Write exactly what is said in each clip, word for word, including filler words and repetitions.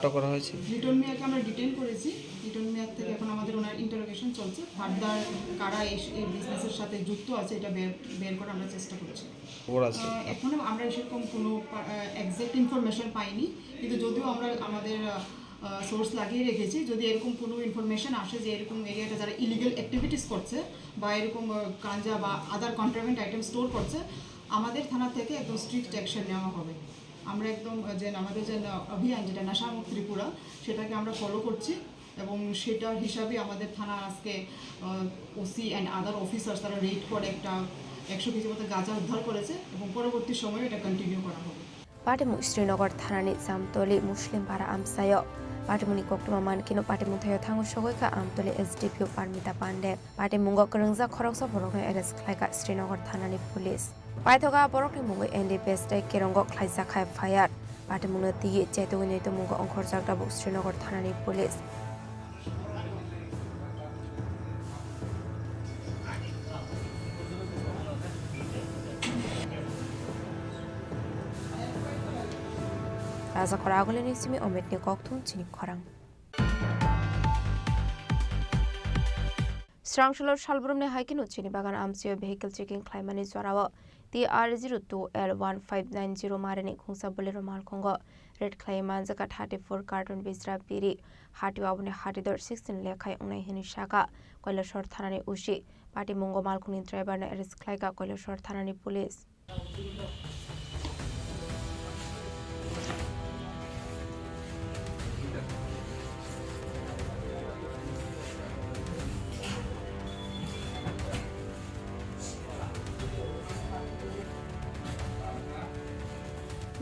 আটক করা হয়েছে। লিটন মিয়াকে আমরা ডিটেইন করেছি। লিটন মিয়ার থেকে এখন আমাদের ওনার ইন্টারোগেশন চলছে। ফার্দার কারা এই, এই বিজনেসের সাথে যুক্ত আছে, এটা বের, বের করার আমরা চেষ্টা করছি। খবর আছে। আহ, এখনো আমরা সেরকম কোনো পা-, আহ, এক্স্যাক্ট ইনফরমেশন পাইনি, কিন্তু যদিও আমরা আমাদের, আহ, আহ, সোর্স লাগিয়ে রেখেছি, যদি এরকম কোনো ইনফরমেশন আসে যে এরকম এরিয়াতে যারা ইলিগাল অ্যাক্টিভিটিস করছে বা এরকম, আহ, গাঞ্জা বা আদার কন্ট্রাব্যান্ড আইটেম স্টোর করছে, আমাদের থানা থেকে একদম স্ট্রিক্ট অ্যাকশন নেওয়া হবে। আমরা একদম, আহ, যে আমাদের যে ন-, অভিযান, যেটা নেশামুক্ত ত্রিপুরা, সেটাকে আমরা ফলো করছি এবং সেটার হিসাবে আমাদের থানা আজকে, আহ, ওসি অ্যান্ড আদার অফিসার্স তারা রেড করে একটা একশো কেজি মতো গাঁজা উদ্ধার করেছে এবং পরবর্তী সময়ে এটা কন্টিনিউ করা হবে। Patimung Srinagar thanani Jamtoli Muslim para amchaio. Patimungni koktwma mankhe no patimung thaio thango sogwi kha Amtoli S D P O Parmita Pande. Patimungo kwrwngjak khoroksa borokno arrest khlaikha Srinagar thanani police. Paithogo borokni mungwi N D P S tei kerongo khlaijak kha F I R. Patimungno twiwi chaitugwi nuitongmungo ongkhorjak tabuk Srinagar thanani police. Rajakhor agulini simi Ometni kokthum chini khorang. Srangsalor salbrumni hai kheno chini bagan amchaio vehicle checking khlaimani jorao T R zero two L one five nine zero marini khungsa Bolero malkhungo raid khlai manjakha thirty four carton bisra biri. Hatio aboni hatidor sixteen lekhai wngnai hwnwi sakha Kailasor thanani O C. Patimungo malkhungni driver no arrest khlaikha Kailasor thanani police.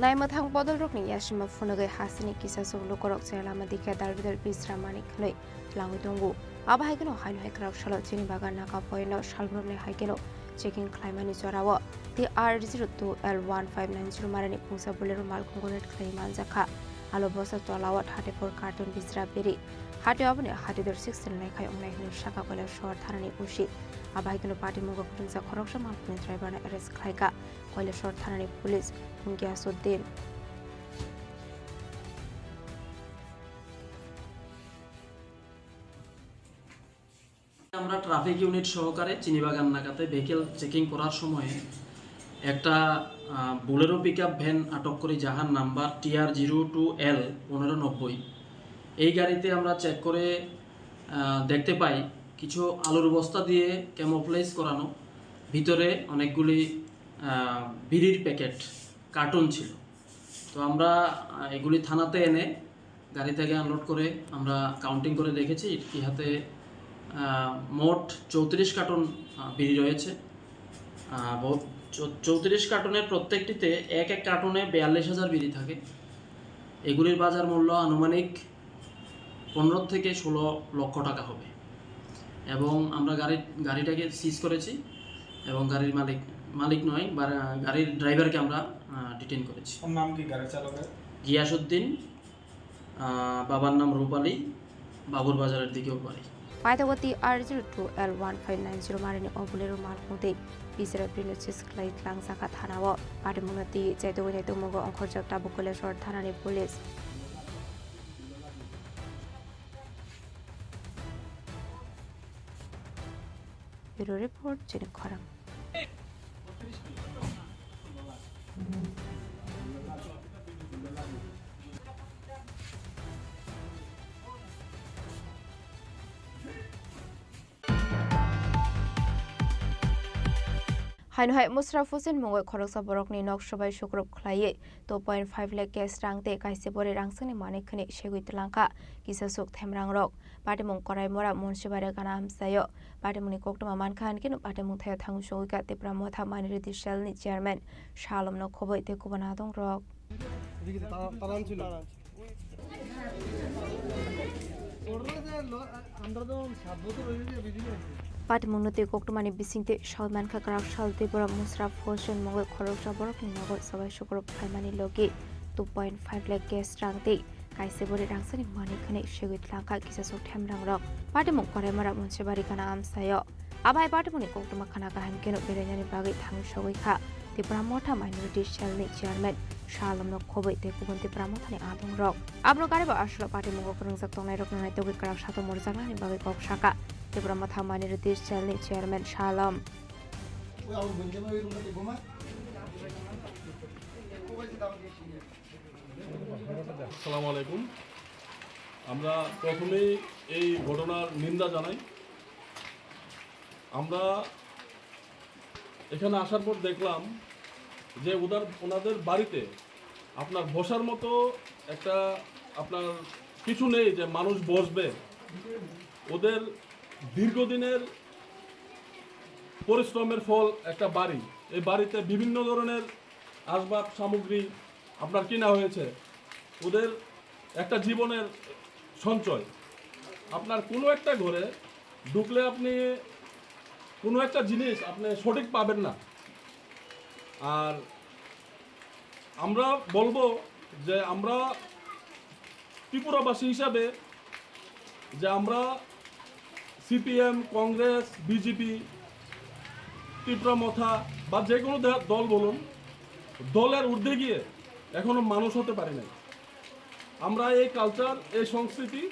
Naimwthang bodolrokni yasima phunugwi hasini kisasuk lukurok chaya lama dikhe dalbidal bisra manik hwnwi twlangwi tongo. Abo hai kheno haino hai kwrak salo chini bagan naga poino salbrumni hai kheno checking khlaimani jorao T R zero two L one five nine zero marini khungsa Bolero malkhungo raid khlai manjakha. Alo bosa tolao thirty four carton bisra biri. Hatio aboni hatidor sixteen lekhai wngnai hwnwi sakha Kailasor thanani O C. Abo hai kheno patimungo kwrwngjak khoroksa malkhungni driver no arrest khlaikha Kailasor thanani police Giasuddin. আমরা traffic unit সহকারে চিনিবাগান নাকাতে vehicle checking করার সময় একটা, আহ, Bolero pickup van আটক করি, যাহার number T R zero two L পনেরো নব্বই। এই গাড়িতে আমরা চেক করে, আহ, দেখতে পাই কিছু আলুর বস্তা দিয়ে ক্যামোফ্লেজ করানো, ভিতরে অনেকগুলি, আহ, বিড়ির প্যাকেট, কার্টন ছিল। তো আমরা, আহ, এগুলি থানাতে এনে গাড়ি থেকে আনলোড করে আমরা কাউন্টিং করে দেখেছি, ইহাতে, আহ, মোট চৌত্রিশ কার্টন, আহ, বিড়ি রয়েছে। আহ, বহু-, চৌ-, চৌত্রিশ কার্টনের প্রত্যেকটিতে এক এক কার্টনে বিয়াল্লিশ হাজার বিড়ি থাকে। এগুলির বাজার মূল্য আনুমানিক পনেরো থেকে ষোলো লক্ষ টাকা হবে। এবং আমরা গাড়ি, গাড়িটাকে সিজ করেছি এবং গাড়ির মালিক, মালিক নয়, বা-, গাড়ির ড্রাইভারকে আমরা, আহ, ডিটেইন করেছি। ওর নাম কি গাড়ি চালকের? গিয়াসুদ্দিন, আহ, বাবার নাম রূপ আলী, বাবুর বাজারের দিকে ওর বাড়ি। Paithago T R zero two L one five nine zero marini o Bolero malkhung tei bisra brino sis khlai tlangjak kha thanao. Patimungno twi chaitugwi nai tongmungo ongkhorjak tabuk Kailasor thanani police. Bureau report, chini khorang. Haino hai Musraf Hussain mungwi khoroksa borokni nok swbai sukrup khlaiwi two point five lakh cash rang tei kaisa bwrwi rangchakni manwi khwnwi segwi twlangkha kisasuk themrangrok. Patimung Koraimora Munsibari gana amchaio. Patimungni koktwma mankha hinkhe patimung thaio thangwi sogwikha Tipra Motha Minority Cell ni chairman Salomno Khoboi tei kubun adongrok. Patimungno tei koktwmani bisingtwi sawi mankha kwrak sal tei borok Musraf Hussain mungwi khoroksa borokni nogo swbai sukrup khlaimani logi two point five lakh cash rang tei kaisa bwrwi rangchakni manwi khwnwi segwi twlangkha kisasuk themrangrok. Patimung Koraimora Munsibari gana amchaio. Abo hai patimungni koktwma khna kaham kheno berainani bagwi thangwi sogwi kha. Tipra Motha Minority Cell ni Chairman Shalom no khobwi tei kubun Tipra Motha ni adong rok. Abono garibo aswk patimungo kwrwngjak tongnai rok no naitugwi kwrak satung murjaknani bagwi kok saka. Tipra Motha Minority Cell ni Chairman Shalom. আসসালামু আলাইকুম। আমরা প্রথমেই এই ঘটনার নিন্দা জানাই। আমরা এখানে আসার পর দেখলাম যে ওদের, ওনাদের বাড়িতে আপনার বসার মতো একটা, আপনার কিছু নেই যে মানুষ বসবে। ওদের দীর্ঘদিনের পরিশ্রমের ফল একটা বাড়ি। এই বাড়িতে বিভিন্ন ধরনের আসবাব সামগ্রী আপনার কিনা হয়েছে। ওদের একটা জীবনের সঞ্চয়। আপনার কোনো একটা ঘরে ঢুকলে আপনি কোনো একটা জিনিস আপনি সঠিক পাবেন না। আর আমরা বলবো যে আমরা ত্রিপুরাবাসী হিসাবে যে আমরা সিপিএম, কংগ্রেস, বিজেপি, ত্রিপুরা মথা বা যে কোনো দে-, দল বলুন, দলের ঊর্ধ্বে গিয়ে এখনো মানুষ হতে পারি নাই। আমরা এই কালচার, এই সংস্কৃতি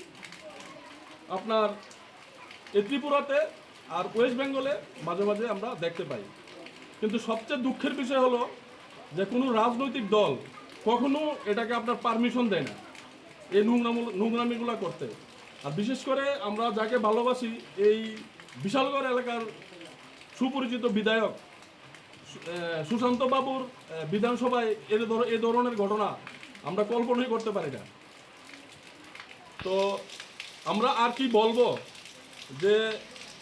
আপনার এই ত্রিপুরাতে আর ওয়েস্ট বেঙ্গলে মাঝে মাঝে আমরা দেখতে পাই। কিন্তু সবচেয়ে দুঃখের বিষয় হলো যে কোনো রাজনৈতিক দল কখনো এটাকে আপনার পারমিশন দেয় না এই নোংরামূল-, নোংরামিগুলা করতে। আর বিশেষ করে আমরা যাকে ভালোবাসি, এই বিশালগড় এলাকার সুপরিচিত বিধায়ক সু-, এ, সুশান্ত বাবুর, এ, বিধানসভায় এর ধর-, এ ধরনের ঘটনা আমরা কল্পনাই করতে পারি না। তো আমরা আর কি বলবো যে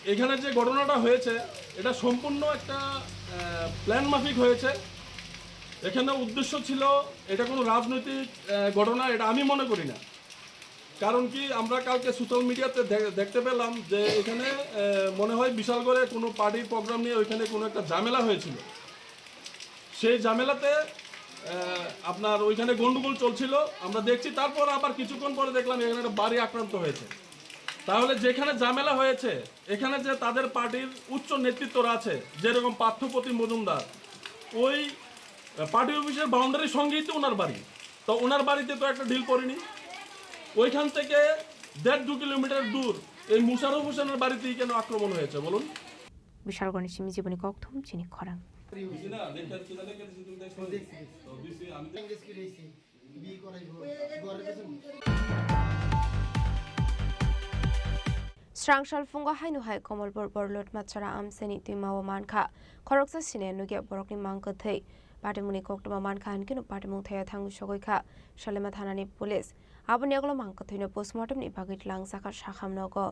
এখানে যে ঘটনাটা হয়েছে, এটা সম্পূর্ণ একটা, আহ, প্ল্যান মাফিক হয়েছে। এখানে উদ্দেশ্য ছিল, এটা কোনো রাজনৈতিক, আহ, ঘটনা, এটা আমি মনে করি না। কারণ কি, আমরা কালকে সোশ্যাল মিডিয়াতে দে-, দেখতে পেলাম যে এখানে, আহ, মনে হয় বিশালগড়ে কোনো পার্টির প্রোগ্রাম নিয়ে ওইখানে কোনো একটা ঝামেলা হয়েছিল। সেই ঝামেলাতে, আহ, আপনার ওইখানে গন্ডগোল চলছিল, আমরা দেখছি। তারপর আবার কিছুক্ষণ পরে দেখলাম এখানে একটা বাড়ি আক্রান্ত হয়েছে। তাহলে যেখানে ঝামেলা হয়েছে, এখানে যে তাদের পার্টির উচ্চ নেতৃত্বরা আছে, যেরকম পার্থপ্রতিম মজুমদার, ওই, আহ, পার্টি অফিসের বাউন্ডারির সঙ্গেই তো ওনার বাড়ি। তো ওনার বাড়িতে তো একটা ডিল করেনি, ওইখান থেকে দেড় দু কিলোমিটার দূর এই মুশারফ হোসেনের বাড়িতেই কেন আক্রমণ হয়েছে বলুন? Bishalgorni simi jiboni kokthum chini khorang. Srang salphungo haino hai Komolpur Borlutma Chora amchaini twima o mankha. Khoroksa sine nugya borokni mang kwthwi. Patimungni koktwma mankha hinkhe no patimung thaya thangwi sogwi kha Salema thanani police. Aboni yagulo mang kwthwino postmortem ni bagwi tlangjak kha sakham nogo.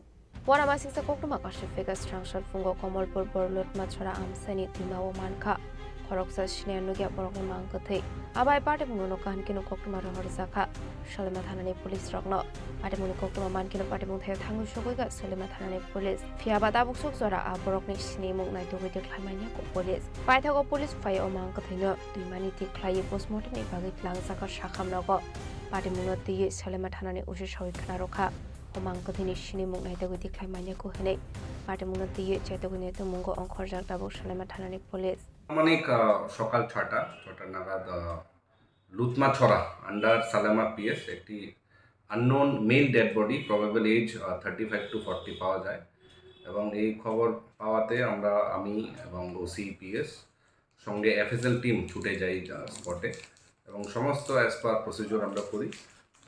Uanamasingcha koktwma kaisa phaikha srang salphungo Komolpur Borlutma Chora amchaini twima o mankha. Khoroksa sine nugya borokni mang kwthwi. Abai patimungno nokha hinkhe no koktwma rohorjak kha Salema thanani police rokno. Patimungni koktwma mankheno patimung thaya thangwi sogwi kha Salema thanani police. Phiya ba tabuk suk jora a borokni sinimung naitugwi tikhlai manya kho police. Paithago police phai o mang kwthwino twimani tikhlaiwi postmortem ni bagwi tlangjak kha sakham nogo. Patimungno twiwi Salema thanani O C sawi khna rwkha. O mang kwthwini sinimung naitugwi tikhlai manya kho hwnwi patimungno twiwi chetugwi nai tongmungo ongkhorjak tabuk Salema thanani police. আনুমানিক, আহ, সকাল ছটা, ছটা নাগাদ, আহ, Lutmachhara under Salema PS একটি unknown male dead body, probable age, ah, thirty five to forty পাওয়া যায়। এবং এই খবর পাওয়াতে আমরা, আমি এবং ওসি পিএস সঙ্গে এফএসএল টিম ছুটে যাই, আহ, স্পটে এবং সমস্ত অ্যাজ পার প্রসিডিউর আমরা করি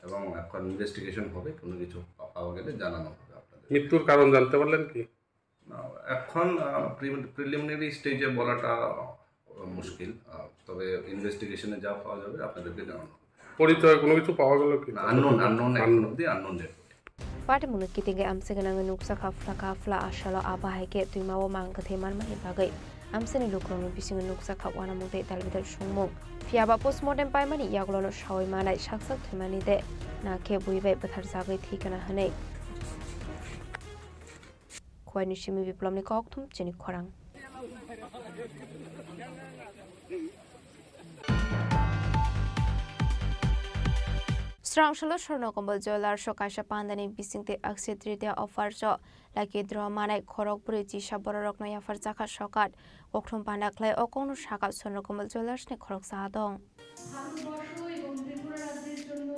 এবং এখন ইনভেস্টিগেশন হবে, কোনো কিছু পা-, পাওয়া গেলে জানানো হবে আপনাদের। মৃত্যুর কারণ জানতে পারলেন কি? না, এখন, আহ, প্রিলি-, প্রিলিমিনারি স্টেজে বলাটা, আহ, মুশকিল। আহ, তবে ইনভেস্টিগেশনে যা পাওয়া যাবে আপনাদেরকে জানানো হবে। পরিচয় কোনো কিছু পাওয়া গেল কি? না, আননোন, আননোন, এখন আননোন। অবধি unknown dead body. Patimungno kitingwi amchai gwnangwi nukjakha phlaka phla asalo abo hai khe twima o mang kwthwi manmani bagwi amchaini lukurokni bisingo nukjakha uanamung tei dalbidal songmung. Phiya ba postmortem paimani yagulono sawi manai saksak thwimani de, na khe bui bai bwtharjagwi thwi kana hwnwi. Khuaini simi Biplomni kokthum chini khorang. Twrangshalo Swarna Komal Jewellers o kaisa pandani bisingtwi Akshaya Tritiya offer o lucky draw manai khorok bwrwi chisa bororokno yaphar jakha sokat. Kokthum panda khlai o kokno saka Swarna Komal Jewellers ni khoroksa adong. Bharatvarsha এবং ত্রিপুরা রাজ্যের জন্য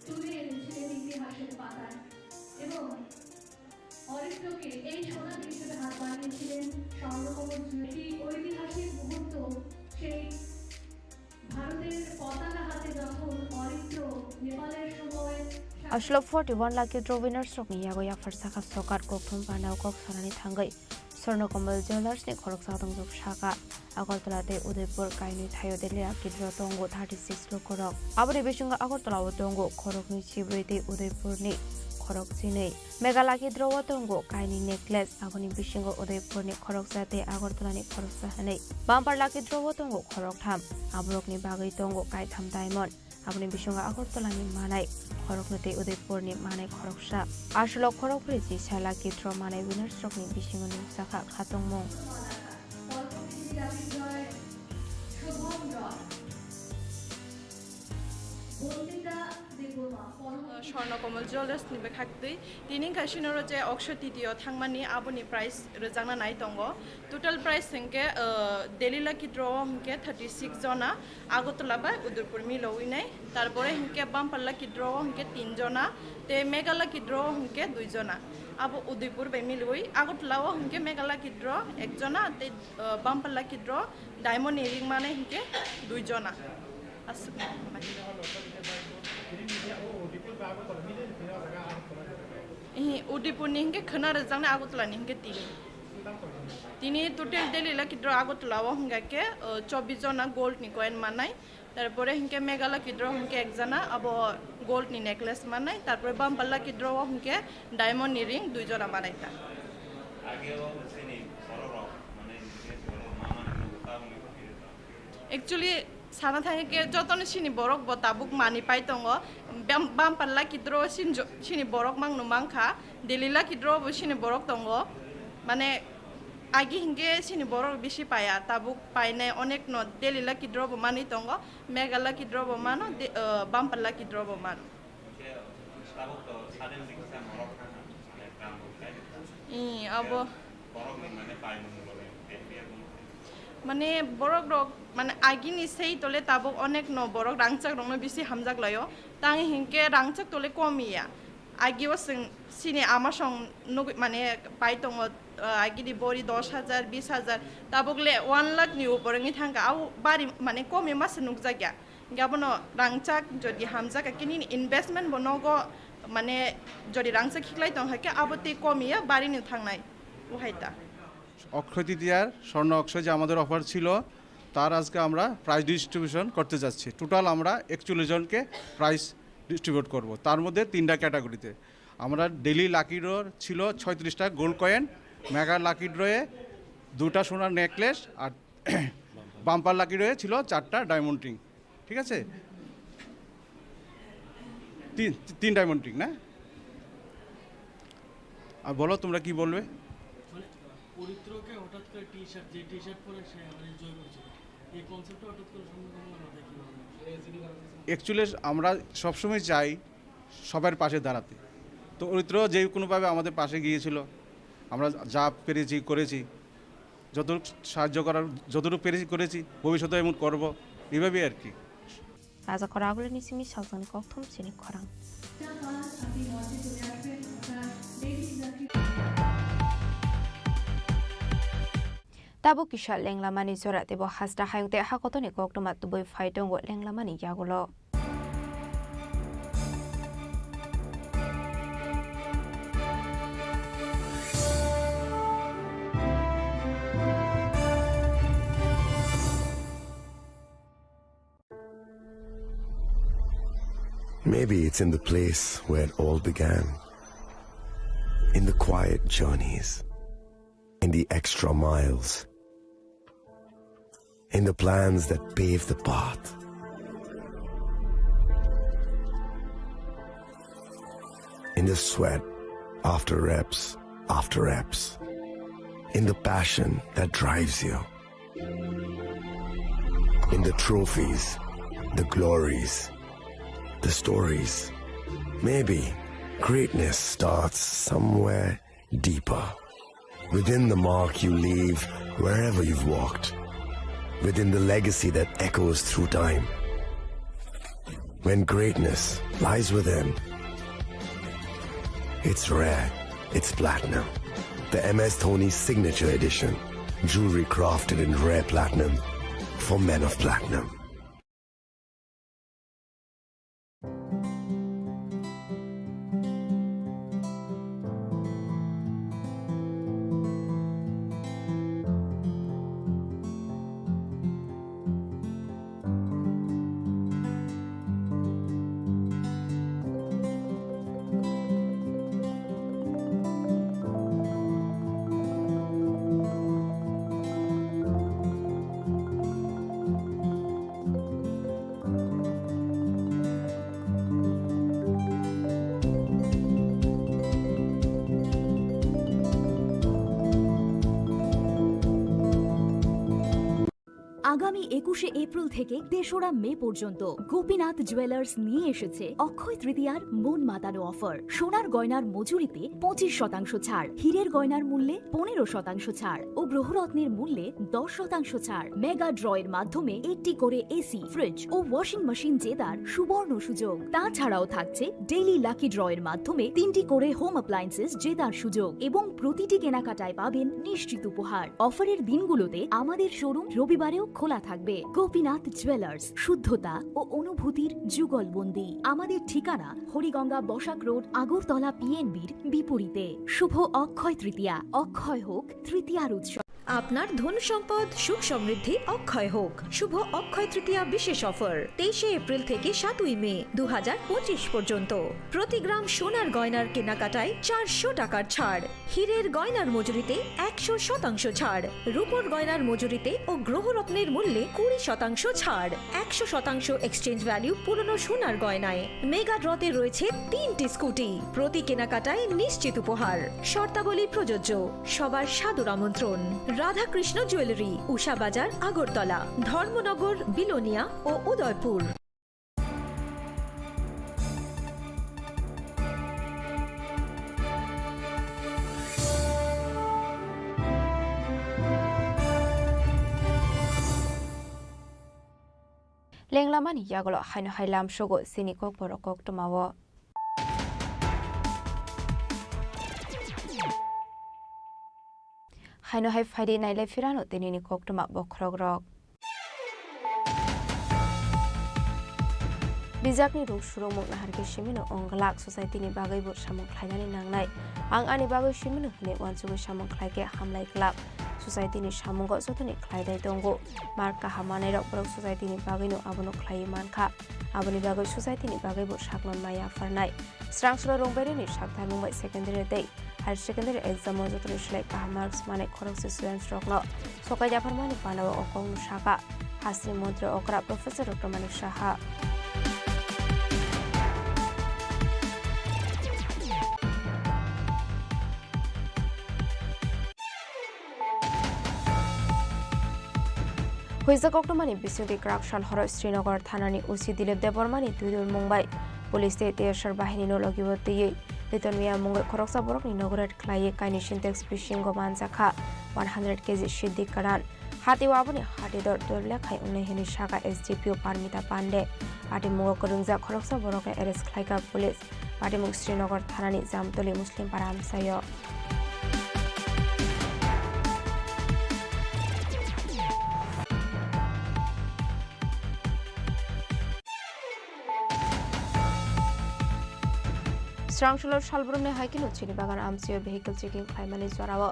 তুলে এনেছিলেন ইতিহাসের পাতায় এবং অরিত্রকে এই সোনার হিসেবে হাত বানিয়েছিলেন স্বর্ণকমল জুয়েল। একটি ঐতিহাসিক মুহূর্ত, সেই ভারতের পতাকা হাতে যখন অরিত্র নেপালের সময় Aswk forty-one lucky draw winners rokni yago yaphar sakha sokat kokthum panda o kok sanani thangwi Swarna Komal Jewellers ni khoroksa tongthok saka. Agartala tei Udaipur kainwi thaio Delhi lucky draw tongo thirty-six lukurok. Aboni bisingo Agartala o tongo khoroknwi chibrwi tei Udaipur ni khorok chinwi. Mega lucky draw o tongo kainwi necklace, aboni bisingo Udaipur ni khoroksa tei Agartala ni khoroksa hwnwi. Bumper lucky draw o tongo khoroktham, aborokni bagwi tongo kaitham diamond. Aboni bisingo Agartala ni manai khoroknwi tei Udaipur ni manai khoroksa. Aswk khorok bwrwi chisa lucky draw manai winners rokni bisingo nukjakha khatungmung. Swarna Komal Jewellers ni bwkhaktwi tini wngkha sinoro je Akshaya Tritiya thangmani aboni prize rwjakna nai tongo. Total prize hwnkhe, uh, Delhi lucky draw o hwnkhe thirty six jona, Agartala bai Udaipur milowi nai. Tarpore hwnkhe bumper lucky draw o hwnkhe tin jona, tei mega lucky draw o hwnkhe dui jona. Abo Udaipur bai milowi, Agartala o hwnkhe mega lucky draw ek jona, tei, uh, bumper lucky draw diamond ni ring manai hwnkhe dui jona. Aswk. Ihi, Udaipur ni hwnkhe khwna rwjaknai, Agartala ni hwnkhe tini. Tini total Delhi lucky draw Agartala o hwnkha khe, uh, chobbish jona gold ni coin manai. Tarpore hwnkhe mega lucky draw hwnkhe ek jona, abo gold ni necklace manai. Tarpore bumper lucky draw o hwnkhe diamond ni ring dui jona manai ta. Ageo chini bororok, mane, bororok ma mani nugo, ta mani nugo. Actually, sana thangkhe jotono sini borok bo tabuk mani pai tongo. Bam-, bumper lucky draw sin jo-, sini borok mangno mankha. Delhi lucky draw bo sini borok tongo. Mane, agi hwnkhe sini borok bisi paiya. Tabuk painai onekno Delhi lucky draw bo manwi tongo. Mega lucky draw bo mano, de-, uh, bumper lucky draw bo mano. Tabuk to suddenly kisa norok thangkha, mane, kam bo khai. Ih, abo. Borokni, mane, paimung bo, mane, borok rok, mane, agini sei tole tabuk onekno borok rangchak rokno bisi hamjak laio. Tang hinkhe rangchak tole komiya. Agio chwng sini ama song nugui, mane, pai tongo, uh, agini bori dos hajar, bis hajar, tabuk le one lakh ni upor wngwi thangkha. Au bari, mane, komi masa nukjakya. Hinkhe abono rangchak jodi hamjak khe nini investment bo nogo, mane, jodi rangchak khiklai tong hakhe abo tei komiya barini thangnai. Uhai ta. অক্ষয় তৃতীয়ার স্বর্ণ অক্ষয় যে আমাদের অফার ছিল, তার আজকে আমরা prize distribution করতে যাচ্ছি। টোটাল আমরা একচল্লিশ জনকে প্রাইজ ডিস্ট্রিবিউট করব, তার মধ্যে তিনটা ক্যাটাগরিতে। আমরা ডেইলি লাকি ড্রর ছিল ছয়ত্রিশটা গোল্ড কয়েন, মেগা লাকি ড্রয়ে দুটা সোনার নেকলেস আর বাম্পার লাকি ড্রয়ে ছিল চারটা ডায়মন্ড রিং। ঠিক আছে? তিন, তিন ডায়মন্ড রিং না? আর বলো, তোমরা কি বলবে? মানে, পবিত্রকে হঠাৎ করে টি শার্ট, যে টি শার্ট পরে সে মানে জয় করছে, এই কনসেপ্টটা হঠাৎ করে সম্মুখীন হওয়ার মাথায় কীভাবে? অ্যাকচুয়ালি আমরা সবসময় চাই সবার পাশে দাঁড়াতে। তো পবিত্র যে কোনোভাবে আমাদের পাশে গিয়েছিল, আমরা যা পেরেছি করেছি, যতটুকু সাহায্য করার, যতটুকু পেরেছি করেছি, ভবিষ্যতে এমন করব, এইভাবেই আর কি। Raja Khoragulni simi salsani kokthum chini khorang. Tabuk kisa lenglamani jora teibo hasta hayung tei hakotoni koktwma tubui phai tongo lenglamani yagulo. Maybe it's in the place where it all began. In the quiet journeys. In the extra miles. In the plans that pave the path. In the sweat after reps, after reps. In the passion that drives you. In the trophies, the glories, The stories. Maybe greatness starts somewhere deeper. Within the mark you leave wherever you've walked. Within the legacy that echoes through time. When greatness lies within, it's rare, it's platinum. The M S Dhoni Signature Edition. Jewelry crafted in rare platinum for men of platinum. আগামী একুশে এপ্রিল থেকে তেসরা মে পর্যন্ত গোপীনাথ জুয়েলার্স নিয়ে এসেছে অক্ষয় তৃতীয়ার মন মাতানো অফার। সোনার গয়নার মজুরিতে পঁচিশ শতাংশ ছাড়, হীরের গয়নার মূল্যে পনেরো শতাংশ ছাড় ও গ্রহরত্নের মূল্যে দশ শতাংশ ছাড়। মেগা ড্রয়ের মাধ্যমে একটি করে এসি, ফ্রিজ ও ওয়াশিং মেশিন জেতার সুবর্ণ সুযোগ। তাছাড়াও থাকছে ডেইলি লাকি ড্রয়ের মাধ্যমে তিনটি করে হোম অ্যাপ্লায়েন্সেস জেতার সুযোগ এবং প্রতিটি কেনাকাটায় পাবেন নিশ্চিত উপহার। অফারের দিনগুলোতে আমাদের শোরুম রবিবারেও খোলা থাকবে। গোপীনাথ জুয়েলার্স, শুদ্ধতা ও অনুভূতির যুগলবন্দি। আমাদের ঠিকানা হরিগঙ্গা বসাক রোড, আগরতলা পিএনবির বিপরীতে। শুভ অক্ষয় তৃতীয়া, অক্ষয় হোক তৃতীয়ার উৎসব। আপনার ধন সম্পদ সুখ সমৃদ্ধি অক্ষয় হোক। শুভ অক্ষয় তৃতীয়া বিশেষ অফার, তেইশে এপ্রিল থেকে সাতই মে দু হাজার পঁচিশ পর্যন্ত। প্রতি গ্রাম সোনার গয়নার কেনাকাটায় চারশো টাকার ছাড়, হীরের গয়নার মজুরিতে একশো শতাংশ ছাড়, রূপোর গয়নার মজুরিতে ও গ্রহরত্নের মূল্যে কুড়ি শতাংশ ছাড়, একশো শতাংশ এক্সচেঞ্জ ভ্যালু পুরনো সোনার গয়নায়। মেগা ড্রতে রয়েছে তিনটি স্কুটি, প্রতি কেনাকাটায় নিশ্চিত উপহার। শর্তাবলী প্রযোজ্য। সবার সাদর আমন্ত্রণ। রাধাকৃষ্ণ জুয়েলারি, উষা বাজার, আগরতলা, ধর্মনগর, বিলোনিয়া ও Udaipur. Lenglamani yagulo haino hai lamsogo chini kokborok koktwmao. Haino hai phaidi nailai phirano tinini koktwma bokhorokrok. Bijakni ruk surungmung naharkhe simino wnglak, society ni bagwi bo samung khlainani nangnai. Ang ani bagwi simino hwnwi uansugwi samung khlaikhe hamlai glak. Society ni samungo jotoni khlaidai tongo. Mark kaham mannairok borok society ni bagwino abono khlaiwi mankha. Aboni bagwi society ni bagwi bo sakno nai yapharnai. Srangsulo Rungbaireni sakthangmung bai secondary tei higher secondary exam o jotoni slai kaham marks manai khoroksa students rokno sokai yapharmani panao o kokno sakha. Hasteni montri okra Professor Doctor Manik Saha. Huijak koktwmani bisingtwi kwrak sal horo Srinagar thanani O C Dilip Debbarmani twidulmung bai police tei T S R bahinino logi o twiwi Lithuania mungwi khoroksa borokni nogo raid khlaiwi kainwi Sintex bisingo manjakha one hundred K G siddi kwran. Hati o aboni hati dor dor lekhai wngnai hwnwi sakha S D P O Parmita Pande. Ati mungo kwrwngjak khoroksa borokno arrest khlaikha police. Patimung Srinagar thanani Jamtoli Muslim para amchaio. Srangsulo salbrumni hai kheno chini bagan amchaio vehicle checking khlaimani jorao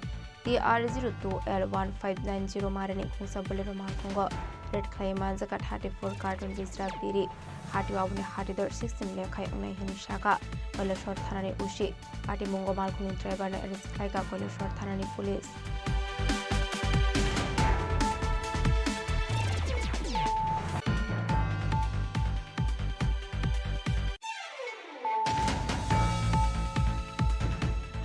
T R zero two L one five nine zero marini khungsa Bolero malkhungo raid khlai manjak thirty four carton Bijra biri. Hati o aboni hati dor sixteen lekhai wngnai hwnwi sakha Kailashahar thanani O C. Hati mungo malkhungni driver no arrest khlaikha Kailashahar thanani police.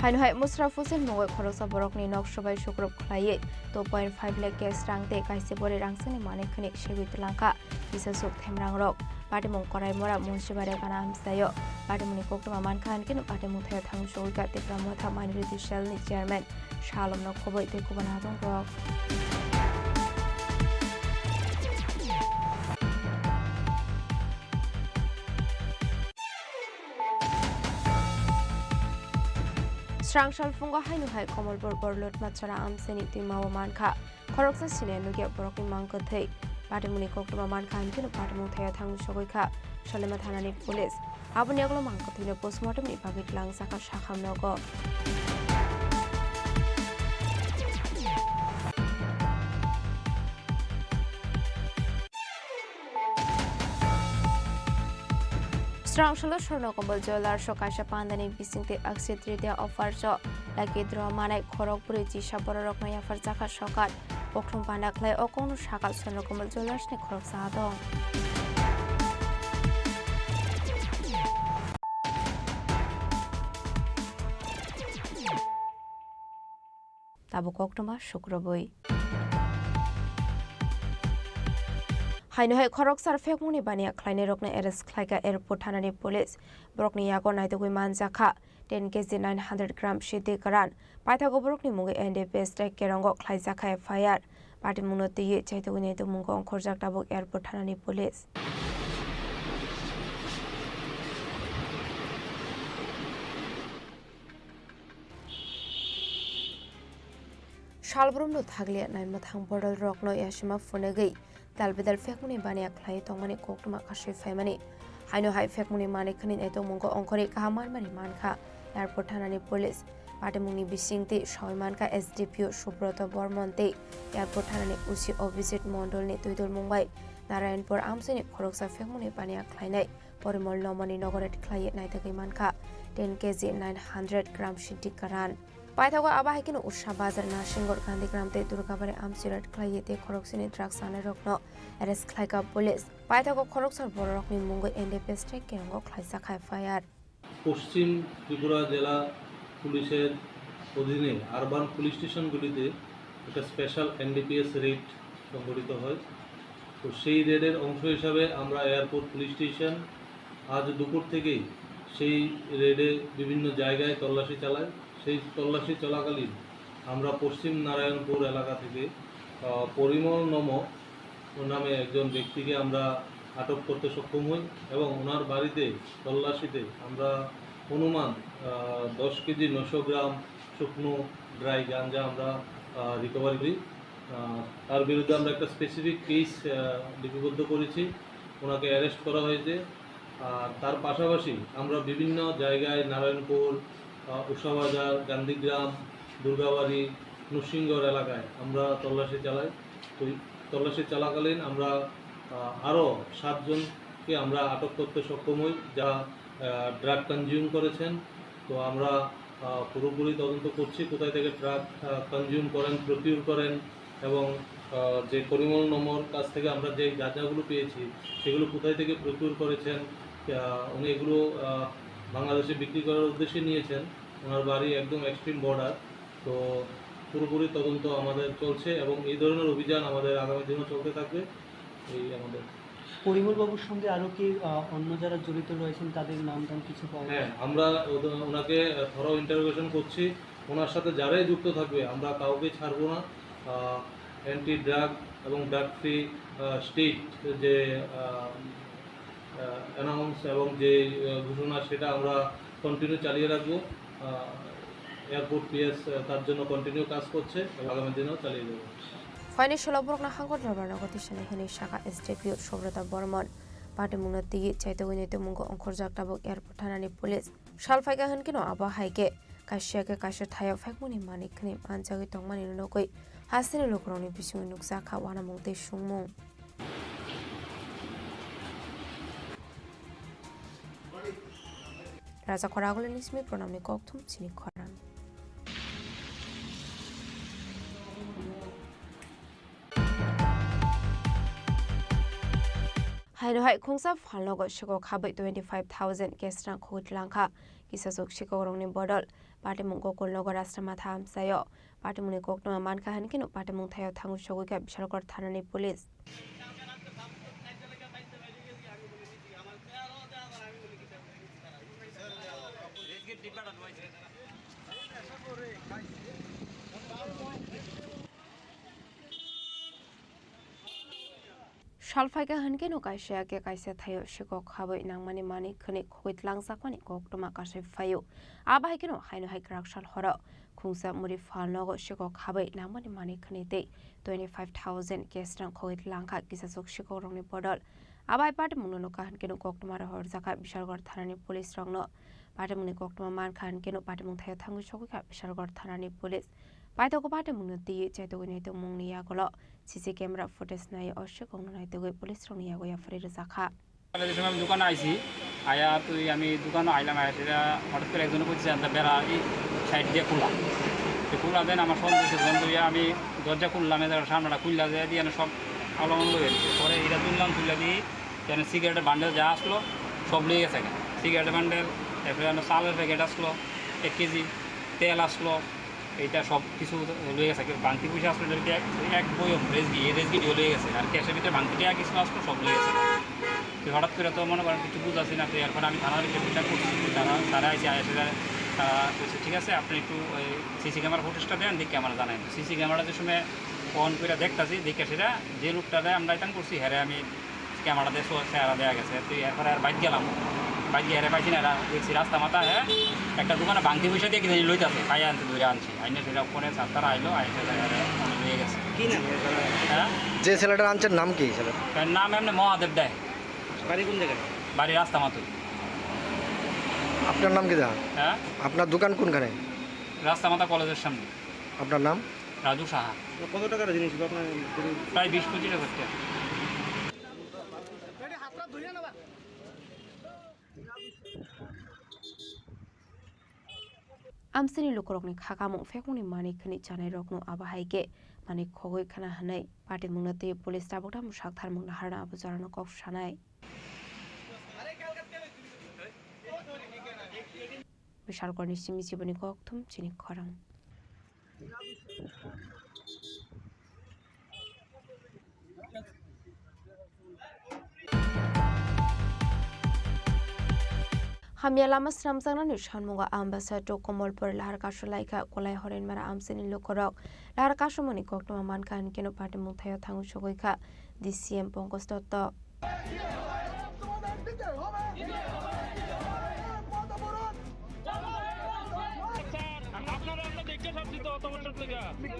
Haino hai Musraf Hussain mungwi khoroksa borokni nok sobai sukrup khlaiwi two point five lakh cash rang tei kaisa bori rangchakni manwi khwnwi segwi twlangkha kisa suk themrangrok. Patimung Koraimora Munsibari gana amchaio. Patimungni koktwma mankha hinkhe no patimung thaio thangwi sogwi kha Tipra Motha Minority Cell ni Chairman Salomno khoboi tei kubun adongrok. Srang salphungo haino hai Komolpur Borlutma Chara amchaini twimao mankha. Khoroksa sine nukya borokni mang kwthwi. Patimungni koktwma mankha hinkhe no patimung thaio thangwi sogwi kha Salema thanani police. Aboni yagulo mang kwthwino postmortem ni bagwi twlangjakha sakham nogo. Srang salo Swarna Komal Jewellers o kaisa pandani bisingtwi Akshaya Tritiya offer o lucky draw manai khorok bwrwi chisa bororokno yapharjakha sokat. Koktwma panda khlai o kokno sakha Swarna Komal Jewellers ni khoroksa adong. Tabuk koktwma sukrubwi. Haino hai khoroksa phekmungni baniya khlainairokno arrest khlaikha airport thanani police. Borokni yago naitugwi manjakha ten K G nine hundred gram sidi kwran. Paithago borokni mungwi N D P S tei Kerongo khlaijakha F I R. Patimungno twiwi chaitugwi naitugmungo ongkhorjak tabuk airport thanani police. Salbrumno thakliya nai mwthang bororokno yasima phunugwi dal bedal phekmungni baniya khlaiwi tongmani koktwma kasui phaimani. Haino hai phekmungni manwi khwnwi naitokmungo ongkhorwi kaham manmani mankha. Airport thanani police patimungni bisingtwi sawi mankha S D P O Subroto Bormon tei airport thanani O C Abhijit Mondolni twidulmung bai Narayanpur amchaini khoroksa phekmungni baniya khlainai Porimol Nomani nogo raid khlaiwi naitugwi mankha ten K G nine hundred gram sidi kwran. Paithago abo hai kheno Usha Bazar, Narsingor, Gandhigram tei Durgabari amchaio raid khlaiwi tei khoroksani drugs chanairokno arrest khlaikha police. Paithago khoroksa bororokni mungwi N D P S tei Kerongo khlaijakha F I R. পশ্চিম ত্রিপুরা জেলা পুলিশের অধীনে urban police স্টেশনগুলিতে একটা special NDPS red সংঘটিত হয়। তো সেই রেডের অংশ হিসাবে আমরা এয়ারপোর্ট পুলিশ স্টেশন আজ দুপুর থেকেই সেই রেডে বিভিন্ন জায়গায় তল্লাশি চালাই। সেই তল্লাশি চলাকালীন আমরা পশ্চিম নারায়ণপুর এলাকা থেকে, আহ, পরিমল নম নামে একজন ব্যক্তিকে আমরা আটক করতে সক্ষম হই এবং ওনার বাড়িতে তল্লাশিতে আমরা অনুমান, আহ, দশ কেজি নশো গ্রাম শুকনো ড্রাই গাঞ্জা আমরা, আহ, রিকভারি করি। আহ, তার বিরুদ্ধে আমরা একটা স্পেসিফিক কেস, আহ, লিপিবদ্ধ করেছি, ওনাকে অ্যারেস্ট করা হয়েছে। আর তার পাশাপাশি আমরা বিভিন্ন জায়গায় নারায়ণপুর, আহ, উষাবাজার, গান্ধীগ্রাম, দুর্গাবাড়ি, নরসিংগড় এলাকায় আমরা তল্লাশি চালাই। তো এই তল্লাশি চলাকালীন আমরা, আহ, আরও সাতজনকে আমরা আটক করতে সক্ষম হই, যারা, আহ, ড্রাগ কনজিউম করেছেন। তো আমরা, আহ, পুরোপুরি তদন্ত করছি, কোথায় থেকে ড্রাগ, আহ, কনজিউম করেন, প্রকিউর করেন এবং, আহ, যে পরিমল নমর কাছ থেকে আমরা যে গাঁজাগুলো পেয়েছি, সেগুলো কোথায় থেকে প্রকিউর করেছেন, আহ, উনি এগুলো, আহ, বাংলাদেশে বিক্রি করার উদ্দেশ্যে নিয়েছেন। ওনার বাড়ি একদম এক্সট্রিম বর্ডার। তো পুরোপুরি তদন্ত আমাদের চলছে এবং এই ধরনের অভিযান আমাদের আগামী দিনও চলতে থাকবে। এই আমাদের পরিমল বাবুর সঙ্গে আরো কি, আহ, অন্য যারা জড়িত রয়েছেন তাদের নাম ধাম কিছু পাওয়া হ্যাঁ, গেছে? আমরা ওদের, ওনাকে, আহ, থরো ইন্টারোগেশন করছি। ওনার সাথে যারাই যুক্ত থাকবে আমরা কাউকে ছাড়বো না। আহ, অ্যান্টি ড্রাগ এবং ড্রাগ ফ্রি, আহ, স্টেট যে, আহ, আহ, অ্যানাউন্স এবং যে, আহ, ঘোষণা সেটা আমরা কন্টিনিউ চালিয়ে রাখবো। আহ, এয়ারপোর্ট পিএস, আহ, তার জন্য কন্টিনিউ কাজ করছে এবং আগামী দিনেও চালিয়ে যাবো। Phaini solo borokno hangkor dorbar nogo tisani hwnwi sakha S D P O Subrata Bormon. Patimungno twiwi chaitugwi naitugmungo ongkhorjak tabuk airport thanani police. Sal phaikha hwnkhe no abo hai khe kaisa khe kaisa thaio phekmani manwi khwnwi manjagwi tongmani nugwi hasteni lukurokni bisingo nukjakha uanamung tei sungmung. Raja Khoragulani simi pranamni kokthum chini khorang. Haino hai khungsa phalnogo sikok habai twenty five thousand cash rang khogwi tlangkha. Kisachuk sikokrokni bodol patimung Gokulnogo Rashtramatha amchaio. Patimungni koktwma mankha hwnkheno patimung thaio thangwi sogwikha Bishalgarh thanani police. Sal phaikha hinkhe no kaisa khe kaisa thaio sikok habwi nangmani manwi khwnwi khogwi tlangjakmani koktwma kasui phaio. Abo hai kheno haino hai kwrak sal horo khungsa muri phalnogo sikok habwi nangmani manwi khwnwi tei twenty five thousand cash rang khogwi tlangkha kisachuk sikokrokni bodol. Abo hai patimungno nukha hinkhe no koktwma rohorjakha Bishalgarh thanani police rokno. Patimungni koktwma mankha hinkhe no patimung thaio thangwi sogwikha Bishalgarh thanani police. Paithago patimungno twiwi chaitugwi naitugmungni yagulo C C camera footage naiwi o sikokno naitugwi police rokni yago yapharwi rwjakha. সকালে যে সময় আমি দোকানে আইছি, আয়া তুই আমি দোকানে আইলাম, আয়া সেটা হঠাৎ করে একজনে বলছে যে, "বেড়া এই সাইড দিয়ে খোলা।" তো খোলা দেন আমার সন্দেহ হয়েছে, তখন তুই আমি দরজা খুললাম, এদের সামনেটা খুললা যে দিয়ে সব আলামন লয়ে গেছে। পরে এটা তুললাম, তুললা দিয়ে কেন সিগারেটের বান্ডেল যা আসলো, সব লয়ে গেছে। সিগারেটের বান্ডেল, এরপরে আমার চালের প্যাকেট আসলো এক কেজি, তেল আসলো, এইটা সব কিছু লয়ে গেছে। বাংতি পয়সা আসলো, এটা এক, এক বয়ম রেজগি, এই রেজগি দিয়ে লয়ে গেছে। আর ক্যাশের ভিতরে বাংতি টাকা কিছু আসলো, সব লয়ে গেছে। তো হঠাৎ করে তো মনে করেন কিছু বুঝাচ্ছি না, তো এরপরে আমি থানার ভিতরে বিচার করছি, তারা, তারা এসে, এসে, তারা বলছে, "ঠিক আছে, আপনি একটু ওই সিসি ক্যামেরা ফুটেজটা দেন, দেখি আমরা জানাই।" তো সিসি ক্যামেরা যে সময় অন করে দেখতাছি, দেখে সেটা যে লোকটা দেয় আমরা এতাম করছি, হ্যাঁ আমি ক্যামেরা দিয়ে সো-, চেহারা দেয়া গেছে। তো এরপরে আর বাইক গেলাম, বাইক গিয়ে হেরে পাইছি না, এরা দেখছি রাস্তা মাথা, হ্যাঁ, একটা দোকানে বাংতি পয়সা দিয়ে কিছু লইতাছে, খাই আনতে ধরে আনছি, আইনে সেটা ফোনে সাতটার আইলো, আইসে হেরে ফোনে লয়ে গেছে। কি নাম? হ্যাঁ? যে ছেলেটার আনছেন নাম কি ছেলেটার? তার নাম এমনি মহাদেব দেয়। বাড়ি কোন জায়গায়? বাড়ি রাস্তা মাতুই। আপনার নাম কি দা? হ্যাঁ? আপনার দোকান কোনখানে? রাস্তা মাথা কলেজের সামনে। আপনার নাম? রাজু সাহা। কত টাকার জিনিস ছিল আপনার? প্রায় বিশ পঁচিশ হাজার টাকা। Amchaini lukurokni khakamung phekmungni manwi khwnwi chanairokno abo hai khe manwi khogwi khna hwnwi patimungno twiwi police tabuk tabuk saktharmung naharna abo jorano kok sanai. Bishalgarhni simi chiboni kokthum chini khorang. Hamya lama swnamjaknani sanmungo Ambasa to Komolpur lahar kasulaikha, Kolai Horenmara amchaini lukurok lahar kasumani koktwma mankha, hinkhe no patimung thaio thangwi sogwi kha D C M Pankaj Dotto. আপনারা আমরা দেখতে পাচ্ছি তো অত বছর থেকে।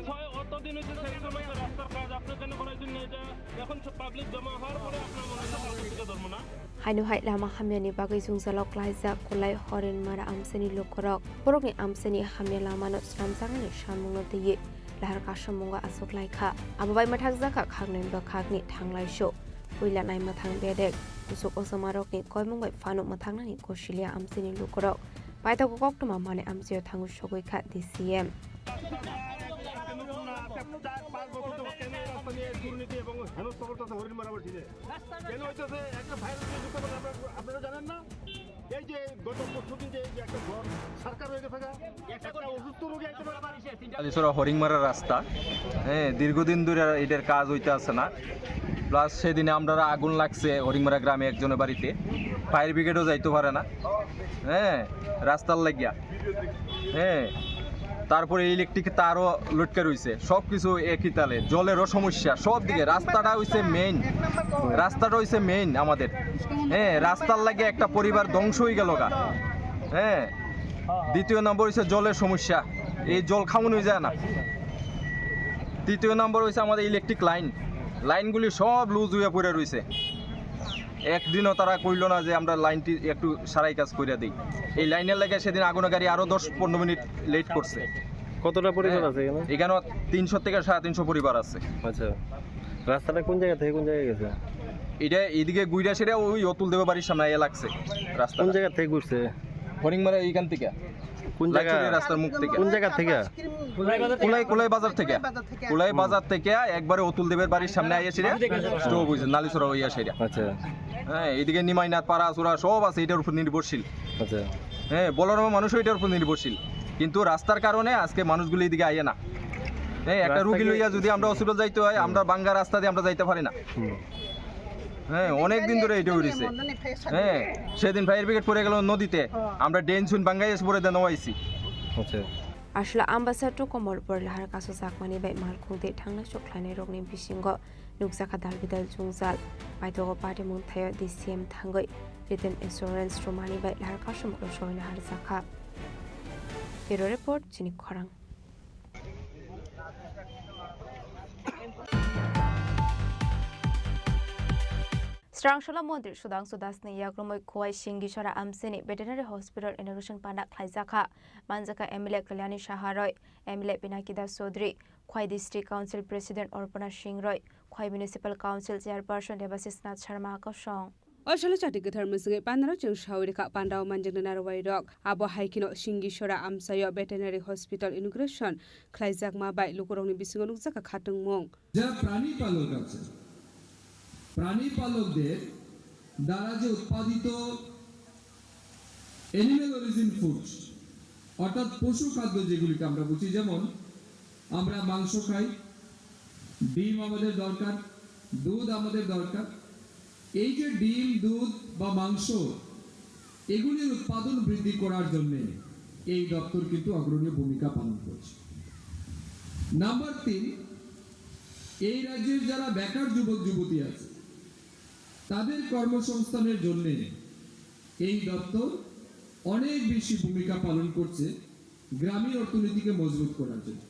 ছয়, অত দিন হচ্ছে সেন্ট্রাল হচ্ছে রাস্তার কাজ, আপনি কেন করাইছেন না এটা? এখন সব পাবলিক জমা হওয়ার পরে আপনার মনে হচ্ছে পাবলিক থেকে ধর্ম না। Haino hai lama hamyani bagwi jwngjalo klaijak Kolai Horenmara amchaini lukurok. Borokni amchaini hamya lamano swnamjaknani sanmungno twiwi lahar kasummungo achuk laikha. Abo bai mwthakjakha khaknwi bwkhakni thanglaisu. Puila naimwthang bedek, kuchuk ochomarokni koimung bai phano mwthaknani kosiliya amchaini lukurok. Paithago koktwma manwi amchaio thangwi sogwi kha D C M. কেন হইতেছে একটা ভাইরাস নিয়ে যুক্ত করলে আপনারা, আপনারা জানেন না? এই যে গত পরশু দিন যে, এই যে একটা জ্বর, সরকার হয়ে গেছে গা, একটা অসুস্থ রোগী আইতে পারে। কালীছড়া হরিংমারা রাস্তা, হ্যাঁ, দীর্ঘদিন ধরে এটার কাজ হইতে আছে না। প্লাস সেদিনে আমরা আগুন লাগছে হরিংমারা গ্রামে একজনের বাড়িতে, ফায়ার ব্রিগেডও যাইতে পারে না, হ্যাঁ, রাস্তার লাগিয়া, হ্যাঁ। তারপরে ইলেকট্রিক তারও লটকে রইছে, সব কিছু একই তালে। জলেরও সমস্যা সব দিকে, রাস্তাটা হইছে মেইন, রাস্তাটা হইছে মেইন আমাদের, হ্যাঁ। রাস্তার লাগে একটা পরিবার ধ্বংস হয়ে গেল গা, হ্যাঁ। দ্বিতীয় নম্বর হইছে জলের সমস্যা, এই জল খাওয়ানো যায় না। তৃতীয় নম্বর হইছে আমাদের ইলেকট্রিক লাইন, লাইনগুলি সব লুজ হয়ে পড়ে রইছে। একদিনও তারা কইলো না যে আমরা লাইনটি একটু সারাই কাজ করিয়া দিই। এই লাইনের লাগে সেদিন আগুনের গাড়ি আরো দশ পনেরো মিনিট লেট করছে। কতটা পরিবার আছে এখানে? এখানে তিনশো থেকে সাড়ে তিনশো পরিবার আছে। আচ্ছা, রাস্তাটা কোন জায়গা থেকে কোন জায়গায় গেছে? এটা এদিকে গুইরা সেটা ওই অতুল দেবের বাড়ির সামনে আইয়া লাগছে রাস্তা। কোন জায়গা থেকে ঘুরছে? হরিংমারা এইখান থেকে। কোন জায়গা? লাইটচুরি রাস্তার মুখ থেকে। কোন জায়গা থেকে? কুলাই, কুলাই বাজার থেকে। কুলাই বাজার থেকে। কুলাই বাজার থেকে একবারে অতুল দেবের বাড়ির সামনে আইয়া সেটা স্টপ হইছে, নালিছড়া হইয়া সেটা। আচ্ছা। হ্যাঁ, এদিকে নিমাইনাথ পাড়া চূড়া সব আছে এটার উপর নির্ভরশীল। আচ্ছা। হ্যাঁ, বলরাম মানুষও এটার উপর নির্ভরশীল, কিন্তু রাস্তার কারণে আজকে মানুষগুলো এদিকে আইয়ে না। হ্যাঁ, একটা রাস্তা রুগী কি লইয়া যদি আমরা হসপিটাল যাইতে হয়, হুম। আমরা বাঙ্গা রাস্তা দিয়ে আমরা যাইতে পারি না। হুম। হ্যাঁ, অনেক দিন ধরে এটা হয়েছে। হ্যাঁ, সেদিন ফায়ার ব্রিগেড পড়ে গেল নদীতে। হ্যাঁ। আমরা ড্রেন শুন বাঙ্গাই এসে পড়ে দেন ওয়াইসি। আচ্ছা। Aswla Ambassa Tokomol Porlahar kasu chakmani bai malkhung tei thangna chukhlainai rokni bisingo nukjakha dalbidal jwngjal. Paitogo party mungthaio D C M thangwi written assurance rwmani bai lahar kasumukno soina harjakha. Bureau Report, Chini Khorang. Srangsola Montri Sudhangshu Das ni yagrumwi Khowai Singisora Amsini Veterinary Hospital inauguration panda khlaijakha. Manjakha M L A Kalyani Saha Roy, M L A Pinaki Das Chaudhary, Khowai District Council President Arpana Singh Roy, Khowai Municipal Council Chairperson Debashish Nath Sharma kosong. O salo chati kwthar mwswngwi pandaro chwng sawi rwkha, pandao manjaknai narwai rok. Abo hai kheno Singisora amchaio Veterinary Hospital inauguration khlaijakma bai lukurokni bisingo nukjakha khatungmung. যারা প্রাণী পালক আছে, প্রাণী পালকদের দ্বারা যে উৎপাদিত animal origin food, অর্থাৎ পশু খাদ্য যেগুলিকে আমরা বুঝি, যেমন আমরা মাংস খাই, ডিম আমাদের দরকার, দুধ আমাদের দরকার। এই যে ডিম, দুধ বা মাংস, এগুলির উৎপাদন বৃদ্ধি করার জন্য এই দপ্তর কিন্তু অগ্রণীয় ভূমিকা পালন করছে। নাম্বার তিন, এই রাজ্যের যারা বেকার যুবক যুবতী আছে, তাদের কর্মসংস্থানের জন্য এই দপ্তর অনেক বেশি ভূমিকা পালন করছে গ্রামীণ অর্থনীতিকে মজবুত করার জন্য।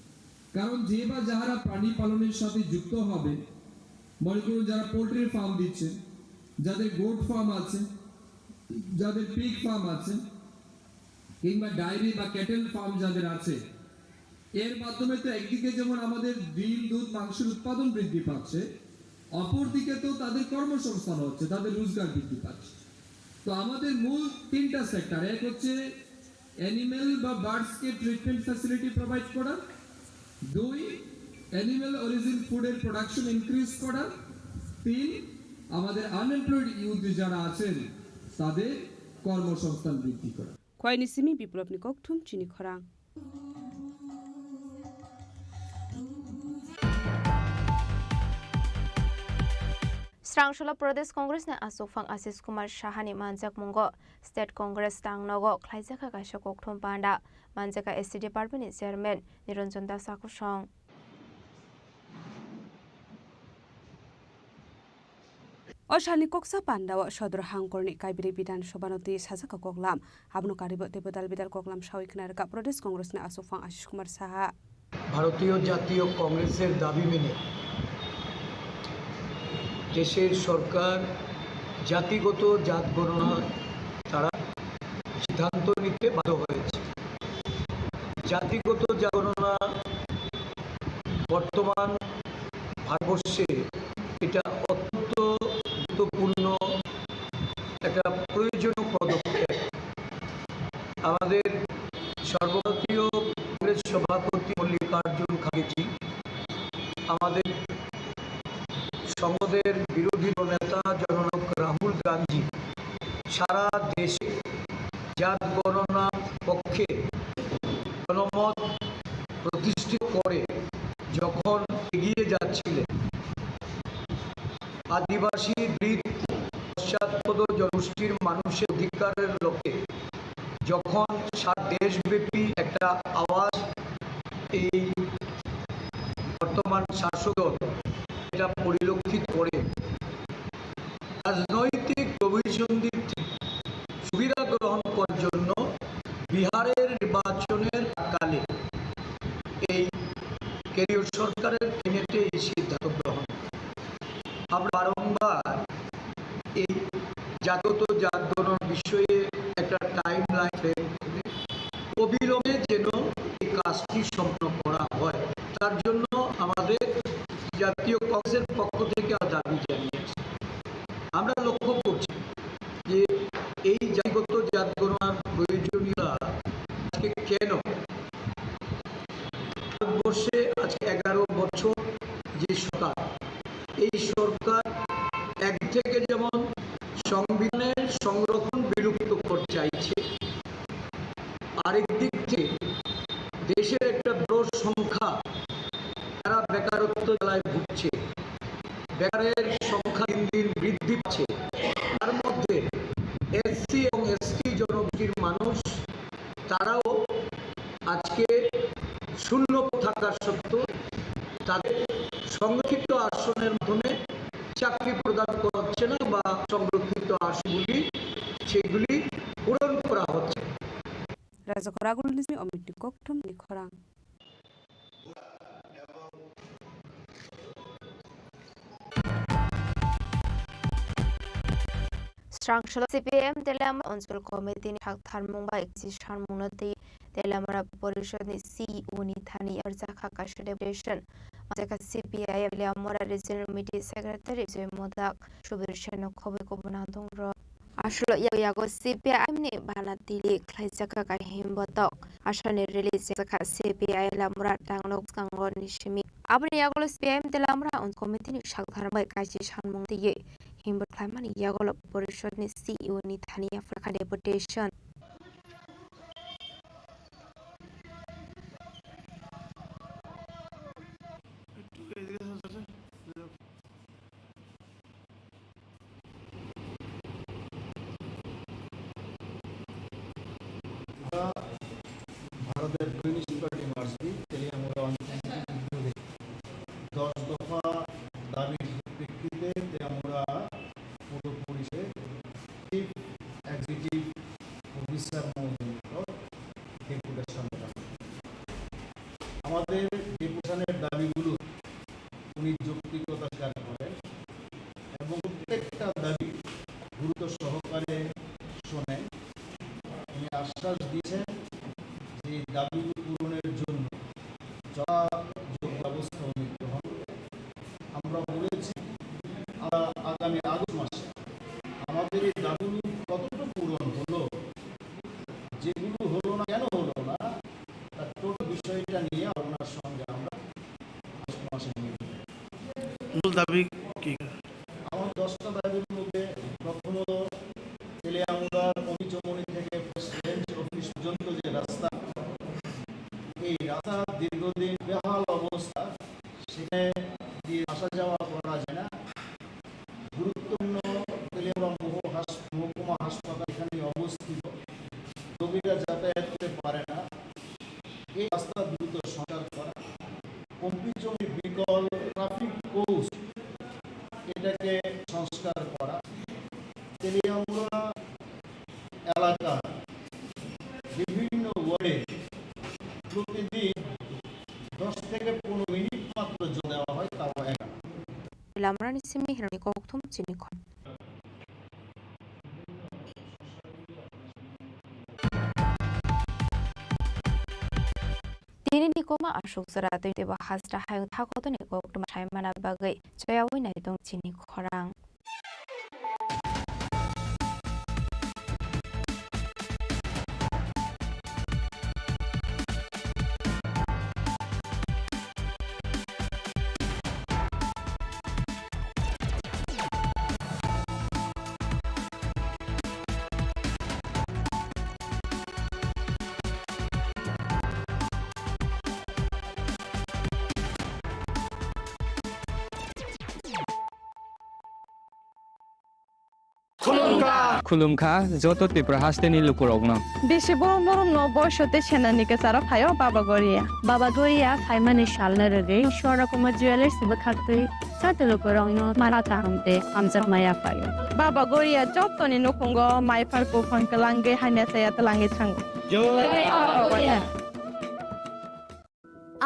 কারণ যে বা যাহারা প্রাণী পালনের সাথে যুক্ত হবে, মনে করুন, যারা পোল্ট্রি ফার্ম দিচ্ছেন, যাদের গোট ফার্ম আছে, যাদের পিগ ফার্ম আছে, কিংবা ডায়েরি বা ক্যাটেল ফার্ম যাদের আছে, এর মাধ্যমে তো একদিকে যেমন আমাদের ডিম, দুধ, মাংসের উৎপাদন বৃদ্ধি পাচ্ছে, অপরদিকে তো তাদের কর্মসংস্থান হচ্ছে, তাদের রোজগার বৃদ্ধি পাচ্ছে। তো আমাদের মূল তিনটা সেক্টর, এক হচ্ছে অ্যানিমেল বা বার্ডসকে ট্রিটমেন্ট ফ্যাসিলিটি প্রোভাইড করা, দুই, অ্যানিমেল অরিজিন ফুডের প্রোডাকশন ইনক্রিজ করা, তিন, আমাদের আনএমপ্লয়েড ইউথ যারা আছেন তাদের কর্মসংস্থান বৃদ্ধি করা। Khowai ni simi Biplopni kokthum Chini Khorang. Srangsola Pradesh Congress ni aswkphang Ashish Kumar Saha ni manjakmungo State Congress tangnogo khlaijakha kaisa kokthum panda, manjakha S C Department ni Chairman Niranjan Das Akusong. O salni koksa pandao Sodor Hangkorni Kaibiri Bidhan Sobhano twi sajak koklam. Abono karibo teibo dal bidal koklam sawi khna rwkha Pradesh Congress ni aswkphang Ashish Kumar Saha. ভারতীয় জাতীয় কংগ্রেসের দাবি মেনে দেশের সরকার জাতিগত জাত গণনা তারা সিদ্ধান্ত নিতে বাধ্য হয়েছে। জাতিগত জাত গণনা বর্তমান ভারতবর্ষে এটা অত্যন্ত গুরুত্বপূর্ণ একটা প্রয়োজনীয় পদক্ষেপ। আমাদের সর্বভারতীয় কংগ্রেস সভাপতি মল্লিকার্জুন খার্গেজি, আমাদের সংসদের বিরোধী নেতা জননায়ক রাহুল গান্ধী সারা দেশে জাত গণনার পক্ষে জনমত প্রতিষ্ঠিত করে যখন এগিয়ে যাচ্ছিলেন, আদিবাসী দলিত পশ্চাৎপদ জনগোষ্ঠীর মানুষের অধিকারের লক্ষ্যে যখন সারা দেশব্যাপী একটা আওয়াজ এই বর্তমান শাসক দল এটা পরিলক্ষিত করে, রাজনৈতিক প্রতিদ্বন্দ্বীর সুবিধা গ্রহণ করার জন্য বিহারের নির্বাচনের কালে এই কেন্দ্রীয় সরকারের ক্যাবিনেটে এই সিদ্ধান্ত গ্রহণ। আমরা বারংবার এই জাতিগত জাত গণনার বিষয়ে একটা টাইম লাইন ফ্রেম করে অবিলম্বে যেন এই কাজটি সম্পন্ন করা হয়, তার জন্য আমাদের জাতীয় কংগ্রেসের পক্ষ থেকে আমরা দাবি জানিয়েছি। আমরা লক্ষ্য করছি যে এই জাতিগত জাত গণনার প্রয়োজনীয়তা আজকে কেন ভারতবর্ষে আজকে এগারো বছর যে সরকার, এই সরকার একদিক থেকে যেমন সংবিধানের সংরক্ষণ বিলুপ্ত করতে চাইছে, আরেক দিক থেকে দেশের একটা বড় সংখ্যা যারা বেকারত্ব জ্বালায় ভুগছে, বেকারের সংখ্যা দিন দিন বৃদ্ধি তারাও আজকে শূন্য থাকার সত্ত্বেও তাদের সংরক্ষিত আসনের মাধ্যমে চাকরি প্রদান করা হচ্ছে না বা সংরক্ষিত আসনগুলি সেগুলি পূরণ করা হচ্ছে না। Raja Koragul Nismi Omit Kokthum ni Khorang. Srang salo C P I M Teliamura Onchol Committee ni sak tharmung bai kisi sanmung no twi Teliamura Porishod ni C E O ni thani arjakha kaisa deputation. Arjakha C P I M Teliamura Regional Committee Secretary Joy Modak, Subir Sen no khobwi kubun nangtong rok. Aswk yago yago C P I M ni bana tili khlaijak kha kaihim botok. Aswkni release jakha C P I M Teliamura tangno bwskango ni simi. Aboni yagulo C P I M Teliamura Onchol Committee ni sak tharmung bai kaisi sanmung twiwi himbo khlaimani yagulo Porishod ni C E O ni thani yapharkha deputation. ভারতের communist party মার্কসবাদী তেলিয়ামুড়া অঞ্চল দশ দফা দাবির প্রেক্ষিতে তেলিয়ামুড়া পৌর পরিষদের chief executive officer মহোদয় ডেপুটেশন। আমাদের ডেপুটেশনের দাবিগুলো উনি যৌক্তিকতা স্বীকার করেন এবং প্রত্যেকটা দাবি গুরুত্ব সহকারে শোনেন। উনি আশ্বাস দিয়েছেন যে এই দাবিগুলো পূরণের জন্য যথাযোগ্য ব্যবস্থা উনি গ্রহণ করবেন। আমরা বলেছি, আমরা আগামী আগস্ট মাসে আমাদের এই দাবিগুলো কতটুকু পূরণ হলো, যেগুলো হলো না, কেন হলো না, তার টোটাল বিষয়টা নিয়ে আপনার সঙ্গে আমরা আগস্ট মাসে মিলিত হব। মূল দাবি কি? আমার দশটা দাবির মধ্যে প্রথমত তেলিয়ামুড়ার অমিচমনি থেকে ফার্স্ট রেঞ্জ অফিস পর্যন্ত যে রাস্তা, এই রাস্তা দীর্ঘদিন বেহাল অবস্থা, সেখানে দিয়ে আসা যাওয়া করা যায় না। গুরুত্বপূর্ণ তেলিয়ামুড়া মহ-, হাস-, মহকুমা হাসপাতাল এখানে অবস্থিত, রোগীরা যাতায়াত করতে পারে না। এই রাস্তা দ্রুত সংস্কার করা, অমিচমনি বিকল ট্রাফিক কোচ এটাকে সংস্কার করা, তেলিয়ামুড়া এলাকার বিভিন্ন ওয়ার্ডে প্রতিদিন দশ থেকে পনেরো মিনিট মাত্র জল দেওয়া হয়, তাও এক আনা। Teliamura ni simi hirani kokthum chini khorang. Tini ni koma aswk jora twi teibo hasta hayung thakoto ni koktwma saimana bagwi chayawi naitong chini khorang. Khulumkha. Khulumkha joto Tripura hasteni lukurokno. Bisi borom borom no boiso tei senani kwcharo phaio Baba Goria. Baba Goria phaimani salno rwgwi Swarna Kumar Jewellers bwkhaktwi joto lukurokno mara kaham tei hamjakma yaphaio. Baba Goria jotoni nukhungo maiphar buphang kwlangwi hamya chaya twlangwi thango. Jai Baba Goria.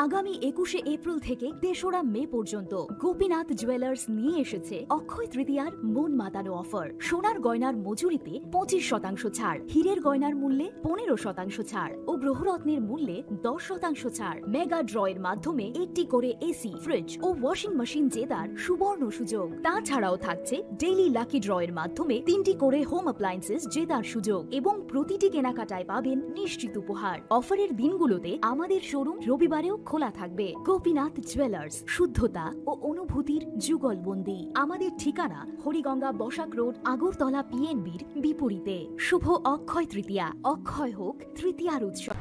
আগামী একুশে এপ্রিল থেকে তেসরা মে পর্যন্ত গোপীনাথ জুয়েলার্স নিয়ে এসেছে অক্ষয় তৃতীয়ার মন মাতানো অফার। সোনার গয়নার মজুরিতে পঁচিশ শতাংশ ছাড়, হীরের গয়নার মূল্যে পনেরো শতাংশ ছাড় ও গ্রহরত্নের মূল্যে দশ শতাংশ ছাড়। মেগা ড্রয়ের মাধ্যমে একটি করে এসি, ফ্রিজ ও ওয়াশিং মেশিন জেতার সুবর্ণ সুযোগ। তাছাড়াও থাকছে ডেইলি লাকি ড্রয়ের মাধ্যমে তিনটি করে হোম অ্যাপ্লায়েন্সেস জেতার সুযোগ এবং প্রতিটি কেনাকাটায় পাবেন নিশ্চিত উপহার। অফারের দিনগুলোতে আমাদের শোরুম রবিবারেও খোলা থাকবে। গোপীনাথ জুয়েলার্স, শুদ্ধতা ও অনুভূতির যুগলবন্দি। আমাদের ঠিকানা হরিগঙ্গা বসাক রোড, আগরতলা পিএনবির বিপরীতে। শুভ অক্ষয় তৃতীয়া, অক্ষয় হোক তৃতীয়ার উৎসব।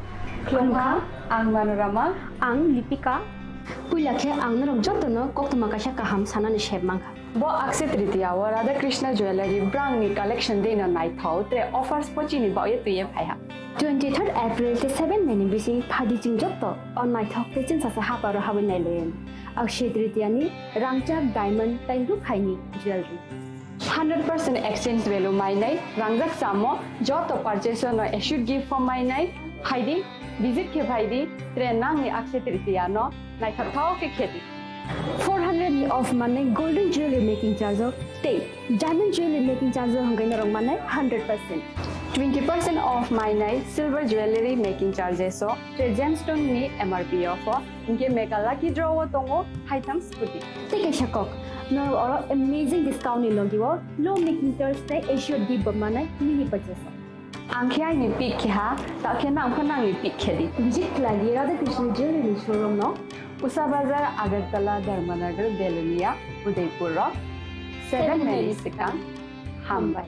Khulumkha, ang Manorama. Ang Lipika. Puila khe ang norok jotono koktwma kaisa kaham sanani sep mankha. Bo Akshaya Tritiya o Radha Krishna Jewellery brangni collection deino naithok tei offers bo chini bagwi twiwi phaiha. Twenty third April tei seven May ni bising phaidi chwng jotto o naithok tei chwngsasa haparo habwi nailayan. Akshaya Tritiya ni rangchak diamond tei rukhaini jewelry. Hundred percent exchange value mainai rangjak chamo joto purchase no assured gift form mainai. Phaidi, visit khe phaidi, tre nangni Akshaya Tritiya no naithok thao khe khedi. Four hundred ni off manai golden jewelry making charge o tei diamond jewelry making charge o hwnkhai norok manai hundred percent. Twenty percent off mainai silver jewelry making charges o tei gemstone ni M R P off o, hinkhe mega lucky draw o tongo haitham scooty. Tei kaisa kok, norok oro amazing discount ni logi o low making charge tei assured gift bo manai mini purchase o. Ang khe aini pick khe ha, ta khe nang pho nangni pick khe di. Visit khlai di Radha Krishna Jewelry ni showroom no. Usa Bazar, Agartala, Dharmanagar, Belonia, Udaipur rok. Seven May ni swkang. Hambai.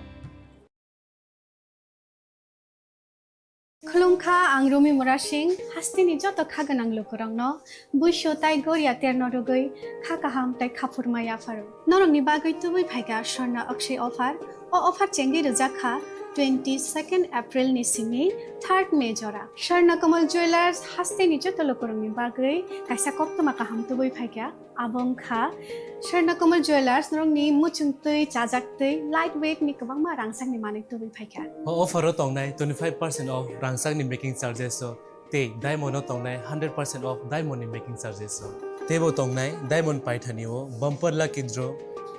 Khulumkha, ang Rumi Murasing, hasteni joto kha gwnang lukurokno buisu tai goria terno rwgwi kha kaham tai khaphurma yapharo. Norokni bagwi tubui phaikha Swarna Akshay offer. O offer chengwi rwjak kha twenty second April ni simi third May jora. Swarna Kamal Jewelers hasteni joto lukurokni bagwi kaisa koktwma kaham tubui phaikha. Abo wngkha Swarna Kamal Jewelers, norokni muchungtwi, chajaktwi, light weight ni kwbangma rangchakni manwi tubui phaikha. O offer o tongnai twenty five percent off rangchakni making charges o tei diamond o tongnai hundred percent off diamond ni making charges o. Teibo tongnai diamond paithani o bumper lucky draw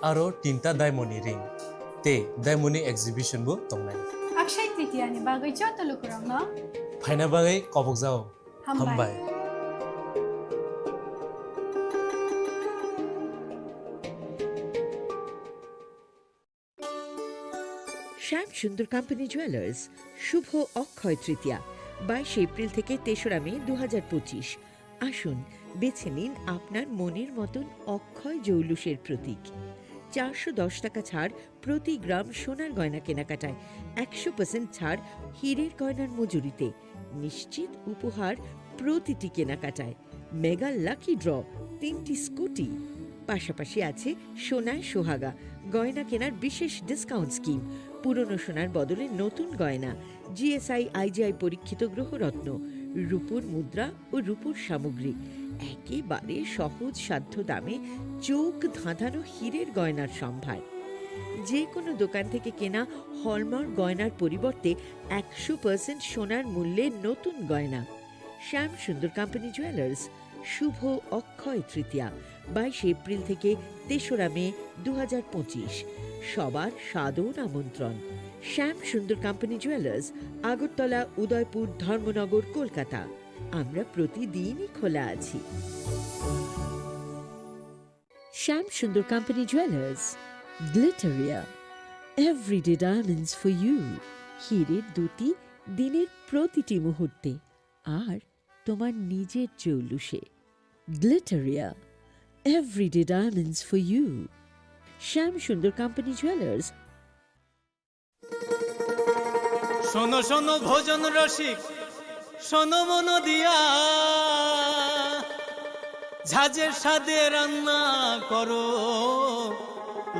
aro tinta diamond ni ring tei diamond ni exhibition bo tongnai. Akshay Tritiya ni bagwi joto lukurokno phaina bagwi kobokjao. Hambai. Hambai. Shyam Sundar Company Jewelers, শুভ অক্ষয় তৃতীয়া, বাইশে এপ্রিল থেকে তেসরা মে দু হাজার পঁচিশ। আসুন, বেছে নিন আপনার মনের মতন অক্ষয় জৌলুসের প্রতীক। চারশো দশ টাকা ছাড় প্রতি গ্রাম সোনার গয়না কেনাকাটায়, একশো পার্সেন্ট ছাড় হীরের গয়নার মজুরিতে, নিশ্চিত উপহার প্রতিটি কেনাকাটায়, মেগা লাকি ড্র, তিনটি স্কুটি। পাশাপাশি আছে সোনায় সোহাগা, গয়না কেনার বিশেষ ডিসকাউন্ট স্কিম, পুরনো সোনার বদলে নতুন গয়না, জিএসআই আইজিআই পরীক্ষিত গ্রহরত্ন, রূপোর মুদ্রা ও রূপোর সামগ্রী, একেবারে সহজ সাধ্য দামে চোখ ধাঁধানো হীরের গয়নার সম্ভার। যে কোনো দোকান থেকে কেনা হলমার্ক গয়নার পরিবর্তে একশো পার্সেন্ট সোনার মূল্যে নতুন গয়না। শ্যাম সুন্দর কোম্পানি জুয়েলার্স, শুভ অক্ষয় তৃতীয়া, বাইশে এপ্রিল থেকে তেসরা মে দু হাজার পঁচিশ। সবার সাদর আমন্ত্রণ। Shyam Sundar company jewellers, Agartala, Udaipur, Dharmanagar, Kolkata. আমরা প্রতিদিনই খোলা আছি। Shyam Sundar company jewellers, Glitteria, everyday diamonds for you. হীরের দ্যুতি দিনের প্রতিটি মুহূর্তে, আর তোমার নিজের জৌলুসে। Glitteria, everyday diamonds for you. Shyam Sundar company jewellers. শোনো শোনো ভোজন রসিক, শোনো মন দিয়া, ঝাঁঝের স্বাদে রান্না করো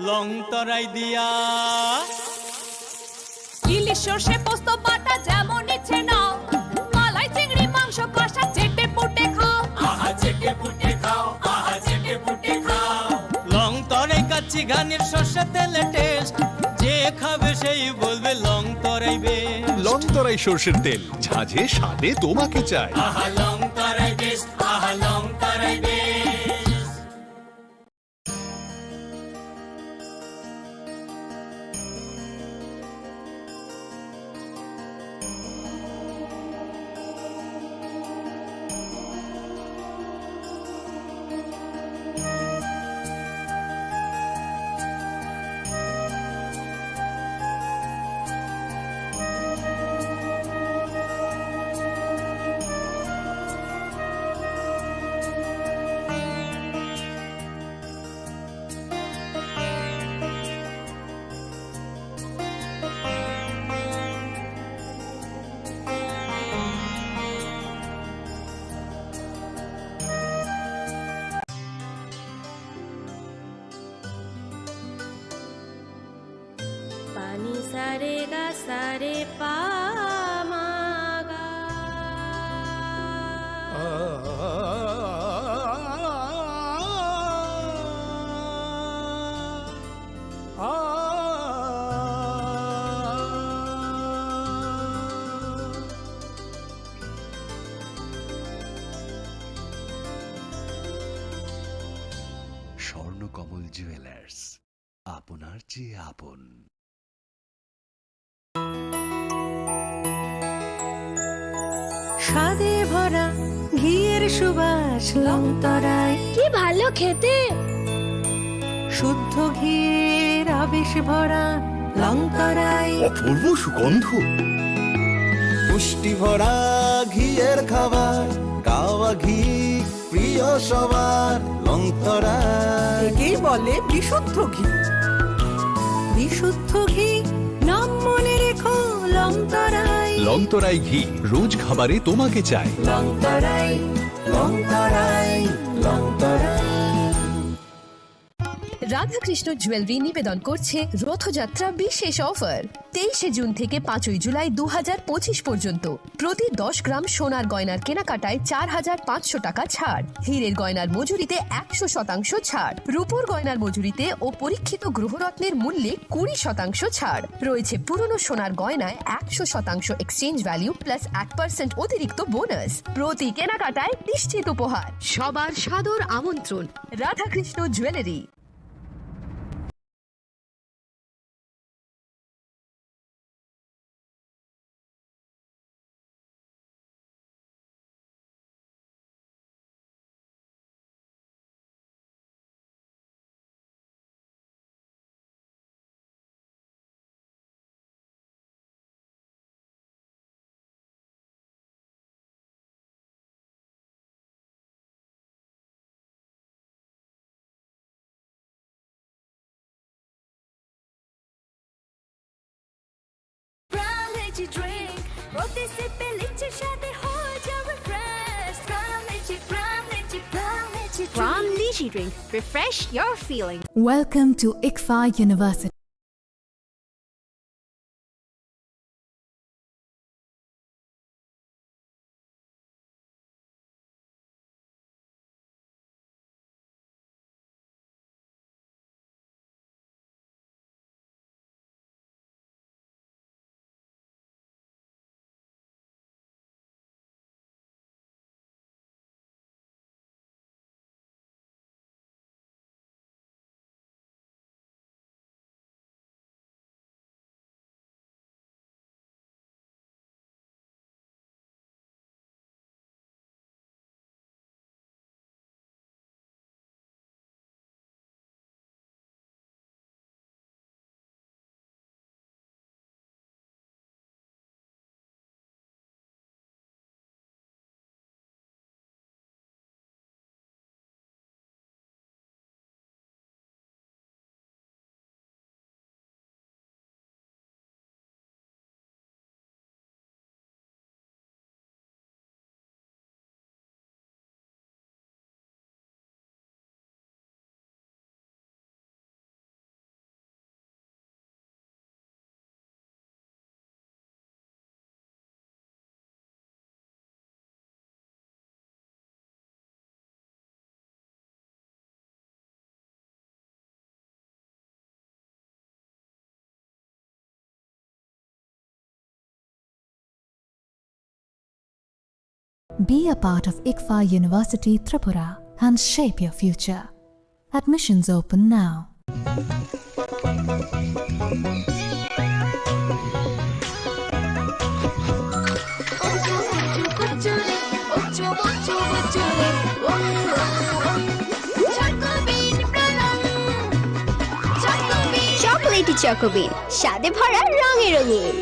লং তরাই দিয়া। ইলিশ সর্ষে পোস্ত বাটা যেমন ইচ্ছে নাও, মালাই চিংড়ি মাংস কষা চেটে পুটে খাও। আহা চেটে পুটে খাও, আহা চেটে পুটে খাও। লং তরাই কাচ্চি ঘানির সর্ষে তেলে টেস্ট, যে খাবে সেই বলবে লং তরাই বেশ। লং তরাই সর্ষের তেল, ঝাঁঝে স্বাদে তোমাকে চাই। আহা লং তরাই বেশ, আহা লং তরাই বেশ। Pani sare ga sare pa ma কমল জুয়েলার্স, আপনার চেয়ে আপন। স্বাদে ভরা ঘিয়ের সুবাস লংতরাই। কি ভালো খেতে! শুদ্ধ ঘিয়ের আবেশ ভরা লংতরাই। অপূর্ব সুগন্ধ। পুষ্টি ভরা ঘিয়ের খাবার, গাওয়া ঘি প্রিয় সবার, লংতরাই। একেই বলে বিশুদ্ধ ঘি। বিশুদ্ধ ঘি, নাম মনে রেখো, লংতরাই। লংতরাই ঘি, রোজ খাবারে তোমাকে চাই। লংতরাই, লংতরাই, লংতরাই। রাধাকৃষ্ণ জুয়েলারি নিবেদন করছে রথযাত্রা বিশেষ অফার। তেইশে জুন থেকে পাঁচই জুলাই দু হাজার পঁচিশ পর্যন্ত প্রতি দশ গ্রাম সোনার গয়নার কেনাকাটায় চার হাজার পাঁচশো টাকা ছাড়, হীরের গয়নার মজুরিতে একশো শতাংশ ছাড়, রূপোর গয়নার মজুরিতে ও পরীক্ষিত গ্রহরত্নের মূল্যে কুড়ি শতাংশ ছাড়। রয়েছে পুরনো সোনার গয়নায় একশো শতাংশ এক্সচেঞ্জ ভ্যালু প্লাস এক পার্সেন্ট অতিরিক্ত বোনাস। প্রতি কেনাকাটায় নিশ্চিত উপহার। সবার সাদর আমন্ত্রণ। Radhakrishna jewellery. Prime Lychee Drink, প্রতি সিপে লিচির স্বাদে হয়ে যাও refresh. Prime Lychee, Prime Lychee, Prime Lychee Drink। Prime Lychee Drink, refresh your feeling. Welcome to ICFAR University. Be a part of ICFAR University Tripura and shape your future. Admissions open now. Chocolatey চকোবিন, স্বাদে ভরা, রঙে রঙিন।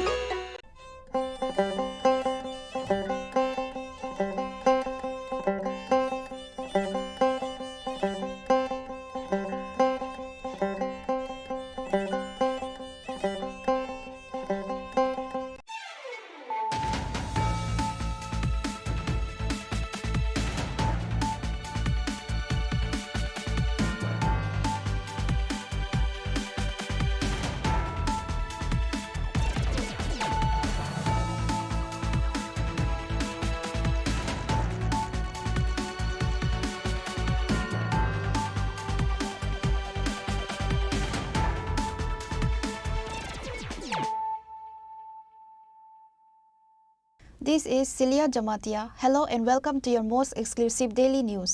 This is Celia Jamatia. Hello and welcome to your most exclusive daily news.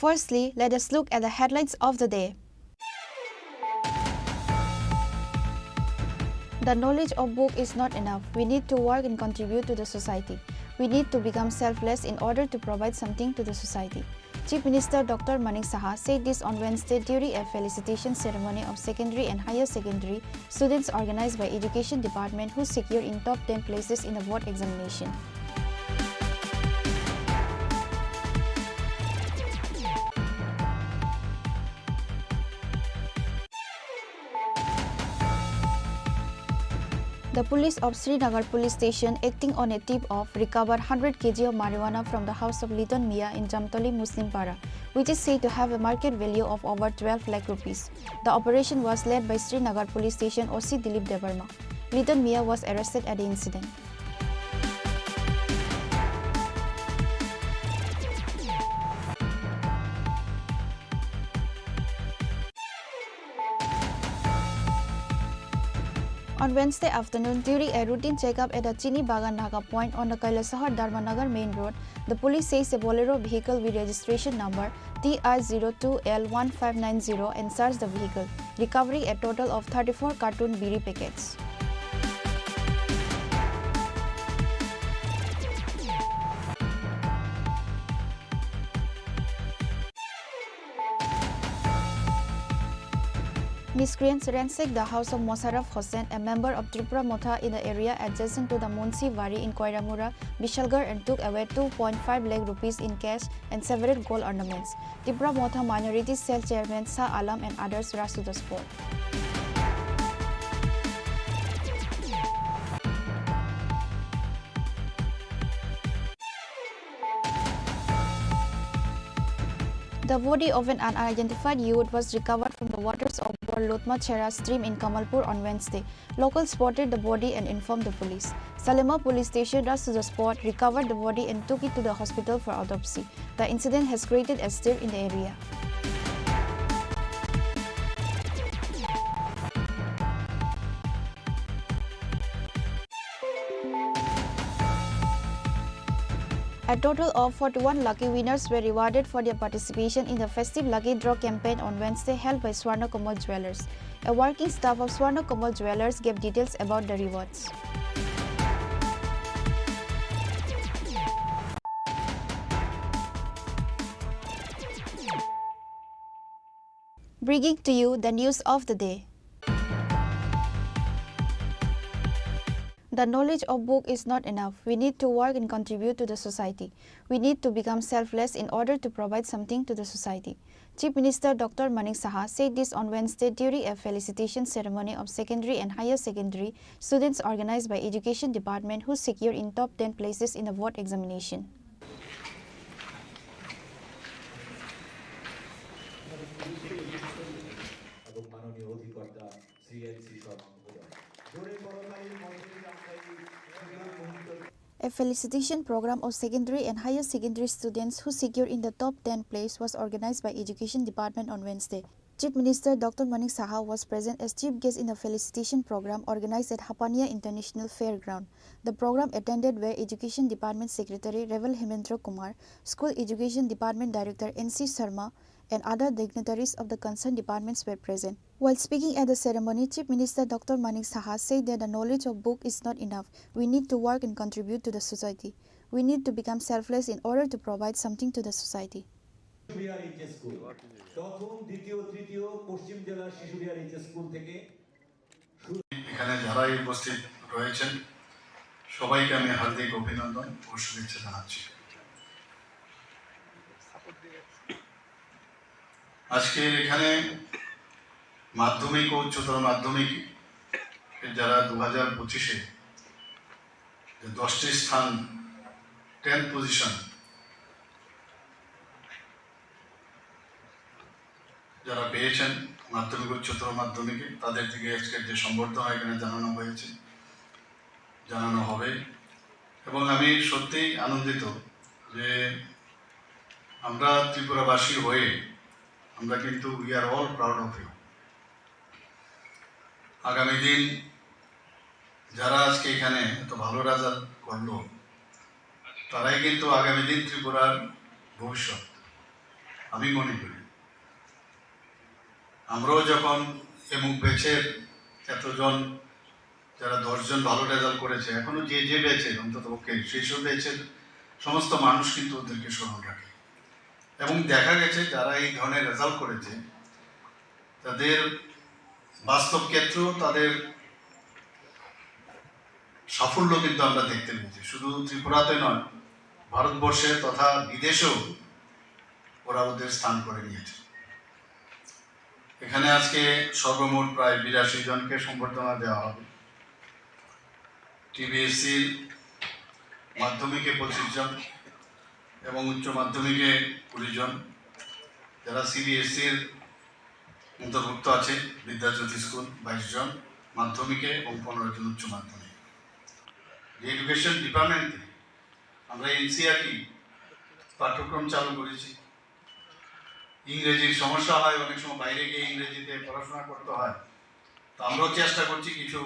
Firstly, let us look at the headlines of the day. The knowledge of book is not enough. We need to work and contribute to the society. We need to become selfless in order to provide something to the society. Chief Minister Doctor Manik Saha said this on Wednesday during a felicitation ceremony of secondary and higher secondary students organized by Education Department who secured in top ten places in the board examination. The police of Srinagar Police Station, acting on a tip-off, recovered hundred K G of marijuana from the house of Liton Mia in Jamtoli Muslim Para, which is said to have a market value of over twelve lakh rupees. The operation was led by Srinagar Police Station O C Dilip Debbarma. Liton Mia was arrested at the incident. On Wednesday afternoon, during a routine checkup at the Chini Bagan Naga point on the Kailasahar Dharmanagar main road, the police seized a Bolero vehicle with registration number T R zero two L one five nine zero and searched the vehicle, recovering a total of thirty-four carton biri packets. Miscreants ransacked the house of Mosharraf Hossain, a member of Tipra Motha in the area adjacent to the Munshi Wari in Koiramura, Bishalgarh, and took away two point five lakh rupees in cash and several gold ornaments. Tipra Motha Minority Cell Chairman Shah Alam and others rushed to the spot. The body of an unidentified youth was recovered from the waters of Borlotma Chera stream in Kamalpur on Wednesday. Locals spotted the body and informed the police. Salema Police Station rushed to the spot, recovered the body, and took it to the hospital for autopsy. The incident has created a stir in the area. A total of forty-one lucky winners were rewarded for their participation in the festive lucky draw campaign on Wednesday held by Swarna Kamal Jewellers. A working staff of Swarna Kamal Jewellers gave details about the rewards. Bringing to you the news of the day. The knowledge of book is not enough. We need to work and contribute to the society. We need to become selfless in order to provide something to the society. Chief Minister Doctor Manik Saha said this on Wednesday during a felicitation ceremony of secondary and higher secondary students organized by Education Department who secured in top ten places in the board examination. এবং মাননীয় অধিকর্তা Shri N C Sharma মহোদয়। জোরে করতালি মঞ্চে যাত্রায় সুন্দর মুহূর্ত। A felicitation program of secondary and higher secondary students who secured in the top ten place was organized by Education Department on Wednesday. Chief Minister Doctor Manik Saha was present as chief guest in the felicitation program organized at Hapania International Fairground. The program attended were Education Department Secretary Revel Hemendra Kumar, School Education Department Director N C Sharma, and other dignitaries of the concerned departments were present. While speaking at the ceremony, Chief Minister Doctor Manik Saha said that the knowledge of book is not enough. We need to work and contribute to the society. We need to become selfless in order to provide something to the society. Shishubihar HS school, প্রথম, দ্বিতীয়, তৃতীয় পশ্চিম জেলার Shishubihar HS school থেকে এখানে যারাই উপস্থিত রয়েছেন, সবাইকে আমি হার্দিক অভিনন্দন ও শুভেচ্ছা জানাচ্ছি। আজকের এখানে মাধ্যমিক ও উচ্চতর মাধ্যমিক যারা দু হাজার পঁচিশে যে দশটি স্থান, টেন্থ পজিশন, যারা পেয়েছেন মাধ্যমিক, উচ্চতর মাধ্যমিকে, তাদের দিকে আজকের যে সম্বর্ধনা এখানে জানানো হয়েছে, জানানো হবে। এবং আমি সত্যিই আনন্দিত যে আমরা ত্রিপুরাবাসী হয়ে আমরা কিন্তু we are all proud of you। আগামী দিন যারা আজকে এখানে এত ভালো রেজাল্ট করলো, তারাই কিন্তু আগামী দিন ত্রিপুরার ভবিষ্যৎ। আমি মনে করি আমরাও যখন এমুক ব্যাচের এতজন, যারা দশজন ভালো রেজাল্ট করেছে, এখনো যে যে ব্যাচের, অন্তত পক্ষে সেই সব ব্যাচের সমস্ত মানুষ কিন্তু ওদেরকে স্মরণ রাখে। এবং দেখা গেছে যারা এই ধরনের রেজাল্ট করেছে, তাদের বাস্তব ক্ষেত্রেও তাদের সাফল্য কিন্তু আমরা দেখতে পেয়েছি। শুধু ত্রিপুরাতে নয়, ভারতবর্ষে তথা বিদেশেও ওরা ওদের স্থান করে নিয়েছে। এখানে আজকে সর্বমোট প্রায় বিরাশি জনকে সম্বর্ধনা দেওয়া হবে। টিবিএসসির মাধ্যমিকে পঁচিশ জন এবং উচ্চ মাধ্যমিকে কুড়ি জন, যারা সিবিএসসির অন্তর্ভুক্ত আছে, বিদ্যাজ্যোতি স্কুল বাইশ জন মাধ্যমিকে এবং পনেরো জন উচ্চ মাধ্যমিক। যে এডুকেশন ডিপার্টমেন্টে আমরা এনসিইআরটি পাঠ্যক্রম চালু করেছি, ইংরেজির সমস্যা হয়, অনেক সময় বাইরে গিয়ে ইংরেজিতে পড়াশোনা করতে হয়। তো আমরাও চেষ্টা করছি কিছু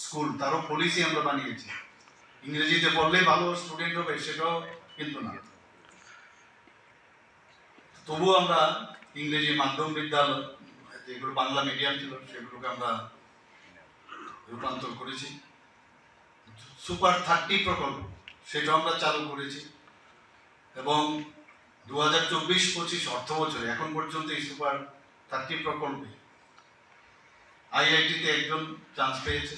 স্কুল, তারও পলিসি আমরা বানিয়েছি, ইংরেজিতে পড়লেই ভালো স্টুডেন্ট হবে, সেটাও কিন্তু না। তবুও আমরা ইংরেজি মাধ্যম বিদ্যালয়, যেগুলো বাংলা মিডিয়াম ছিল, সেগুলোকে আমরা রূপান্তর করেছি। সুপার থার্টি প্রকল্প, সেটা আমরা চালু করেছি এবং দু হাজার চব্বিশ পঁচিশ অর্থ বছরে এখন পর্যন্ত এই সুপার থার্টি প্রকল্পে আইআইটিতে একজন চান্স পেয়েছে,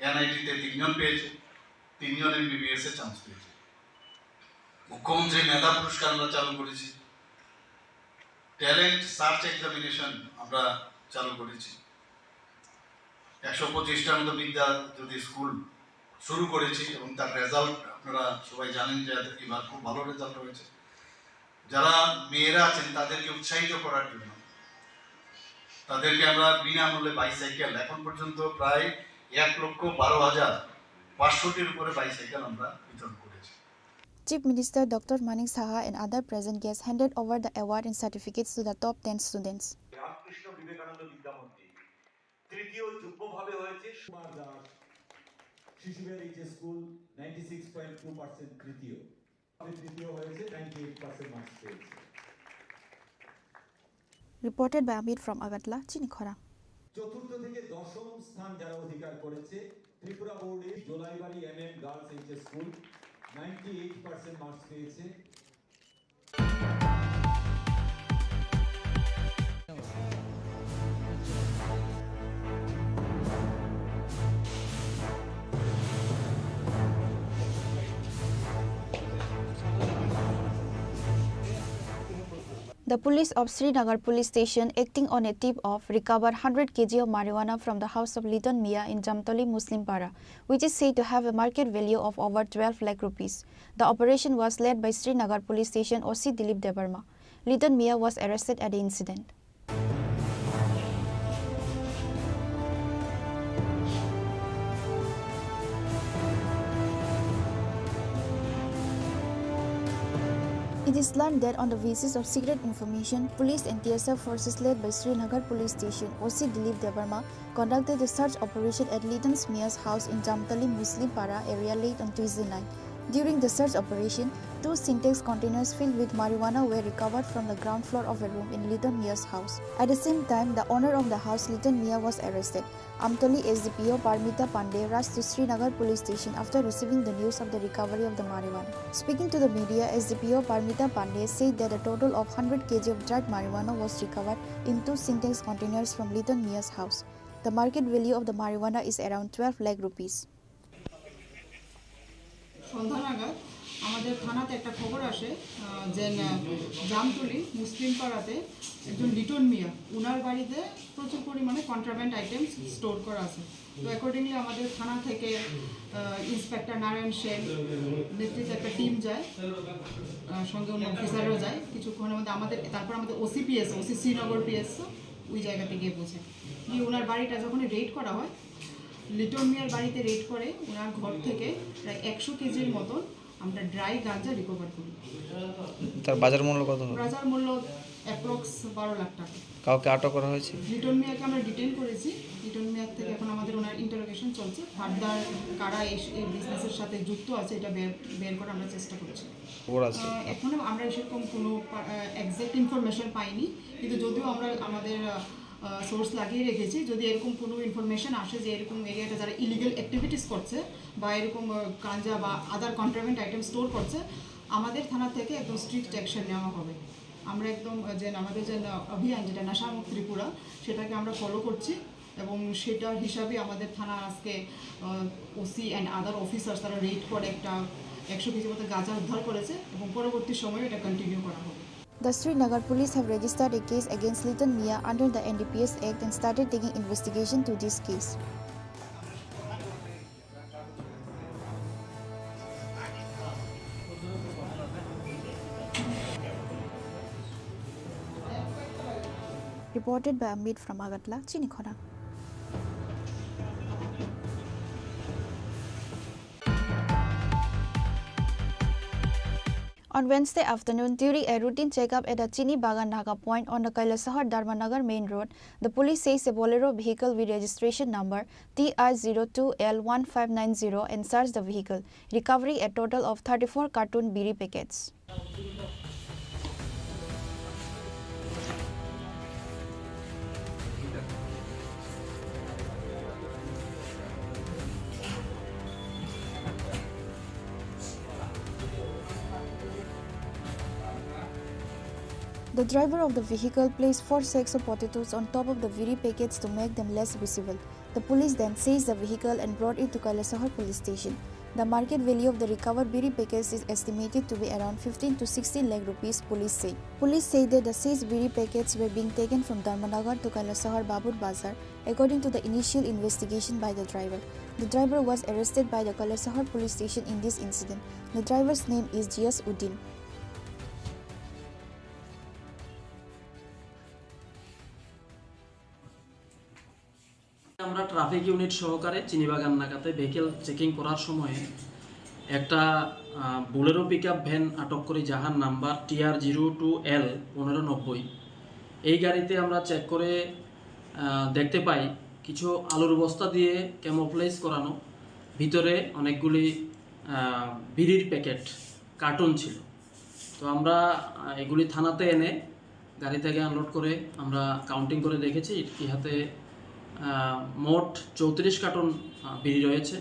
এনআইটিতে তিনজন পেয়েছে, তিনজন এমবিবিএস এ চান্স পেয়েছে। মুখ্যমন্ত্রী মেধা পুরস্কার আমরা চালু করেছি, ট্যালেন্ট সার্চ এক্সামিনেশন আমরা চালু করেছি। একশো পঁচিশটার মতো বিদ্যাজ্যোতি স্কুল শুরু করেছি এবং তার রেজাল্ট আপনারা সবাই জানেন যে এবার খুব ভালো রেজাল্ট হয়েছে। যারা মেয়েরা আছেন তাদেরকে উৎসাহিত করার জন্য তাদেরকে আমরা বিনামূল্যে বাইসাইকেল, এখন পর্যন্ত প্রায় এক লক্ষ বারো হাজার পাঁচশোটির উপরে বাইসাইকেল আমরা বিতরণ করেছি। Chief Minister Doctor Manik Saha and other present guests handed over the award and certificates to the top ten students. Ramakrishna বিবেকানন্দ বিদ্যা মন্দির তৃতীয় যুগ্মভাবে হয়েছে Sukumar Das, Shishu Bihar HS school, ninety six point two percent তৃতীয়। তৃতীয় হয়েছে, নাইনটি এইট পার্সেন্ট মার্কস পেয়েছে। Reported by Amit from Agartala, Chini Khorang. চতুর্থ থেকে দশম স্থান যারা অধিকার করেছে, ত্রিপুরা বোর্ডে Jolaibari MM girls HS school, ninety eight percent marks পেয়েছে। The police of Srinagar Police Station, acting on a tip of, recovered hundred K G of marijuana from the house of Liton Mia in Jamtoli Muslim Para, which is said to have a market value of over twelve lakh rupees. The operation was led by Srinagar Police Station O C Dilip Debbarma. Liton Mia was arrested at the incident. It is learned that on the basis of secret information, police and T S F forces led by Srinagar Police Station O C Dilip Debbarma conducted a search operation at Liton Mia's house in Jamtali Muslim Para area late on Tuesday night. During the search operation, two Sintex containers filled with marijuana were recovered from the ground floor of a room in Liton Mia's house. At the same time, the owner of the house, Liton Mia, was arrested. Amtoli S D P O Parmita Pandey rushed to Srinagar police station after receiving the news of the recovery of the marijuana. Speaking to the media, S D P O Parmita Pandey said that a total of hundred K G of dried marijuana was recovered in two Sintex containers from Liton Mia's house. The market value of the marijuana is around twelve lakh rupees. সন্ধ্যা নাগাদ আমাদের থানাতে একটা খবর আসে, আহ, যে, আহ, জামতলি মুসলিম পাড়াতে একজন লিটন মিয়া, উনার বাড়িতে প্রচুর পরিমাণে কন্ট্রাব্যান্ড আইটেমস স্টোর করা আছে। তো অ্যাকর্ডিংলি আমাদের থানা থেকে, আহ, ইন্সপেক্টর নারায়ণ সেন নেতৃত্বে একটা টিম যায়, আহ, সঙ্গে অন্য অফিসাররা যায়। কিছুক্ষণের মধ্যে আমাদের, তারপর আমাদের ওসি পিএস, ওসি শ্রীনগর পিএস ওই জায়গাতে গিয়ে পৌঁছে। গিয়ে ওনার বাড়িটা যখন রেড করা হয়, লিটন মিয়ার বাড়িতে রেড করে ওনার ঘর থেকে প্রায় একশো কেজির মতন আমরা ড্রাই গাঞ্জা রিকভার করি। তার বাজার মূল্য কত হবে? বাজার মূল্য অ্যাপ্রক্স বারো লাখ টাকা। কাউকে আটক করা হয়েছে? লিটন মিয়াকে আমরা ডিটেইন করেছি। লিটন মিয়ার থেকে এখন আমাদের ওনার ইন্টারোগেশন চলছে। ফার্দার কারা এই, এই বিজনেসের সাথে যুক্ত আছে, এটা বের, বের করার আমরা চেষ্টা করছি। খবর আছে? আহ, এখনো আমরা সেরকম কোনো পা-, আহ, এক্স্যাক্ট ইনফরমেশন পাইনি, কিন্তু যদিও আমরা আমাদের, আহ, আহ, সোর্স লাগিয়ে রেখেছি, যদি এরকম কোনো ইনফরমেশন আসে যে এরকম এরিয়াতে যারা ইলিগাল অ্যাক্টিভিটিস করছে বা এরকম, আহ, গাঞ্জা বা আদার কন্ট্রাব্যান্ড আইটেম স্টোর করছে, আমাদের থানা থেকে একদম স্ট্রিক্ট অ্যাকশন নেওয়া হবে। আমরা একদম, আহ, যে আমাদের যে, আহ, অভিযান, যেটা নেশামুক্ত ত্রিপুরা, সেটাকে আমরা ফলো করছি এবং সেটার হিসাবে আমাদের থানা আজকে, আহ, ওসি অ্যান্ড আদার অফিসার্স তারা রেড করে একটা একশো কেজি মতো গাঁজা উদ্ধার করেছে এবং পরবর্তী সময়ে এটা কন্টিনিউ করা হবে। The Srinagar police have registered a case against Liton Mia under the N D P S Act and started taking investigation to this case. Reported by Amit from Agartala, Chini Khorang. On Wednesday afternoon, during a routine checkup at the Chini Bagan Naga point on the Kailasahar Dharmanagar main road, the police seized a Bolero vehicle with registration number T R zero two L one five nine zero and searched the vehicle, recovering a total of thirty-four carton biri packets. The driver of the vehicle placed four sacks of potatoes on top of the biri packets to make them less visible. The police then seized the vehicle and brought it to Kailasahar police station. The market value of the recovered biri packets is estimated to be around fifteen to sixteen lakh rupees, police say. Police say that the seized biri packets were being taken from Dharmanagar to Kailasahar Babur Bazar, according to the initial investigation by the driver. The driver was arrested by the Kailasahar police station in this incident. The driver's name is Jias Uddin. আমরা traffic unit সহকারে চিনিবাগান নাকাতে vehicle checking করার সময় একটা, আহ, Bolero pickup van আটক করি, যাহার নাম্বার টি আর জিরো টু এল পনেরো নব্বই। এই গাড়িতে আমরা চেক করে, আহ, দেখতে পাই কিছু আলুর বস্তা দিয়ে ক্যামোফ্লেজ করানো, ভিতরে অনেকগুলি, আহ, বিড়ির প্যাকেট, কার্টুন ছিল। তো আমরা, আহ, এগুলি থানাতে এনে গাড়ি থেকে আনলোড করে আমরা কাউন্টিং করে দেখেছি, ইহাতে, আহ, মোট চৌত্রিশ কার্টন, আহ, বিড়ি রয়েছে।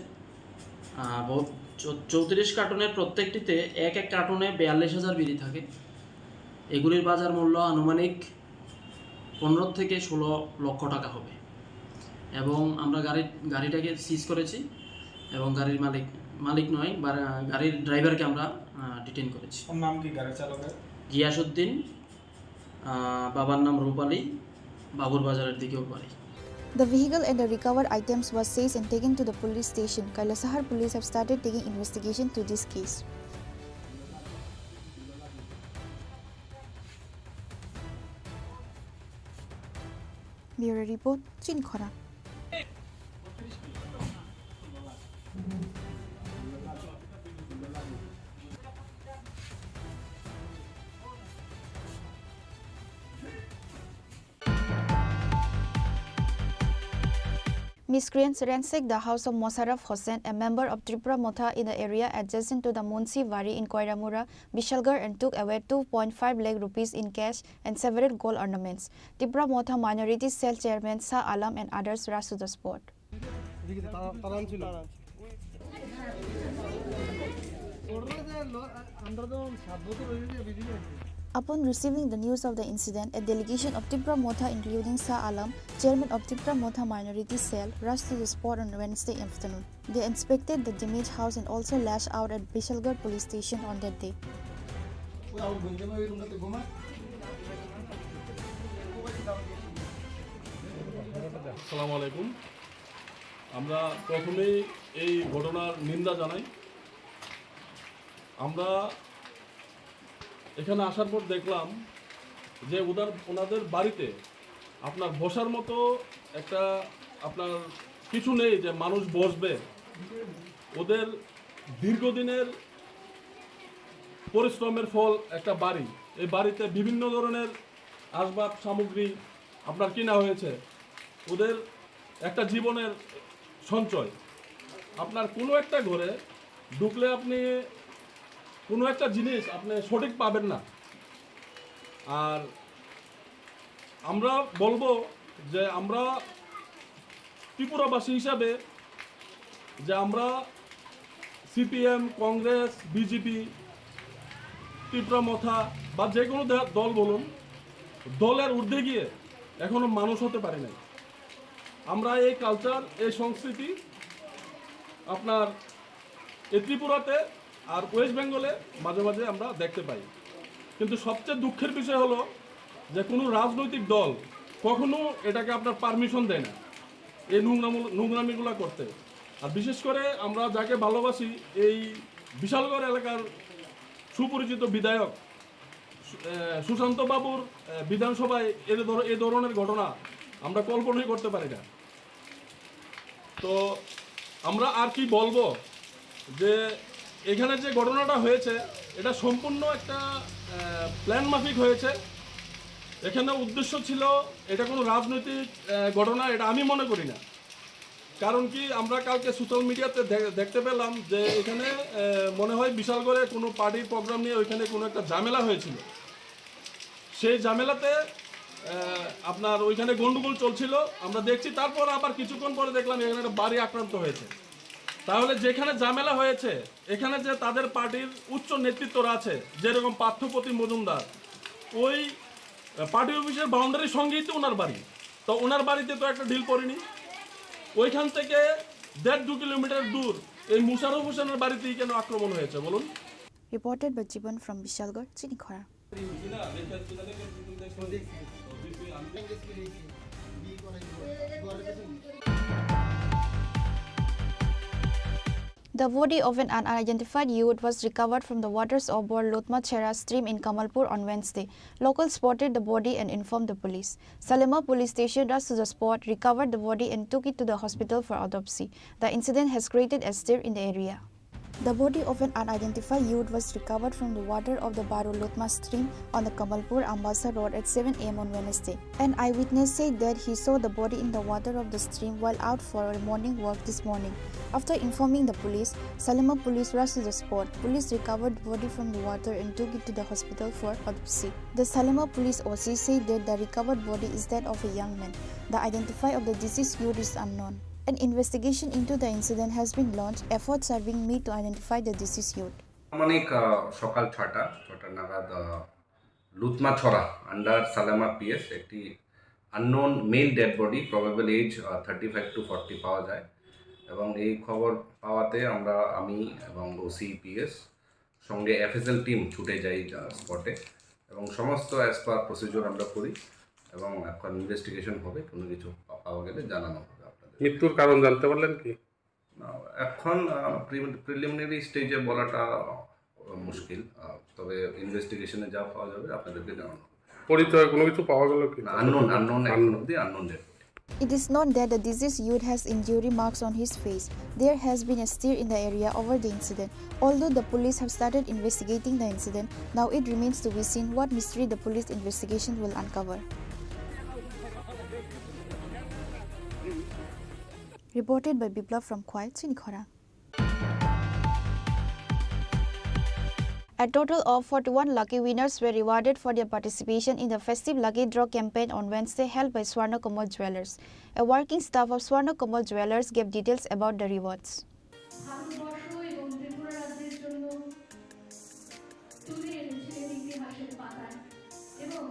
আহ, বহু-, চৌ-, চৌত্রিশ কার্টনের প্রত্যেকটিতে এক এক কার্টনে বিয়াল্লিশ হাজার বিড়ি থাকে। এগুলির বাজার মূল্য আনুমানিক পনেরো থেকে ষোলো লক্ষ টাকা হবে। এবং আমরা গাড়ি, গাড়িটাকে সিজ করেছি এবং গাড়ির মালিক, মালিক নয়, বা-, গাড়ির ড্রাইভারকে আমরা, আহ, ডিটেইন করেছি। ওর নাম কি গাড়ি চালকের? গিয়াসুদ্দিন, আহ, বাবার নাম রূপালী, বাবুর বাজারের দিকেও বাড়ি। The vehicle and the recovered items was seized and taken to the police station. Kailasahar police have started taking investigation to this case. Bureau report, Chini Khorang. Miscreants ransacked the house of Mosharraf Hossain, a member of Tipra Motha in the area adjacent to the Munshi Wari in Koiramura, Bishalgarh, and took away two point five lakh rupees in cash and several gold ornaments. Tipra Motha Minority Cell Chairman Shah Alam and others rushed to the spot. Upon receiving the news of the incident, a delegation of Tipra Motha, including Shah Alam, chairman of Tipra Motha Minority Cell, rushed to the spot on Wednesday afternoon. They inspected the damaged house and also lashed out at Bishalgarh Police Station on that day. আসসালামু আলাইকুম। আমরা প্রথমেই এই ঘটনার নিন্দা জানাই। আমরা এখানে আসার পর দেখলাম যে ওদের, ওনাদের বাড়িতে আপনার বসার মতো একটা, আপনার কিছু নেই যে মানুষ বসবে। ওদের দীর্ঘদিনের পরিশ্রমের ফল একটা বাড়ি। এই বাড়িতে বিভিন্ন ধরনের আসবাব সামগ্রী আপনার কিনা হয়েছে, ওদের একটা জীবনের সঞ্চয়। আপনার কোনো একটা ঘরে ঢুকলে আপনি কোনো একটা জিনিস আপনি সঠিক পাবেন না। আর আমরা বলবো যে আমরা ত্রিপুরাবাসী হিসাবে যে আমরা সিপিএম, কংগ্রেস, বিজেপি, ত্রিপুরা মথা বা যে কোনো দে-, দল বলুন, দলের ঊর্ধ্বে গিয়ে এখনো মানুষ হতে পারি নাই। আমরা এই কালচার, এই সংস্কৃতি আপনার এই ত্রিপুরাতে আর ওয়েস্ট বেঙ্গলে মাঝে মাঝে আমরা দেখতে পাই। কিন্তু সবচেয়ে দুঃখের বিষয় হলো যে কোনো রাজনৈতিক দল কখনো এটাকে আপনার পারমিশন দেয় না, এই নোংরামূল-, নোংরামিগুলা করতে। আর বিশেষ করে আমরা যাকে ভালোবাসি, এই বিশালগড় এলাকার সুপরিচিত বিধায়ক সু-, এ, সুশান্ত বাবুর, এ, বিধানসভায় এ ধর-, এ ধরনের ঘটনা আমরা কল্পনাই করতে পারি না। তো আমরা আর কি বলবো যে এখানে যে ঘটনাটা হয়েছে, এটা সম্পূর্ণ একটা, এ, প্ল্যান মাফিক হয়েছে। এখানে উদ্দেশ্য ছিল, এটা কোনো রাজনৈতিক, এ, ঘটনা, এটা আমি মনে করি না। কারণ কি, আমরা কালকে সোশ্যাল মিডিয়াতে দে-, দেখতে পেলাম যে এখানে, এ, মনে হয় বিশালগড়ে কোনো পার্টির প্রোগ্রাম নিয়ে ওইখানে কোনো একটা ঝামেলা হয়েছিল। সেই ঝামেলাতে, এ, আপনার ওইখানে গন্ডগোল চলছিল, আমরা দেখছি। তারপর আবার কিছুক্ষণ পরে দেখলাম এখানে একটা বাড়ি আক্রান্ত হয়েছে। তাহলে যেখানে ঝামেলা হয়েছে, এখানে যে তাদের পার্টির উচ্চ নেতৃত্বরা আছে, যেরকম পার্থপ্রতিম মজুমদার, ওই, এ, পার্টি অফিসের বাউন্ডারির সঙ্গেই তো ওনার বাড়ি। তো ওনার বাড়িতে তো একটা ঢিল পড়েনি, ওইখান থেকে দেড় দু কিলোমিটার দূর এই মুশারফ হোসেনের বাড়িতেই কেন আক্রমণ হয়েছে বলুন? Reported by Jiban from Bishalgarh, Chinikhora. The body of an unidentified youth was recovered from the waters of Bor Lutma Chera stream in Kamalpur on Wednesday. Locals spotted the body and informed the police. Salema Police Station rushed to the spot, recovered the body and took it to the hospital for autopsy. The incident has created a stir in the area. The body of an unidentified youth was recovered from the water of the Baro Lutma stream on the Kamalpur Ambasa Road at seven a m on Wednesday. An eyewitness said that he saw the body in the water of the stream while out for a morning walk this morning. After informing the police, Salema police rushed to the spot. Police recovered the body from the water and took it to the hospital for autopsy. The Salema police O C said that the recovered body is that of a young man. The identity of the deceased youth is unknown. An investigation into the incident has been launched. Efforts are being made to identify the deceased youth. আনুমানিক, আহ, সকাল ছয়টা, ছয়টা নাগাদ, আহ, Lutmachhara under Salema PS একটি unknown male dead body, probable age, ah, thirty five to forty পাওয়া যায়। এবং এই খবর পাওয়াতে আমরা, আমি এবং ওসি পিএস সঙ্গে এফএসএল টিম ছুটে যাই, আহ, স্পটে এবং সমস্ত অ্যাজ পার প্রসিডিওর আমরা করি এবং এখন ইনভেস্টিগেশন হবে, কোনো কিছু পা-, পাওয়া গেলে জানানো হবে আপনাদের। মৃত্যুর কারণ জানতে পারলেন কি? না, এখন, আহ, প্রি-, প্রিলিমিনারি স্টেজে বলাটা, আহ, মুশকিল, আহ, তবে ইনভেস্টিগেশনে যা পাওয়া যাবে আপনাদেরকে জানানো হবে। পরিচয় কোনো কিছু পাওয়া গেল কি? না, আননোন, আননোন, এখন আননোন। অবধি unknown dead. It is known that the deceased youth has injury marks on his face. There has been a stir in the area over the incident. Although the police have started investigating the incident, now it remains to be seen what mystery the police investigation will uncover. Reported by Biplab from Khwai, Chinikhora. A total of forty-one lucky winners were rewarded for their participation in the festive lucky draw campaign on Wednesday held by Swarna Kamal Jewelers. A working staff of Swarna Kamal Jewelers gave details about the rewards. Bharatvarsha এবং ত্রিপুরা রাজ্যের জন্য তুলে এনেছিলেন ইতিহাসের পাতায় এবং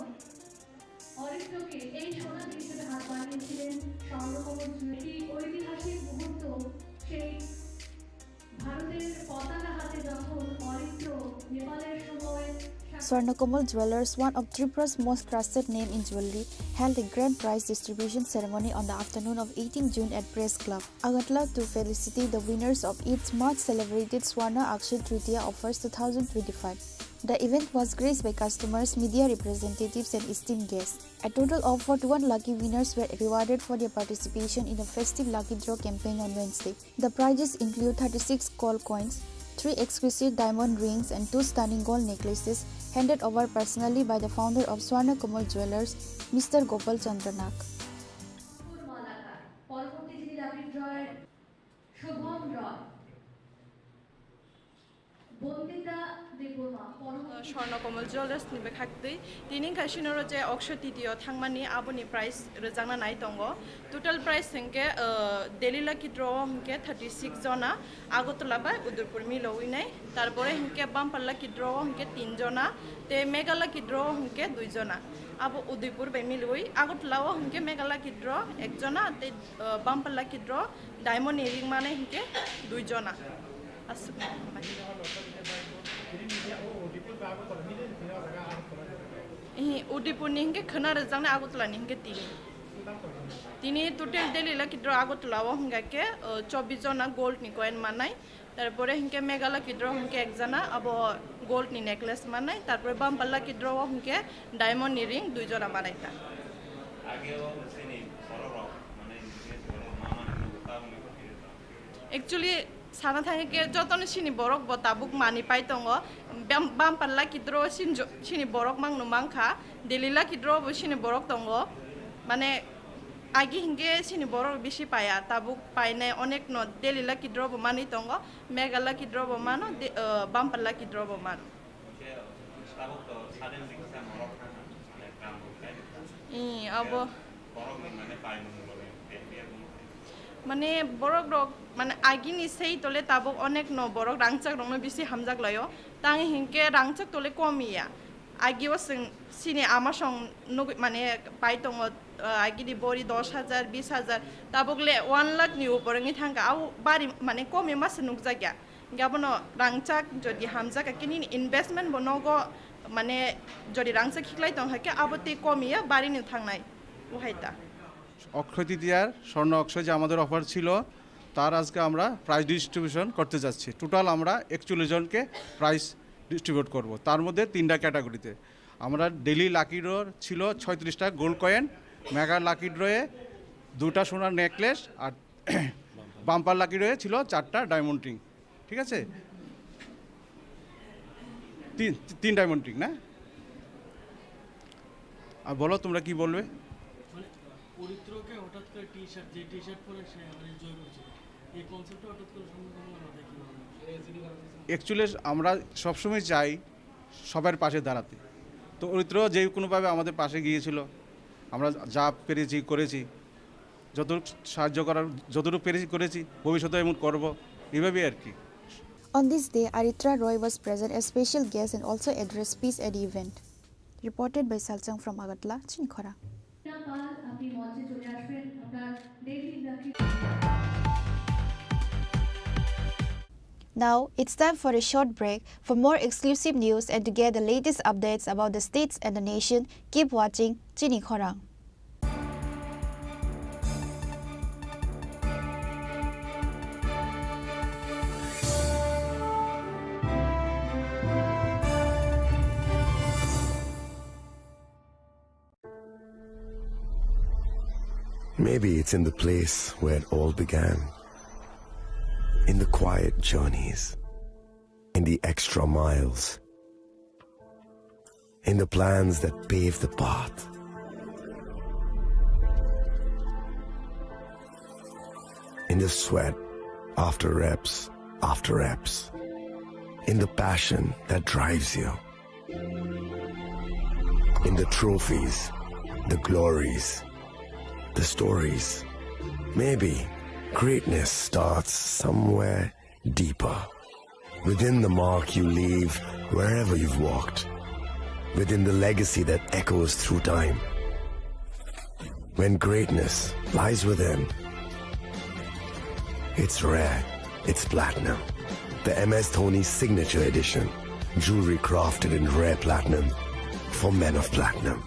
অরিত্রকে এই সোনার হিসেবে হাত বানিয়েছিলেন স্বর্ণকমল জুয়েল। এই ঐতিহাসিক মুহূর্ত, সেই ভারতের পতাকা হাতে যখন অরিত্র নেপালের সময় Swarnakomal Jewelers, one of Tripura's most trusted name in jewelry, held a grand prize distribution ceremony on the afternoon of eighteen June at Press Club, Agartala to felicitate the winners of its much celebrated Swarna Akshay Tritiya offers two thousand twenty-five. The event was graced by customers, media representatives, and esteemed guests. A total of forty-one lucky winners were rewarded for their participation in the festive lucky draw campaign on Wednesday. The prizes include thirty-six gold coins, three exquisite diamond rings, and two stunning gold necklaces, handed over personally by the founder of Swarna Kamal Jewellers, Mister Gopal Chandra Nag. Malakar. পরবর্তী যিনি লাকি ড্রয়ের শুভম রয়, বন্দিতা দেববর্মা, পরবর্তী Swarna Kamal Jewellers ni bwkhak twi tini khai sinoro je Akshay Tritiya thangmani aboni price rwjakna nai tongo. Total price hinkhe, uh, Delhi lucky draw o hinkhe thirty six jona, Agartala bai Udaipur milowi nai. Tarpore hinkhe bumper lucky draw o hinkhe tin jona, tei mega lucky draw o hinkhe dui jona. Abo Udaipur bai milowi, Agartala o hinkhe mega lucky draw ek jona, tei, uh, bumper lucky draw diamond ni ring manai hinkhe dui jona. Aswk. Ihi, Udaipur ni hinkhe khwna rwjaknai, Agartala ni hinkhe tini. Tini total Delhi lucky draw Agartala o hinkhe, uh, chobbish jona gold ni coin manai. Tarpore hinkhe mega lucky draw hinkhe ek jona abo gold ni necklace manai. Tarpore bumper lucky draw o hinkhe diamond ni ring dui jona manai ta. Actually, sana thangkhe jotono sini borok bo tabuk mani pai tongo. Bam-, bumper lucky draw sin jo-, sini borok mangno mankha. Delhi lucky draw bo sini borok tongo. Mane, agi hinkhe sini borok bisi paiya. Tabuk painai onekno Delhi lucky draw bo manwi tongo. Mega lucky draw bo mano, de-, uh, bumper lucky draw bo mano. Ih, abo. Mane borok rok, mane agini sei tole tabuk onek no borok rangchak rokno bisi hamjak laio. Tang hinkhe rangchak tole komiya. Agio chwng sini ama song nugui mane pai tongo, uh, agini bori dos hajar, bis hajar, tabuk le one lakh ni upor wngwi thangkha. Au bari mane komi masa nukjakya. Hinkhe abono rangchak jodi hamjak khe nini investment bo nogo, mane jodi rangchak khiklai tong hakhe abo tei komiya barini thangnai. Uhaita. অক্ষয় তৃতীয়ার স্বর্ণ অক্ষয় যে আমাদের অফার ছিল, তার আজকে আমরা prize distribution করতে যাচ্ছি। টোটাল আমরা একচল্লিশ জনকে প্রাইজ ডিস্ট্রিবিউট করব, তার মধ্যে তিনটা ক্যাটাগরিতে। আমরা ডেইলি লাকি ড্রর ছিল ছয়ত্রিশটা গোল্ড কয়েন, মেগা লাকি ড্রয়ে দুটা সোনার নেকলেস আর বাম্পার লাকি ড্রয়ে ছিল চারটা ডায়মন্ড রিং। ঠিক আছে? তিন, তিন ডায়মন্ড রিং না? আর বলো, তোমরা কি বলবে? মানে, পবিত্রকে হঠাৎ করে টি শার্ট, যে টি শার্ট পরে সে মানে জয় করছিল, এই কনসেপ্টটা হঠাৎ করে সম্মুখীন হলো মাথায় কীভাবে? অ্যাকচুয়ালি আমরা সবসময় চাই সবার পাশে দাঁড়াতে। তো পবিত্র যে কোনোভাবে আমাদের পাশে গিয়েছিল, আমরা যা পেরেছি করেছি, যতটুকু সাহায্য করার, যতটুকু পেরেছি করেছি, ভবিষ্যতে এমন করব, এইভাবেই আর কি। On this day, Aritra Roy was present as special guest and also addressed speech at the event. Reported by Salchang from Agartala, Chini Khorang. Now, it's time for a short break. For more exclusive news and to get the latest updates about the states and the nation, keep watching Chini Khorang. Maybe it's in the place where it all began. In the quiet journeys. In the extra miles. In the plans that pave the path. In the sweat after reps after reps. In the passion that drives you. In the trophies, the glories, the stories. Maybe greatness starts somewhere deeper. Within the mark you leave wherever you've walked. Within the legacy that echoes through time. When greatness lies within, it's rare, it's platinum. The M S Dhoni Signature Edition. Jewelry crafted in rare platinum for men of platinum.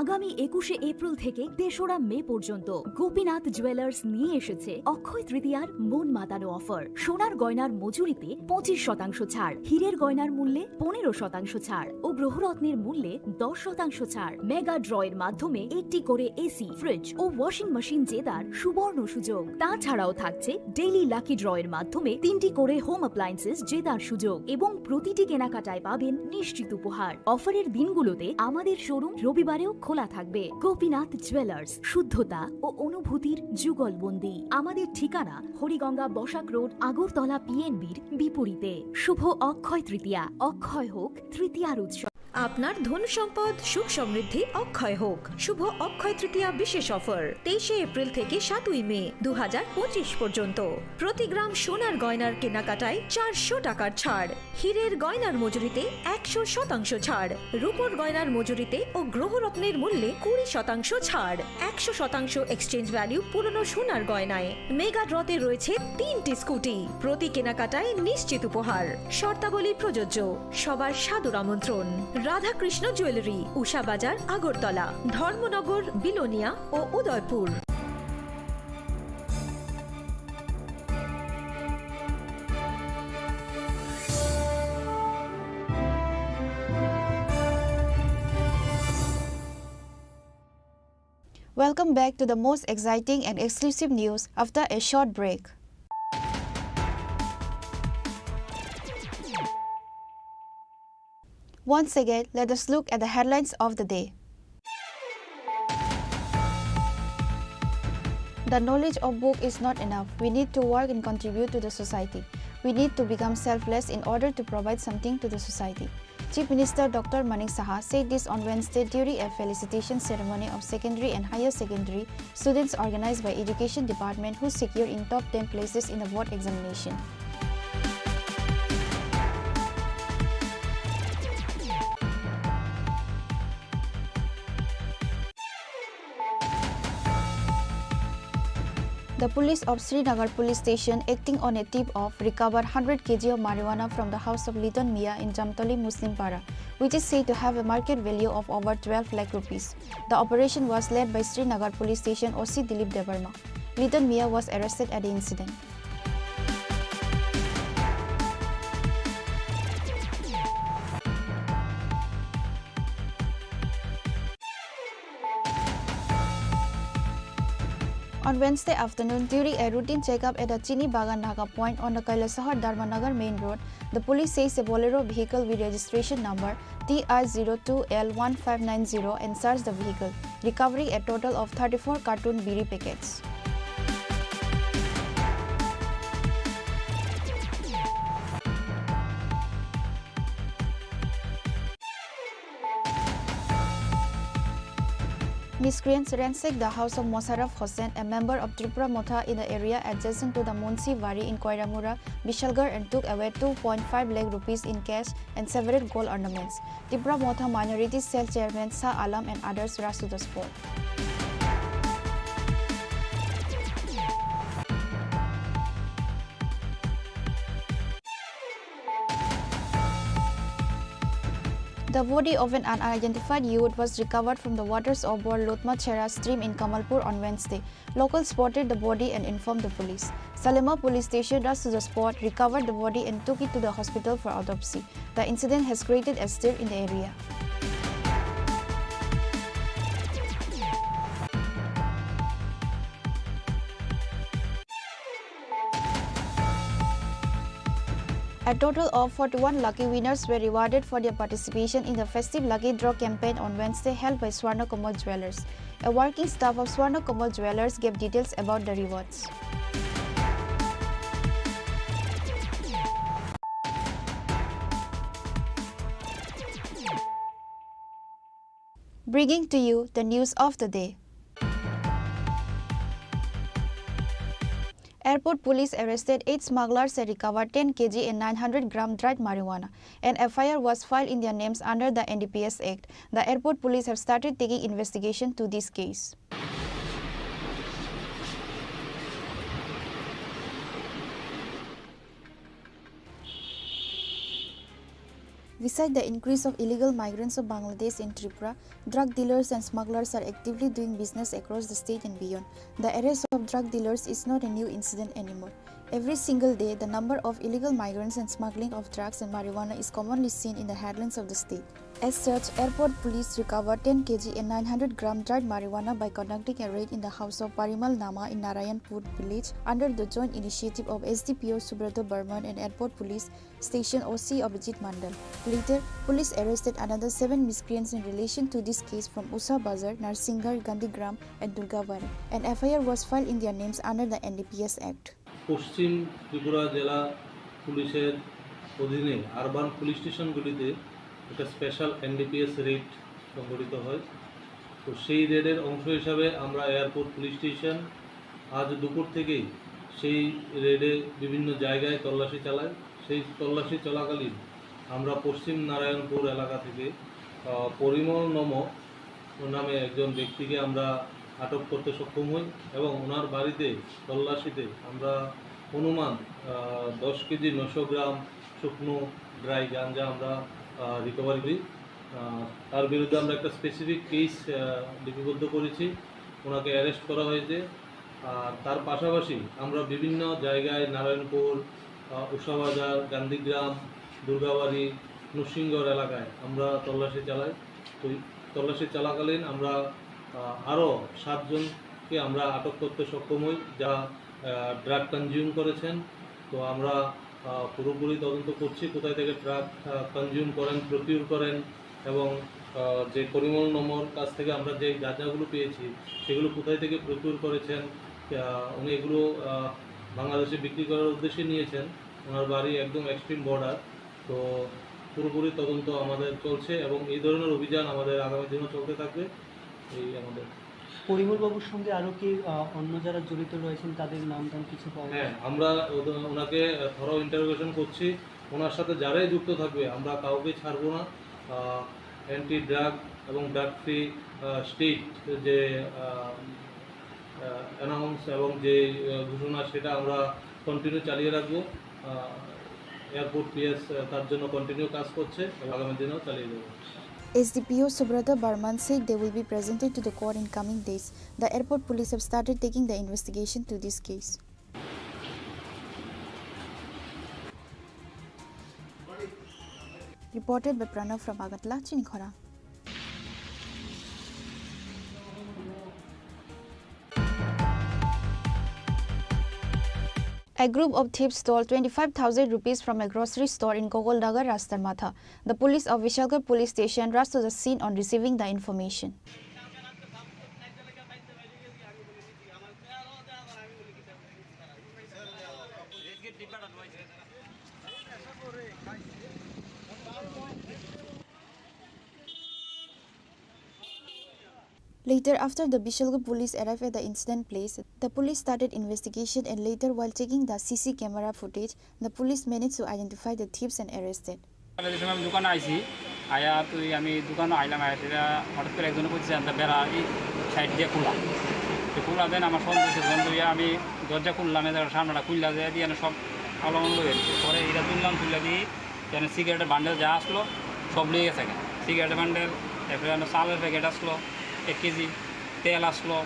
আগামী একুশে এপ্রিল থেকে তেসরা মে পর্যন্ত গোপীনাথ জুয়েলার্স নিয়ে এসেছে অক্ষয় তৃতীয়ার মন মাতানো অফার। সোনার গয়নার মজুরিতে পঁচিশ শতাংশ ছাড়, হীরের গয়নার মূল্যে পনেরো শতাংশ ছাড় ও গ্রহরত্নের মূল্যে দশ শতাংশ ছাড়। মেগা ড্রয়ের মাধ্যমে একটি করে এসি, ফ্রিজ ও ওয়াশিং মেশিন জেতার সুবর্ণ সুযোগ। তাছাড়াও থাকছে ডেইলি লাকি ড্রয়ের মাধ্যমে তিনটি করে হোম অ্যাপ্লায়েন্সেস জেতার সুযোগ এবং প্রতিটি কেনাকাটায় পাবেন নিশ্চিত উপহার। অফারের দিনগুলোতে আমাদের শোরুম রবিবারেও খোলা থাকবে। গোপীনাথ জুয়েলার্স, শুদ্ধতা ও অনুভূতির যুগলবন্দি। আমাদের ঠিকানা হরিগঙ্গা বসাক রোড, আগরতলা পিএনবির বিপরীতে। শুভ অক্ষয় তৃতীয়া। অক্ষয় হোক তৃতীয়ার উৎসব। আপনার ধন সম্পদ সুখ সমৃদ্ধি অক্ষয় হোক। শুভ অক্ষয় তৃতীয়া বিশেষ অফার, তেইশে এপ্রিল থেকে সাতই মে দু হাজার পঁচিশ পর্যন্ত। প্রতি গ্রাম সোনার গয়নার কেনাকাটায় চারশো টাকার ছাড়, হীরের গয়নার মজুরিতে একশো শতাংশ ছাড়, রূপোর গয়নার মজুরিতে ও গ্রহরত্নের মূল্যে কুড়ি শতাংশ ছাড়, একশো শতাংশ এক্সচেঞ্জ ভ্যালু পুরনো সোনার গয়নায়। মেগা ড্রতে রয়েছে তিনটি স্কুটি, প্রতি কেনাকাটায় নিশ্চিত উপহার। শর্তাবলী প্রযোজ্য। সবার সাদর আমন্ত্রণ। রাধাকৃষ্ণ জুয়েলারি, উষা বাজার, আগরতলা, ধর্মনগর, বিলোনিয়া ও Udaipur. Welcome back to the most exciting and exclusive news after a short break. Once again, let us look at the headlines of the day. The knowledge of book is not enough. We need to work and contribute to the society. We need to become selfless in order to provide something to the society. Chief Minister Doctor Manik Saha said this on Wednesday during a felicitation ceremony of secondary and higher secondary students organized by Education Department who secured in top ten places in the board examination. The police of Srinagar police station, acting on a tip of, recovered hundred K G of marijuana from the house of Liton Mia in Jamtoli Muslim Para, which is said to have a market value of over twelve lakh rupees. The operation was led by Srinagar police station O C Dilip Debbarma. Liton Mia was arrested at the incident. On Wednesday afternoon, during a routine checkup at the Chini Bagan Naga point on the Kailasahar Dharmanagar main road, the police seized a Bolero vehicle with registration number T R zero two L one five nine zero and searched the vehicle, recovering a total of thirty-four carton biri packets. Miscreants ransacked the house of Mosharraf Hossain, a member of Tipra Motha in the area adjacent to the Munshi Wari in Koiramura, Bishalgarh, and took away two point five lakh rupees in cash and several gold ornaments. Tipra Motha Minority Cell Chairman Shah Alam and others rushed to the spot. The body of an unidentified youth was recovered from the waters of Borlutma Chera stream in Kamalpur on Wednesday. Locals spotted the body and informed the police. Salema Police Station rushed to the spot, recovered the body and took it to the hospital for autopsy. The incident has created a stir in the area. A total of forty-one lucky winners were rewarded for their participation in the festive lucky draw campaign on Wednesday held by Swarna Kamal Jewellers. A working staff of Swarna Kamal Jewellers gave details about the rewards. Bringing to you the news of the day. Airport police arrested eight smugglers and recovered ten K G and nine hundred gram dried marijuana. An F I R was filed in their names under the N D P S Act. The airport police have started taking investigation to this case. Despite the increase of illegal migrants of Bangladesh in Tripura, drug dealers and smugglers are actively doing business across the state and beyond. The arrest of drug dealers is not a new incident anymore. Every single day, the number of illegal migrants and smuggling of drugs and marijuana is commonly seen in the headlines of the state. As such, airport police recovered ten K G and nine hundred gram dried marijuana by conducting a raid in the house of Parimal Nama in Narayanpur village under the joint initiative of S D P O Subrata Barman and airport police station O C Abhijit Mandal. Later, police arrested another seven miscreants in relation to this case from Usha Bazar, Narsinghar, Gandhigram, and Durgawari. An F I R was filed in their names under the N D P S Act. পশ্চিম ত্রিপুরা জেলা পুলিশের অধীনে urban police স্টেশনগুলিতে একটা special NDPS red সংগঠিত হয়। তো সেই রেডের অংশ হিসাবে আমরা এয়ারপোর্ট পুলিশ স্টেশন আজ দুপুর থেকেই সেই রেডে বিভিন্ন জায়গায় তল্লাশি চালাই। সেই তল্লাশি চলাকালীন আমরা পশ্চিম নারায়ণপুর এলাকা থেকে, আহ, পরিমল নম নামে একজন ব্যক্তিকে আমরা আটক করতে সক্ষম হই এবং ওনার বাড়িতে তল্লাশিতে আমরা অনুমান, আহ, দশ কেজি নশো গ্রাম শুকনো ড্রাই গাঞ্জা আমরা, আহ, রিকভারি করি। আহ, তার বিরুদ্ধে আমরা একটা স্পেসিফিক কেস, আহ, লিপিবদ্ধ করেছি, ওনাকে অ্যারেস্ট করা হয়েছে। আর তার পাশাপাশি আমরা বিভিন্ন জায়গায় নারায়ণপুর, আহ, উষাবাজার, গান্ধীগ্রাম, দুর্গাবাড়ি, নরসিংগড় এলাকায় আমরা তল্লাশি চালাই। তো এই তল্লাশি চলাকালীন আমরা, আহ, আরও সাতজনকে আমরা আটক করতে সক্ষম হই, যারা, আহ, ড্রাগ কনজিউম করেছেন। তো আমরা, আহ, পুরোপুরি তদন্ত করছি কোথায় থেকে ড্রাগ, আহ, কনজিউম করেন, প্রকিউর করেন এবং, আহ, যে পরিমল নম্বর কাছ থেকে আমরা যে গাঁজাগুলো পেয়েছি সেগুলো কোথায় থেকে প্রকিউর করেছেন, আহ, উনি এগুলো, আহ, বাংলাদেশে বিক্রি করার উদ্দেশ্যে নিয়েছেন। ওনার বাড়ি একদম এক্সট্রিম বর্ডার। তো পুরোপুরি তদন্ত আমাদের চলছে এবং এই ধরনের অভিযান আমাদের আগামী দিনও চলতে থাকবে। এই আমাদের পরিমল বাবুর সঙ্গে আরো কি, আহ, অন্য যারা জড়িত রয়েছেন তাদের নাম ধাম কিছু পাওয়া হ্যাঁ, গেছে? আমরা ওদের, ওনাকে, আহ, থরো ইন্টারোগেশন করছি। ওনার সাথে যারাই যুক্ত থাকবে আমরা কাউকে ছাড়বো না। আহ, অ্যান্টি ড্রাগ এবং ড্রাগ ফ্রি, আহ, স্টেট যে, আহ, আহ, অ্যানাউন্স এবং যে, আহ, ঘোষণা সেটা আমরা কন্টিনিউ চালিয়ে রাখবো। আহ, এয়ারপোর্ট পিএস, আহ, তার জন্য কন্টিনিউ কাজ করছে এবং আগামী দিনেও চালিয়ে যাবো। S D P O Subrata Barman said they will be presented to the court in coming days. The airport police have started taking the investigation to this case. Reported by Pranav from Agartala, Chinikhora. A group of thieves stole twenty-five thousand rupees from a grocery store in Gogolnagar, Rastamatha. The police of Vishalgarh police station rushed to the scene on receiving the information. Later, after the Vishalgarh police arrived at the incident place, the police started investigation and later, while checking the C C camera footage, the police managed to identify the thieves and arrested. সকালে যে সময় আমি দোকানে আইছি, আয়া তুই আমি দোকানে আইলাম, আয়া সেটা হঠাৎ করে একজনে কইছে, "আমরা বেড়া এই সাইড দিয়ে খোলা।" তো খোলা দেন আমার সব কিছু বন্ধ হইয়া আমি দরজা খুললাম, এদের সামনেটা খুললা যায় দিয়ে সব আলো বন্ধ হয়ে গেছে। পরে এটা তুললাম, তুলে দিয়ে কেন সিগারেটের বান্ডেল যা আসলো সব লিয়ে গেছে। সিগারেটের বান্ডেল, এরপরে আমার চালের প্যাকেট আসলো এক কেজি, তেল আসলো,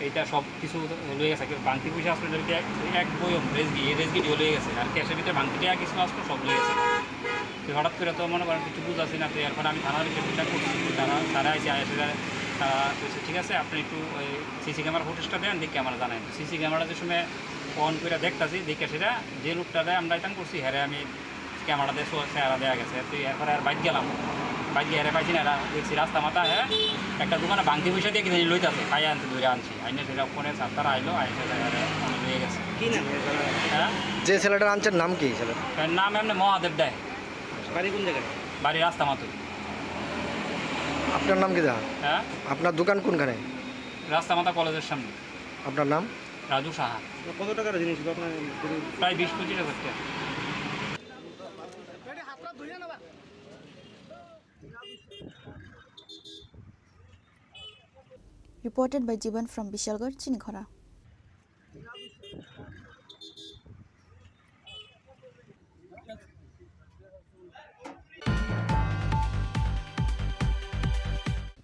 এইটা সব কিছু লয়ে গেছে। বাংতি পয়সা আসলো এটা এক, এক বয়ম রেজগি, এই রেজগিটিও লয়ে গেছে। আর ক্যাশের ভিতরে বাংতি টাকা কিছু আসলো, সব লয়ে গেছে। তো হঠাৎ করে তো মনে করেন কিছু বুঝাছি না, তো এরপর আমি থানার ভিতরে ফিডব্যাক করছি। তারা, তারা এসে, এসে তারা কইছে, "ঠিক আছে, আপনি একটু ওই সিসি ক্যামেরা ফুটেজটা দেন, দেখি আমরা জানাই।" তো সিসি ক্যামেরা যে সময় অন করে দেখতাছি, দেখে সেটা যে লোকটা দেয় আমরা এটা করছি, হ্যাঁ আমি ক্যামেরা দিয়ে সো-, চেহারা দেয়া গেছে। তুই এরপরে আর বাইক গেলাম, বাইক গিয়ে হেরে পাইছি না, এরা দেখছি রাস্তা মাথা, হ্যাঁ, একটা দোকানে বাংতি পয়সা দিয়ে কিনে লইতাছে, খাই আনতে দূরে আনছি, আইনে সেটা ফোনে সাতটার আইলো, আইসে হেরে মানে লইয়া গেছে। কি নাম? হ্যাঁ? যে ছেলেটার আনছেন নাম কি ছেলে? এর নাম এমনি মহাদেব দেয়। বাড়ি কোন জায়গায়? বাড়ি রাস্তা মাতুই। আপনার নাম কি দা? হ্যাঁ? আপনার দোকান কোনখানে? রাস্তা মাথা কলেজের সামনে। আপনার নাম? রাজু সাহা। কত টাকার জিনিস ছিল আপনার? প্রায় বিশ পঁচিশ হাজার টাকা। Reported by Jiban from Bishalgarh, Chinikhora.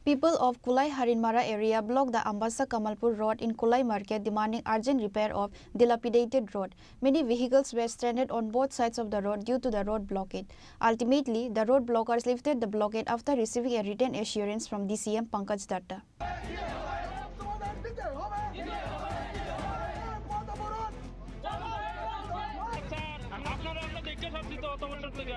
People of Kulai Harinmara area blocked the Ambasa Kamalpur road in Kulai market, demanding urgent repair of dilapidated road. Many vehicles were stranded on both sides of the road due to the road blockade. Ultimately, the road blockers lifted the blockade after receiving a written assurance from D C M Pankaj Datta. আপনারা আমরা দেখতে পাচ্ছি তো অত বছর থেকে।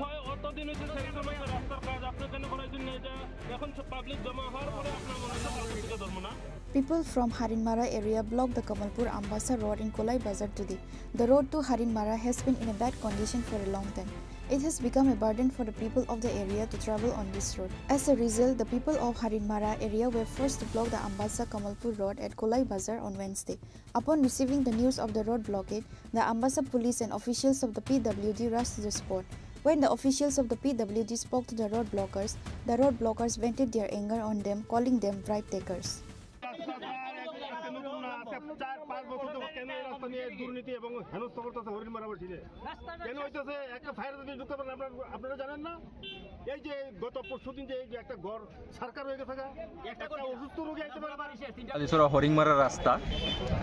ছয়, অত দিন হচ্ছে সেন্ট্রাল ব্যাংকের রাস্তার কাজ, আপনি কেন করাইছেন না এটা? এখন সব পাবলিক জমা হওয়ার পরে আপনার মনে হয় পাবলিক থেকে ধর্ম না? People from Harinmara area blocked the Kamalpur Ambasa road in Kolai Bazar today. The road to Harinmara has been in a bad condition for a long time. It has become a burden for the people of the area to travel on this road. As a result, the people of Harinmara area were forced to block the Ambasa Kamalpur road at Kolai Bazar on Wednesday. Upon receiving the news of the road blockade, the Ambasa police and officials of the P W D rushed to the spot. When the officials of the P W D spoke to the road blockers, the road blockers vented their anger on them, calling them bribe takers. রাস্তা স্যার, এক-, একটা নতুন না, আজকে চার পাঁচ বছর যাবত কেন এই রাস্তা নিয়ে দুর্নীতি এবং হেনস্থা করতেছে হরিণমারাবাসীরে? কেন হইতেছে? একটা ফায়ার যদি ঢুকতে পারেন, আপনারা, আপনারা জানেন না? এই যে গত পরশুদিন যে এই যে একটা ঘর সরকার হয়ে গেছে গা, একটা অসুস্থ রোগী আইতে পারে না। কালীছড়া হরিংমারা রাস্তা,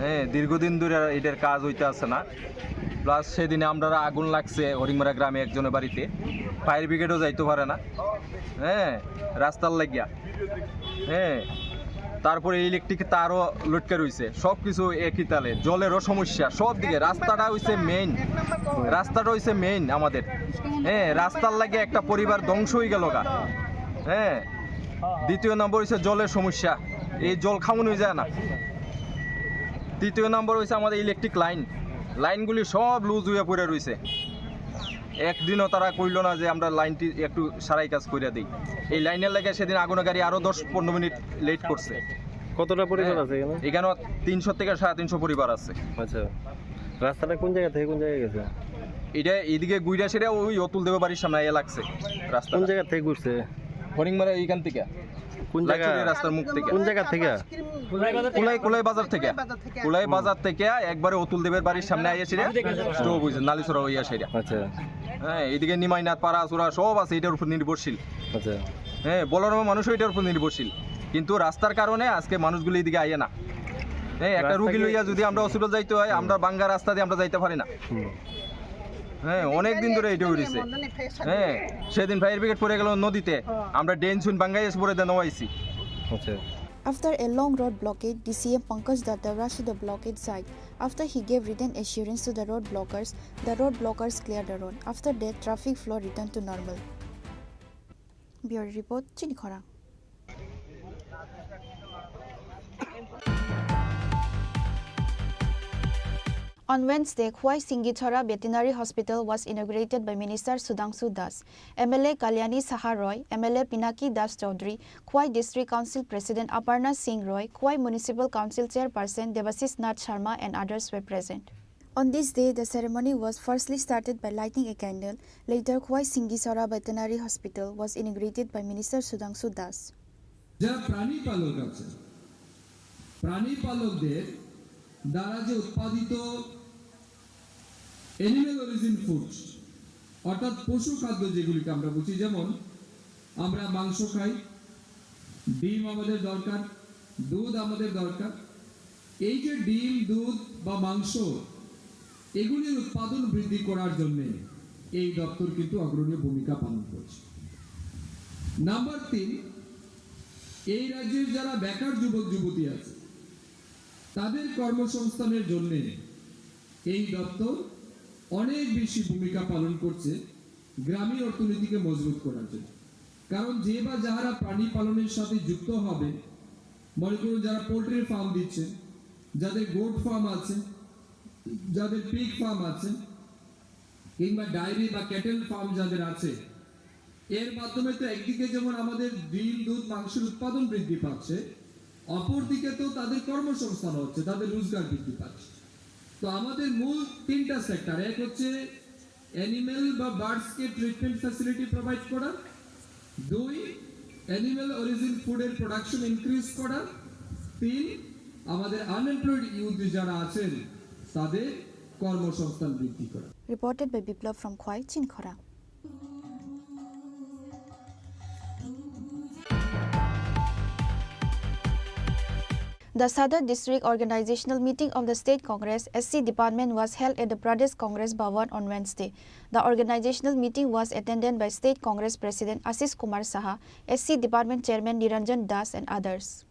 হ্যাঁ, দীর্ঘদিন ধরে এটার কাজ হইতে আছে না। প্লাস সেদিনে আমরা আগুন লাগছে হরিংমারা গ্রামে একজনের বাড়িতে, ফায়ার ব্রিগেডও যাইতে পারে না, হ্যাঁ, রাস্তার লাগিয়া, হ্যাঁ। তারপরে ইলেকট্রিক তারও লটকে রইছে, সব কিছু একই তালে। জলেরও সমস্যা সব দিকে, রাস্তাটা হইছে মেইন, রাস্তাটা হইছে মেইন আমাদের। হ্যাঁ, রাস্তার লাগে একটা পরিবার ধ্বংস হয়ে গেল গা। হ্যাঁ, দ্বিতীয় নম্বর হইছে জলের সমস্যা, এই জল খাওয়ানো যায় না। তৃতীয় নম্বর হইছে আমাদের ইলেকট্রিক লাইন, লাইনগুলি সব লুজ হয়ে পড়ে রইছে। একদিনও তারা কইলো না যে আমরা লাইনটি একটু সারাই কাজ কইরা দেই। এই লাইনের লাগে সেদিন আগুনে গাড়ি আরো দশ পনেরো মিনিট লেট করছে। কতটা পরিবার হ্যাঁ, আছে এখানে? এখানে তিনশো থেকে সাড়ে তিনশো পরিবার আছে। আচ্ছা, রাস্তাটা কোন জায়গা থেকে কোন জায়গায় গেছে? এটা এদিকে গুইরা সেটা ওই অতুল দেবের বাড়ির সামনে আইয়া লাগছে রাস্তা। কোন জায়গা থেকে ঘুরছে? হরিংমারা এইখান থেকে। কোন জায়গা? লাইটছড়ি রাস্তার মুখ থেকে। কোন জায়গা থেকে? কুলাই, কুলাই বাজার থেকে। কুলাই বাজার থেকে। কুলাই হুম। বাজার থেকে একবারে অতুল দেবের বাড়ির সামনে আইয়া সেটা স্টপ হইছে, নালিছড়া হইয়া সেটা। আচ্ছা। হ্যাঁ, এদিকে নিমাইনাথ পাড়া চূড়া সব আছে এটার উপর নির্ভরশীল। আচ্ছা। হ্যাঁ, বলরাম মানুষও এটার উপর নির্ভরশীল, কিন্তু রাস্তার কারণে আজকে মানুষগুলো এদিকে আইয়া না। হ্যাঁ, একটা রাস্তা রুগী কি লইয়া যদি আমরা হসপিটাল যাইতে হয়, হুম। আমরা বাঙ্গা রাস্তা দিয়ে আমরা যাইতে পারি না। হুম। হ্যাঁ, অনেক দিন ধরে এটা হইছে। হ্যাঁ, সেদিন ফায়ার ব্রিগেড পড়ে গেল নদীতে, হ্যাঁ। আমরা ড্রেন শুন বাঙ্গাই এসে পড়ে দেন হইছি। আচ্ছা। After a long road blockade, D C M Pankaj Datta rushed to the blockade site. After he gave written assurance to the road blockers, the road blockers cleared the road. After that, traffic flow returned to normal. Bureau report, Chini Khorang. On Wednesday, Khwai Singhichhara Veterinary Hospital was inaugurated by Minister Sudhangshu Das, M L A Kalyani Saha Roy, M L A Pinaki Das Chaudhary, Khwai District Council President Aparna Singh Roy, Khwai Municipal Council Chairperson Debashish Nath Sharma and others were present. On this day, the ceremony was firstly started by lighting a candle. Later, Khwai Singhichhara Veterinary Hospital was inaugurated by Minister Sudhangshu Das. যারা প্রাণী পালক আছে, প্রাণী পালকদের দ্বারা যে উৎপাদিত animal origin food, অর্থাৎ পশু খাদ্য যেগুলিকে আমরা বুঝি, যেমন আমরা মাংস খাই, ডিম আমাদের দরকার, দুধ আমাদের দরকার। এই যে ডিম, দুধ বা মাংস, এগুলির উৎপাদন বৃদ্ধি করার জন্য এই দপ্তর কিন্তু অগ্রণীয় ভূমিকা পালন করছে। নাম্বার তিন, এই রাজ্যের যারা বেকার যুবক যুবতী আছে, তাদের কর্মসংস্থানের জন্য এই দপ্তর অনেক বেশি ভূমিকা পালন করছে গ্রামীণ অর্থনীতিকে মজবুত করার জন্য। কারণ যে বা যারা প্রাণী পালনের সাথে যুক্ত হবে, মনে করুন যারা পোল্ট্রি ফার্ম দিচ্ছেন, যাদের গোট ফার্ম আছে, যাদের পিগ ফার্ম আছে, কিংবা ডায়েরি বা ক্যাটেল ফার্ম যাদের আছে, এর মাধ্যমে তো একদিকে যেমন আমাদের ডিম, দুধ, মাংসের উৎপাদন বৃদ্ধি পাচ্ছে, অপরদিকে তো তাদের কর্মসংস্থান হচ্ছে, তাদের রোজগার বৃদ্ধি পাচ্ছে। তো আমাদের মূল তিনটা সেক্টর, এক হচ্ছে অ্যানিমেল বা বার্ডসকে ট্রিটমেন্ট ফ্যাসিলিটি প্রোভাইড করা, দুই, অ্যানিমেল অরিজিন ফুডের প্রোডাকশন ইনক্রিজ করা, তিন, আমাদের আনএমপ্লয়েড ইউথ যারা আছেন তাদের কর্মসংস্থান বৃদ্ধি করা। Reported by Biplab from Khwai, Chini Khorang. The Sadar District Organizational Meeting of the State Congress S C Department was held at the Pradesh Congress Bhavan on Wednesday. The organizational meeting was attended by State Congress President Ashish Kumar Saha, S C Department Chairman Niranjan Das, and others.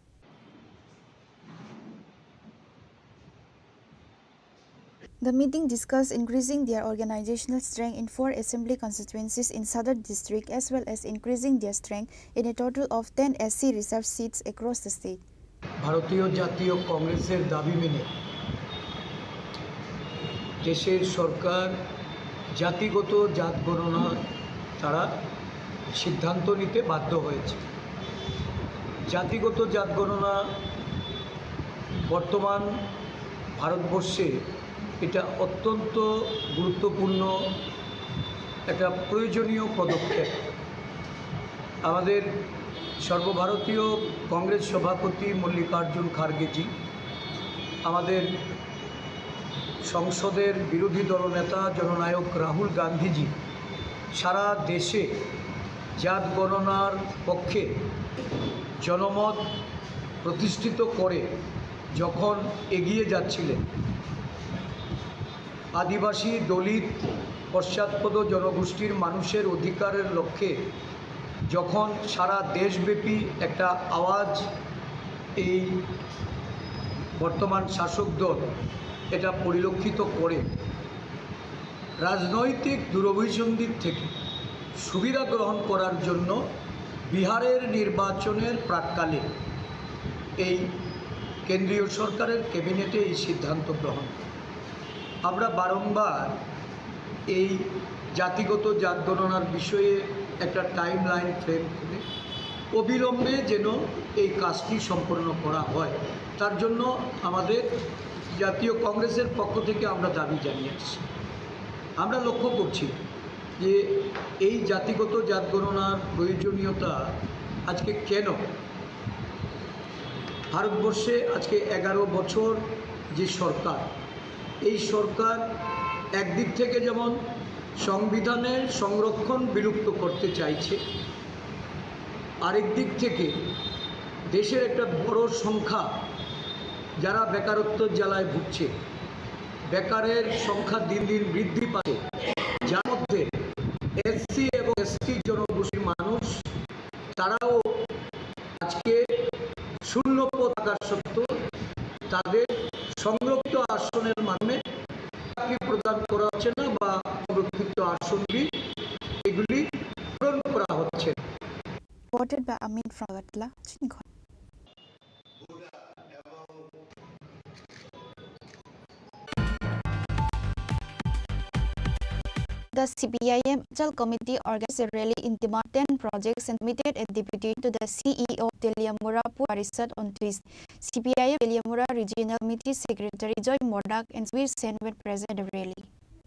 The meeting discussed increasing their organizational strength in four assembly constituencies in Sadar district, as well as increasing their strength in a total of ten S C reserve seats across the state. ভারতীয় জাতীয় কংগ্রেসের দাবি মেনে দেশের সরকার জাতিগত জাত গণনা তারা সিদ্ধান্ত নিতে বাধ্য হয়েছে। জাতিগত জাত গণনা বর্তমান ভারতবর্ষে এটা অত্যন্ত গুরুত্বপূর্ণ একটা প্রয়োজনীয় পদক্ষেপ। আমাদের সর্বভারতীয় কংগ্রেস সভাপতি মল্লিকার্জুন খার্গেজি, আমাদের সংসদের বিরোধী দলনেতা জননায়ক রাহুল গান্ধীজি সারা দেশে জাত গণনার পক্ষে জনমত প্রতিষ্ঠিত করে যখন এগিয়ে যাচ্ছিলেন, আদিবাসী, দলিত, পশ্চাৎপদ জনগোষ্ঠীর মানুষের অধিকারের লক্ষ্যে যখন সারা দেশব্যাপী একটা আওয়াজ এই বর্তমান শাসক দল এটা পরিলক্ষিত করে, রাজনৈতিক দুরভিসন্ধির থেকে সুবিধা গ্রহণ করার জন্য বিহারের নির্বাচনের প্রাক্কালে এই কেন্দ্রীয় সরকারের ক্যাবিনেটে এই সিদ্ধান্ত গ্রহণ করে। আমরা বারংবার এই জাতিগত জাত গণনার বিষয়ে একটা টাইমলাইন ফ্রেম করে অবিলম্বে যেন এই কাজটি সম্পন্ন করা হয়, তার জন্য আমাদের জাতীয় কংগ্রেসের পক্ষ থেকে আমরা দাবি জানিয়ে আসছি। আমরা লক্ষ্য করছি যে এই জাতিগত জাত গণনার প্রয়োজনীয়তা আজকে কেন? ভারতবর্ষে আজকে এগারো বছর যে সরকার, এই সরকার একদিক থেকে যেমন সংবিধানের সংরক্ষণ বিলুপ্ত করতে চাইছে, আরেক দিক থেকে দেশের একটা বড় সংখ্যা যারা বেকারত্ব জ্বালায় ভুগছে, বেকারের সংখ্যা দিন দিন বৃদ্ধি পাচ্ছে, যার মধ্যে এসসি এবং এসটি জনগোষ্ঠীর মানুষ, তারাও আজকে শূন্য পদ থাকা সত্ত্বেও তাদের সংরক্ষিত আসনের মাধ্যমে চাকরি প্রদান করা হচ্ছে না বা সংরক্ষিত আসনগুলি এগুলি পূরণ করা হচ্ছে না। Reported by Amin from Agartala, Chinkhon. The C P I M Himachal Committee organized a rally in demand ten projects and submitted a deputation to the C E O of Teliamura Pur Parishad on Tuesday. C P I M Teliamura Regional Committee Secretary Joy Modak and Subir Sen were present at the rally.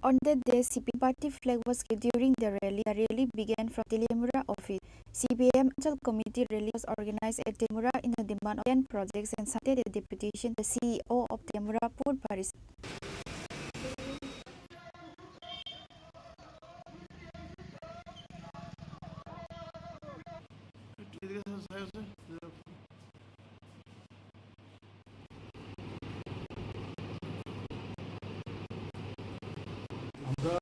On that day, C P M party flag was carried during the rally. The rally began from Teliamura office. C P I M Himachal Committee rally was organized at Teliamura in the demand of ten projects and submitted a deputation to the C E O of Teliamura Pur Parishad. আমরা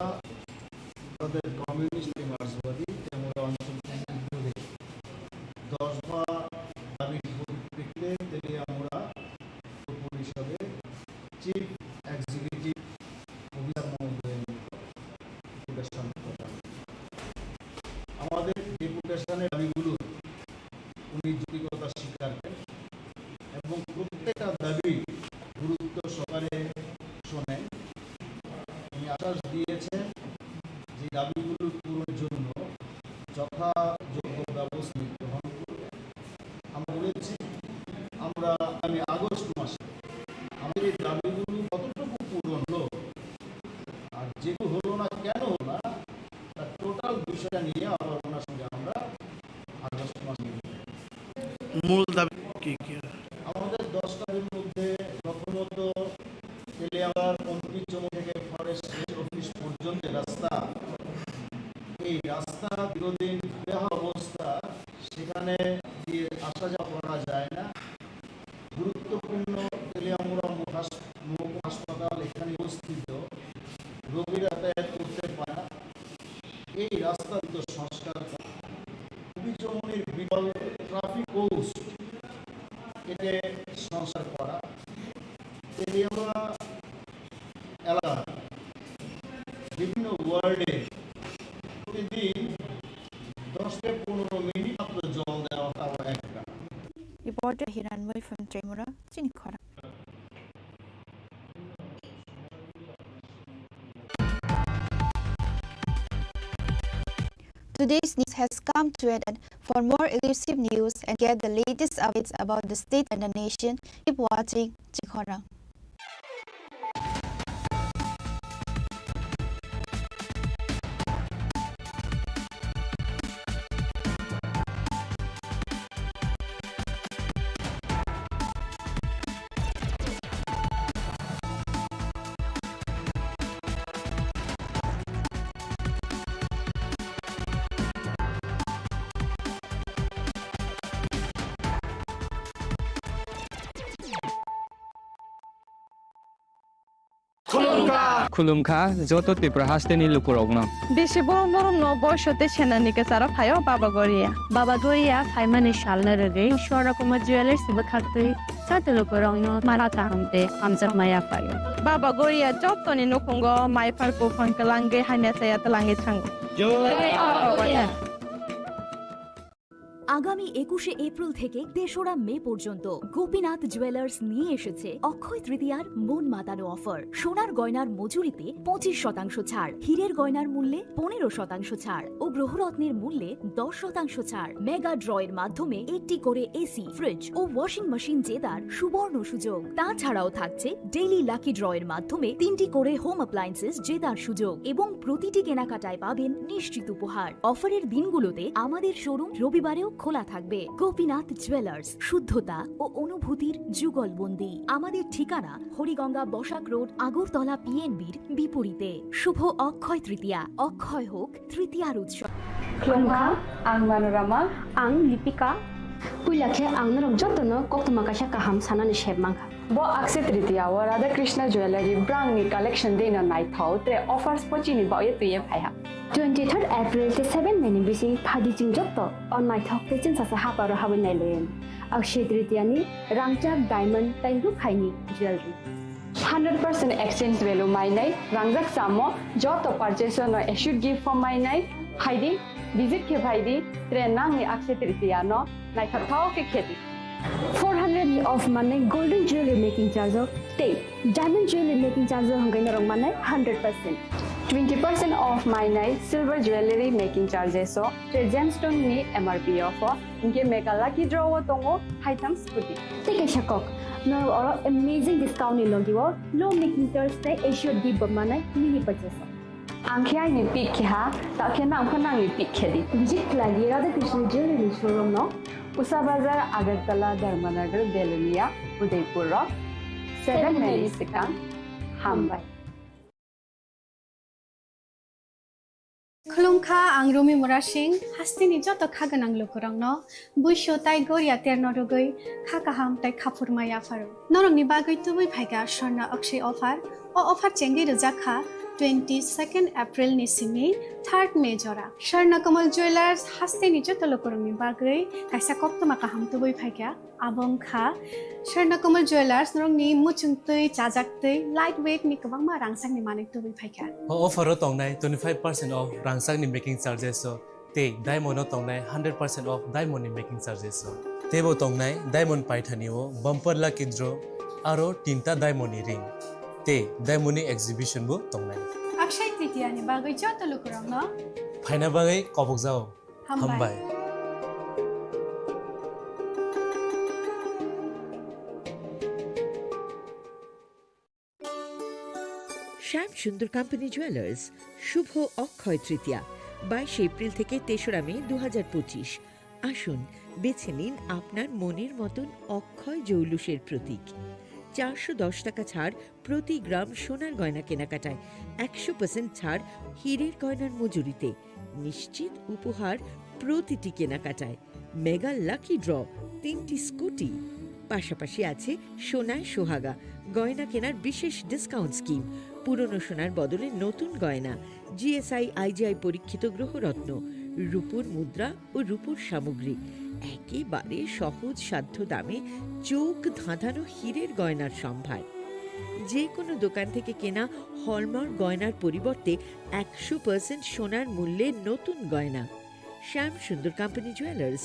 আমাদের কমিউনিস্ট মার্ক্সবাদী তেমুরা অঞ্চল কমিটির উদ্যোগে দশ দফা দাবির পরিপ্রেক্ষিতে তেলিয়ামুড়া পৌর পরিষদের চিফ এক্সিকিউটিভ অফিসার মহোদয়ের নিকট ডেপুটেশন প্রদান। আমাদের ডেপুটেশনের দাবিগুলো উনি যৌক্তিকতা স্বীকার করেন এবং প্রত্যেকটা দাবি গুরুত্ব সহকারে শোনেন। উনি আশ্বাস দিয়েছেন যে দাবিগুলো পূরণের জন্য যথাযোগ্য ব্যবস্থা গ্রহণ করবেন। আমরা বলেছি, আমরা আগামী আগস্ট মাসে আমাদের এই দাবিগুলো কতটুকু পূরণ হলো আর যেগুলো হলো না, কেন হলো না, তার টোটাল বিষয়টা নিয়ে আবার ওনার সঙ্গে আমরা আগস্ট মাসে মিলিত হব। মূল দাবি কি কি? আমাদের দশ দাবির মধ্যে প্রথমত তেলিয়ামুড়ার পঞ্চম থেকে ফরেস্ট রেঞ্জ অফিস পর্যন্ত রাস্তা, এই রাস্তা দীর্ঘদিন বেহাল অবস্থা, সেখানে দিয়ে আসা যাওয়া করা যায় না। গুরুত্বপূর্ণ এই রাস্তার তো সংস্কার, হবিগঞ্জের বিরল ট্রাফিক রুলস এতে সংস্কার করা, তেলিয়ালা এলাকা বিভিন্ন ওয়ার্ডে প্রতিদিন দশ থেকে পনেরো মিনিট মাত্র জল দেওয়া, তাও একবার। Reporter Hiranmoi from Tremura, Chinikhora. Today's news has come to an end. For more elusive news and get the latest updates about the state and the nation, keep watching Chinikhora. Khulumkha joto Tripura hasteni lukurokno. Bisi borom borom no boiso tei senani kwcharo phaio Baba Goria. Baba Goria phaimani salno rwgwi Swarna Kumar Jewellers bwkhaktwi joto lukurokno mara kaham tei hamjakma yaphaio. Baba Goria jotoni nukhungo maiphar buphang kwlangwi hamya chaya twlangwi thango. Jai Baba Goria. আগামী একুশে এপ্রিল থেকে তেসরা মে পর্যন্ত গোপীনাথ জুয়েলার্স নিয়ে এসেছে অক্ষয় তৃতীয়ার মন মাতানো অফার। সোনার গয়নার মজুরিতে পঁচিশ শতাংশ ছাড়, হীরের গয়নার মূল্যে পনেরো শতাংশ ছাড় ও গ্রহরত্নের মূল্যে দশ শতাংশ ছাড়। মেগা ড্র এর মাধ্যমে একটি করে এসি, ফ্রিজ ও ওয়াশিং মেশিন জেতার সুবর্ণ সুযোগ। তাছাড়াও থাকছে ডেইলি লাকি ড্র এর মাধ্যমে তিনটি করে হোম অ্যাপ্লায়েন্সেস জেতার সুযোগ এবং প্রতিটি কেনাকাটায় পাবেন নিশ্চিত উপহার। অফারের দিনগুলোতে আমাদের শোরুম রবিবারেও খোলা থাকবে। গোপীনাথ জুয়েলার্স, শুদ্ধতা ও অনুভূতির যুগলবন্দি। আমাদের ঠিকানা হরিগঙ্গা বসাক রোড, আগরতলা পিএনবির বিপরীতে। শুভ অক্ষয় তৃতীয়া, অক্ষয় হোক তৃতীয়ার উৎসব। Khulumkha, ang Manorama. Ang Lipika. Puila khe ang norok jotono koktwma kaisa kaham sanani sep mankha. Bo Akshaya Tritiya o Radha Krishna Jewellery brangni collection dino naithok tre offers bo chini baoye twiye phaiha. Twenty third April tei seven May ni bising phaidi chwng joto o naithok tei chwngsasa haparo habwi nailayan. Akshaya Tritiya ni rangchak diamond tei rukhaini jewellery. Hundred percent exchange value mainai, rangjak samo joto purchase no assured gift form mainai, phaidi, visit khe phaidi, tre nangni Akshaya Tritiya no naithok thao khe khedi. Four hundred ni off manai golden jewelry making charge o tei diamond jewelry making charge o hwnkhai norok manai hundred percent. Twenty percent off mainai silver jewelry making charges o tre gemstone ni M R P o pho. Hinkhe mega lucky draw o tongo haitham scooty. Tei kaisa kok, norok oro amazing discount ni logi o low making charge tei assured gift bo manai mini purchase o. Ang khe aini pick khe ha, ta khe nang pho nangni pick khe di. Visit khlai di Radha Krishna Jewelry showroom no. Usha Bazar, Agartala, Dharmanagar, Belonia, Udaipur rok. Seven May ni swkang. Hambai. Khulumkha, ang Rumi Murasing, hasteni joto kha gwnang lukurokno buisu tai goria terno rwgwi kha kaham tai khaphurma yapharo. Norokni bagwi tubui phaikha Swarna Akshaya offer. O offer chengwi rwjak kha twenty second April ni simi third May jora. Swarna Kamal Jewellers hasteni joto lukurokni bagwi kaisa koktwma kaham tubui phaikha. Abo wngkha Swarna Kamal Jewellers, norokni muchungtwi, chajaktwi, light weight ni kwbangma rangchakni manwi tubui phaikha. O offer o tongnai twenty five percent off rangchakni making charges o tei diamond o tongnai hundred percent off diamond ni making charges o. Teibo tongnai diamond paithani o bumper lucky draw aro tinta diamond ni ring tei diamond ni exhibition bo tongnai. Akshaya Tritiya ni bagwi joto lukurokno phaina bagwi kobokjao. Hambai. Hambai. শ্যাম Sundar company jewellers, শুভ অক্ষয় তৃতীয়া, বাইশে এপ্রিল থেকে তেসরা মে দু হাজার পঁচিশ। আসুন, বেছে নিন আপনার মনের মতন অক্ষয় জৌলুসের প্রতীক। চারশো দশ টাকা ছাড় প্রতি গ্রাম সোনার গয়না কেনাকাটায়, একশো পার্সেন্ট ছাড় হীরের গয়নার মজুরিতে, নিশ্চিত উপহার প্রতিটি কেনাকাটায়, মেগা লাকি ড্র, তিনটি স্কুটি, পাশাপাশি আছে সোনায় সোহাগা গয়না কেনার বিশেষ ডিসকাউন্ট স্কিম। পুরনো সোনার বদলে নতুন গয়না, জিএসআই আইজিআই পরীক্ষিত গ্রহরত্ন, রূপোর মুদ্রা ও রূপোর সামগ্রী, একেবারে সহজ সাধ্য দামে চোখ ধাঁধানো হীরের গয়নার সম্ভার। যে কোনো দোকান থেকে কেনা হলমার্ক গয়নার পরিবর্তে একশো পার্সেন্ট সোনার মূল্যে নতুন গয়না। শ্যাম সুন্দর কোম্পানি জুয়েলার্স,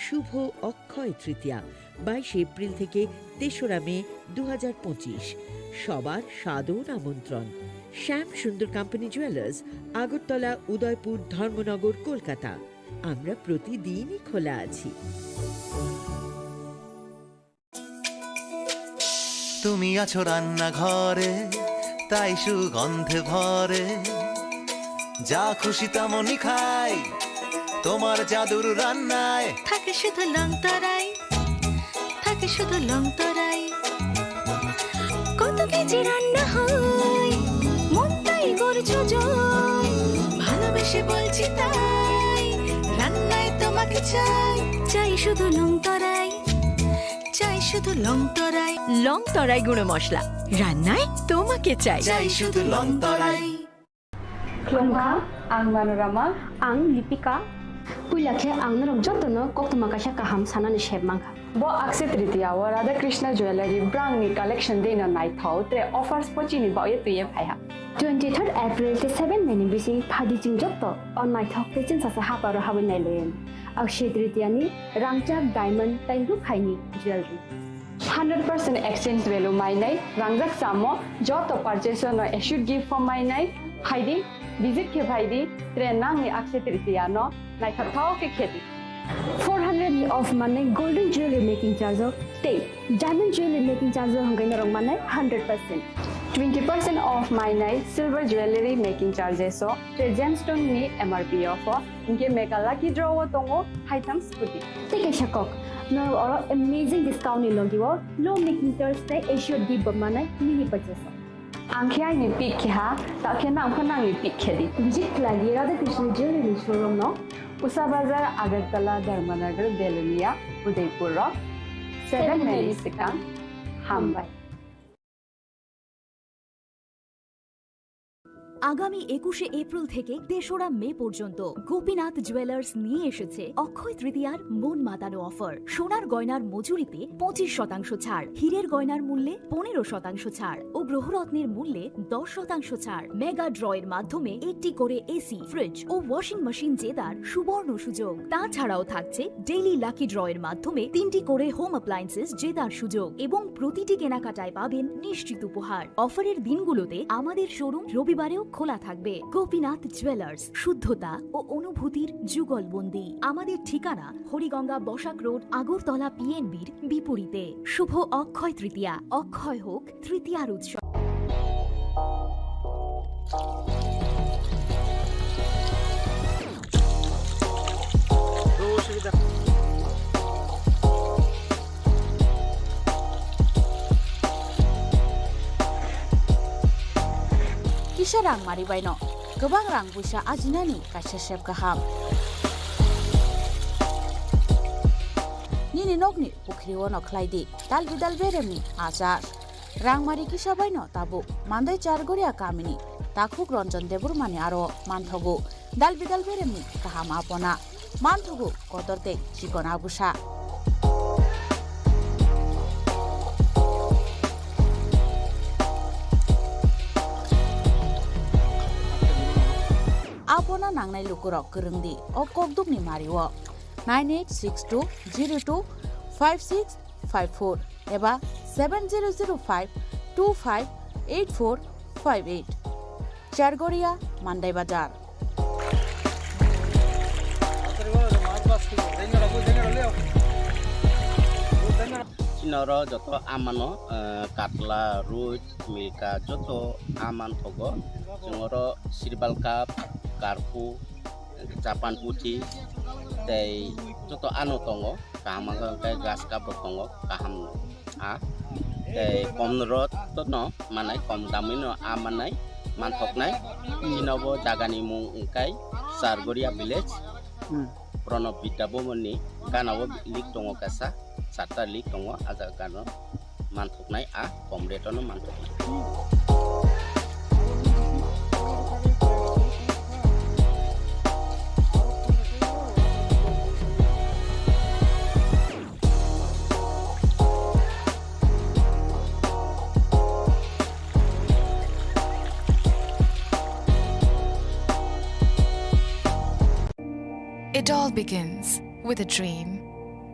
শুভ অক্ষয় তৃতীয়া, বাইশে এপ্রিল থেকে তেসরা মে দু হাজার পঁচিশ। সবার সাদর আমন্ত্রণ। Shyam Sundar company jewellers, Agartala, Udaipur, Dharmanagar, Kolkata. আমরা প্রতিদিনই খোলা আছি। তুমি আছো রান্নাঘরে, তাই সুগন্ধে ভরে। যা খুশি তেমনই খাই, তোমার জাদুর রান্নায়। থাকে শুধু লং তরাই, থাকে শুধু লং তরাই। কত কেজি রান্না হয়, মনটাই করছো জয়। ভালোবেসে বলছি তাই, রান্নায় তোমাকে চাই। চাই শুধু লং তরাই, চাই শুধু লং তরাই। লং তরাই গুঁড়ো মশলা, রান্নায় তোমাকে চাই। চাই শুধু লং তরাই। Khulumkha, ang Manorama. Ang Lipika. Puila khe ang norok jotono koktwma kaisa kaham sanani sep mankha. Bo Akshaya Tritiya o Radha Krishna Jewellery brangni collection deino naithok, tre offers bo chini bagwi twiwi phaiha. Twenty third April tei seven May ni bising phadi chwng joto o naithok tei chwngsacha haparo habwi nailaio. Akshaya Tritiya ni rangchak diamond tei rukhaini jewellery. Hundred percent exchange value mainai, rangjak chamo, joto purchase no assured gift form mainai, phaidi, visit khe phaidi, tre nangni Akshaya Tritiya no naithok thok khe khedi. Four hundred ni off manai golden jewelry making charge o tei diamond jewelry making charge o hwnkhai norok manai hundred percent. Twenty percent off mainai silver jewelry making charges o tre gemstone ni M R P o pho. Hinkhe mega lucky draw o tongo haitham scooty. Tei kaisa kok, norok oro amazing discount ni logi o low making charge tei assured gift bo manai mini purchase o. Ang khe aini pick khe ha, ta khe nang pho nangni pick khe di. Visit khlai di Radha Krishna Jewelry showroom no. Usa Bazar, Agartala, Dharmanagar, Belonia, Udaipur o. Seven May ni swkang. Hambai. আগামী একুশে এপ্রিল থেকে তেসরা মে পর্যন্ত গোপীনাথ জুয়েলার্স নিয়ে এসেছে অক্ষয় তৃতীয়ার মন মাতানো অফার। সোনার গয়নার মজুরিতে পঁচিশ শতাংশ ছাড়, হীরের গয়নার মূল্যে পনেরো শতাংশ ছাড় ও গ্রহরত্নের মূল্যে দশ শতাংশ ছাড়। মেগা ড্রয়ের মাধ্যমে একটি করে এসি, ফ্রিজ ও ওয়াশিং মেশিন জেতার সুবর্ণ সুযোগ। তাছাড়াও থাকছে ডেইলি লাকি ড্রয়ের মাধ্যমে তিনটি করে হোম অ্যাপ্লায়েন্সেস জেতার সুযোগ এবং প্রতিটি কেনাকাটায় পাবেন নিশ্চিত উপহার। অফারের দিনগুলোতে আমাদের শোরুম রবিবারেও খোলা থাকবে। গোপীনাথ জুয়েলার্স, শুদ্ধতা ও অনুভূতির যুগলবন্দি। আমাদের ঠিকানা হরিগঙ্গা বসাক রোড, আগরতলা পিএনবির বিপরীতে। শুভ অক্ষয় তৃতীয়া, অক্ষয় হোক তৃতীয়ার উৎসব। Kisa rang mari baino kwbang rang puisa ajinani kaisa sep kaham. Nini nokni pukhri ono khlai di dal bidal beremni achar. Rangmari kisa baino tabuk Mandai Chargoria kamini takhuk Ranjan Debbarmani aro manthogo dal bidal beremni kaham apona, manthogo kotor tei chikon agusa. Apona nangnai lukurok kwrwng di o kokdukni mario nine eight six two zero two five six five four eba seven zero zero five two five eight four five eight. Chargoria, Mandai Bazar. Chini oro joto amano, eh, katla, roi, milka, joto aman thogo. Chwng oro sirbal cup, karpu, Japan puthi tei joto ano tongo, kaham wngkha hwnkhe grass cup bo tongo, kaham no a tei kom rot no manai, kom damwi no a manai, manthoknai. Chini bo jaga ni mung wngkha Chargoria village, hmm. Pranab Vidya Bhavan ni gana o lik tongo kaisa, charta lik tongo, a jaga no. Manthoknai a kom rate no manthoknai. It all begins with a dream,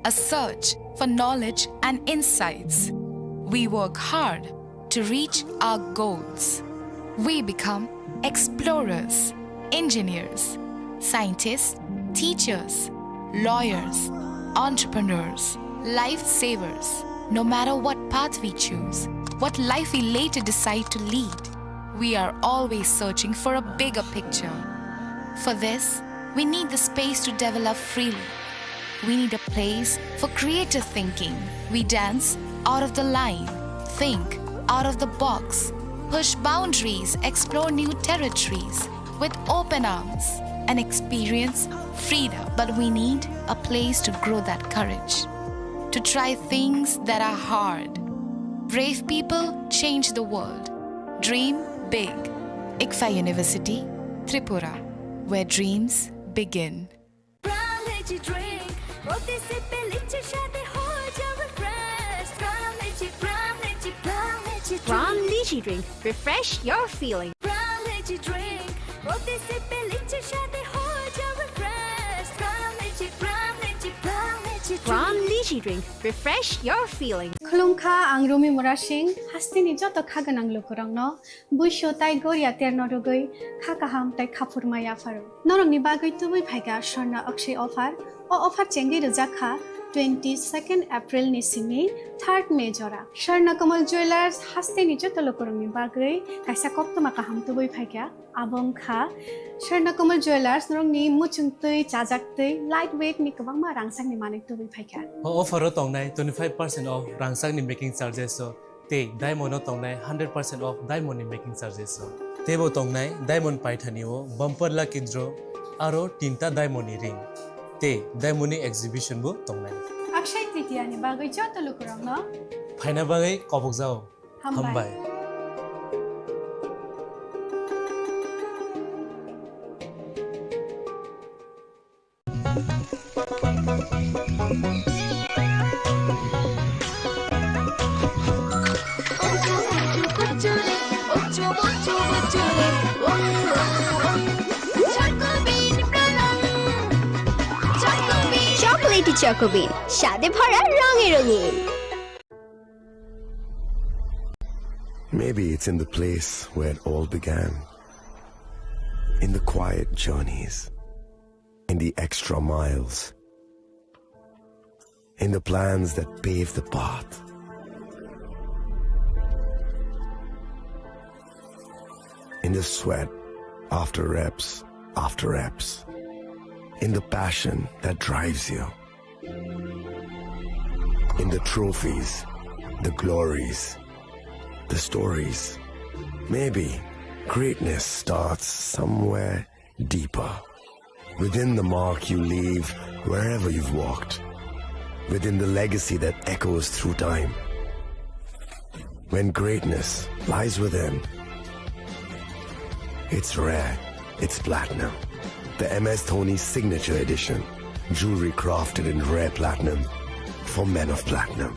a search for knowledge and insights. We work hard to reach our goals. We become explorers, engineers, scientists, teachers, lawyers, entrepreneurs, lifesavers. No matter what path we choose, what life we later decide to lead, we are always searching for a bigger picture. For this, we need the space to develop freely. We need a place for creative thinking. We dance out of the line, think out of the box, push boundaries, explore new territories with open arms, and experience freedom. But we need a place to grow that courage, to try things that are hard. Brave people change the world. Dream big. ICFAI University, Tripura, where dreams begin. Pram Lychee Drink, প্রতি সিপে লিচির স্বাদে হয়ে যাবে fresh. Pram Lychee, Pram Lychee, Pram Lychee Drink। Pram Lychee Drink, refresh your feeling। Pram Lychee Drink, প্রতি সিপে লিচির স্বাদে হয়ে যাবে fresh. Pram Lychee, Pram Lychee, Pram Lychee Drink। Pram Lychee Drink, refresh your feeling। Khulumkha, ang Rumi Murasing, hasteni joto kha gwnang lukurokno buisu tai goria terno rwgwi kha kaham tai khaphurma yapharo. Norokni bagwi tubui phaikha Swarna Akshay offer. O offer chengwi rwjak kha twenty-second April ni simi third May jora. Swarna Kamal Jewellers hasteni joto lukurokni bagwi kaisa koktwma kaham tubui phaikha. Abo wngkha Swarna Kamal Jewellers, norokni muchungtwi, chajaktwi, light weight ni kwbangma rangchakni manwi tubui phaikha. O offer o tongnai twenty-five percent off rangchakni making charges o tei diamond o tongnai hundred percent off diamond ni making charges o. Teibo tongnai diamond paithani o bumper lucky draw aro tinta diamond ni ring tei diamond ni exhibition bo tongnai. Akshay Tritiya ni bagwi joto lukurokno phaina bagwi kobokjao. Hambai. Hambai. Chocolatey Choco Bean, স্বাদে ভরা রঙে রঙিন। Maybe it's in the place where it all began. In the quiet journeys, in the extra miles, in the plans that pave the path, in the sweat after reps after reps, in the passion that drives you, in the trophies, the glories, the stories. Maybe greatness starts somewhere deeper. Within the mark you leave wherever you've walked. Within the legacy that echoes through time. When greatness lies within, it's rare, it's platinum. The M S Dhoni Signature Edition. Jewelry crafted in rare platinum for men of platinum.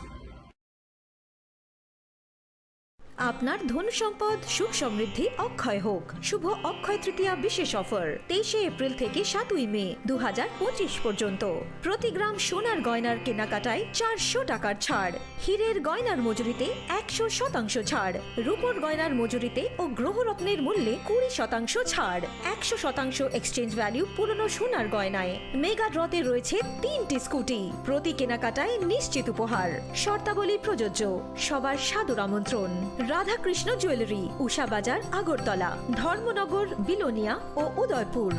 আপনার ধন সম্পদ, সুখ সমৃদ্ধি অক্ষয় হোক। শুভ অক্ষয় তৃতীয়া বিশেষ অফার, তেইশে এপ্রিল থেকে সাতই মে দু হাজার পঁচিশ পর্যন্ত। প্রতি গ্রাম সোনার গয়নার কেনাকাটায় চারশো টাকার ছাড়। হীরের গয়নার মজুরিতে একশো শতাংশ ছাড়, রূপোর গয়নার মজুরিতে ও গ্রহরত্নের মূল্যে কুড়ি শতাংশ ছাড়, একশো শতাংশ এক্সচেঞ্জ ভ্যালু পুরনো সোনার গয়নায়। মেগা ড্রতে রয়েছে তিনটি স্কুটি, প্রতি কেনাকাটায় নিশ্চিত উপহার। শর্তাবলী প্রযোজ্য। সবার সাদর আমন্ত্রণ। রাধাকৃষ্ণ জুয়েলারি, উষা বাজার, আগরতলা, ধর্মনগর, বিলোনিয়া ও উদয়পুর।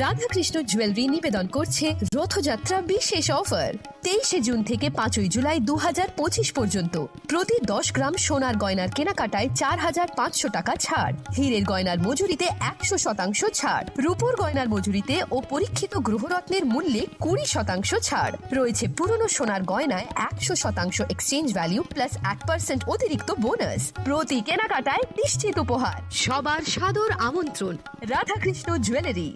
রাধাকৃষ্ণ জুয়েলারি নিবেদন করছে রথযাত্রা বিশেষ অফার। তেইশে জুন থেকে পাঁচই জুলাই দু হাজার পঁচিশ পর্যন্ত প্রতি দশ গ্রাম সোনার গয়নার কেনাকাটায় চার হাজার পাঁচশো টাকা ছাড়, হীরের গয়নার মজুরিতে একশো শতাংশ ছাড়, রূপোর গয়নার মজুরিতে ও পরীক্ষিত গ্রহরত্নের মূল্যে কুড়ি শতাংশ ছাড়। রয়েছে পুরনো সোনার গয়নায় একশো শতাংশ এক্সচেঞ্জ ভ্যালু প্লাস এক পার্সেন্ট অতিরিক্ত বোনাস। প্রতি কেনাকাটায় নিশ্চিত উপহার। সবার সাদর আমন্ত্রণ। রাধাকৃষ্ণ জুয়েলারি।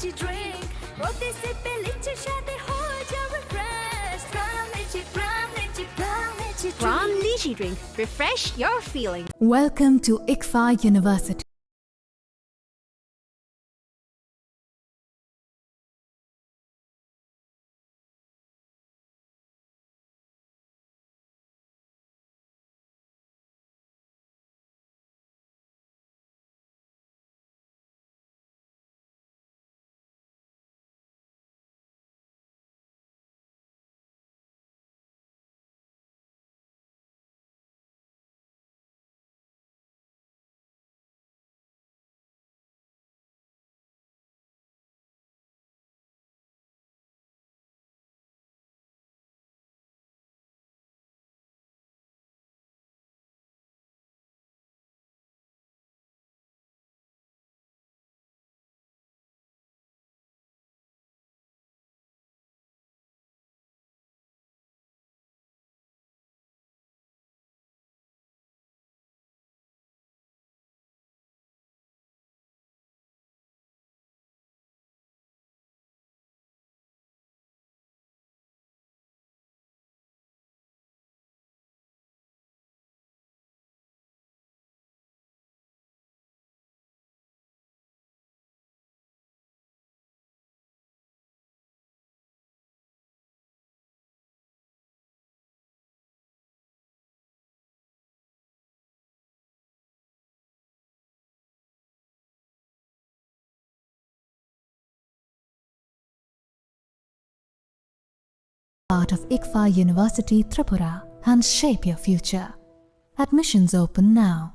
Lychee drink, रोटी से पे लिच्ची शादी हो जावे fresh। Pran Lychee, Pran Lychee, Pran Lychee drink। Pran Lychee drink, refresh your feeling। Welcome to ICFAI University। Part of ICFAI University Tripura and shape your future. Admissions open now.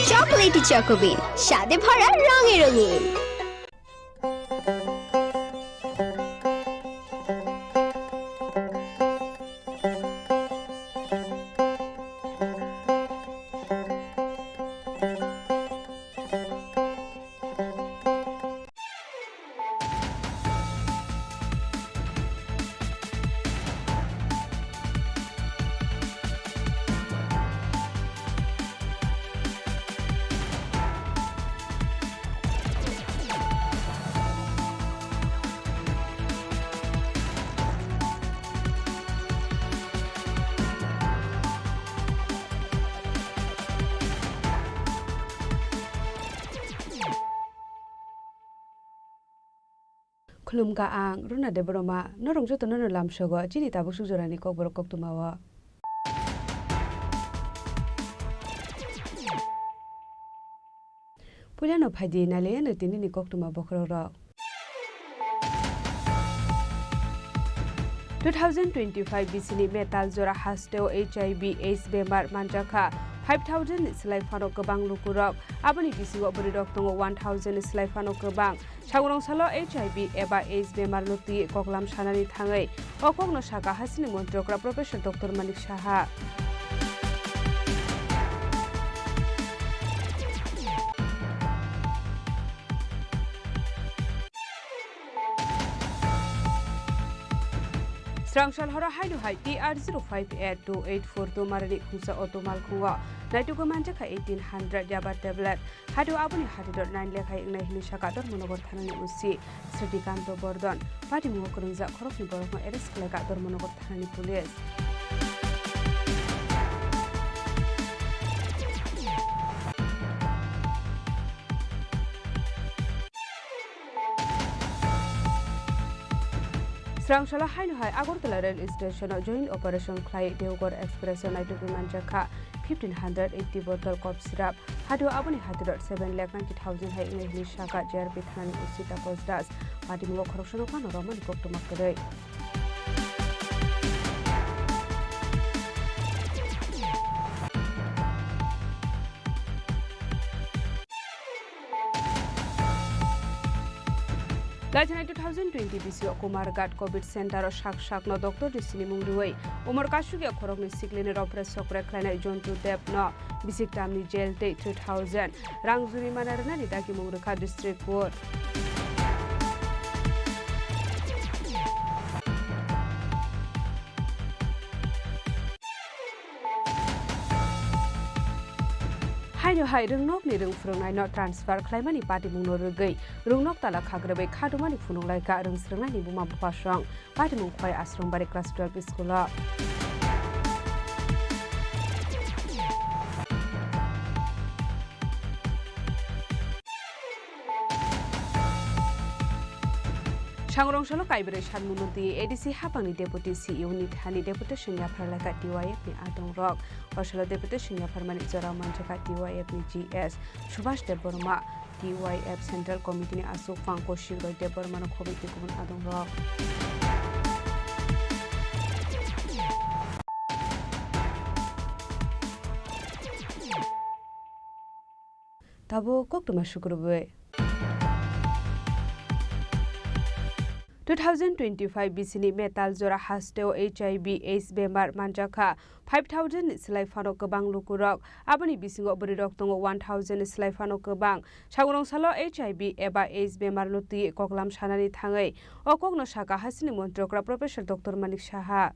Chocolatey Choco Bean, স্বাদে ভরা রঙে রঙিন। Khulumkha ang Runa Debbarma, norok jotono no lamsogo chini tabuk suk jorani kokborok koktwmao. Puilano phaidi nailaiano tinini koktwma bokhorokrok. Two thousand twenty-five bisini metal jora hasteo H I V AIDS bemar manjakha five thousand ni slai phano kwbang lukurok, aboni bisingo bwrwirok tongo one thousand ni slai phano kwbang. Sagrong salo H I V eba AIDS bemar no twi koklam sanani thangwi o kokno sakha hasini montrokra Professor Doctor Manik Saha. Srangsal horo haino hai T R zero five eight two eight four two marani khungsa auto malkhungo naitugwi manjakha eighteen hundred yaba tablet. Hado aboni hati dot nine lekhai wngnai hwnwi sakha Dharmanagar thanani O C Srikanto Bordon. Patimungo kwrwngjak khoroknwi borokno arrest khlaikha Dharmanagar thanani police. Srangsala haino hai Agartala rail station o joint operation khlai Deoghar Express o naitugwi manjakha fifteen hundred eighty bottle cough syrup. Hado aboni hati dot seven lakh ninety thousand hai wngnai hwnwi sakha J R P thanani O C Taposh Das. Patimungo khoroksano phano romani koktwma kwrwi. Laichanai two thousand twenty bisio Kumarghat Covid Center o sak sakno doctor risini mung rwui umor kasugya khoroknwi siklini ropre sokre khlainai Jontu Deb no bisik tamni jail tei three thousand rang jurimana rwnani dagimung rwkha District Court. Hai rwngnokni rwng phwrwngnaino transfer khlaimani patimungno rwgwi rwngnok tala khakrwbwi khadumani phunuk laikha rwng swrwngnaini buma bupha song. Patimung Khwai Ashram Bari class twelve school o. Sangrong salo Kaibrwi Sanmung Nodi A D C hapangni Deputy C E O ni thani deputation yaphar laikha T Y F ni adongrok. O salo deputation yapharmani jorao manjakha T Y F ni G S Subhash Debbarma, T Y F Central Committee ni aswk Pankaj Singh Roy Debbarma no khobwi tei kubun adongrok. Tabuk koktwma sukrubwi. Two thousand twenty-five bisini metal jora hasteo H I V AIDS bemar manjakha five thousand ni slai phano kwbang lukurok. Aboni bisingo bwrwirok tongo one thousand ni slai phano kwbang. Sangrong salo H I V eba AIDS bemarno twi koklam sanani thangwi o kokno sakha hasteni montri okra Professor Doctor Manik Saha.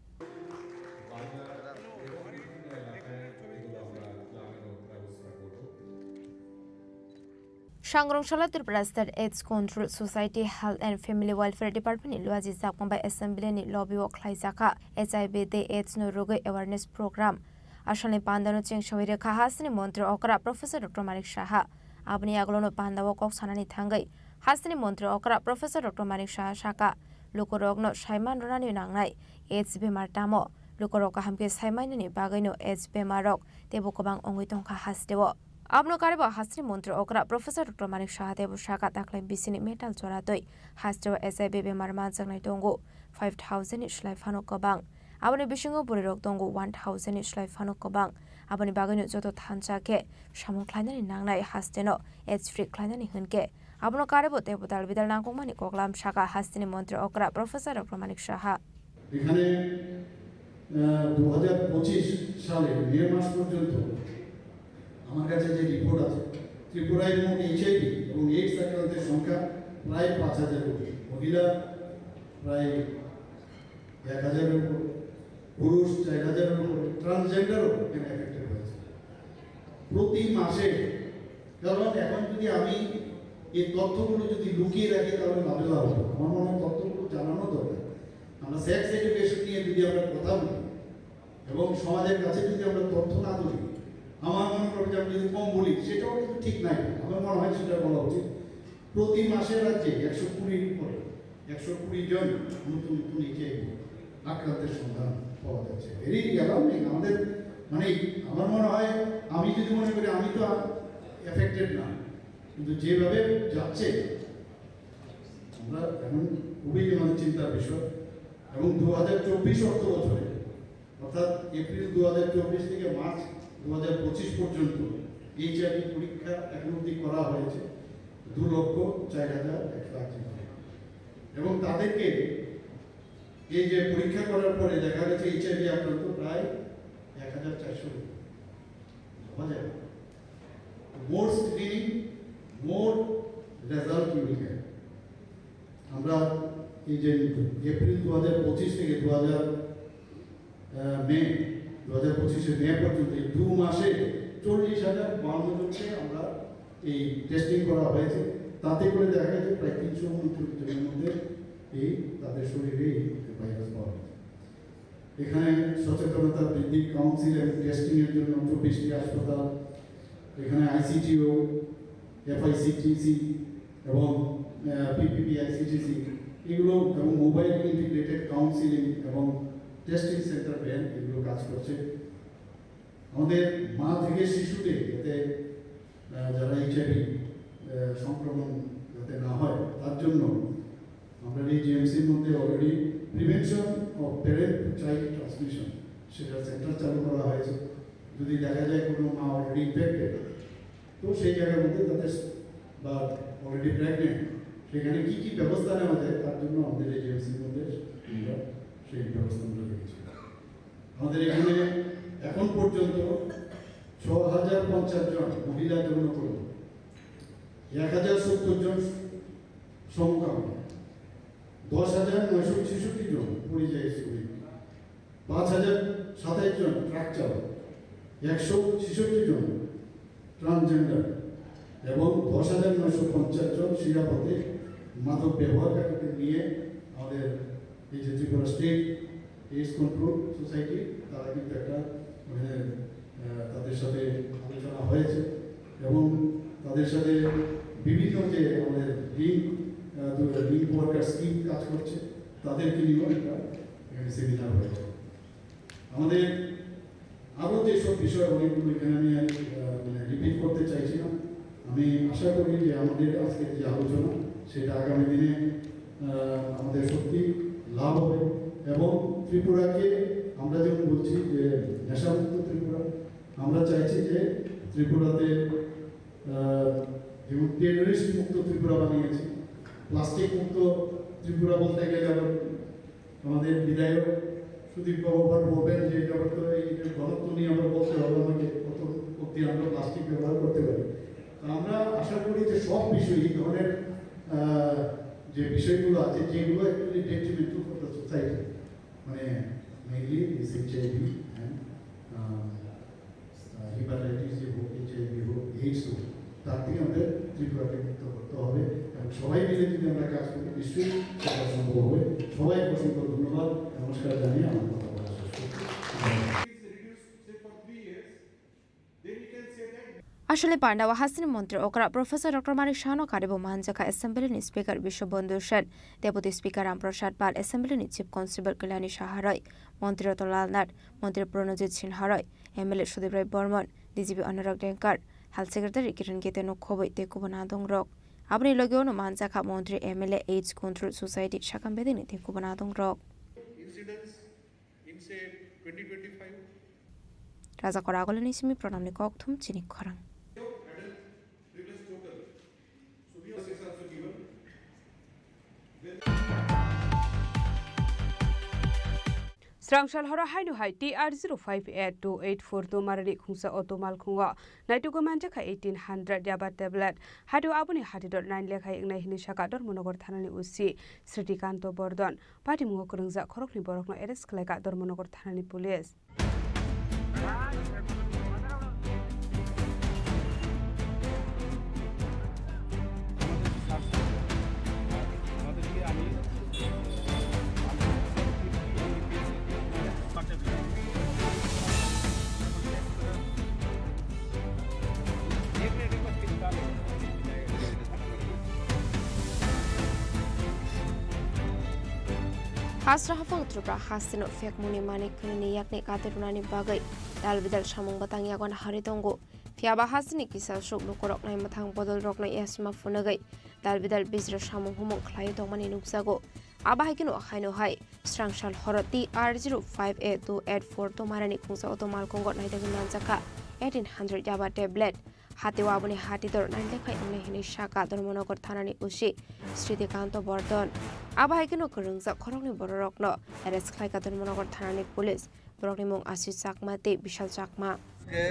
Sangrong salo Tripura State AIDS Control Society Health and Family Welfare Department ni luaji jakmang bai assembly ni lobby o khlaijakha H I V tei AIDS no rwgwi awareness program. Asalni pandano chengsawi rwkha hasteni montri okra Professor Doctor Manik Saha. Aboni yagulono pandao kok sanani thangwi hasteni montri okra Professor Doctor Manik Saha sakha, lukurokno saiman rwnani nangnai AIDS bemar tamo. Lukurok kaham khe saimanani bagwino AIDS bemarrok teibo kwbang wngwi tongkha hasteo. Abono karwi bo hasteni montri okra Professor Doctor Manik Saha teibo sakha, taklai bisini metal jora twi hasteo H I V bemar manjaknai tongo five thousand ni slai phano kwbang. Aboni bisingo bwrwirok tongo one thousand ni slai phano kwbang. Aboni bagwino joto thansa khe samung khlainani nangnai hasteno AIDS free khlainani hwnkhe abono karwi bo teibo dal bidal nangkukmani koklam sakha hasteni montri okra Professor Doctor Manik Saha. এখানে দু হাজার পঁচিশ সালে মে মাস পর্যন্ত আমার কাছে যে রিপোর্ট আছে, ত্রিপুরায় মোট এইচআইভি এবং এইডস আক্রান্তের সংখ্যা প্রায় পাঁচ হাজারের উপরে, মহিলা প্রায় এক হাজারের উপরে, পুরুষ চার হাজারের উপরে, ট্রান্সজেন্ডারও এখানে এফেক্টেড হয়েছে প্রতি মাসে। কারণ এখন যদি আমি এই তথ্যগুলো যদি লুকিয়ে রাখি, তাহলে লাভে লাভ হবে। আমার মনে হয় তথ্যগুলো জানানো দরকার। আমরা সেক্স এডুকেশন নিয়ে যদি আমরা কথা বলি এবং সমাজের কাছে যদি আমরা তথ্য না তুলি, আমার মনে করি যে আমরা যদি কম বলি, সেটাও কিন্তু ঠিক নাই। আমার মনে হয় সেটা বলা উচিত। প্রতি মাসে রাজ্যে একশো কুড়ির উপরে, একশো কুড়ি জন নতুন নতুন এইচআইভি আক্রান্তের সন্ধান পাওয়া যাচ্ছে। Very alarming. আমাদের, মানে, আমার মনে হয়, আমি যদি মনে করি আমি তো এফেক্টেড না, কিন্তু যেভাবে যাচ্ছে, আমরা এখন খুবই, মানে, চিন্তার বিষয়। এবং দু হাজার চব্বিশ অর্থ বছরে, অর্থাৎ এপ্রিল দু হাজার চব্বিশ থেকে মার্চ দু হাজার পঁচিশ পর্যন্ত এইচআইভি পরীক্ষা এখন অবধি করা হয়েছে দু লক্ষ চার হাজার একশো আশি জন। এবং তাদেরকে এই যে পরীক্ষা করার পরে দেখা গেছে এইচআইভি আক্রান্ত প্রায় এক হাজার চারশো। ভাবা যায় না। More screening, more result you will get. আমরা এই যে এপ্রিল দু হাজার পঁচিশ থেকে দু হাজার, আহ, মে, দু হাজার পঁচিশে মে পর্যন্ত এই দু মাসে চল্লিশ হাজার বাউন্ন জনকে আমরা এই টেস্টিং করা হয়েছে। তাতে করে দেখা গেছে প্রায় তিনশো উনত্রিশ জনের মধ্যে এই তাদের শরীরে এই ভাইরাস পাওয়া গেছে। এখানে সচেতনতা বৃদ্ধি, কাউন্সিল এবং টেস্টিং এর জন্য চব্বিশটি হাসপাতাল, এখানে আইসিটিও, এফআইসিটিসি এবং, আহ, পিপিপি আইসিটিসি, এগুলো এবং মোবাইল ইন্টিগ্রেটেড কাউন্সিলিং এবং টেস্টিং সেন্টার ভ্যান এগুলো কাজ করছে। আমাদের মা থেকে শিশুতে যাতে, আহ, যারা এইচআইভি, আহ, সংক্রমণ যাতে না হয়, তার জন্য আমরা এই জিএমসির মধ্যে already prevention of parent to child transmission, সেটা সেন্টার চালু করা হয়েছে। যদি দেখা যায় কোনো মা already ইনফেক্টেড, তো সেই জায়গার মধ্যে তাদের, বা অলরেডি প্রেগনেন্ট, সেখানে কি কি ব্যবস্থা নেওয়া যায়, তার জন্য আমাদের এই জিএমসির মধ্যে আমরা সেই ব্যবস্থাগুলো রেখেছি। আমাদের এখানে এখন পর্যন্ত ছ হাজার পঞ্চাশ জন মহিলা যৌনকর্মী, এক হাজার সত্তর জন সমকামী, দশ হাজার নয়শো ছেষট্টি জন পরিযায়ী শ্রমিক, পাঁচ হাজার সাতাইশ জন ট্রাক চালক, একশো ছেষট্টি জন ট্রান্সজেন্ডার এবং দশ হাজার নয়শো পঞ্চাশ জন শিরাপথে মাদক ব্যবহারকারীদের নিয়ে আমাদের এই যে Tripura state AIDS control society, তারা কিন্তু একটা, মানে, আহ, তাদের সাথে আলোচনা হয়েছে এবং তাদের সাথে বিভিন্ন যে আমাদের লিঙ্ক, আহ, লিঙ্ক ওয়ার্কার স্কিম কাজ করছে, তাদেরকে নিয়েও একটা এখানে সেমিনার হয়েছে। আমাদের আরও যেসব বিষয় অনেকগুলো এখানে আমি আর, আহ, মানে, রিপিট করতে চাইছি না। আমি আশা করি যে আমাদের আজকের যে আলোচনা, সেটা আগামী দিনে, আহ, আমাদের সত্যি লাভ হবে এবং ত্রিপুরাকে আমরা যেমন বলছি যে নেশামুক্ত ত্রিপুরা, আমরা চাইছি যে ত্রিপুরাতে, আহ, যেমন টেররিস্ট মুক্ত ত্রিপুরা বানিয়েছি, প্লাস্টিক মুক্ত ত্রিপুরা বলতে গেলে আবার আমাদের বিধায়ক সুদীপ বাবু আবার বলবেন যে এটা আবার তো এই যে ঘনত্ব নিয়ে আবার বলতে হবে আমাকে, কত অব্দি আমরা প্লাস্টিক ব্যবহার করতে পারি। তো আমরা আশা করি যে সব বিষয়ে এই ধরনের, আহ, যে বিষয়গুলো আছে, যেগুলো actually detrimental for the society, মানে, mainly this H I V and, আহ, আহ, হেপাটাইটিস যে হোক, এইচ আই ভি হোক, এইডস হোক, তার থেকে আমাদের ত্রিপুরাকে মুক্ত করতে হবে। এবং সবাই মিলে যদি আমরা কাজ করি, নিশ্চয়ই সেটা সম্ভব হবে। সবাইকে অসংখ্য ধন্যবাদ। নমস্কার জানিয়ে আমার কথা বলা শেষ করছি। Please reduce, say, for three years, then you can say that. Aswkni pandao hasteni montri okra Professor Doctor Manik Sahano karibo manjakha Assembly ni Speaker Biswabandhu Sen, Deputy Speaker Ram Prasad Pal, Assembly ni Chief Constable Kalyani Saha Roy, Montri Ratan Lal Nath, Montri Pranojit Sinha Roy, M L A Sudip Roy Bormon, D G P Anurag Dengkar, Health Secretary Kiran Gite no khoboi tei kubun adong rok. Aboni logi ono manjakha montri, M L A, AIDS Control Society, sakam bedini tei kubun adong rok. Incidents in, say, twenty twenty-five. Raja Kora Agolani simi Pranamni kokthum chini khorang. Adult previous total. So we have six also given. Srangsalhoro haino hai T R zero five A two eight four two marani khungsa auto malkhungo naitugwi manjakha eighteen hundred yaba tablet. Haino aboni hatidor nine lekhai wngnai hinwi sakha Dharmanagar thanani O C Sritikanto Bordon. Patimungo kwrwngjak khoroknwi borokno arrest khlaikha Dharmanagar thanani police. Hasra haphang Tripura hasteno phekmungni manik khwnini yakni kati rwnani bagwi dalbidal samung bwtang yago naharwi tongo. Phiyaba hasteni kisa swk lukurok naimwthang bodolrokno yasma phunugwi dalbidal bijra samung humung khlaiwi tongmani nukjago. Abo hai kheno haino hai Srangsal horo T R zero five A two eight four tomarani khungsa auto malkhungo naitugwi manjakha eighteen hundred yaba tablet. Hatio aboni hatidor nine lekhai wngnai hinwi sakha Dharmanagar thanani O C Sritikanto Bordon. Abo hai kheno kwrwngjak khoroknwi bororokno arrest khlaikha Dharmanagar thanani police. Borokni mung Ashish Chakma tei Bishal Chakma. আজকে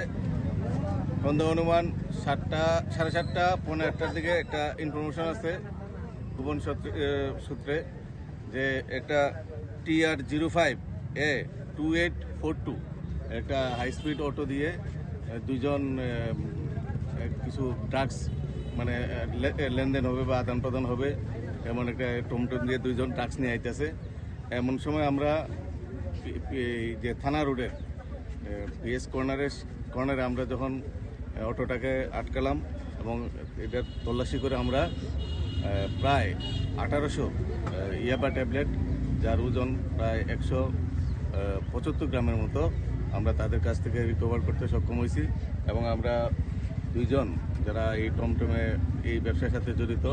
সন্ধ্যা অনুমান সাতটা, সাড়ে সাতটা, পৌনে আটটার দিকে একটা ইনফরমেশন আছে গোপন সূত্রে, এ, সূত্রে যে একটা T R zero five A two eight four two একটা হাই স্পিড অটো দিয়ে, এ, দুইজন, এ, এ, কিছু ড্রাগস, মানে, এ, লে-, এ, লেনদেন হবে বা আদান প্রদান হবে, এমন একটা টমটম দিয়ে দুইজন ড্রাগস নিয়ে আইতেছে। এমন সময় আমরা পি-, পি-, এই যে থানা রোডের, এ, পিএস কর্নারের, কর্নারে আমরা যখন, এ, অটোটাকে আটকালাম এবং এটা তল্লাশি করে আমরা, এ, প্রায় আঠারোশো, এ, ইয়াবা ট্যাবলেট, যার ওজন প্রায় একশো, এ, পঁচাত্তর গ্রামের মতো আমরা তাদের কাছ থেকে রিকভার করতে সক্ষম হয়েছি এবং আমরা দুইজন যারা এই টমটমে, এই ব্যবসার সাথে জড়িত,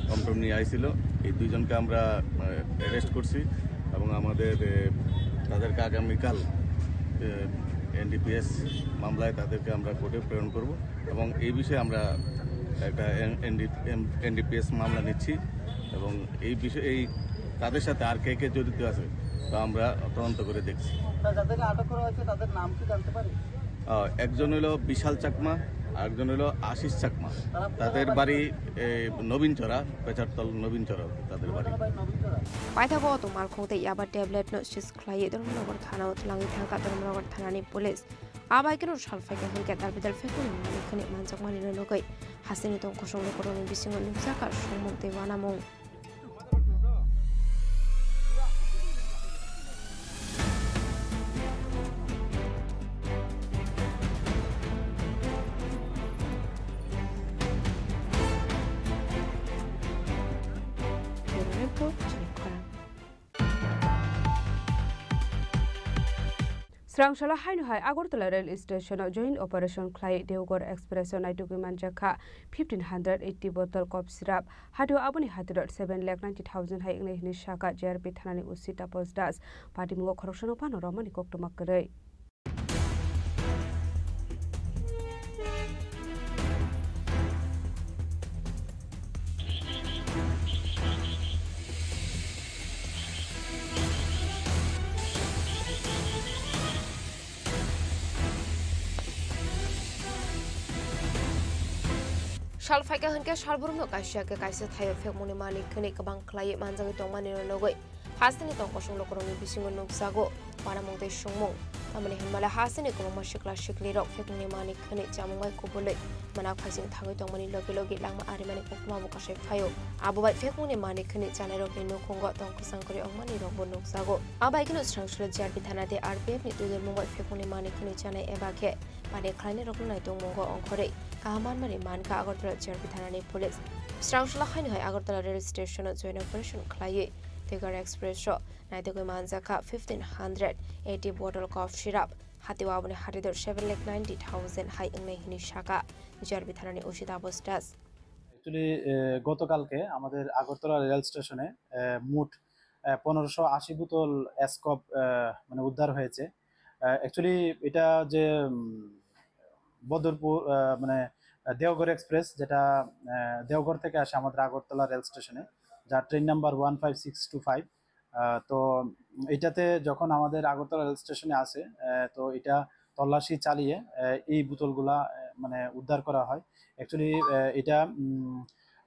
টমটম নিয়ে আইছিল, এই দুইজনকে আমরা, আহ, অ্যারেস্ট করছি এবং আমাদের, এ, তাদেরকে আগামীকাল, এ, এনডিপিএস মামলায় তাদেরকে আমরা কোর্টে প্রেরণ করব এবং এই বিষয়ে আমরা একটা এন-, এনডি-, এম-, এনডিপিএস মামলা নিচ্ছি এবং এই বিষয়ে, এই তাদের সাথে আর কে কে জড়িত আছে তা আমরা তদন্ত করে দেখছি। স্যার, যাদেরকে আটক করা হয়েছে তাদের নাম কি জানতে পারি? আহ, একজন হলো বিশাল চাকমা, আরেকজন হলো আশিস চাকমা। তারা কোথায় তাদের বাড়ি? বাড়ি, এ, নবীনচরা, পেচারতল নবীনচরা তাদের বাড়ি। কোথায় বাড়ি? নবীনচরা। Paithago auto malkhung tei yaba tablet no seize khlaiwi Dharmanagar thana o twlangwi thangkha Dharmanagar thanani police. Abai kheno sal phaikha hinkhe darbidal phekmani manwi khwnwi manjakmani nugwi hasteni tong kosong lukurokni bisingo nukjakha songmung tei uanamung. Bureau Report, Chini Khorang. Srang salo haino hai Agartala rail station o joint operation khlai Deoghar Express o naitugwi manjakha fifteen hundred eighty bottle cough syrup. Hatio aboni hatiro seven lakh ninety thousand hai wngnai hwnwi sakha J R P thanani O C Taposh Das. Patimungo khoroksano phano romani koktwma kwrwi. Sal phaikha hinkhe salbrumno kaisa khe kaisa thaio phekmungni manwi khwnwi kwbang khlaiwi manjagwi tongmani nugwi hasteni tong kosong lukurokni bisingo nukjago uanamung tei songmung. Tamoni hinmale hasteni kwbangma sikla siklirok phekmungni manwi khwnwi chamung bai kubulwi manak phaising thangwi tongmani logi logi langma arimani koktwma bo kasai phaio. Abo bai phekmungni manwi khwnwi chanairokni nukhungo tong kwchang kwrwi wngmani rokbo nukjago. Abai kheno srang srang J R P thana tei R P F ni twijlmung bai phekmungni manwi khwnwi chanai eba khe Paniya khlainairokno naitongmungo ongkhorwi kaham manmani mankha Agartala J R P thanani police. Srang sala haino hai Agartala rail station-o joint operation khlaiwi Deoghar Express-o naitugwi manjakha fifteen hundred eighty bottle cough syrup. Hatio aboni hatiro seven lakh ninety thousand hai wngnai hwnwi sakha J R P thanani O C Taposh Das. Actually, এ, গতকালকে আমাদের Agartala rail স্টেশনে, এ, মোট, এ, পনেরোশো আশি বোতল অ্যাসকপ, এ, মানে উদ্ধার হয়েছে। এ, actually, এটা যে, উম, বদরপুর, এ, মানে, এ, দেওঘর এক্সপ্রেস, যেটা, এ, দেওঘর থেকে আসে আমাদের আগরতলা রেল স্টেশনে, যার train number one five six two five. আহ, তো এটাতে যখন আমাদের আগরতলা রেল স্টেশনে আসে, আহ, তো এটা তল্লাশি চালিয়ে, আহ, এই বোতলগুলা, আহ, মানে উদ্ধার করা হয়। Actually, আহ, এটা, উম,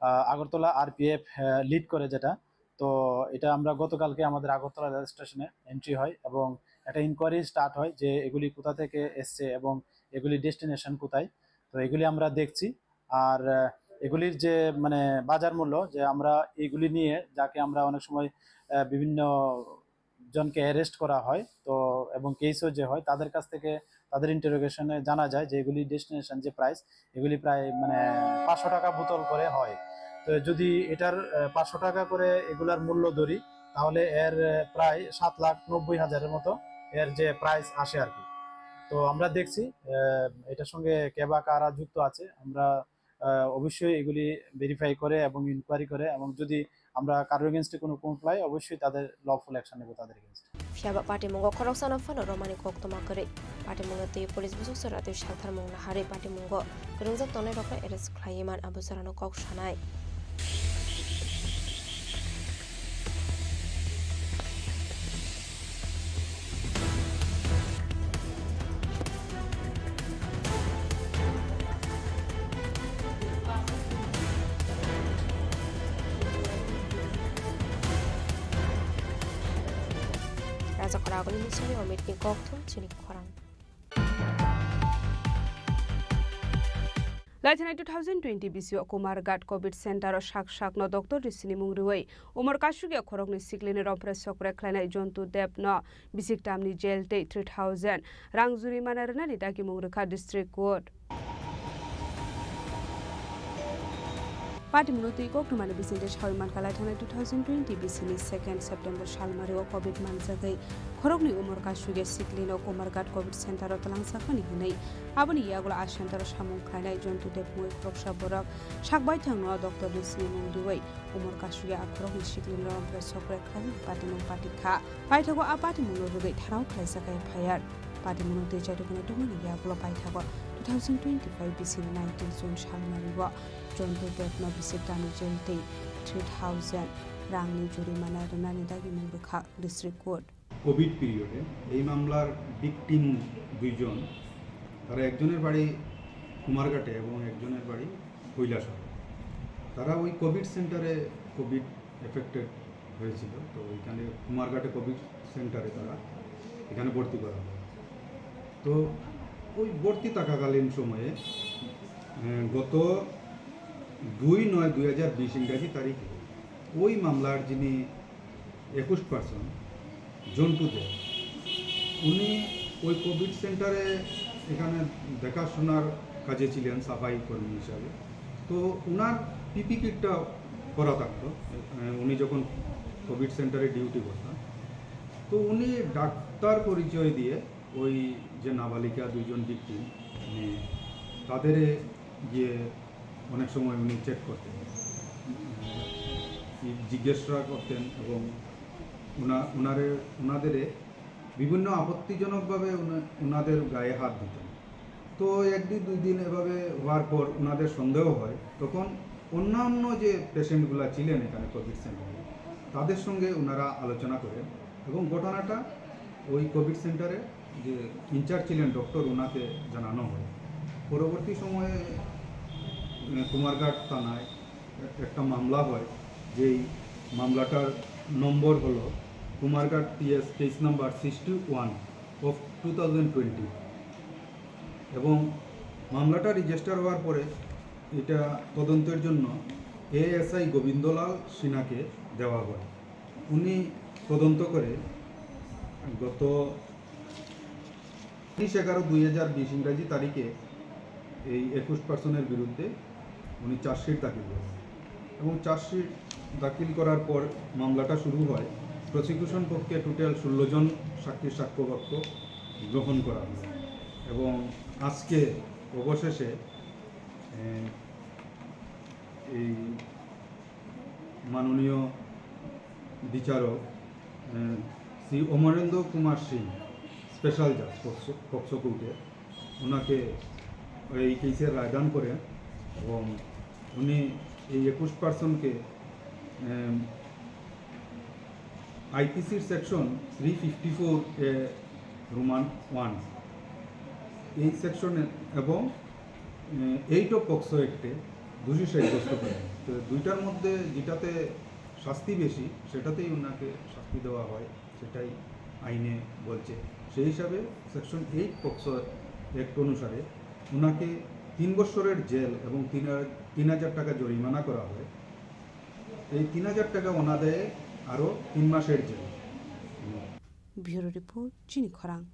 আহ, আগরতলা আরপিএফ, আহ, লিড করে যেটা। তো এটা আমরা গতকালকে আমাদের আগরতলা রেল স্টেশনে এন্ট্রি হয় এবং একটা ইনকোয়ারি স্টার্ট হয় যে এগুলি কোথা থেকে এসছে এবং এগুলি ডেস্টিনেশন কোথায়। তো এগুলি আমরা দেখছি। আর, আহ, এগুলির যে মানে বাজার মূল্য, যে আমরা এইগুলি নিয়ে যাকে আমরা অনেক সময়, আহ, বিভিন্ন জনকে অ্যারেস্ট করা হয়, তো এবং কেসও যে হয়, তাদের কাছ থেকে, তাদের ইন্টারোগেশনে জানা যায় যে এগুলি ডেস্টিনেশন যে প্রাইস, এগুলি প্রায় মানে পাঁচশো টাকা বোতল করে হয়। তো যদি এটার, আহ, পাঁচশো টাকা করে এগুলার মূল্য ধরি, তাহলে এর, আহ, প্রায় সাত লাখ নব্বই হাজারের মতো এর যে প্রাইস আসে আর কি। তো আমরা দেখছি, আহ, এটার সঙ্গে কে বা কারা যুক্ত আছে, আমরা, আহ, অবশ্যই এগুলি ভেরিফাই করে এবং ইনকোয়ারি করে, এবং যদি আমরা কারোর এগেইনস্টে কোনো কমপ্লেইন পাই, অবশ্যই তাদের লফুল অ্যাকশন নেব তাদের এগেইনস্টে। Phiya ba patimungo khoroksano phano romani koktwma kwrwi. Patimungno twi police busuk chwra twi saltharmung naharwi patimungo kwrwngjak tongnairokno arrest khlaiwi man abo chwrano kok sanai. Raja Khoragoni Misini Omitni Kokthum Chini Khorang. Laithanai two thousand twenty bisio Kumarghat Covid Center o sak sakno Doctor Risini mung rwui umor kasugya khoroknwi siklini rompre sokre khlainai Jontu Deb no bisik tamni jail tei three thousand rang jurimana rwnani dagimung rwkha District Court. Patimungno twi koktwmani bisingtwi sawi mankha, laithangnai two thousand twenty bisini second September salmario Covid manjagwi khoroknwi umor kasugya siklino Kumarghat Covid Center o twlangjakmani hwnwi. Aboni yagulo a center o samung khlainai Jontu Deb mungwi khoroksa borok sak baithangno Doctor Risini mung riwi umor kasugya a khoroknwi siklino rompre sokre khlainani patimung patikha. Paithago a patimungno rwgwi tharao khlaijak F I R. Patimungno twi chairokno tongmani yagulo paithago two thousand twenty-five bisini nineteen June salmario Jontu Debno bisik tamni jail tei three thousand rangni jurimana rwnani dagimung rwkha District Court. Covid পিরিয়ডে এই মামলার ভিকটিম দুইজন, তারা একজনের বাড়ি কুমারঘাটে এবং একজনের বাড়ি কৈলাসহরে। তারা ওই কোভিড সেন্টারে কোভিড এফেক্টেড হয়েছিল, তো ওইখানে কুমারঘাটে কোভিড সেন্টারে তারা এখানে ভর্তি করা হয়। তো ওই ভর্তি থাকাকালীন সময়ে, আহ, গত দুই নয় দুই হাজার বিশ ইংরাজি তারিখে ওই মামলার যিনি একুশ পার্সন জন্টু দে, উনি ওই কোভিড সেন্টারে এখানে দেখাশোনার কাজে ছিলেন সাফাই কর্মী হিসাবে। তো ওনার পিপি কিটটা পরা থাকতো, আহ, উনি যখন কোভিড সেন্টারে ডিউটি করতেন। তো উনি ডাক্তার পরিচয় দিয়ে ওই যে নাবালিকা দুইজন ভিকটিম, মানে, তাদের গিয়ে অনেক সময় উনি চেক করতেন, উম, জিজ্ঞাসা করতেন এবং ওনা-, ওনারে, ওনাদের বিভিন্ন আপত্তিজনকভাবে ওনা-, ওনাদের গায়ে হাত দিতেন। তো এক দুই, দুই দিন এভাবে হওয়ার পর ওনাদের সন্দেহ হয়, তখন অন্যান্য যে পেশেন্টগুলা ছিলেন এখানে কোভিড সেন্টারে, তাদের সঙ্গে ওনারা আলোচনা করেন এবং ঘটনাটা ওই কোভিড সেন্টারে যে ইনচার্জ ছিলেন ডক্টর, ওনাকে জানানো হয়। পরবর্তী সময়ে, আহ, কুমারঘাট থানায় একটা মামলা হয়, যেই মামলাটার নম্বর হলো Kumarghat PS case number sixty one of two thousand twenty. এবং মামলাটা রেজিস্টার হওয়ার পরে এটা তদন্তের জন্য এএসআই গোবিন্দলাল সিনহাকে দেওয়া হয়। উনি তদন্ত করে গত তিরিশ এগারো দুই হাজার বিশ ইংরাজি তারিখে এই একুশ পার্সনের বিরুদ্ধে উনি চার্জশিট দাখিল করেন এবং চার্জশিট দাখিল করার পর মামলাটা শুরু হয়। প্রসিকিউশন পক্ষে টোটাল ষোলো জন সাক্ষীর সাক্ষ্যবাক্য গ্রহণ করা হয় এবং আজকে অবশেষে, এ, এই মাননীয় বিচারক, এ, শ্রী অমরেন্দ্র কুমার সিং, স্পেশাল জাজ পক্সো, পক্সো কোর্টে, ওনাকে এই কেসের রায়দান করেন এবং উনি এই একুশ পার্সনকে, এম, আইপিসির সেকশন থ্রি ফিফটি ফোর এ রোমান ওয়ান, এই সেকশনে এবং, এ, এইট অফ পক্সো অ্যাক্টে দোষী সাব্যস্ত করেন। তো দুইটার মধ্যে যেটাতে শাস্তি বেশি, সেটাতেই ওনাকে শাস্তি দেওয়া হয়, সেটাই আইনে বলছে। সেই হিসাবে সেকশন এইট পক্সো অ্যাক্ট অনুসারে ওনাকে তিন বছরের জেল এবং তিন হাজার, তিন হাজার টাকা জরিমানা করা হয়। এই তিন হাজার টাকা ওনাদের আরও তিন মাসের jail. Bureau Report, Chini Khorang.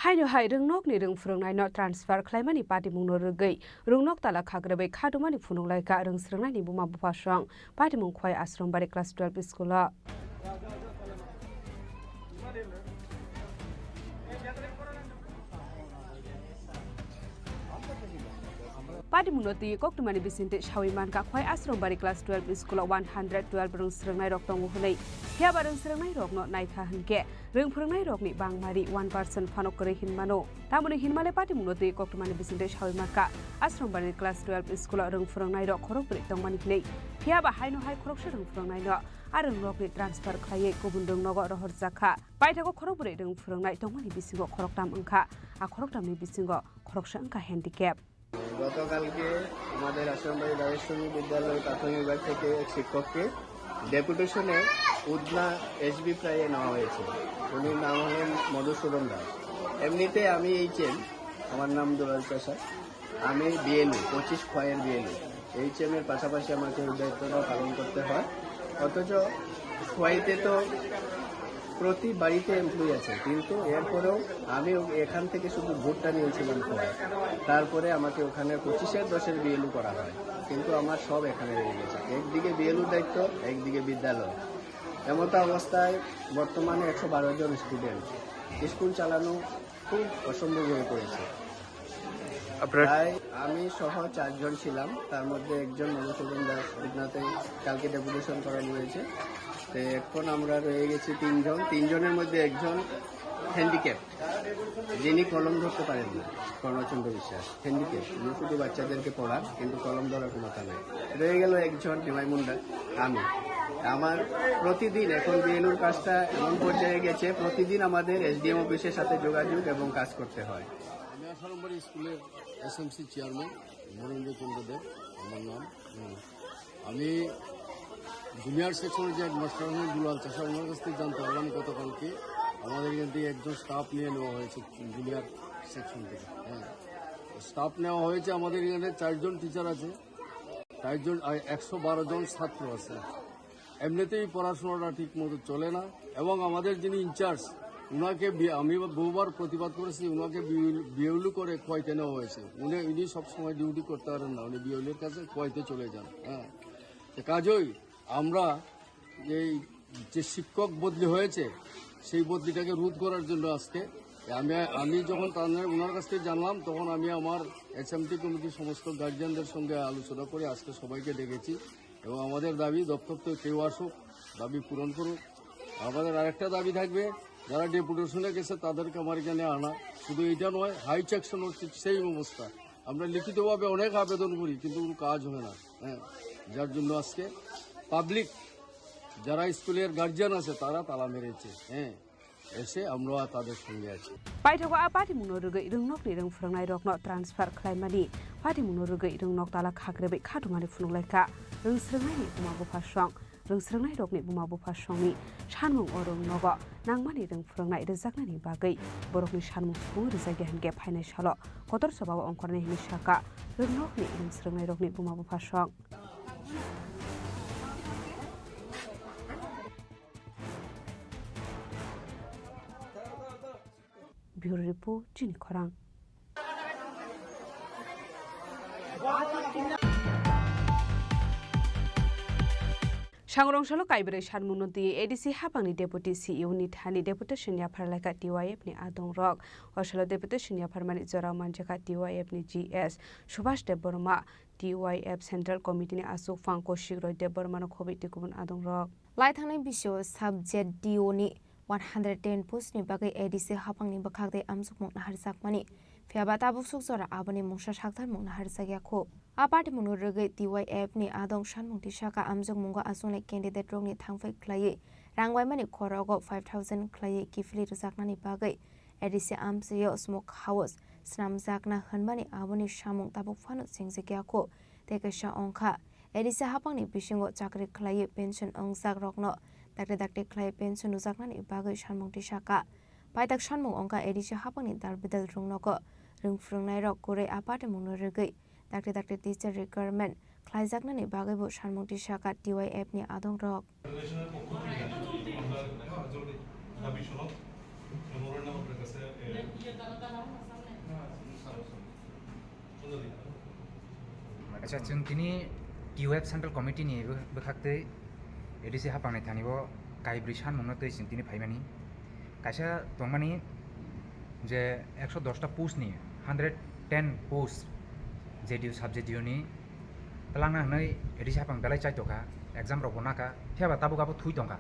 Haino hai rwngnokni rwng phwrwngnaino transfer khlaimani patimungno rwgwi rwngnok tala khagrabwi khatumani phunuk laikha rwng swrwngnaini buma bupha song patimung Khwai Ashram Bari class twelve school-o. Patimungno twi koktwmani bisingtwi sawi mankha, Khwai Ashram Bari class twelve school-o one hundred twelve rwng swrwngnairok tongo hwnwi. Phiyaba rwng swrwngnairokno naikha hwnkhe rwng phwrwngnairokni bangmari one percent phano kwrwi hinmano. Tamoni hinmale patimungno twi koktwmani bisingtwi sawi mankha, Ashram Bari class twelve school-o rwng phwrwngnairok khorokbrwi tongmani hwnwi. Phiyaba haino hai khoroksa rwng phwrwngnaino a rwngnokni transfer khlaiwi kubun rwngnogo rohorjakha. Paithago khorokbrwi rwng phwrwngnai tongmani bisingo khoroktham wngkha, a khoroktham ni bisingo khoroksa wngkha handicap. গতকালকে আমাদের আশ্রমবাড়ি রাজেশ্বরী বিদ্যালয় প্রাথমিক বিভাগ থেকে এক শিক্ষককে ডেপুটেশনে উদনা এসবি প্রায়ে নেওয়া হয়েছে। উনির নাম হলেন মধুসূদন দাস। এমনিতে আমি এইচএম, আমার নাম দুলাল চাষা। আমি বিএলও, পঁচিশ খয়ের বিএলও। এইচএম এর পাশাপাশি আমাকে ওই দায়িত্বটা পালন করতে হয়। অথচ খোয়াইতে তো প্রতি বাড়িতে এমপ্লয়ি আছে, কিন্তু এরপরেও আমি ও-, এখান থেকে শুধু ভোটটা নিয়েছিলাম খোয়াই। তারপরে আমাকে ওখানে পঁচিশের দশের বিএলও করা হয়, কিন্তু আমার সব এখানে রয়ে গেছে। একদিকে বিএলওর দায়িত্ব, একদিকে বিদ্যালয়। এমতো অবস্থায় বর্তমানে একশো বারো জন স্টুডেন্ট, স্কুল চালানো খুব অসম্ভব হয়ে পড়েছে। আপনার তাই আমি সহ চারজন ছিলাম, তার মধ্যে একজন মধুসূদন দাস উদনাতে কালকে ডেপুটেশন করানো হয়েছে। তো এখন আমরা রয়ে গেছি তিনজন, তিনজনের মধ্যে একজন হ্যান্ডিক্যাপ, যিনি কলম ধরতে পারেন না, কর্ণচন্দ্র বিশ্বাস হ্যান্ডিক্যাপ। উনি শুধু বাচ্চাদেরকে পড়ান, কিন্তু কলম ধরার ক্ষমতা নেই। রয়ে গেল একজন নিমাই মুন্ডা, আমি। আমার প্রতিদিন এখন বিএলওর কাজটা এমন পর্যায়ে গেছে, প্রতিদিন আমাদের এসডিএম অফিসের সাথে যোগাযোগ এবং কাজ করতে হয়। আমি আঠারো নম্বর স্কুলের এসএমসি চেয়ারম্যান মরেন্দ্র চন্দ্র দেব আমার নাম। হুম। আমি জুনিয়র সেকশনের যে হেডমাস্টার আছেন দুলাল চাচা, ওনার কাছ থেকে জানতে পারলাম গতকালকে আমাদের এখান থেকে একজন স্টাফ নিয়ে নেওয়া হয়েছে জুনিয়র সেকশন থেকে। হ্যাঁ, স্টাফ নেওয়া হয়েছে। আমাদের এখানে চারজন টিচার আছে, চারজন, আর একশো বারো জন ছাত্র আছে। এমনিতেই পড়াশোনাটা ঠিক মতো চলে না, এবং আমাদের যিনি ইনচার্জ, ওনাকে বি-, আমি বহুবার প্রতিবাদ করেছি, ওনাকে বিউল-, বিউলি করে কোয়াইতে নেওয়া হয়েছে। উনি, উনি সবসময় ডিউটি করতে পারেন না, উনি বিউলির কাছে কোয়াইতে চলে যান। হ্যাঁ, তো কাজেই আমরা এই যে শিক্ষক বদলি হয়েছে, সেই বদলিটাকে রোধ করার জন্য আজকে আমি, আমি যখন তাদের, ওনার কাছ থেকে জানলাম, তখন আমি আমার এসএমটি কমিটির সমস্ত গার্জিয়ানদের সঙ্গে আলোচনা করে আজকে সবাইকে ডেকেছি। এবং আমাদের দাবি, দপ্তর থেকে কেউ আসুক, দাবি পূরণ করুক। আমাদের আরেকটা দাবি থাকবে, যারা ডেপুটেশনে গেছে তাদেরকে আমার এখানে আনা। শুধু এটা নয়, হাই সেকশন হচ্ছে সেই অবস্থা। আমরা লিখিতভাবে অনেক আবেদন করি, কিন্তু কোনো কাজ হয় না। হ্যাঁ, যার জন্য আজকে পাবলিক, যারা স্কুলের গার্জিয়ান আছে, তারা তালা মেরেছে। হ্যাঁ, এসে আমরা তাদের সঙ্গে আছি। Paithago a patimungno rwgwi rwngnokni rwng phwrwngnairokno transfer khlaimani, patimungno rwgwi rwngnok tala khakrwbwi khatungmani phunuk laikha rwng swrwngnaini buma bupha song. Rwng swrwngnairokni buma bupha songni sanmung o rwng nogo nangmani rwng phwrwngnai rwjaknani bagwi borokni sanmung sukung rwjakya hinkhe phainai salo kotor chobao ongkhornai hinwi sakha rwngnokni rwng swrwngnairokni buma bupha song. Bureau Report, Chini Khorang. Sangrong salo kaibrwi sanmungno twi ADC hapangni Deputy CEO ni thani deputation yaphar laikha TYF ni adong rok. O salo deputation yapharmani jorao manjakha TYF ni GS Subhash Debbarma, TYF Central Committee ni aswk phang Kaushik Roy Debbarma no khobwi twi kubun adong rok. Lai thangnai bisio sub Z D O ni one hundred ten post ni bagwi ADC hapangni bwkhak tei amjokmung naharjakmani, phiyaba tabuk suk jora aboni mungsa saktarmung naharjakya khu. A patimungno rwgwi TYF ni adong sanmung tisaka amjokmungo achuknai candidate rokni thangphai khlaiwi rang waimani khorogo five thousand khlaiwi kiphilwi rwjaknani bagwi ADC amchaio smoke house swnamjakna hwnmani aboni samung tabuk phano chengjakya khu tei kaisa ongkha. ADC hapangni bisingo chakri khlaiwi pension wngjak rokno dakti dakti khlaiwi pension rwjaknani bagwi sanmung tisaka. Paitak sanmung ongkha ADC hapangni dal bidal rwngnogo rwng phwrwngnairok kwrwi a patimungno rwgwi dakti dakti teacher requirement khlaijaknani bagwibo sanmung tisaka TYF ni adongrok. ফেডারেশনের পক্ষ থেকে আমরা দাবি সনদ মেমোরেন্ডাম আপনার কাছে, এ, Acha, chwng tini TYF Central Committee ni bw-, bwkhak twi ADC hapangni thani o kaibrwi sanmungno twi chwng tini phaimani. Kaisa tongmani je ekso dos ta post ni hundred ten post JDU sub JDU ni twlangna hwnwi ADC hapang belai chaitokha, exam rokbo nakha, phiyaba tabuk abo thui tongkha,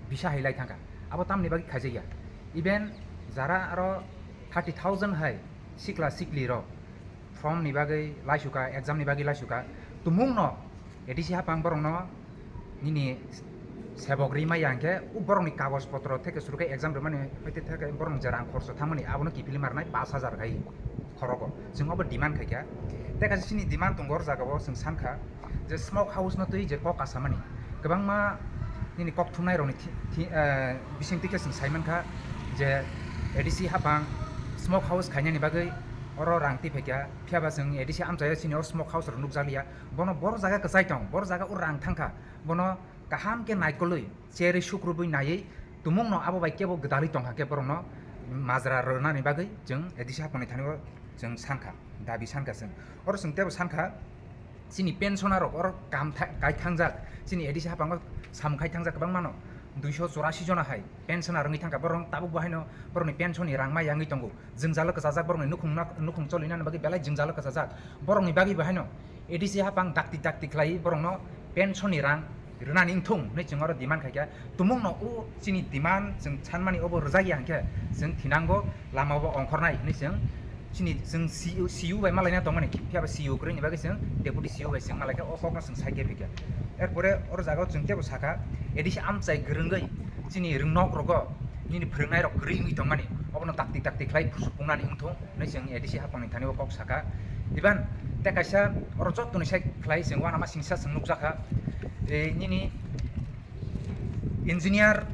bisa hai lai thangkha. Abo tamni bagwi khaijakya? Even jara aro thirty thousand hai sikla sikli rok form ni bagwi laisuka, exam ni bagwi laisuka, tumungno ADC hapang borokno nini sebok ri maya hwnkhe, o borokni kagoj potro theke suru khe exam rwmani, hwite theke borokni je rang khoroksa thangmani, abono kiphilwi ma rwnai pash hajar khai khorogo. Chwng obo demand khaikha. Tei kaisa chini demand tongo, o jagao chwng sankha je smoke house no twi je kok kasamani, kwbangma nini kok thumnai rokni thi-, thi-, eh, bising twi khe chwng saimankha je ADC hapang smoke house khainani bagwi oro rang twi phaikha, phiyaba chwng ADC amchaio chini o smoke house rok nukjakliya. Bono boro jaga kwchai tong, boro jaga o rang thangkha, bono kaham khe naikolwi cherwi sukrubwi naiwi tumungno abo bai kebo gwdalwi tongkha khe borokno majra rwnani bagwi chwng ADC hapangni thani o chwng sankha, dabi sankha chwng. Oro chwng teibo sankha, chini pensioner rok oro kam tha-, kai thangjak, chini ADC hapango samung khai thangjak kwbangmano, duiso chorasi jona hai pensioner wngwi thangkha, borok tabuk bo haino borokni pension ni rang ma yangwi tongo. Jwngjalo kwchajak borokni nukhung na, nukhung cholinani bagwi belai jwngjalo kwchajak. Borokni bagwi bo haino ADC hapang dakti dakti khlaiwi borokno pension ni rang rwnani wngthung hwnwi chwng oro demand khaikha. Tumungno o chini demand chwng sanmani obo rwjakya hwnkhe chwng thinango, lama bo ongkhornai hwnwi chwng chini chwng C U, C U bai malaina tongmani, phiyaba C U kwrwini bagwi chwng deputy C U bai chwng malaikha, o kokno chwng saikhe phikha. Erpore oro jagao chwng teibo sakha, ADC amchai kwrwngwi chini rwngnok rogo nini phwrwngnairok kwrwi wngwi tongmani, obono dakti dakti khlai supungnani wngthung hwnwi chwng ADC hapangni thani o kok sakha. Iban tei kaisa oro jottoni side khlai chwng uanama singsa chwng nukjakha. Ei nini Engineer,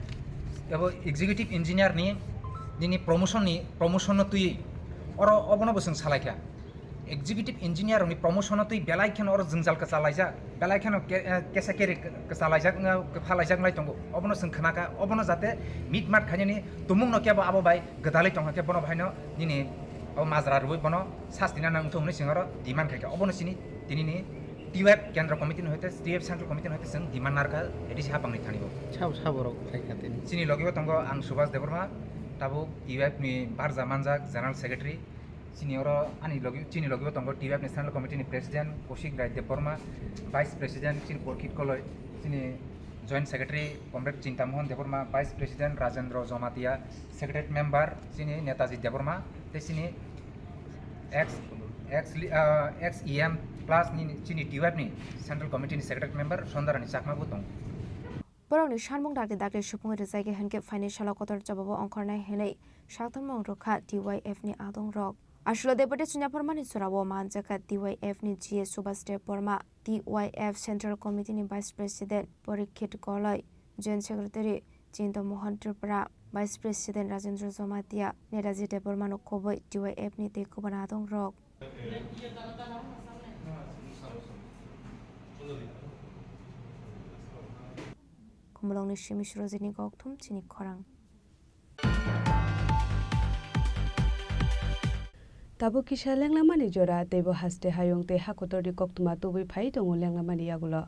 abo executive engineer ni nini promotion ni, promotion no twi oro obono bo chwng salai kha. Executive engineer ni promotion no twi belai kheno oro jwngjal kwchalaijak, belai kheno ke-, eh, kesa keri kwchalaijak, eh, kwphalaijak lai tongo. Obono chwng khna kha, obono jate mitmat khainani tumung no kebo abo bai gwdalwi tongkha khe bono bahaino nini abo majra rwui bono sasti na nang thung hwnwi chwng oro demand khai kha. Obono chini tinini T Y F Kendra Committee ni hoite, T Y F Central Committee ni hoite chwng demand narwkha A D C hapang ni thani bo. Sabo, sabo rok khai kha tini. Chini logi bo tongo ang Subhas Debbarma, tabuk T Y F ni barja manjak General Secretary. Chini oro ani logi, chini logi bo tongo T Y F ni Central Committee ni President Kaushik Rai Debbarma, Vice President chini Porkhit Koloi, chini Joint Secretary Comrade Chintamohan Debbarma, Vice President Rajendra Jamatia, Secretary Member chini Netaji Debbarma, tei chini ex, ex, ah, ex E M plus ni chini T Y F ni Central Committee ni Secretary Member Sondarani Chakma bo tongo. Borokni sanmung dakti dakti supung rwjak ya hwnkhe phaini salo kotor jobabo ongkhornai hwnwi saktormung rwkha T Y F ni adongrok. Aswk Deputy Chinaphormani jorao manjakha T Y F ni G A Subhas Debbarma, T Y F Central Committee ni Vice President Porikhet Koloi, Joint Secretary Chinta Mohan Tripura, Vice President Rajendra Jamatia, Netaji Debbarmano kubui T Y F ni tei kubun adongrok. Khumulwngni simi Surojini kokthum chini khorang. Tabuk kisa lenglamani jora, teibo haste hayung tei hakotorni koktwma tubui phai tongo lenglamani yagulo.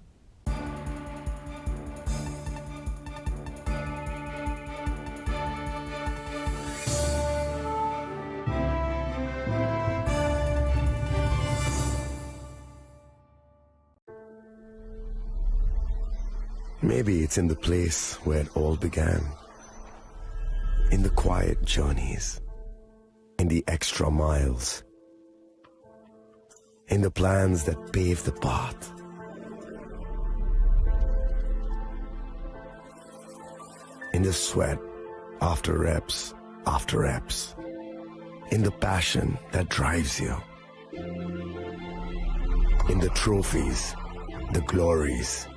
Maybe it's in the place where it all began. In the quiet journeys. In the extra miles. In the plans that pave the path. In the sweat after reps after reps. In the passion that drives you. In the trophies, the glories,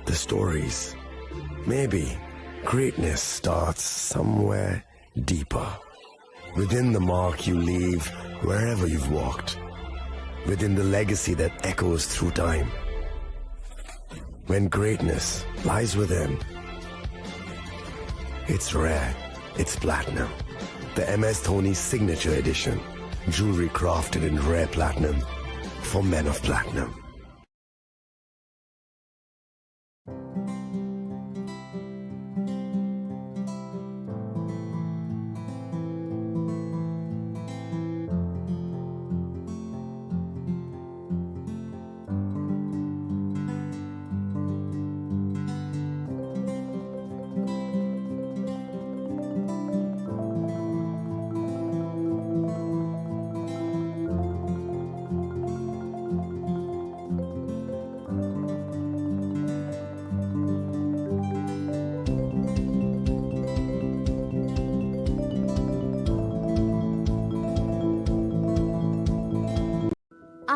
the stories. Maybe greatness starts somewhere deeper. Within the mark you leave wherever you've walked. Within the legacy that echoes through time. When greatness lies within, it's rare, it's platinum. The M S Dhoni Signature Edition. Jewelry crafted in rare platinum for men of platinum.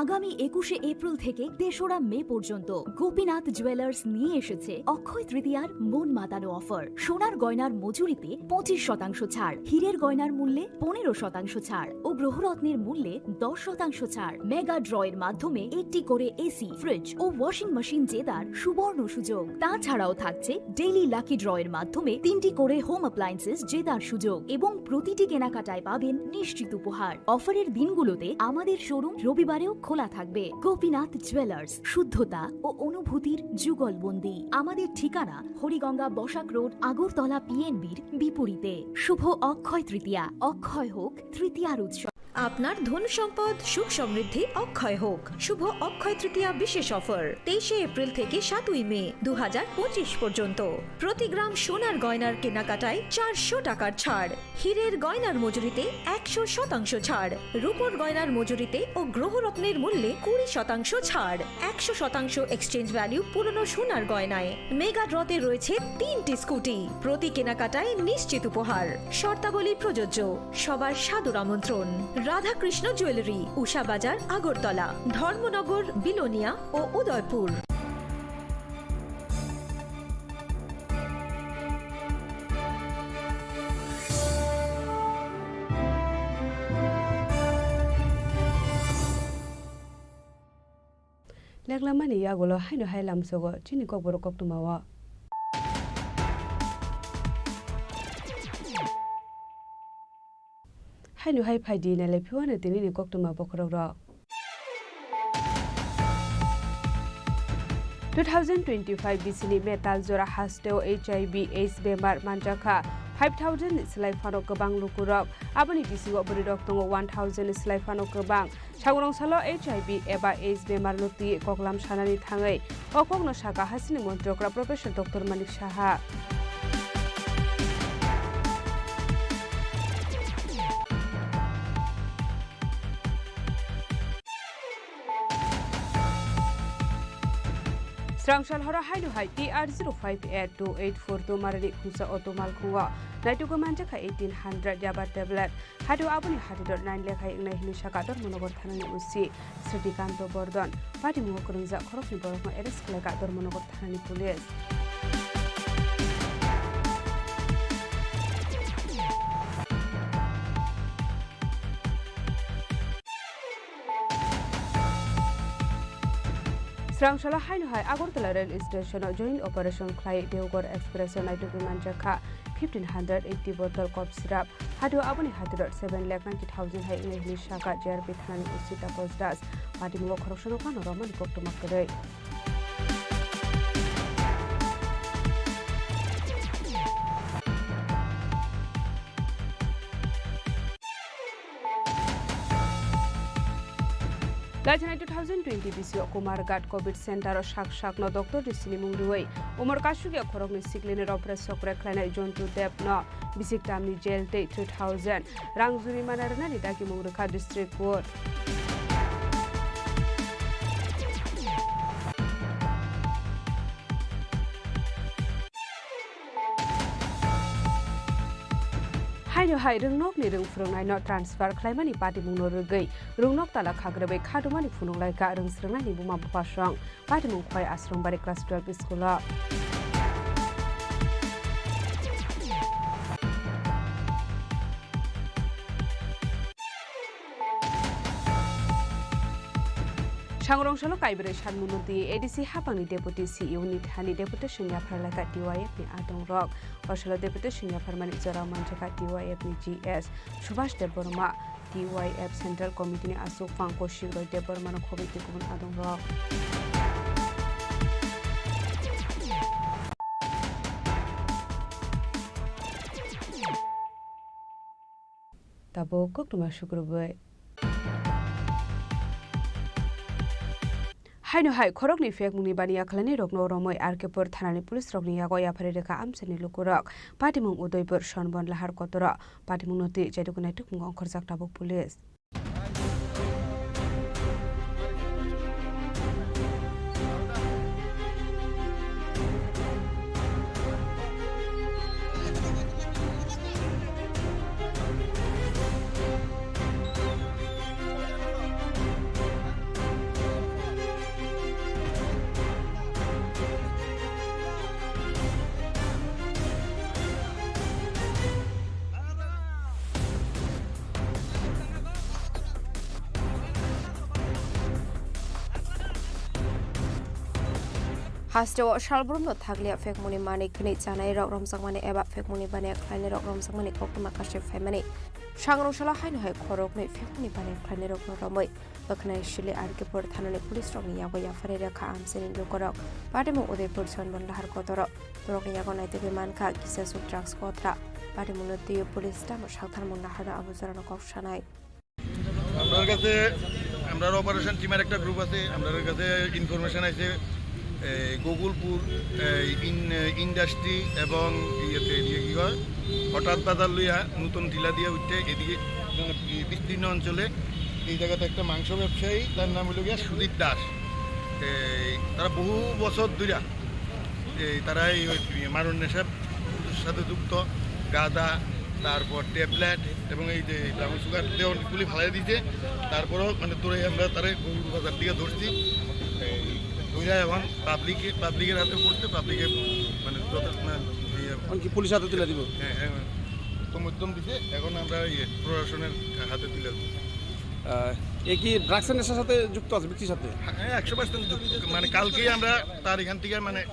আগামী একুশে এপ্রিল থেকে তেসরা মে পর্যন্ত গোপীনাথ জুয়েলার্স নিয়ে এসেছে অক্ষয় তৃতীয়ার মন মাতানো অফার। সোনার গয়নার মজুরিতে পঁচিশ শতাংশ ছাড়, হীরের গয়নার মূল্যে পনেরো শতাংশ ছাড় ও গ্রহরত্নের মূল্যে দশ শতাংশ ছাড়। মেগা ড্রয়ের মাধ্যমে একটি করে এসি, ফ্রিজ ও ওয়াশিং মেশিন জেতার সুবর্ণ সুযোগ। তাছাড়াও থাকছে ডেইলি লাকি ড্রয়ের মাধ্যমে তিনটি করে হোম অ্যাপ্লায়েন্সেস জেতার সুযোগ এবং প্রতিটি কেনাকাটায় পাবেন নিশ্চিত উপহার। অফারের দিনগুলোতে আমাদের শোরুম রবিবারেও খোলা থাকবে। গোপীনাথ জুয়েলার্স, শুদ্ধতা ও অনুভূতির যুগলবন্দি। আমাদের ঠিকানা হরিগঙ্গা বসাক রোড, আগরতলা পিএনবির বিপরীতে। শুভ অক্ষয় তৃতীয়া, অক্ষয় হোক তৃতীয়ার উৎসব। আপনার ধন সম্পদ সুখ সমৃদ্ধি অক্ষয় হোক। শুভ অক্ষয় তৃতীয়া বিশেষ অফার, তেইশে এপ্রিল থেকে সাতই মে দু হাজার পঁচিশ পর্যন্ত। প্রতি গ্রাম সোনার গয়নার কেনাকাটায় চারশো টাকার ছাড়, হীরের গয়নার মজুরিতে একশো শতাংশ ছাড়, রূপোর গয়নার মজুরিতে ও গ্রহরত্নের মূল্যে কুড়ি শতাংশ ছাড়, একশো শতাংশ এক্সচেঞ্জ ভ্যালু পুরনো সোনার গয়নায়। মেগা ড্রতে রয়েছে তিনটি স্কুটি, প্রতি কেনাকাটায় নিশ্চিত উপহার। শর্তাবলী প্রযোজ্য। সবার সাদর আমন্ত্রণ। রাধাকৃষ্ণ জুয়েলারি, উষা বাজার, আগরতলা, ধর্মনগর, বিলোনিয়া ও Udaipur. Leklamani yagulo haino hai lamsogo chini kokborok koktwmao. Haino hai phaidi nailai phiwano tinini koktwma bokhorokrok. Two thousand twenty-five bisini metal jora hasteo H I V AIDS bemar manjakha five thousand ni slai phano kwbang lukurok. Aboni bisingo bwrwirok tongo one thousand ni slai phano kwbang. Sangrong salo H I V eba AIDS bemarno twi koklam sanani thangwi o kokno sakha hasini montrokra Professor Doctor Manik Saha. Srangsal horo haino hai T R zero five eight two eight four two marani khungsa auto malkhungo naitugwi manjakha eighteen hundred yaba tablet. Hado aboni hatiro nine lekhai wngnai hwnwi sakha Dharmanagar thanani O C Srikanto Bordon. Patimungo kwrwngjak khoroknwi borokno arrest khlaikha Dharmanagar thanani police. Srangsalo haino hai Agartala rail station o joint operation khlai Deoghar express o naitugwi manjakha fifteen hundred eighty bottle cough syrup. Hado aboni hatiro seven lakh ninety thousand hai wngnai hwnwi sakha J R P thanani O C Taposh Das. Patimungo khoroksano phano romani koktwma kwrwi. Laichanai two thousand twenty bisio Kumarghat Covid Center o sak sakno doctor risini mung rwui umor kasugya khoroknwi siklini ropre sokre khlainai Jontu Debno bisik tamni jail tei three thousand rang jurimana rwnani dagimung rwkha District Court. Haino hai rwngnokni rwng phwrwngnaino transfer khlaimani patimungno rwgwi rwngnok tala khagrabwi khadumani phunuk laikha rwng swrwngnaini buma bupasong. Patimung Khwai Ashram Bari class twelve school o. Sangrong salo Kaibrwi Sanmung Noti A D C hapangni Deputy C E O ni thani deputation yaphar laikha T Y F ni adongrok. O salo deputation yapharmani jorao manjakha T Y F ni G S Subhash Debbarma, T Y F Central Committee ni aswk Pankaj Singh Roy Debbarma no khobwi tei kubun adongrok. Tabuk koktwma sukrubwi. Haino hai khoroknwi phekmungni baniya khlainairokno romwi R K Pur thanani police rokni yago yapharwi rwkha amchaini lukurok. Patimung Udaipur, Sonbon, Lahar Kotoro. Patimungno twi chaitoknai tukmungo ongkhorjak tabuk police. Hasteo salbrumno thakliya phekmungni manwi khwnwi chanairok romjakmani eba phekmungni baniya khlainairok romjakmani koktwma kasui phaimani. Sangrong salo haino hai khoroknwi phekmungni baniya khlainairokno romwi bwkhanai sili R K Pur thanani police rokni yago yapharwi rwkha amchaini lukurok. Patimung Udaipur, Sonbon, Lahar Kotoro. Borokni yago naitugwi mankha kisa swk drugs kotra. Patimungno twiwi police tamo saktharmung naharno abo jorano kok sanai. আমরার কাছে, আমরার অপারেশন টিমের একটা গ্রুপ আছে, আমরার কাছে ইনফরমেশন আছে, এই, গোকুলপুর, এই, ইন-, ইন্ডাস্ট্রি এবং ইয়েতে, ইয়ে কি কয়, হঠাৎ বাজার লইয়া নতুন টিলা দিয়ে উঠতে এদিকে, মানে, বি-, বিস্তীর্ণ অঞ্চলে এই জায়গাতে একটা মাংস ব্যবসায়ী, তার নাম হলো গিয়া সুদীপ দাস। এই, তারা বহু বছর ধইরা এই তারা এই ওই মারণ নেশার সাথে যুক্ত, গাঁজা, তারপর ট্যাবলেট এবং এই যে ব্রাউন সুগার দিয়ে অনেকগুলি ফালাই দিছে। তারপরেও মানে তোরে আমরা তারে গরুর বাজার দিকে ধরছি। এই ধইরা এখন পাবলিকে, পাবলিকের হাতে পড়ছে, পাবলিকে মানে যত, মানে, ইয়ে, এখন কি পুলিশ হাতে তুলে দিব? হ্যাঁ, হ্যাঁ, তো মধ্যম দিছে, এখন আমরা ইয়ে প্রশাসনের হাতে তুলে দেবো। আহ, এ কি ড্রাগসের নেশার সাথে যুক্ত আছে, ব্যক্তির সাথে? হ্যাঁ, একশো পার্সেন্ট যুক্ত। মানে, কালকেই আমরা তার এখান থেকে, মানে,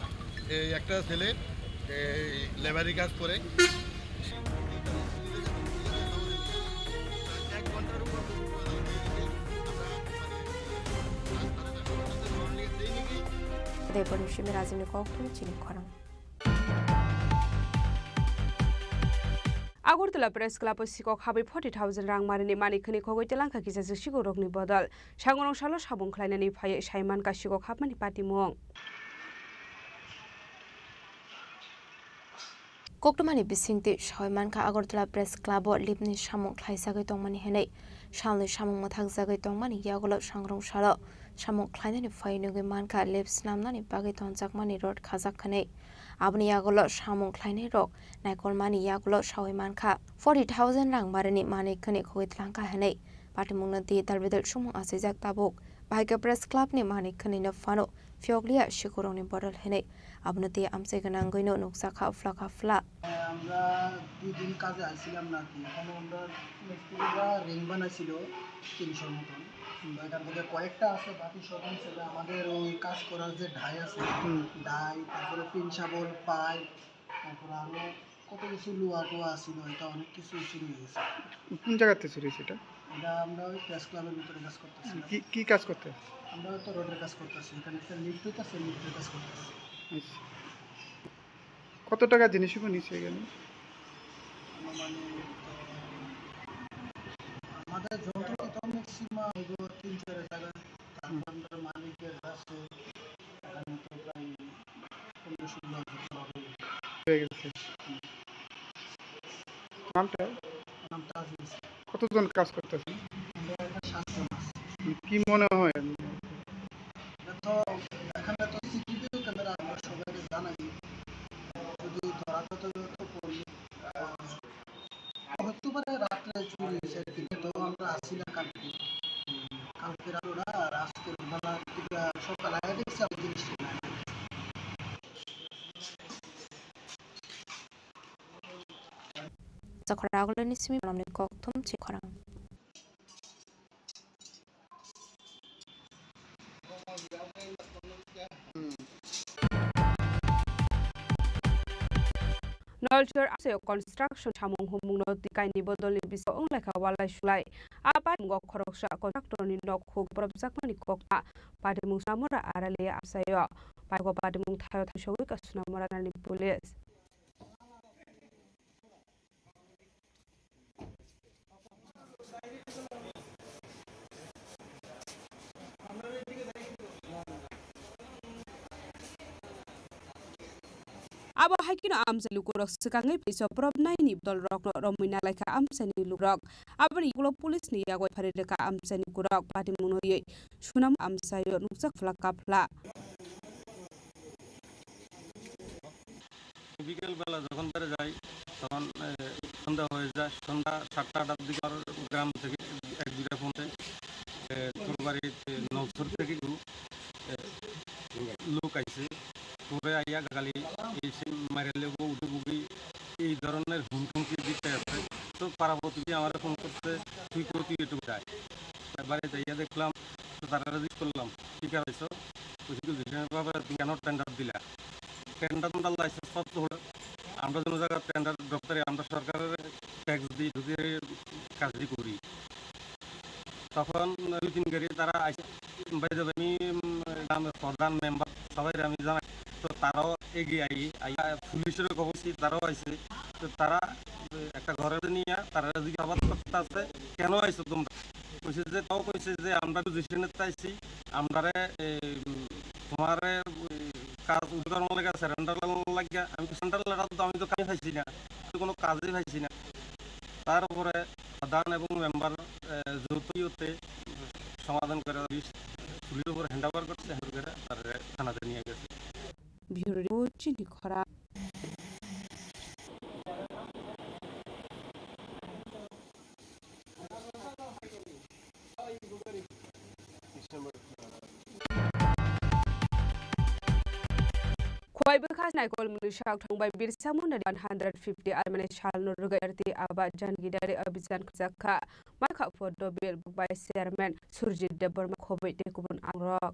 এই একটা ছেলে, এই লেবারি কাজ করে। এক ঘন্টার উপর। Deboni simi rajini kok thung chini khorang. Agartala Press Club o sikok habwi forty thousand rang marini mani khwni khogwi telangkha kisa sikok rokni bodol. Sangrong salo samung khlainani phaiwi saimankha sikok hapmani patimung. Koktwmani bisingtwi sawi mankha Agartala Press Club o lipni samung khlaisagwi tongmani hinwi salni samung mwthakjagwi tongmani yagulo sangrong salo samung khlainani phaiwi nugwi mankha lip snamnani bagwi tongjakmani rot khajak hinwi. Aboni yagulo samung khlainai rok naikolmani yagulo sawi mankha forty thousand rang marini mani khwni khogwi telangkha hinwi patimungno di dalbidal sumung achaijak tabuk. Bahai khe Press Club ni mani khwnwi no phano phiyokliya sikurokni bodol hinwi abono tei amchai gwnangwino nukjakha phlakha phla. আমরা দুই দিন কাজে আইছিলাম নাকি, এখানে আমরা মিস্ত্রিরা রিং বানাইছিল তিনশোর মতন, কিন্তু এখান থেকে কয়েকটা আছে, বাকি সব হচ্ছে যে আমাদের ওই কাজ করার যে ডাই আছে, হুম। ডাই, তারপরে পিন শাবল, পাইপ, তারপরে আরো কত কিছু লোহা টোহা আছিল, এটা অনেক কিছু চুরি হয়ে গেছে। কোন জায়গাতে চুরি হয়েছে এটা? এটা আমরা ওই প্রেস ক্লাবের ভিতরে কাজ করতেছিলাম। কি, কি কাজ করতে? আমরা তো রোডের কাজ করতেছি, এখানে একটা লিফট হইতেছে, লিফটের কাজ করতেছি। আচ্ছা। কত টাকা জিনিস নিচ্ছে এখানে? আনুমানিক, আহ, আমাদের যন্ত্র তো ম্যাক্সিমাম হইব তিন চার হাজার। তারপর হুম। আমরা মালিকের কাছে এখানে তো প্রায় পনেরো ষোলো হাজার টাকা হয়ে গেছে। হয়ে গেছে। হুম। নামটা? নাম তাজ হোসেন। কতজন কাজ করতেছেন? আমরা এখানে সাতজন আছি। কি মনে হয়? এটা তো, এখানে তো সিসিটিভি ক্যামেরা আমরা সবাইকে জানাই, যদি ধরা পড়ে তো করবে। আহ, হতে পারে রাত্রে চুরি হয়েছে, কিন্তু তো আমরা আসি না কালকে। কালকে রাত ওরা আর আজকে বেলা দিকে সকালে আগে দেখছি আমি জিনিসটা নাই। Jakhora agulini simi malamni kok thum chikhorang. Nolchor amchaio construction samung humungno twi kaini bodolni bisao wnglaikha walai sulai. A patimung khoroksa contractorni nok huk borobjakmani kokma. Patimung samura arali amchaio. Pago patimung thaio thaisogwi ka Sonamura nani police. Abo hai kheno amchai lukurok swkangwi piso probnaini dolrokno romwi nalaikha amchaini lukurok. Aboni ulo police ni yagwi phari rwkha amchaini lukurok patimungno twiwi Sonam amchaio nukjak phla kaphla. বিকেল বেলা যখন বেড়ে যাই, তখন, এ, সন্ধ্যা হয়ে যায়। সন্ধ্যা সাতটা আটটার দিকে আমার গ্রাম থেকে এক দুইটা ফোন দেয়, এ, "তোর বাড়িতে নলছর থেকে গরু, এ, লোক আইছে, তোরে আইয়া গালি, এই সেই মাইরে লেবো, উঠে বুবি", এই ধরনের হুমকি দিতে আছে। তো পাড়া প্রতিবেশী আমারে ফোন করছে, "তুই কই, তুই একটু যায়।" বাড়িতে গিয়ে দেখলাম, তো তারা জিজ্ঞেস করলাম, "কি কাজ হইছো?" তো জিজ্ঞেস করলাম, "বাবা, তুমি কেন টেন্ডার দিলা? টেন্ডার তোমরা লাইসেন্স প্রাপ্ত হলো, আমরা যেন জায়গা টেন্ডার দপ্তরে আমরা সরকারের ট্যাক্স দিয়ে ঢুকে কাজই করি।" তখন দুই তিন গাড়ি তারা আইসে, বাইরে আমি, উম, গ্রামের প্রধান মেম্বার সবাই আমি জানাই, তো তারাও এগিয়ে আই, আইয়া পুলিশেরও খবর দিই, তারাও আইসে। তো তারা, এ, একটা ঘরে নিয়ে তারা জিজ্ঞাসাবাদ করতে আছে, "কেন আইছো তোমরা?" কইছে যে, তাও কইছে যে, "আমরা পজিশনে আইছি, আমরারে, এ, উম, তোমারে, এ, কাজ উদ্ধার করার লাগা, সারেন্ডার করার লাগা।" আমি সারেন্ডার লেটার তো আমি তো কামে পাইছি না, তো কোনো কাজে পাইছি না। তারপরে প্রধান এবং মেম্বার, এ, যৌথ ইয়েতে সমাধান করে পুলিশের উপর হ্যান্ড ওভার করছে, হ্যান্ড ওভার করে তারা থানাতে নিয়ে গেছে। Bureau Report, Chini Khora. Khowai bwkha naikol mwnwi sak thangbai Birsa Munda ni one hundred fifty almani salno rwgwi R T Abat Jan Gidari Abhijan khwjak kha. Mai kha photo bill bukbai chairman Surjit Debbarma khobwi tei kubun angrok.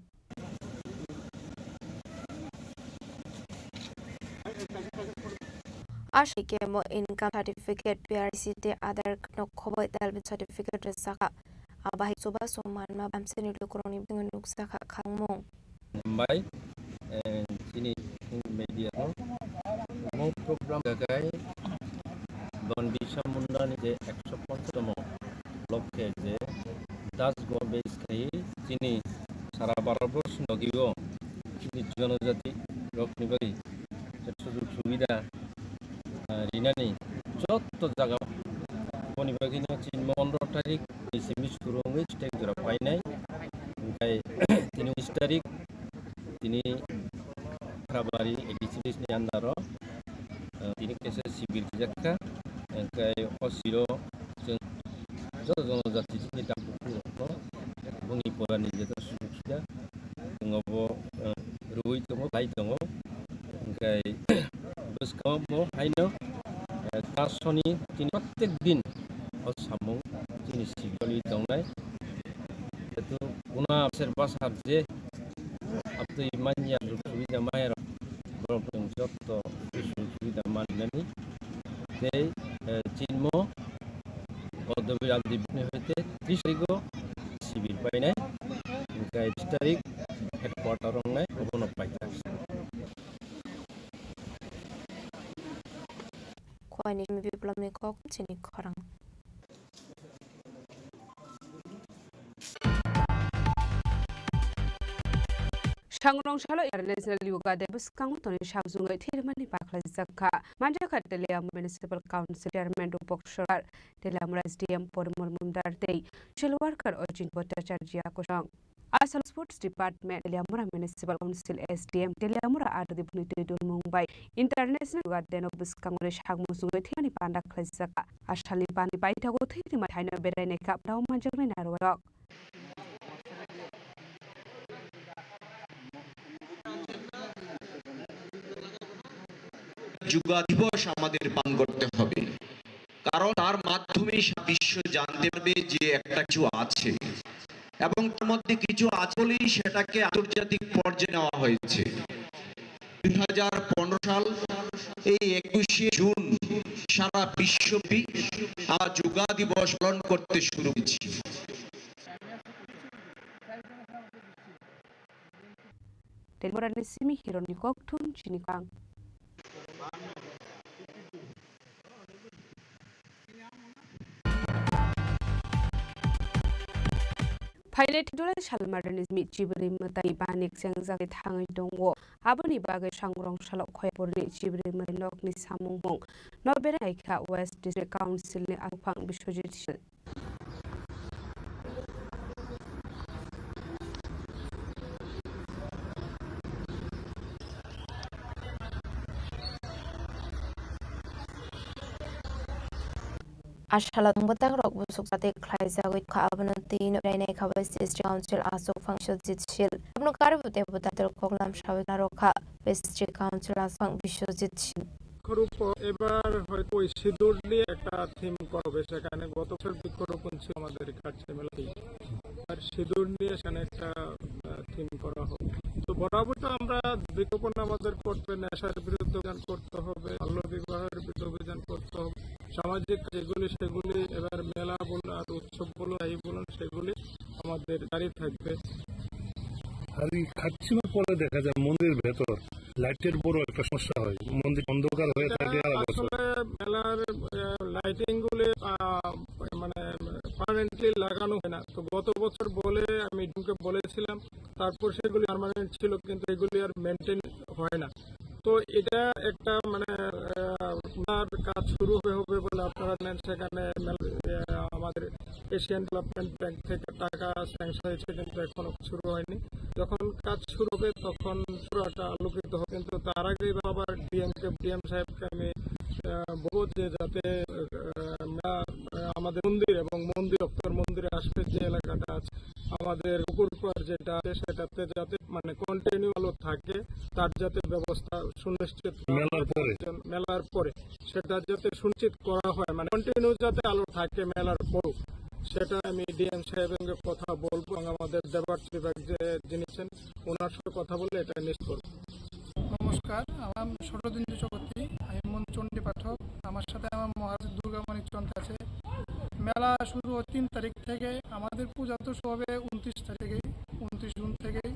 Asai kemo income certificate, P R C tei Aadhaar card no khobwi almani certificate rwjak kha. Abo hai chubachu manma bamsini lukurokni bisingo nukjakha khangmung. Hambai, eh, chini media no. Omo program gagai Bhagoban Birsa Munda ni je ekso ponchas tomo lobkhe je Das Go base khai chini sara Bharat borso ni logi o chini jonojati rok ni bagwi je sujog subida, ah, rinani jotto jaga boni bagwi no chini pondro tarik ni simi suru wngwi stage jora painai. Hingkhai tini unis tarik tini Khrabari A D C ni under o, ah, tini kaisa sibir khijakha. Hingkhai o siro chwng joto jonojati chini dam bukhuk rokno boni porani jeto sujog subida tongo bo, eh, rwui tongo, lai tongo. Hingkhai bwskango bo haino, eh, tasoni chini protek din o samung chini sigoli tongnai. Jetu kuna ser basar je abtwi manya rwui da maya rok borok chwng jotto sujog subida manmani tei, eh, chinmo Odobir Abdi bini hoite tris tarigo sibir painai, hingkhai tris tarik headquarter wngnai, obono paijak. Khoini Biplobni kok chini khorang. Sangrong salo International Yoga Day bwskango tonwi samsungwi thwirmani bakhlaijak kha. Manjakha Teliamura Municipal Council Chairman Rupak Sarkar, Teliamura S D M Porimol Mumdar tei social worker Ojin Bhattacharya kosong. Asal Sports Department, Teliamura Municipal Council S D M, Teliamura R D bwni twi dulmung bai International Yoga Day no bwskango samsungwi thwirmani panda khlaijak kha. Asalni panda paithago thwirima thaino berai naikha, phano manjaknai narwrok. Yoga দিবস আমাদের পালন করতে হবে, কারণ তার মাধ্যমে সারা বিশ্ব জানতে পারবে যে একটা কিছু আছে এবং তার মধ্যে কিছু আছে বলেই সেটাকে আন্তর্জাতিক পর্যায়ে নেওয়া হয়েছে। দুই হাজার পনেরো সাল এই একুশে জুন সারা বিশ্বব্যাপী আমরা যোগা দিবস পালন করতে শুরু করেছি। Teliamura ni simi hironi kokthum chini kang. Phailai Tindulai Salmarani simi chibri mwtai bani kchengjagwi thangwi tongo. Aboni bagwi Sangrong salo Khoyapurni chibri mwtai nokni samung mung no berai kha West District Council ni aphang Biswajit Sil. Asala tong bwtang rok busuk jate khlaijagwi kha, abono twi no rainai kha West District Council aswk phang Biswajit Sil. Abono karibu tei bwtang koklam sawi narwk kha West District Council aswk phang Biswajit Sil. বৃক্ষরোপণ এবার হয়তো ওই সিঁদুর নিয়ে একটা থিম করা হবে সেখানে। গত বছর বৃক্ষরোপণ ছিল আমাদের কাছে মেলাতেই, আর সিঁদুর নিয়ে সেখানে একটা থিম করা হবে। তো বরাবর তো আমরা বৃক্ষরোপণ আমাদের করতে হবে, নেশার বিরুদ্ধে অভিযান করতে হবে, বাল্য বিবাহের বিরুদ্ধে অভিযান করতে হবে, সামাজিক যেগুলি সেগুলি, এবার মেলা বলুন আর উৎসব বলুন, এই বলুন, সেগুলি আমাদের জারি থাকবে। আর এই খাচ্ছিমার পরে দেখা যায় মন্দির ভেতর লাইটের বড় একটা সমস্যা হয়, মন্দির অন্ধকার হয়ে এটা থাকে আড়াই বছর। আসলে মেলার, আহ, লাইটিং গুলি, আহ, মানে পার্মানেন্টলি লাগানো হয় না। তো গত বছর বলে আমি ডিএমকে বলেছিলাম, তারপর সেগুলি পার্মানেন্ট ছিল, কিন্তু এগুলি আর মেনটেন হয় না। তো এটা একটা মানে, আহ, মেলার কাজ শুরু হবে হবে বলে আপনারা জানেন, সেখানে মেলা, আহ, আমাদের এশিয়ান ডেভেলপমেন্ট ব্যাংক থেকে টাকা স্যাংশন হয়েছে, কিন্তু এখনো শুরু হয়নি। যখন কাজ শুরু হবে তখন পুরো একটা আলোকিত হবে, কিন্তু তার আগে আবার ডিএমকে, ডিএম সাহেবকে আমি, আহ, বলবো যে যাতে, আহ, মেলা, আহ, আমাদের মন্দির এবং মন্দির, ভক্তর মন্দিরের আশেপাশে যে এলাকাটা আছে, আমাদের পুকুর পাড় যেটা আছে, সেটাতে যাতে মানে কন্টিনিউ আলো থাকে, তার যাতে ব্যবস্থা সুনিশ্চিত করা মেলার হয়। পরে। মেলার পরে সেটা যাতে সুনিশ্চিত করা হয়, মানে কন্টিনিউ যাতে আলো থাকে মেলার পরও, সেটা আমি ডিএম সাহেবের সঙ্গে কথা বলবো এবং আমাদের দেবার্স বিভাগ যে যিনি আছেন, ওনার সঙ্গে কথা বলে এটা নিশ্চিত করবো। নমস্কার, আমার নাম শরদিন্দু চক্রবর্তী, আমি মন চণ্ডী পাঠক। আমার সাথে আমার মহারাজ দুর্গা মানিক চন্দ্র আছে। মেলা শুরু হয় তিন তারিখ থেকে, আমাদের পূজা তো শুরু হবে উনত্রিশ তারিখেই, উনত্রিশ জুন থেকেই।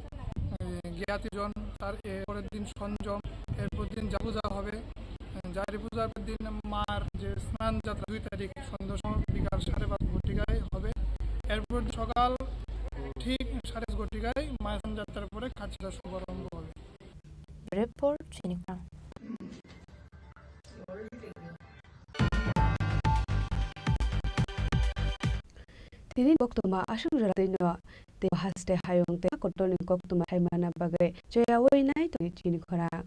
এই জ্ঞাতিজন, তার এ পরের দিন সংযম, এরপর দিন যা পূজা হবে। জারি পূজার দিন মার যে স্নান যাত্রা দুই তারিখ সন্ধ্যা সময় বিকাল সাড়ে পাঁচ ঘটিকায় হবে। এরপর সকাল ঠিক সাড়ে পাঁচ ঘটিকায় মায়ের স্নান যাত্রার পরে কাজটা শুভারম্ভ হবে। Report, Jennifer. Tini koktwma aswk jora twi no tei haste hayung tei kotorni koktwma hai manna bagwi choyaui nai tongwi chini khorang.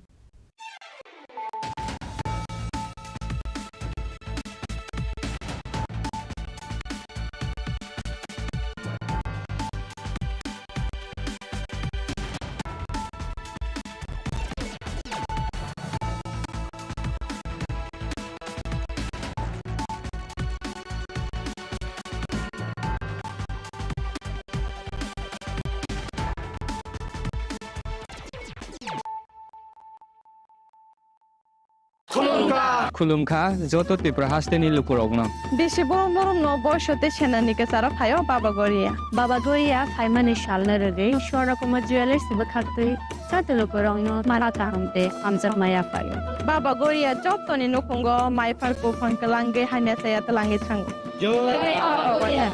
Khulumkha joto Tripura hasteni lukurokno. Bisibo norokno boiso tei senani kwcharo phaio Baba Goria. Baba Goria phaimani salno rwgwi Swarnakumar Jewellers bwkhaktwi joto lukurokno mara kaham tei hamjakma yaphaio. Baba Goria jotoni nukhungo maiphar kuphang kwlangwi hamya chaya twlangwi thango. Jai Baba Goria.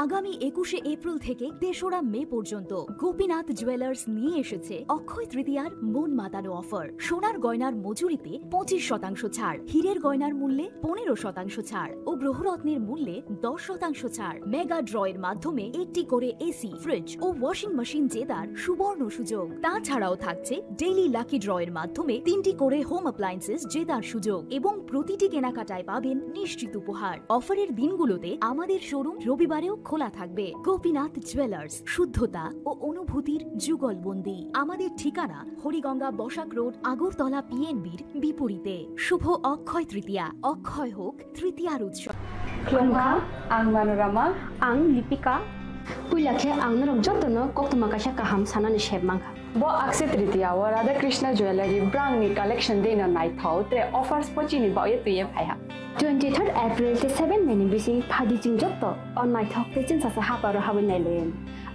আগামী একুশে এপ্রিল থেকে তেসরা মে পর্যন্ত গোপীনাথ জুয়েলার্স নিয়ে এসেছে অক্ষয় তৃতীয়ার মন মাতানো অফার। সোনার গয়নার মজুরিতে পঁচিশ শতাংশ ছাড়, হীরের গয়নার মূল্যে পনেরো শতাংশ ছাড় ও গ্রহরত্নের মূল্যে দশ শতাংশ ছাড়। মেগা ড্রয়ের মাধ্যমে একটি করে এসি, ফ্রিজ ও ওয়াশিং মেশিন জেতার সুবর্ণ সুযোগ। তাছাড়াও থাকছে ডেইলি লাকি ড্রয়ের মাধ্যমে তিনটি করে হোম অ্যাপ্লায়েন্সেস জেতার সুযোগ এবং প্রতিটি কেনাকাটায় পাবেন নিশ্চিত উপহার। অফারের দিনগুলোতে আমাদের শোরুম রবিবারেও খোলা থাকবে। গোপীনাথ জুয়েলার্স, শুদ্ধতা ও অনুভূতির যুগলবন্দি। আমাদের ঠিকানা হরিগঙ্গা বসাক রোড, আগরতলা পিএনবির বিপরীতে। শুভ অক্ষয় তৃতীয়া, অক্ষয় হোক তৃতীয়ার উৎসব। Khulumkha, ang Manorama. Ang Lipika. Puila khe ang norok jotono koktwma kaisa kaham sanani sep mankha. Bo Akshaya Tritiya o Radha Krishna Jewellery brangni collection dino naithok tre offers bo chini bagwi twiwi phaiha. Twenty third April tei seven May ni bising phaidi chwng joto o naithok tei chwngsacha haparo habwi nailayan.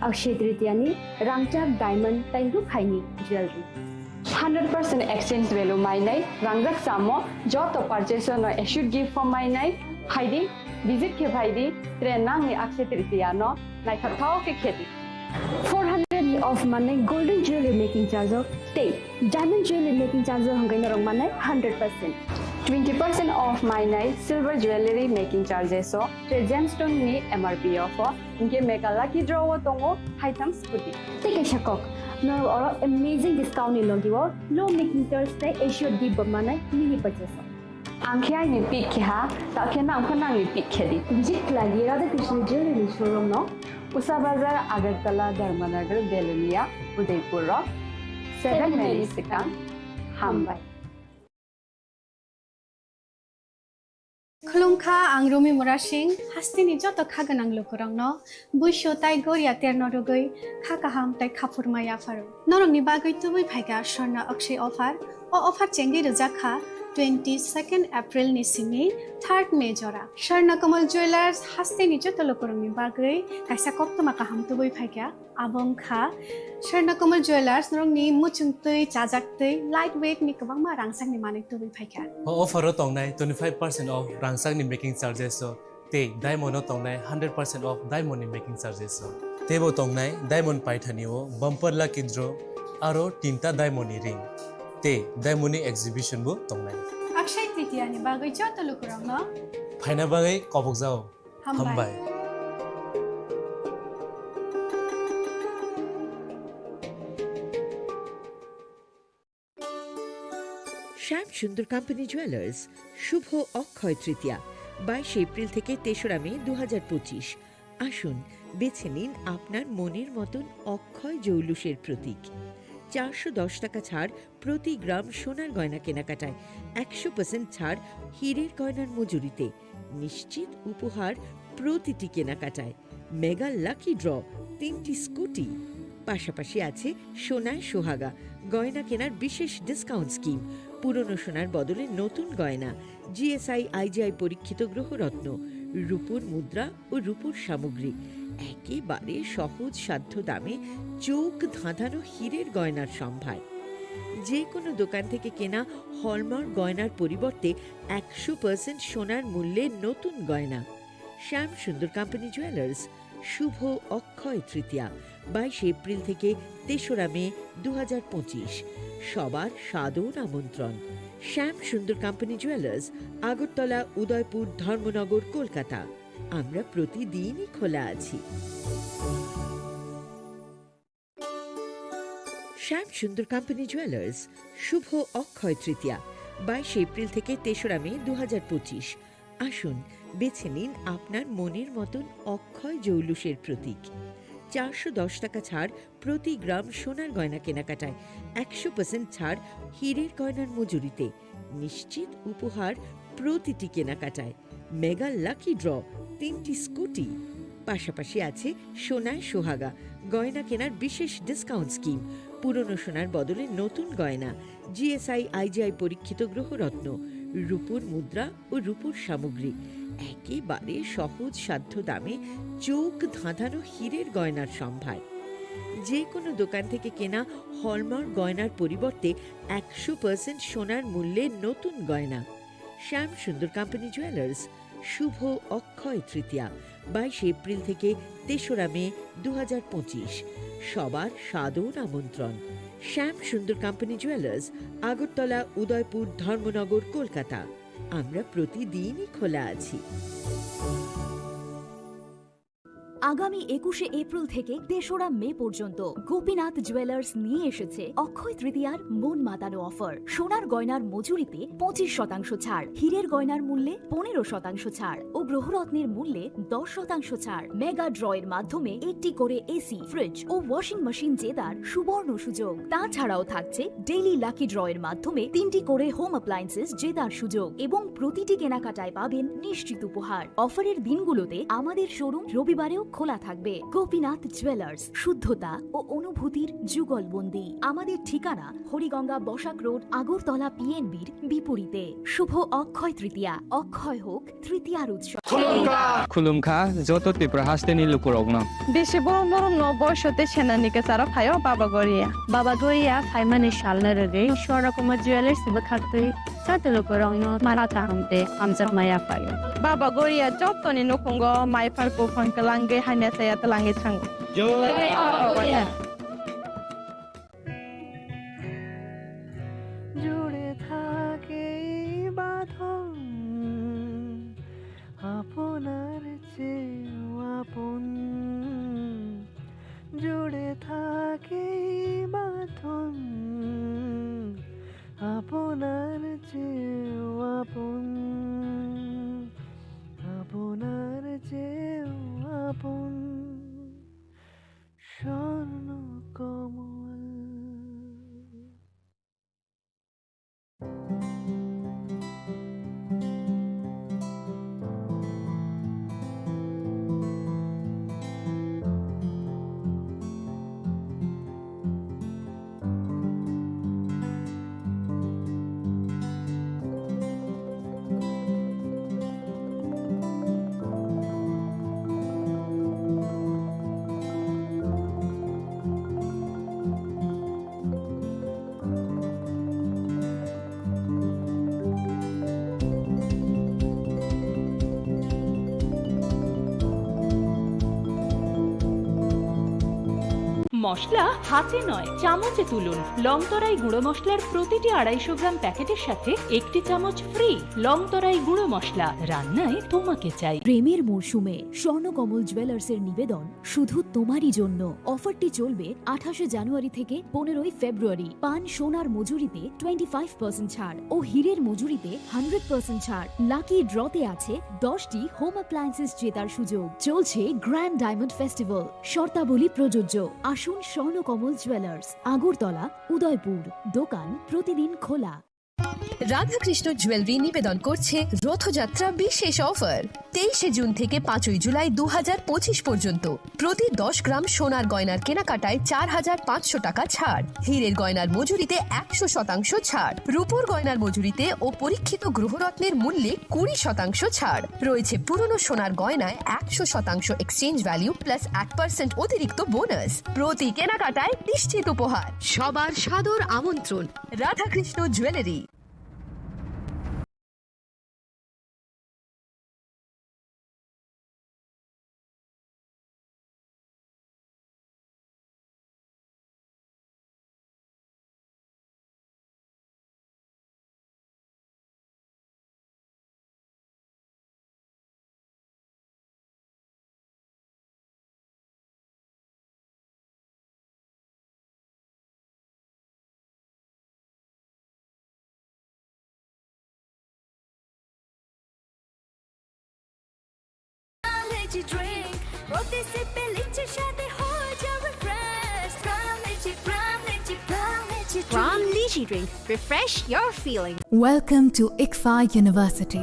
Akshaya Tritiya ni rangchak diamond tei rukhaini jewellery. Hundred percent exchange value mainai, rangjak chamo, joto purchase no assured gift bo mainai, phaidi, visit khe phaidi, tre nangni Akshaya Tritiya no naithokthok khe khedi. Four hundred ni off manai golden jewelry making charge o tei diamond jewelry making charge o hwnkhe norok manai hundred percent. Twenty percent off mainai silver jewelry making charges o tre gemstone ni M R P o pho. Hinkhe mega lucky draw o tongo haitham scooty. Tei kaisa kok, norok oro amazing discount ni logi o low making charge tei assured gift bo manai mini purchase o. Ang khe aini pick khe ha, ta khe nang pho nangni pick khe di. Visit khlai di Radha Krishna Jewelry ni showroom no. Usa Bazar, Agartala, Dharmanagar, Belonia, Udaipur o seven May ni swkang. Hambai. Khulumkha, ang Rumi Murasing, hasteni joto kha gwnang lukurokno buisu tai goria terno rwgwi kha kaham tai khaphurma yapharo. Norokni bagwi tubui phaikha Swarna Akshaya offer. O offer chengwi rwjak kha twenty second April ni simi third May jora. Swarna Kamal Jewellers hasteni joto lukurokni bagwi kaisa koktwma kaham tubui phaikha. Abo wngkha Swarna Kamal Jewellers, norokni muchungtwi, chajaktwi, light weight ni kwbangma rangchakni manwi tubui phaikha. O offer o tongnai twenty five percent off rangchakni making charges o tei diamond o tongnai hundred percent off diamond ni making charges o. Teibo tongnai diamond paithani o bumper lucky draw aro tinta diamond ni ring tei diamond ni exhibition bo tongnai. Akshaya Tritiya ni bagwi joto lukurokno phaina bagwi kobokjao. Hambai. Hambai. Shyam Sundar Company Jewelers, Shubho Akshaya Tritiya, বাইশ এপ্রিল থেকে তেসরা মে দু হাজার পঁচিশ। আসুন, বেছে নিন আপনার মনের মতন অক্ষয় জৌলুসের প্রতীক। চারশো দশ টাকা ছাড় প্রতি গ্রাম সোনার গয়না কেনাকাটায়, একশো পার্সেন্ট ছাড় হীরের গয়নার মজুরিতে, নিশ্চিত উপহার প্রতিটি কেনাকাটায়, মেগা লাকি ড্র, তিনটি স্কুটি। পাশাপাশি আছে সোনায় সোহাগা, গয়না কেনার বিশেষ ডিসকাউন্ট স্কিম, পুরনো সোনার বদলে নতুন গয়না, জিএসআই আইজিআই পরীক্ষিত গ্রহরত্ন, রূপোর মুদ্রা ও রূপোর সামগ্রী, একেবারে সহজ সাধ্য দামে চোখ ধাঁধানো হীরের গয়নার সম্ভার। যে কোনো দোকান থেকে কেনা হলমার্ক গয়নার পরিবর্তে একশো পার্সেন্ট সোনার মূল্যে নতুন গয়না। শ্যাম সুন্দর কোম্পানি জুয়েলার্স, শুভ অক্ষয় তৃতীয়া, বাইশ এপ্রিল থেকে তেসরা মে দু হাজার পঁচিশ। সবার সাদর আমন্ত্রণ। Shyam Sundar company jewellers, Agartala, Udaipur, Dharmanagar, Kolkata. আমরা প্রতিদিনই খোলা আছি। শ্যাম সুন্দর কোম্পানি জুয়েলার্স, শুভ অক্ষয় তৃতীয়া, বাইশ এপ্রিল থেকে তেসরা মে দু হাজার পঁচিশ। আসুন, বেছে নিন আপনার মনের মতন অক্ষয় জৌলুসের প্রতীক। চারশো দশ টাকা ছাড় প্রতি গ্রাম সোনার গয়না কেনাকাটায়, একশো পার্সেন্ট ছাড় হীরের গয়নার মজুরিতে, নিশ্চিত উপহার প্রতিটি কেনাকাটায়, মেগা লাকি ড্র, তিনটি স্কুটি। পাশাপাশি আছে সোনায় সোহাগা, গয়না কেনার বিশেষ ডিসকাউন্ট স্কিম, পুরনো সোনার বদলে নতুন গয়না, জিএসআই আইজিআই পরীক্ষিত গ্রহরত্ন, রূপোর মুদ্রা ও রূপোর সামগ্রী, একেবারে সহজ সাধ্য দামে চোখ ধাঁধানো হীরের গয়নার সম্ভার। যে কোনো দোকান থেকে কেনা হলমার্ক গয়নার পরিবর্তে একশো পার্সেন্ট সোনার মূল্যে নতুন গয়না। শ্যাম সুন্দর কোম্পানি জুয়েলার্স, শুভ অক্ষয় তৃতীয়া, বাইশ এপ্রিল থেকে তেসরা মে দু হাজার পঁচিশ। সবার সাদর আমন্ত্রণ। Shyam Sundar company jewellers, Agartala, Udaipur, Dharmanagar, Kolkata. আমরা প্রতিদিনই খোলা আছি। আগামী একুশে এপ্রিল থেকে তেসরা মে পর্যন্ত গোপীনাথ জুয়েলার্স নিয়ে এসেছে অক্ষয় তৃতীয়ার মন মাতানো অফার। সোনার গয়নার মজুরিতে পঁচিশ শতাংশ ছাড়, হীরের গয়নার মূল্যে পনেরো শতাংশ ছাড় ও গ্রহরত্নের মূল্যে দশ শতাংশ ছাড়। মেগা ড্র এর মাধ্যমে একটি করে এসি, ফ্রিজ ও ওয়াশিং মেশিন জেতার সুবর্ণ সুযোগ। তাছাড়াও থাকছে ডেইলি লাকি ড্র এর মাধ্যমে তিনটি করে হোম অ্যাপ্লায়েন্সেস জেতার সুযোগ এবং প্রতিটি কেনাকাটায় পাবেন নিশ্চিত উপহার। অফারের দিনগুলোতে আমাদের শোরুম রবিবারেও খোলা থাকবে। গোপীনাথ জুয়েলার্স, শুদ্ধতা ও অনুভূতির যুগলবন্দি। আমাদের ঠিকানা হরিগঙ্গা বসাক রোড, আগরতলা পিএনবির বিপরীতে। শুভ অক্ষয় তৃতীয়া, অক্ষয় হোক তৃতীয়ার উৎসব। Khulumkha, joto Tripura hasteni lukurokno. Bisi borom borom no boisote senani kesaro phaio Baba Goria. Baba Goria phaimani salni rwgwi Swarna Kumar Jewellers bwkhaktwi joto lukurokno mara kaham tei hamjakma yaphaio. Baba Goria jotoni nukhungo mai phar buphang kwlangwi hamya saya twlangwi thango. জয় বাবা গরিয়া। জুড়ে থাকে এই বাঁধন আপনার চেয়েও আপন, জুড়ে থাকে এই বাঁধন আপনার চেয়েও আপন, আপনার চেয়েও আপন। স্বর্ণ কমল। মশলা হাতে নয়, চামচে তুলুন। লংতরাই গুঁড়ো মশলার প্রতিটি আড়াইশো গ্রাম প্যাকেটের সাথে একটি চামচ ফ্রি। লংতরাই গুঁড়ো মশলা, রান্নায় তোমাকে চাই। প্রেমের মরশুমে স্বর্ণকমল জুয়েলার্সের নিবেদন শুধু তোমারই জন্য। অফারটি চলবে আঠাশে জানুয়ারি থেকে পনেরোই ফেব্রুয়ারি। পান সোনার মজুরিতে টোয়েন্টি ফাইভ পার্সেন্ট ছাড় ও হীরের মজুরিতে হান্ড্রেড পার্সেন্ট ছাড়। লাকি ড্রতে আছে দশটি হোম অ্যাপ্লায়েন্সেস জেতার সুযোগ। চলছে গ্র্যান্ড ডায়মন্ড ফেস্টিভ্যাল, শর্তাবলী প্রযোজ্য। আসুন স্বর্ণকমল জুয়েলার্স, আগরতলা, উদয়পুর। দোকান প্রতিদিন খোলা। রাধাকৃষ্ণ জুয়েলারি নিবেদন করছে রথযাত্রা বিশেষ অফার। তেইশে জুন থেকে পাঁচই জুলাই দু হাজার পঁচিশ পর্যন্ত প্রতি দশ গ্রাম সোনার গয়নার কেনাকাটায় চার হাজার পাঁচশো টাকা ছাড়, হীরের গয়নার মজুরিতে একশো শতাংশ ছাড়, রূপোর গয়নার মজুরিতে ও পরীক্ষিত গ্রহরত্নের মূল্যে কুড়ি শতাংশ ছাড়। রয়েছে পুরনো সোনার গয়নায় একশো শতাংশ এক্সচেঞ্জ ভ্যালু প্লাস এক পার্সেন্ট অতিরিক্ত বোনাস। প্রতি কেনাকাটায় নিশ্চিত উপহার। সবার সাদর আমন্ত্রণ। রাধাকৃষ্ণ জুয়েলারি। Energy drink, প্রতি সিপে লিচি স্বাদে হয়ে যাবে fresh. Prime Lychee, Prime Lychee, Prime Lychee drink। Prime Lychee drink, refresh your feeling। Welcome to ICFAI University.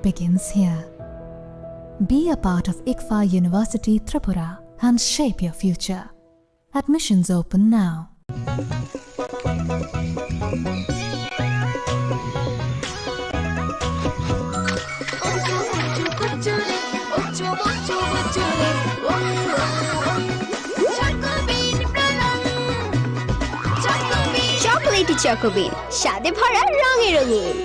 Begins here. Be a part of ICFAI University Tripura and shape your future. Admissions open now. Chocolatey চকোবিন, স্বাদে ভরা, রঙে রঙিন।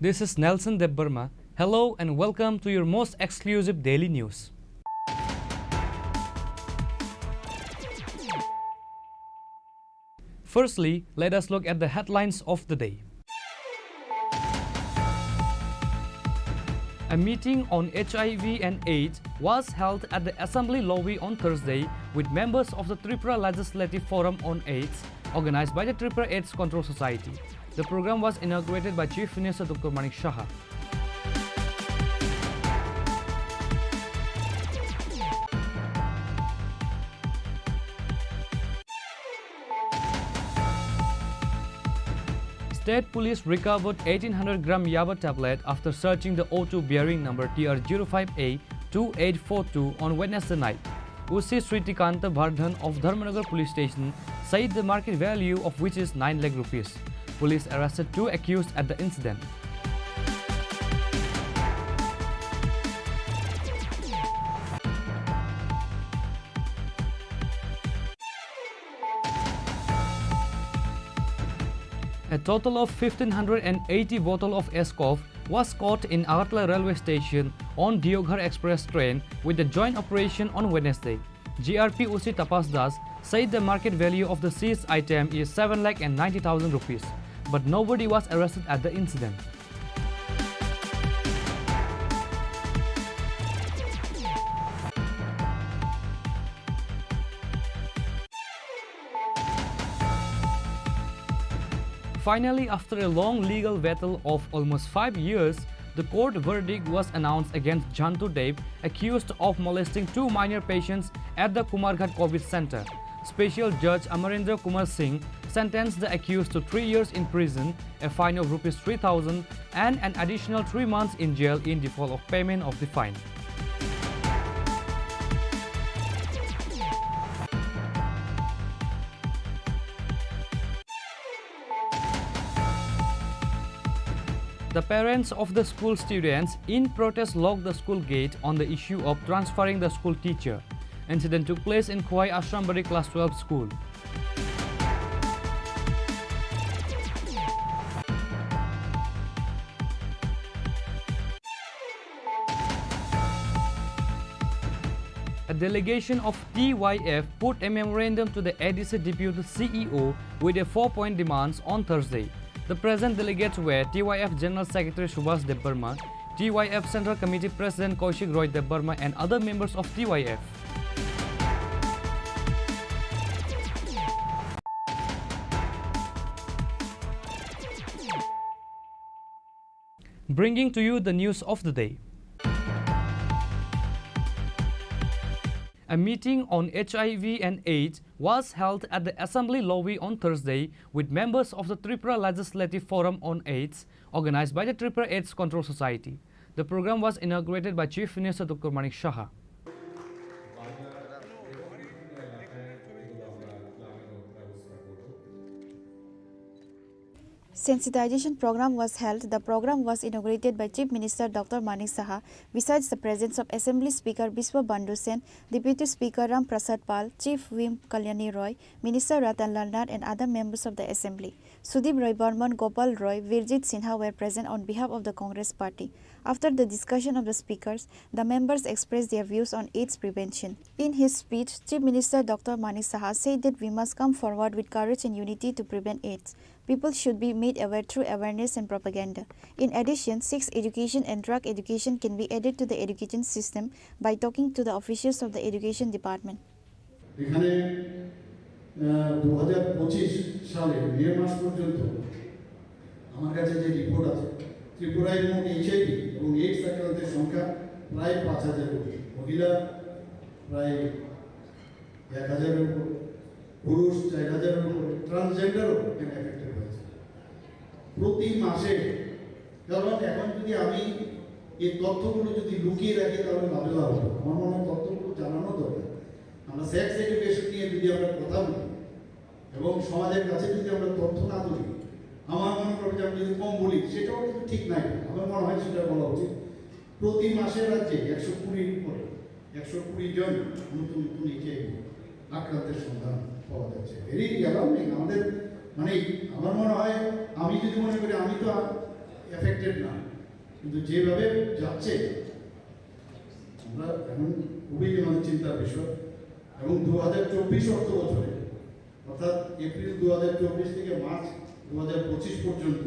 This is Nelson Debbarma. Hello and welcome to your most exclusive daily news. Firstly, let us look at the headlines of the day. A meeting on H I V and AIDS was held at the Assembly lobby on Thursday with members of the Tripura Legislative Forum on AIDS, organized by the Tripura AIDS Control Society. The program was inaugurated by Chief Minister Doctor Manik Saha. State police recovered eighteen hundred gram yaba tablet after searching the auto bearing number T R zero five A two eight four two on Wednesday night. O C Sritikanta Bardhan of Dharmanagar Police Station said the market value of which is nine lakh rupees. Police arrested two accused at the incident. A total of fifteen hundred and eighty bottle of Ascof was caught in Agartala railway station on Deoghar Express train with the joint operation on Wednesday. G R P O C Tapas Das said the market value of the seized item is seven lakh and ninety thousand rupees, but nobody was arrested at the incident. Finally, after a long legal battle of almost five years, the court verdict was announced against Jantu Dev, accused of molesting two minor patients at the Kumarghat COVID center. Special Judge Amarendra Kumar Singh sentenced the accused to three years in prison, a fine of rupees three thousand, and an additional three months in jail in default of payment of the fine. The parents of the school students in protest locked the school gate on the issue of transferring the school teacher. Incident took place in Khowai Ashrambari Class twelve school. A delegation of T Y F put a memorandum to the A D C Deputy C E O with a four-point demands on Thursday. The present delegates were T Y F General Secretary Subhash Debbarma, T Y F Central Committee President Kaushik Roy Debbarma and other members of T Y F. Bringing to you the news of the day. A meeting on H I V and AIDS was held at the Assembly lobby on Thursday with members of the Tripura Legislative Forum on AIDS, organized by the Tripura AIDS Control Society. The program was inaugurated by Chief Minister Doctor Manik Saha. Sensitization program was held. The program was inaugurated by Chief Minister Doctor Manik Saha. Besides the presence of Assembly Speaker Biswa Bandhu Sen, Deputy Speaker Ram Prasad Pal, Chief Whip Kalyani Roy, Minister Ratan Lal Nath and other members of the Assembly. Sudip Roy Barman, Gopal Roy, Virjit Sinha were present on behalf of the Congress Party. After the discussion of the speakers, the members expressed their views on AIDS prevention. In his speech, Chief Minister Doctor Manik Saha said that we must come forward with courage and unity to prevent AIDS. People should be made aware through awareness and propaganda. In addition, sex education and drug education can be added to the education system by talking to the officials of the education department. এখানে দু হাজার পঁচিশ সালে মে মাস পর্যন্ত আমার কাছে যে রিপোর্ট আছে, ত্রিপুরায় মোট এইচআইভি এবং এইডস আক্রান্তের সংখ্যা প্রায় পাঁচ হাজার কোটি, মহিলা প্রায় এক হাজারের উপর, পুরুষ চার হাজারের উপরে, ট্রান্সজেন্ডারও এখানে এফেক্টেড হয়েছে প্রতি মাসে। কারণ এখন যদি আমি এই তথ্যগুলো যদি লুকিয়ে রাখি, তাহলে লাভে লাভ হবে। আমার মনে হয় তথ্যগুলো জানানো দরকার। আমরা সেক্স এডুকেশন নিয়ে যদি আমরা কথা বলি এবং সমাজের কাছে যদি আমরা তথ্য না তুলি, আমার মনে করো যে আমি যদি কম বলি, সেটাও কিন্তু ঠিক নাই। আমার মনে হয় সেটা বলা উচিত। প্রতি মাসে রাজ্যে একশো কুড়ির উপরে, একশো কুড়ি জন নতুন নতুন এইচআইভি আক্রান্তের সন্ধান পাওয়া যাচ্ছে। Very alarming. আমাদের, মানে, আমার মনে হয়, আমি যদি মনে করি আমি তো এফেক্টেড না, কিন্তু যেভাবে যাচ্ছে, আমরা এখন খুবই আমাদের চিন্তার বিষয়। এবং দু হাজার চব্বিশ অর্থ বছরে, অর্থাৎ এপ্রিল দু হাজার চব্বিশ থেকে মার্চ দু হাজার পঁচিশ পর্যন্ত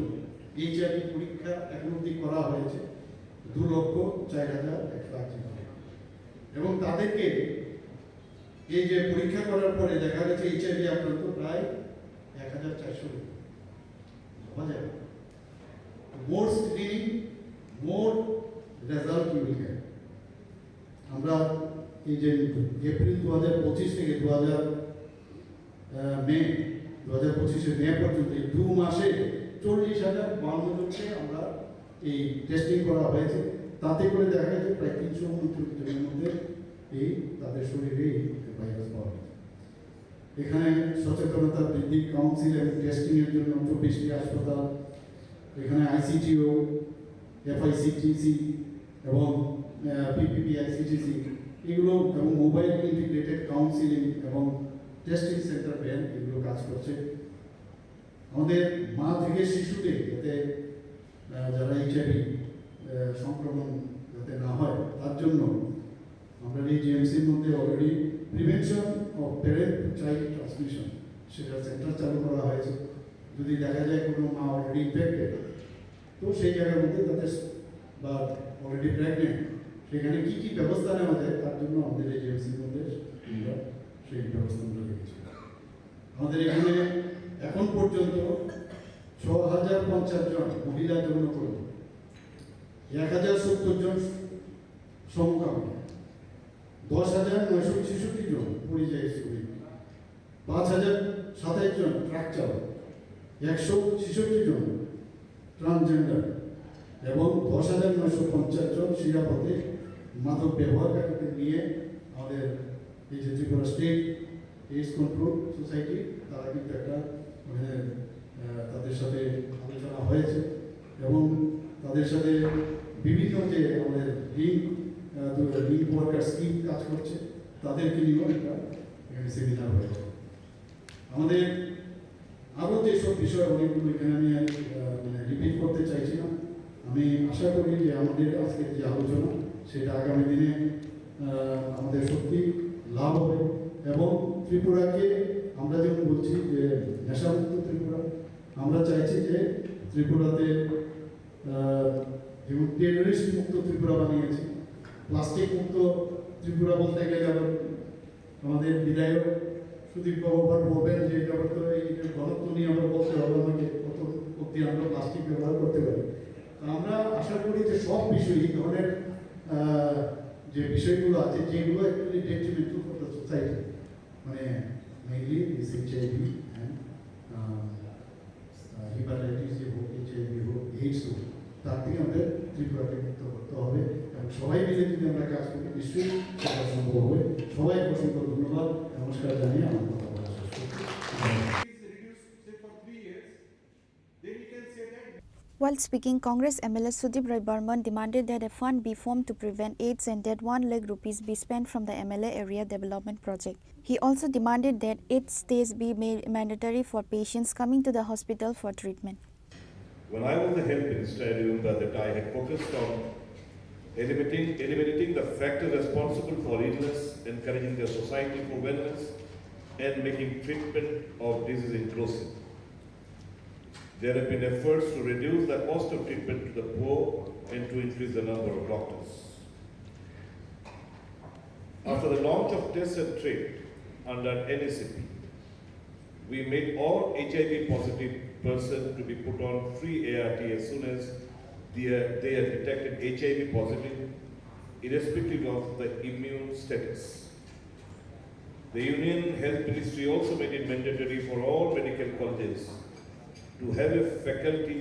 এইচআইভি পরীক্ষা এখন অবধি করা হয়েছে দু লক্ষ চার হাজার একশো আশি জন। এবং তাদেরকে এই যে পরীক্ষা করার পরে দেখা গেছে এইচআইভি আক্রান্ত প্রায় এক হাজার চারশো। ভাবা যায়? More screening, more result you will get. আমরা এই যে এপ্রিল দু হাজার পঁচিশ থেকে দু হাজার মে, দু হাজার পঁচিশে মে পর্যন্ত এই দু মাসে চল্লিশ হাজার বাউন্ন জনকে আমরা এই টেস্টিং করা হয়েছে। তাতে করে দেখা যায় প্রায় তিনশো উনত্রিশ জনের মধ্যে এই তাদের শরীরে এই ভাইরাস পাওয়া গেছে। এখানে সচেতনতা বৃদ্ধি, কাউন্সিল এবং টেস্টিং এর জন্য চব্বিশটি হাসপাতাল, এখানে আইসিটিও, এফআইসিটিসি এবং পিপিপি আইসিটিসি, এগুলো এবং মোবাইল ইন্টিগ্রেটেড কাউন্সিলিং এবং টেস্টিং সেন্টার ভ্যান এগুলো কাজ করছে। আমাদের মা থেকে শিশুতে যাতে আহ, যারা এইচআইভি সংক্রমণ যাতে না হয়, তার জন্য আমরা এই জিএমসির মধ্যে already prevention of parent child transmission, সেটা সেন্টার চালু করা হয়েছে। যদি দেখা যায় কোনো মা অলরেডি ইনফেক্টেড, তো সেই জায়গার মধ্যে তাদের বা অলরেডি প্রেগনেন্ট, সেখানে কি কি ব্যবস্থা নেওয়া যায়, তার জন্য আমাদের এই জিএমসির মধ্যে আমরা সেই ব্যবস্থাগুলো রেখেছি। আমাদের এখানে এখন পর্যন্ত ছ হাজার পঞ্চাশ জন মহিলা যৌনকর্মী, এক হাজার সত্তর জন সমকামী, দশ হাজার নয়শো ছেষট্টি জন পরিযায়ী শ্রমিক, পাঁচ হাজার সাতাইশ জন ট্রাক চালক, একশো ছেষট্টি জন ট্রান্সজেন্ডার এবং দশ হাজার নয়শো পঞ্চাশ জন শিরাপথে মাদক ব্যবহারকারীদের নিয়ে আমাদের এই যে Tripura state AIDS control society, তারা কিন্তু একটা মানে আহ, তাদের সাথে আলোচনা হয়েছে এবং তাদের সাথে বিভিন্ন যে আমাদের লিঙ্ক লিঙ্ক ওয়ার্কার স্কিম কাজ করছে, তাদেরকে নিয়েও একটা এখানে সেমিনার হয়েছে। আমাদের আরও যেসব বিষয় অনেকগুলো এখানে আমি আর, আহ, মানে রিপিট করতে চাইছি না। আমি আশা করি যে আমাদের আজকের যে আলোচনা, সেটা আগামী দিনে আহ, আমাদের সত্যি লাভ হবে। এবং ত্রিপুরাকে আমরা যেমন বলছি যে নেশামুক্ত ত্রিপুরা, আমরা চাইছি যে ত্রিপুরাতে আহ, যেমন টেররিস্ট মুক্ত ত্রিপুরা বানিয়েছি। প্লাস্টিক মুক্ত ত্রিপুরা বলতে গেলে আবার আমাদের বিধায়ক সুদীপ বাবু আবার বলবেন যে এটা তো এই যে ঘনত্ব নিয়ে আবার বলতে হবে আমাকে, কত অব্দি আমরা প্লাস্টিক ব্যবহার করতে পারি। তো আমরা আশা করি যে সব বিষয়ে এই ধরনের আহ, যে বিষয়গুলো আছে, যেগুলো actually detrimental for the society, মানে mainly this HIV and hepatitis যে হোক, এইচআইভি হোক, এইডস হোক, তার থেকে আমাদের ত্রিপুরাকে মুক্ত করতে হবে। এবং সবাই মিলে যদি আমরা কাজ করি, নিশ্চয়ই সেটা সম্ভব হবে। সবাইকে অসংখ্য ধন্যবাদ, নমস্কার জানিয়ে আমার কথা বলা শেষ করছি। Please reduce, say, for three years. While speaking, Congress M L A Sudip Roy Barman demanded that a fund be formed to prevent AIDS and that one lakh rupees be spent from the M L A area development project. He also demanded that AIDS tests be made mandatory for patients coming to the hospital for treatment. When I was the health minister, I remember that I had focused on eliminating, eliminating the factor responsible for illness, encouraging the society for wellness, and making treatment of disease inclusive. There have been efforts to reduce the cost of treatment to the poor and to increase the number of doctors. After the launch of Test and Treat under N A C P, we made all H I V positive person to be put on free A R T as soon as they are, they are detected H I V positive, irrespective of the immune status. The Union Health Ministry also made it mandatory for all medical colleges to have a faculty,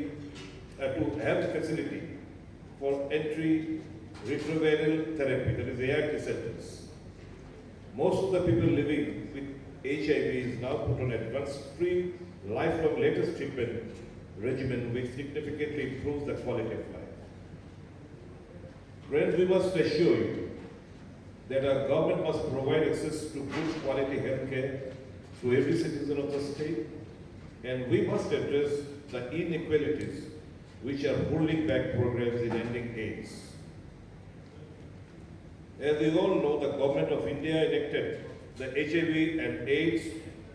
uh, to have a facility for antiretroviral therapy, that is A R T centers. Most of the people living with H I V is now put on advanced free lifelong latest treatment regimen, which significantly improves the quality of life. Friends, we must assure you that our government must provide access to good quality health care to every citizen of the state, and we must address the inequalities which are holding back progress in ending AIDS. As we all know, the Government of India enacted the H I V and AIDS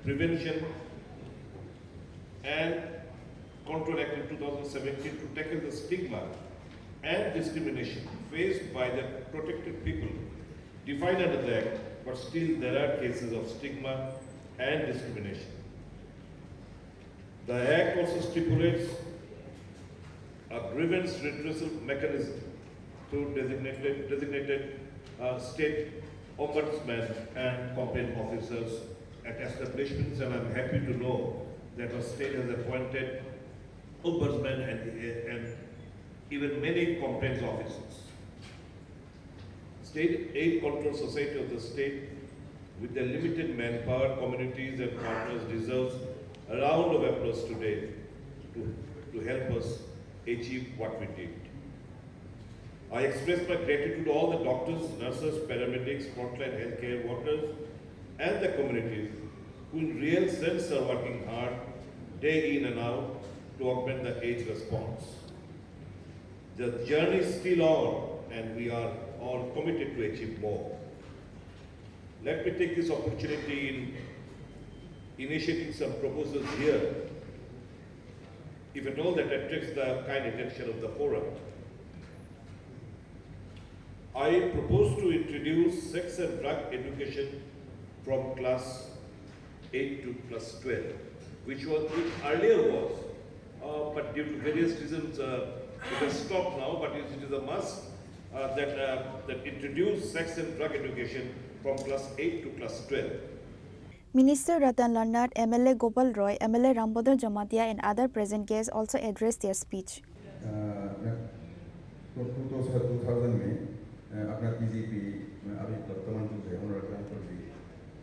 Prevention and Control Act in two thousand seventeen to tackle the stigma and discrimination faced by the protected people defined under the Act, but still there are cases of stigma and discrimination. The Act also stipulates a grievance redressal mechanism through designated, designated, uh, state ombudsman and complaint officers at establishments, and I'm happy to know that our state has appointed ombudsman and, and even many complaints officers. State Aid Control Society of the state, with their limited manpower, communities and partners, deserves a round of applause today to, to help us achieve what we did. I express my gratitude to all the doctors, nurses, paramedics, frontline healthcare workers, and the communities who in real sense are working hard day in and out to augment the AIDS response. The journey is still on, and we are all committed to achieve more. Let me take this opportunity in initiating some proposals here, if at all that attracts the kind attention of the forum. I propose to introduce sex and drug education from class eight to class twelve, which was, which earlier was, uh, but due to various reasons, uh, it has stopped now, but it is a must, uh, that, uh, that introduce sex and drug education from class eight to class twelve. Minister Ratan Lal Nath, M L A Gopal Roy, M L A Rambodor Jamatia and other present guests also addressed their speech. अ, मैं two thousand में, अ, अपना पीजीपी में अभी वर्तमान जो है, honourable uncle जी,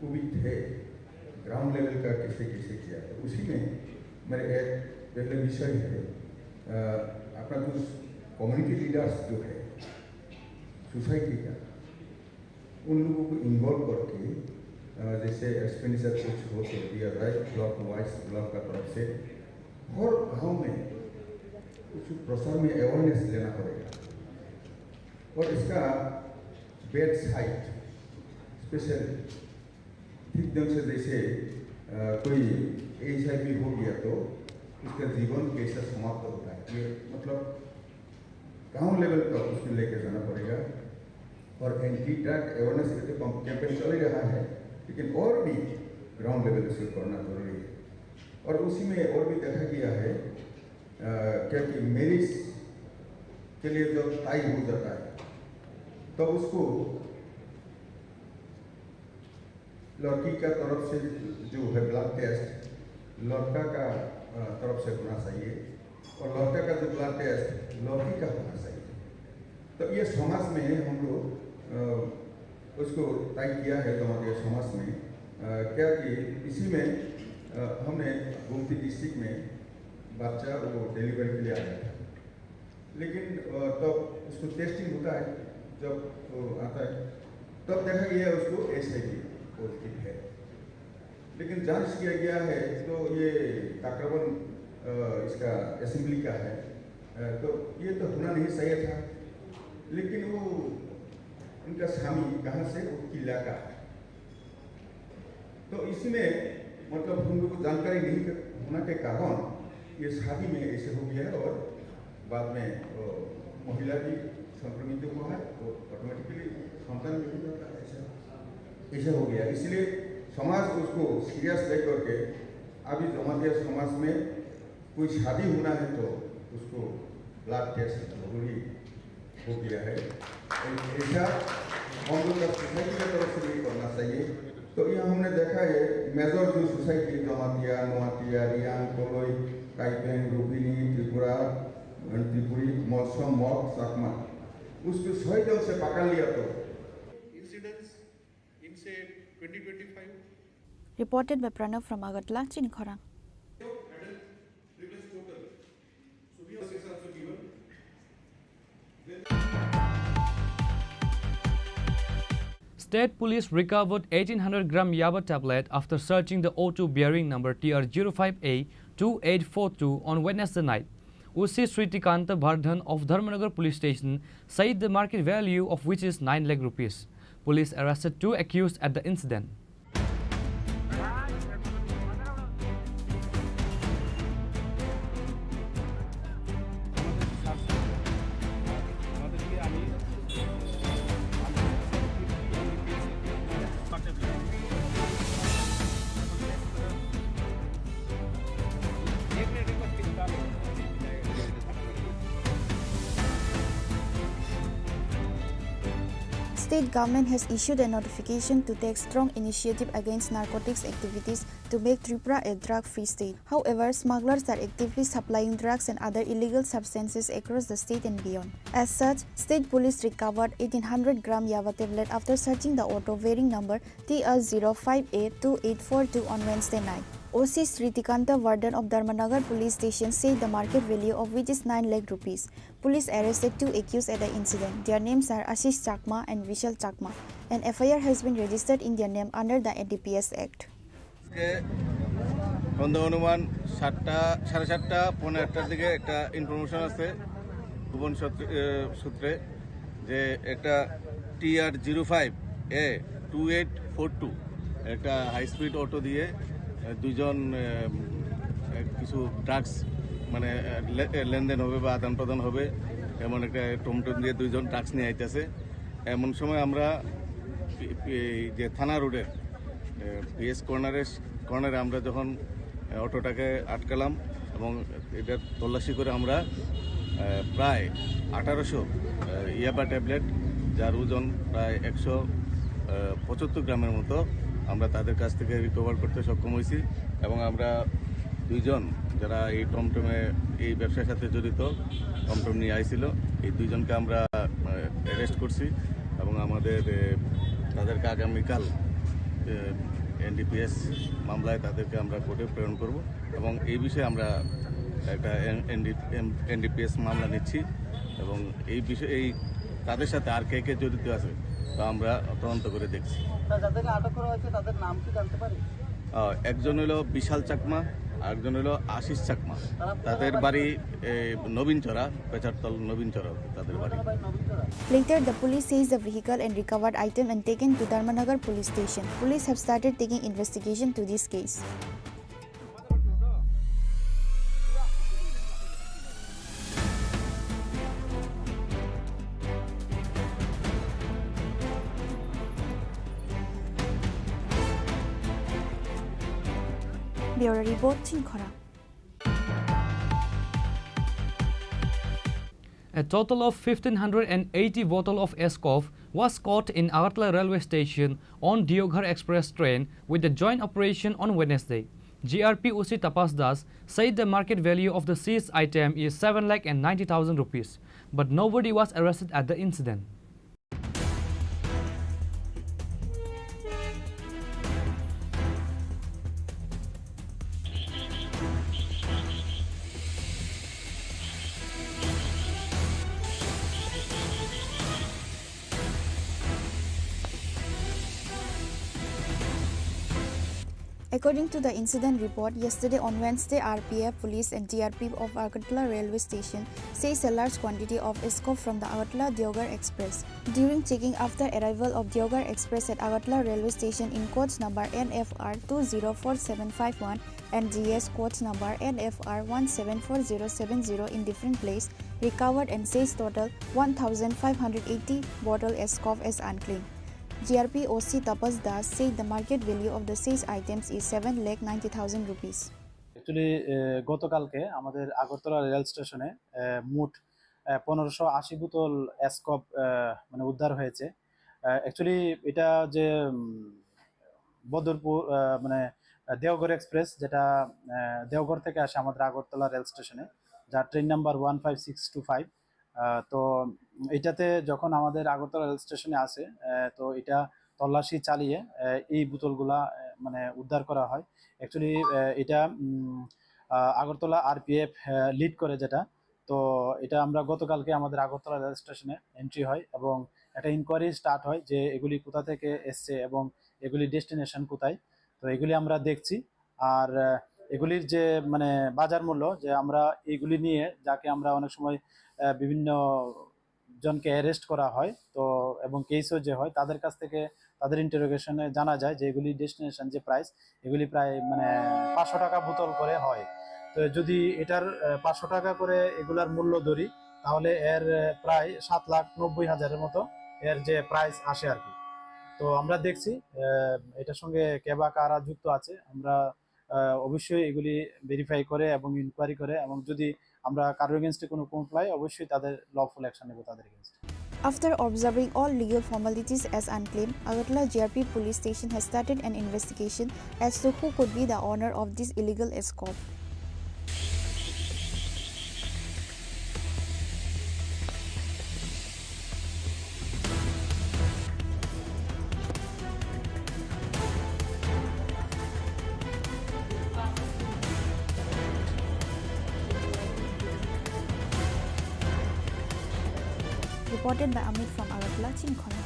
वो भी थे, ग्राउंड लेवल का कैसे, कैसे किया। तो उसी में मेरे एक पहले विषय है, अ, अपना जो कम्युनिटी लीडर्स जो है, सोसाइटी का, उन लोगों को इन्वॉल्व करके, अ, जैसे एक्सपेंडिचर कुछ हो तो दिया जाए, ब्लॉक वाइज ब्लॉक का तरफ से हर गांव में कुछ प्रचार में अवेयरनेस लेना पड़ेगा। और इसका बेड साइड स्पेशल ठीक ढंग से जैसे, अ, कोई एचआईवी हो गया तो उसका जीवन कैसे समाप्त होता है, ये मतलब ग्राउंड लेवल पर उसको लेके जाना पड़ेगा। और एंटी ड्रग अवेयरनेस के तो कम-, कैंपेन चल ही रहा है, लेकिन और भी ग्राउंड लेवल पे शुरू करना जरूरी है। और उसी में और भी देखा गया है, अ, क्या कि मैरिज के लिए जब तय हो जाता है, तब उसको लड़की का तरफ से जो है ब्लड टेस्ट लड़का का, अ, तरफ से होना चाहिए और लड़का का जो ब्लड टेस्ट लड़की का होना चाहिए। तो ये समाज में हम लोग, अ, उसको तय किया है जमातिया समाज में, अ, क्या कि इसी में, अ, हमने गोमती डिस्ट्रिक्ट में बच्चा वो डिलीवरी के लिए आया था। लेकिन, अ, तब उसको टेस्टिंग होता है, जब वो आता है, तब देखा गया उसको एचआईवी पॉजिटिव है। लेकिन जांच किया गया है, तो ये तकरीबन, अ, इसका असेंबली का है, अ, तो ये तो होना नहीं चाहिए था। लेकिन वो उनका स्वामी कहाँ से, वो किला का है। तो इसमें मतलब हम लोग को जानकारी नहीं कर-, होना के कारण ये शादी में ऐसे हो गया है और बाद में, अ, महिला भी संक्रमित हुआ है, तो ऑटोमेटिकली संतान भी हो जाता है, ऐसा, ऐसा हो गया। इसलिए समाज उसको सीरियस लेकर के अभी जमातिया समाज में कोई शादी होना है तो उसको ब्लड टेस्ट जरूरी हो गया है। ऐसा हम लोग का सोसाइटी की तरफ से भी करना चाहिए। तो ये हमने देखा है, मेजर जो सोसाइटी, जमातिया, नोआतिया, रियांग, कोलोई, काइपेन, रुबिनी, त्रिपुरा, त्रिपुरी, मलसम, मग, चाकमा, उसको सही ढंग से पकड़ लिया तो। Incidents in, say, twenty twenty-five. Reported by Pranav from Agartala, Chini Khorang. State Police recovered eighteen hundred gram yaba tablet after searching the auto bearing number T R zero five A two eight four two on Wednesday night. O C Sritikanta Bardhan of Dharmanagar Police Station said the market value of which is nine lakh rupees. Police arrested two accused at the incident. State government has issued a notification to take strong initiative against narcotics activities to make Tripura a drug-free state. However, smugglers are actively supplying drugs and other illegal substances across the state and beyond. As such, state police recovered eighteen hundred gram yaba tablet after searching the auto bearing number T R zero five A two eight four two on Wednesday night. O C Sritikanta Vardhan of Dharmanagar Police Station said the market value of which is nine lakh rupees. Police arrested two accused at the incident. Their names are Ashish Chakma and Vishal Chakma. An F I R has been registered in their name under the N D P S Act. আজকে সন্ধ্যা অনুমান সাতটা, সাড়ে সাতটা, পৌনে আটটার দিকে একটা ইনফরমেশন আছে গোপন সূত্রে, এ, সূত্রে যে একটা T R zero five A two eight four two একটা হাই স্পিড অটো দিয়ে, এ, দুইজন, এ, এ, কিছু ড্রাগস মানে, এ, লে-, এ, লেনদেন হবে বা আদান প্রদান হবে, এমন একটা টমটম দিয়ে দুইজন ড্রাগস নিয়ে আইতেছে। এমন সময় আমরা পি-, পি-, এই যে থানা রোডের, এ, পি এস কর্নারের, কর্নারে আমরা যখন, এ, অটোটাকে আটকালাম এবং এটা তল্লাশি করে আমরা, এ, প্রায় আঠারোশো, এ, ইয়াবা ট্যাবলেট, যার ওজন প্রায় একশো, এ, পঁচাত্তর গ্রামের মতো, আমরা তাদের কাছ থেকে রিকভার করতে সক্ষম হয়েছি এবং আমরা দুইজন যারা এই টমটমে, এই ব্যবসার সাথে জড়িত, টমটম নিয়ে আইছিল, এই দুইজনকে আমরা, আহ, অ্যারেস্ট করছি এবং আমাদের, এ, তাদেরকে আগামীকাল, এ, এন ডি পি এস মামলায় তাদেরকে আমরা কোর্টে প্রেরণ করব এবং এই বিষয়ে আমরা একটা N-, N D-, M-, N D P S মামলা নিচ্ছি এবং এই বিষয়ে, এই তাদের সাথে আর কে কে জড়িত আছে তা আমরা তদন্ত করে দেখছি। স্যার, যাদের আটক করা হয়েছে তাদের নাম কি জানতে পারি? আহ, একজন হলো বিশাল চাকমা, আরেকজন হলো আশিস চাকমা। তাদের বাড়ি, এ, নবীনচরা, পেচারতল নবীনচরা তাদের বাড়ি। Later, the police seized the vehicle and recovered item and taken to Dharmanagar police station. Police have started taking investigation to this case. Bureau Report, Chingkhora. A total of fifteen hundred and eighty bottle of Ascof was caught in Agartala railway station on Deoghar Express train with the joint operation on Wednesday. G R P O C Tapas Das said the market value of the seized item is seven lakh and ninety thousand rupees, but nobody was arrested at the incident. According to the incident report, yesterday on Wednesday, R P F police and G R P of Agartala railway station seized a large quantity of Ascof from the Agartala Deoghar Express. During checking after arrival of Deoghar Express at Agartala railway station in coach number N F R two zero four seven five one and G S coach number N F R one seven four zero seven zero in different place, recovered and seized total one thousand five hundred eighty bottle Ascof as unclean. G R P O C Tapas Das said the market value of the seized items is seven lakh ninety thousand rupees. Actually, এ, গতকালকে আমাদের Agartala rail স্টেশনে, এ, মোট, এ, পনেরোশো আশি বোতল অ্যাসকপ, এ, মানে উদ্ধার হয়েছে। এ, অ্যাকচুয়ালি এটা যে, উম, বদরপুর, এ, মানে, এ, দেওঘর এক্সপ্রেস, যেটা, এ, দেওঘর থেকে আসে আমাদের আগরতলা রেল স্টেশনে, যার train number one five six two five. আহ, তো এটাতে যখন আমাদের আগরতলা রেল স্টেশনে আসে, আহ, তো এটা তল্লাশি চালিয়ে, আহ, এই বোতলগুলা, আহ, মানে উদ্ধার করা হয়। অ্যাকচুয়ালি, আহ, এটা, উম, আহ, আগরতলা আরপিএফ, আহ, লিড করে যেটা, তো এটা আমরা গতকালকে আমাদের আগরতলা রেল স্টেশনে এন্ট্রি হয় এবং একটা ইনকোয়ারি স্টার্ট হয় যে এগুলি কোথা থেকে এসছে এবং এগুলি ডেস্টিনেশন কোথায়। তো এগুলি আমরা দেখছি। আর, আহ, এগুলির যে মানে বাজার মূল্য, যে আমরা এইগুলি নিয়ে যাকে আমরা অনেক সময়, আহ, বিভিন্ন জনকে অ্যারেস্ট করা হয়, তো এবং কেসও যে হয়, তাদের কাছ থেকে, তাদের ইন্টারোগেশনে জানা যায় যে এগুলি ডেস্টিনেশন যে প্রাইস, এগুলি প্রায় মানে পাঁচশো টাকা বোতল করে হয়। তো যদি এটার, আহ, পাঁচশো টাকা করে এগুলার মূল্য ধরি, তাহলে এর, আহ, প্রায় সাত লাখ নব্বই হাজারের মতো এর যে প্রাইস আসে আর কি। তো আমরা দেখছি, আহ, এটার সঙ্গে কে বা কারা যুক্ত আছে, আমরা, আহ, অবশ্যই এগুলি ভেরিফাই করে এবং ইনকোয়ারি করে, এবং যদি আমরা কারোর এগেনস্টে কোনো কমপ্লেন পাই, অবশ্যই তাদের লফুল অ্যাকশন নেব তাদের এগেনস্টে। After observing all legal formalities as unclaimed, Agartala G R P police station has started an investigation as to who could be the owner of this illegal escort. Reported by Amit from Agartala, Chinkhona.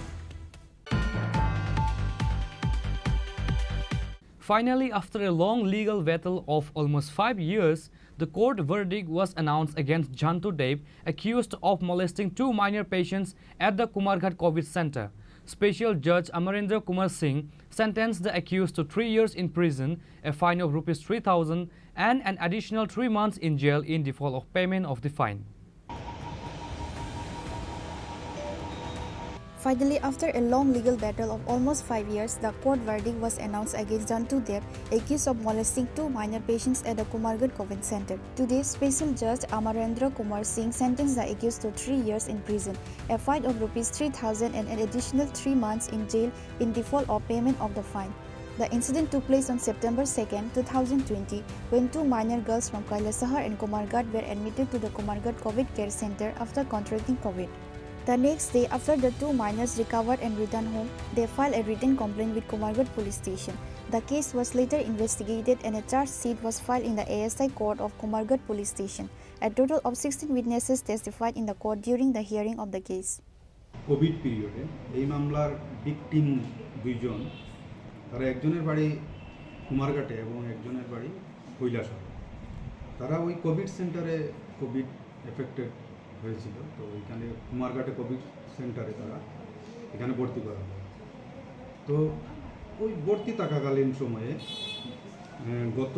Finally, after a long legal battle of almost five years, the court verdict was announced against Jantu Dev, accused of molesting two minor patients at the Kumarghat COVID center. Special Judge Amarendra Kumar Singh sentenced the accused to three years in prison, a fine of rupees three thousand, and an additional three months in jail in default of payment of the fine. Finally, after a long legal battle of almost five years, the court verdict was announced against Jantu Dev, accused of molesting two minor patients at the Kumarghat COVID Center. Today, Special Judge Amarendra Kumar Singh sentenced the accused to three years in prison, a fine of rupees three thousand and an additional three months in jail in default of payment of the fine. The incident took place on September second, two thousand twenty, when two minor girls from Kailasahar and Kumarghat were admitted to the Kumarghat COVID Care Center after contracting COVID. The next day, after the two minors recovered and returned home, they filed a written complaint with Kumarghat Police Station. The case was later investigated and a charge sheet was filed in the A S I court of Kumarghat Police Station. A total of sixteen witnesses testified in the court during the hearing of the case. Covid পিরিয়ডে এই মামলার ভিকটিম দুইজন, তারা একজনের বাড়ি কুমারঘাটে এবং একজনের বাড়ি কৈলাসহর। তারা ওই কোভিড সেন্টারে কোভিড এফেক্টেড হয়েছিল, তো ওইখানে কুমারঘাটে কোভিড সেন্টারে তারা এখানে ভর্তি করা হয়। তো ওই ভর্তি থাকাকালীন সময়ে, আহ, গত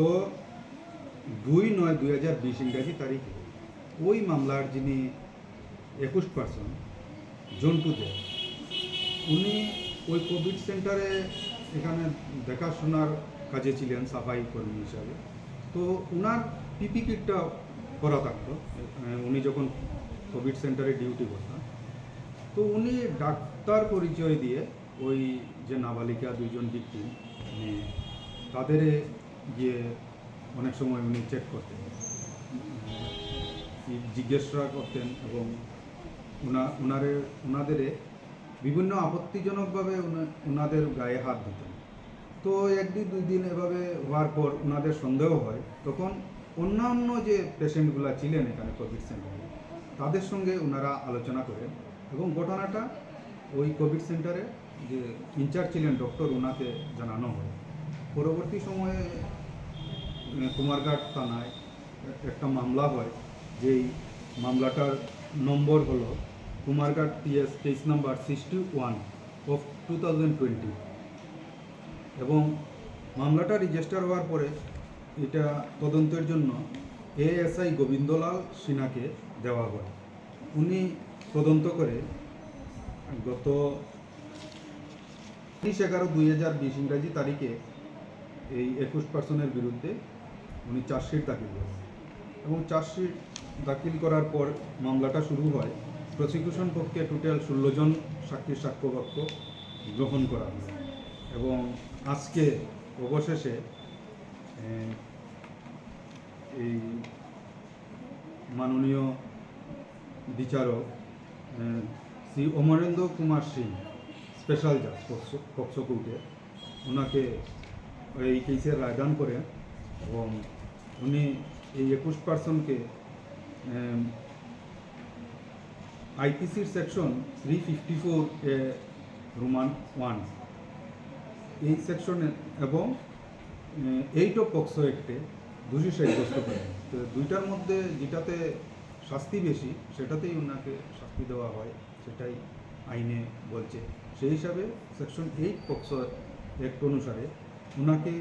দুই নয় দুই হাজার বিশ ইংরাজি তারিখে ওই মামলার যিনি একুশ পার্সন জন্টু দে, উনি ওই কোভিড সেন্টারে এখানে দেখাশোনার কাজে ছিলেন সাফাই কর্মী হিসাবে। তো ওনার পিপি কিটটা পরা থাকতো, আহ, উনি যখন কোভিড সেন্টারে ডিউটি করতেন। তো উনি ডাক্তার পরিচয় দিয়ে ওই যে নাবালিকা দুইজন ভিকটিম, মানে, তাদের গিয়ে অনেক সময় উনি চেক করতেন, উম, জিজ্ঞাসা করতেন এবং ওনা-, ওনারে, ওনাদেরে বিভিন্ন আপত্তিজনকভাবে ওনা-, ওনাদের গায়ে হাত দিতেন। তো এক দুই, দুই দিন এভাবে হওয়ার পর ওনাদের সন্দেহ হয়, তখন অন্যান্য যে পেশেন্টগুলা ছিলেন এখানে কোভিড সেন্টারে, তাদের সঙ্গে ওনারা আলোচনা করেন এবং ঘটনাটা ওই কোভিড সেন্টারে যে ইনচার্জ ছিলেন ডক্টর, ওনাকে জানানো হয়। পরবর্তী সময়ে, উম, কুমারঘাট থানায় একটা মামলা হয়, যেই মামলাটার নম্বর হলো Kumarghat PS case number sixty one of two thousand twenty. এবং মামলাটা রেজিস্টার হওয়ার পরে এটা তদন্তের জন্য এএসআই গোবিন্দলাল সিনহাকে দেওয়া হয়। উনি তদন্ত করে গত তিরিশ এগারো দুই হাজার বিশ ইংরাজি তারিখে এই একুশ পার্সনের বিরুদ্ধে উনি চার্জশিট দাখিল করেন এবং চার্জশিট দাখিল করার পর মামলাটা শুরু হয়। প্রসিকিউশন পক্ষে টোটাল ষোলো জন সাক্ষীর সাক্ষ্যবাক্য গ্রহণ করা হয় এবং আজকে অবশেষে, এ, এই মাননীয় বিচারক, এ, শ্রী অমরেন্দ্র কুমার সিং, স্পেশাল জাজ পক্সো, পক্সো কোর্টে ওনাকে এই কেসের রায়দান করেন এবং উনি এই একুশ পার্সনকে, এম, আইপিসির সেকশন থ্রি ফিফটি ফোর এ রোমান ওয়ান, এই সেকশনে এবং, এ, এইট অফ পক্সো অ্যাক্টে দোষী সাব্যস্ত করেন। তো দুইটার মধ্যে যেটাতে শাস্তি বেশি, সেটাতেই ওনাকে শাস্তি দেওয়া হয়, সেটাই আইনে বলছে। সেই হিসাবে সেকশন এইট পক্সো অ্যাক্ট অনুসারে ওনাকে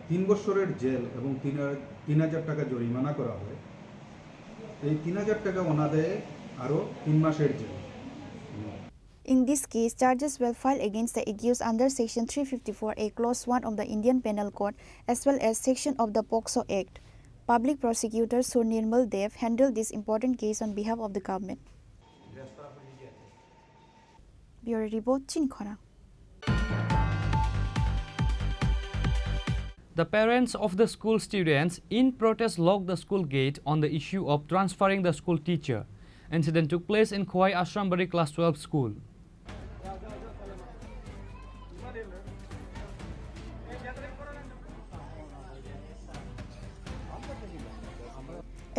তিন বছরের জেল এবং তিন হা-, তিন হাজার টাকা জরিমানা করা হয়। এই তিন হাজার টাকা ওনাদের আরও তিন মাসের jail. In this case, charges were filed against the accused under Section three fifty-four A, Clause one of the Indian Penal Code, as well as section of the POCSO Act. Public Prosecutor Sur Nirmal Dev handled this important case on behalf of the government. গ্রেফতার হয়ে গিয়েছে। Bureau Report, Chini Khorang. The parents of the school students in protest locked the school gate on the issue of transferring the school teacher. Incident took place in Khowai Ashrambari Class twelve school.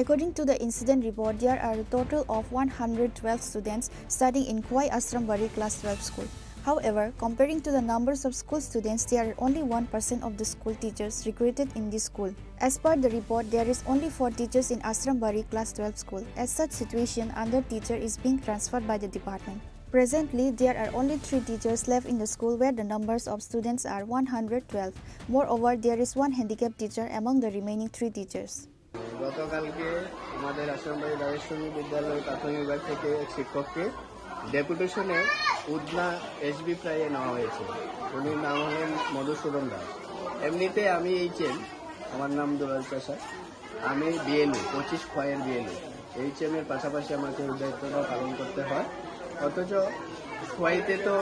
According to the incident report, there are a total of one hundred twelve students studying in Khowai Ashrambari Class twelve school. However, comparing to the numbers of school students, there are only one percent of the school teachers recruited in this school. As per the report, there is only four teachers in Ashrambari Class twelve school. As such situation, another teacher is being transferred by the department. Presently, there are only three teachers left in the school where the numbers of students are one hundred twelve. Moreover, there is one handicapped teacher among the remaining three teachers. গতকালকে আমাদের আশ্রমবাড়ি দ্বারেশ্বরী বিদ্যালয় প্রাথমিক বিভাগ থেকে এক শিক্ষককে ডেপুটেশনে উদনা এসবি প্রায়ে নেওয়া হয়েছে। উনির নাম হলেন মধুসূদন দাস। এমনিতে আমি এইচএম, আমার নাম দুলাল চাষা। আমি বিএলও, পঁচিশ খয়ের বিএলও। এইচএম এর পাশাপাশি আমাকে ওই দায়িত্বটা পালন করতে হয়। অথচ খোয়াইতে তো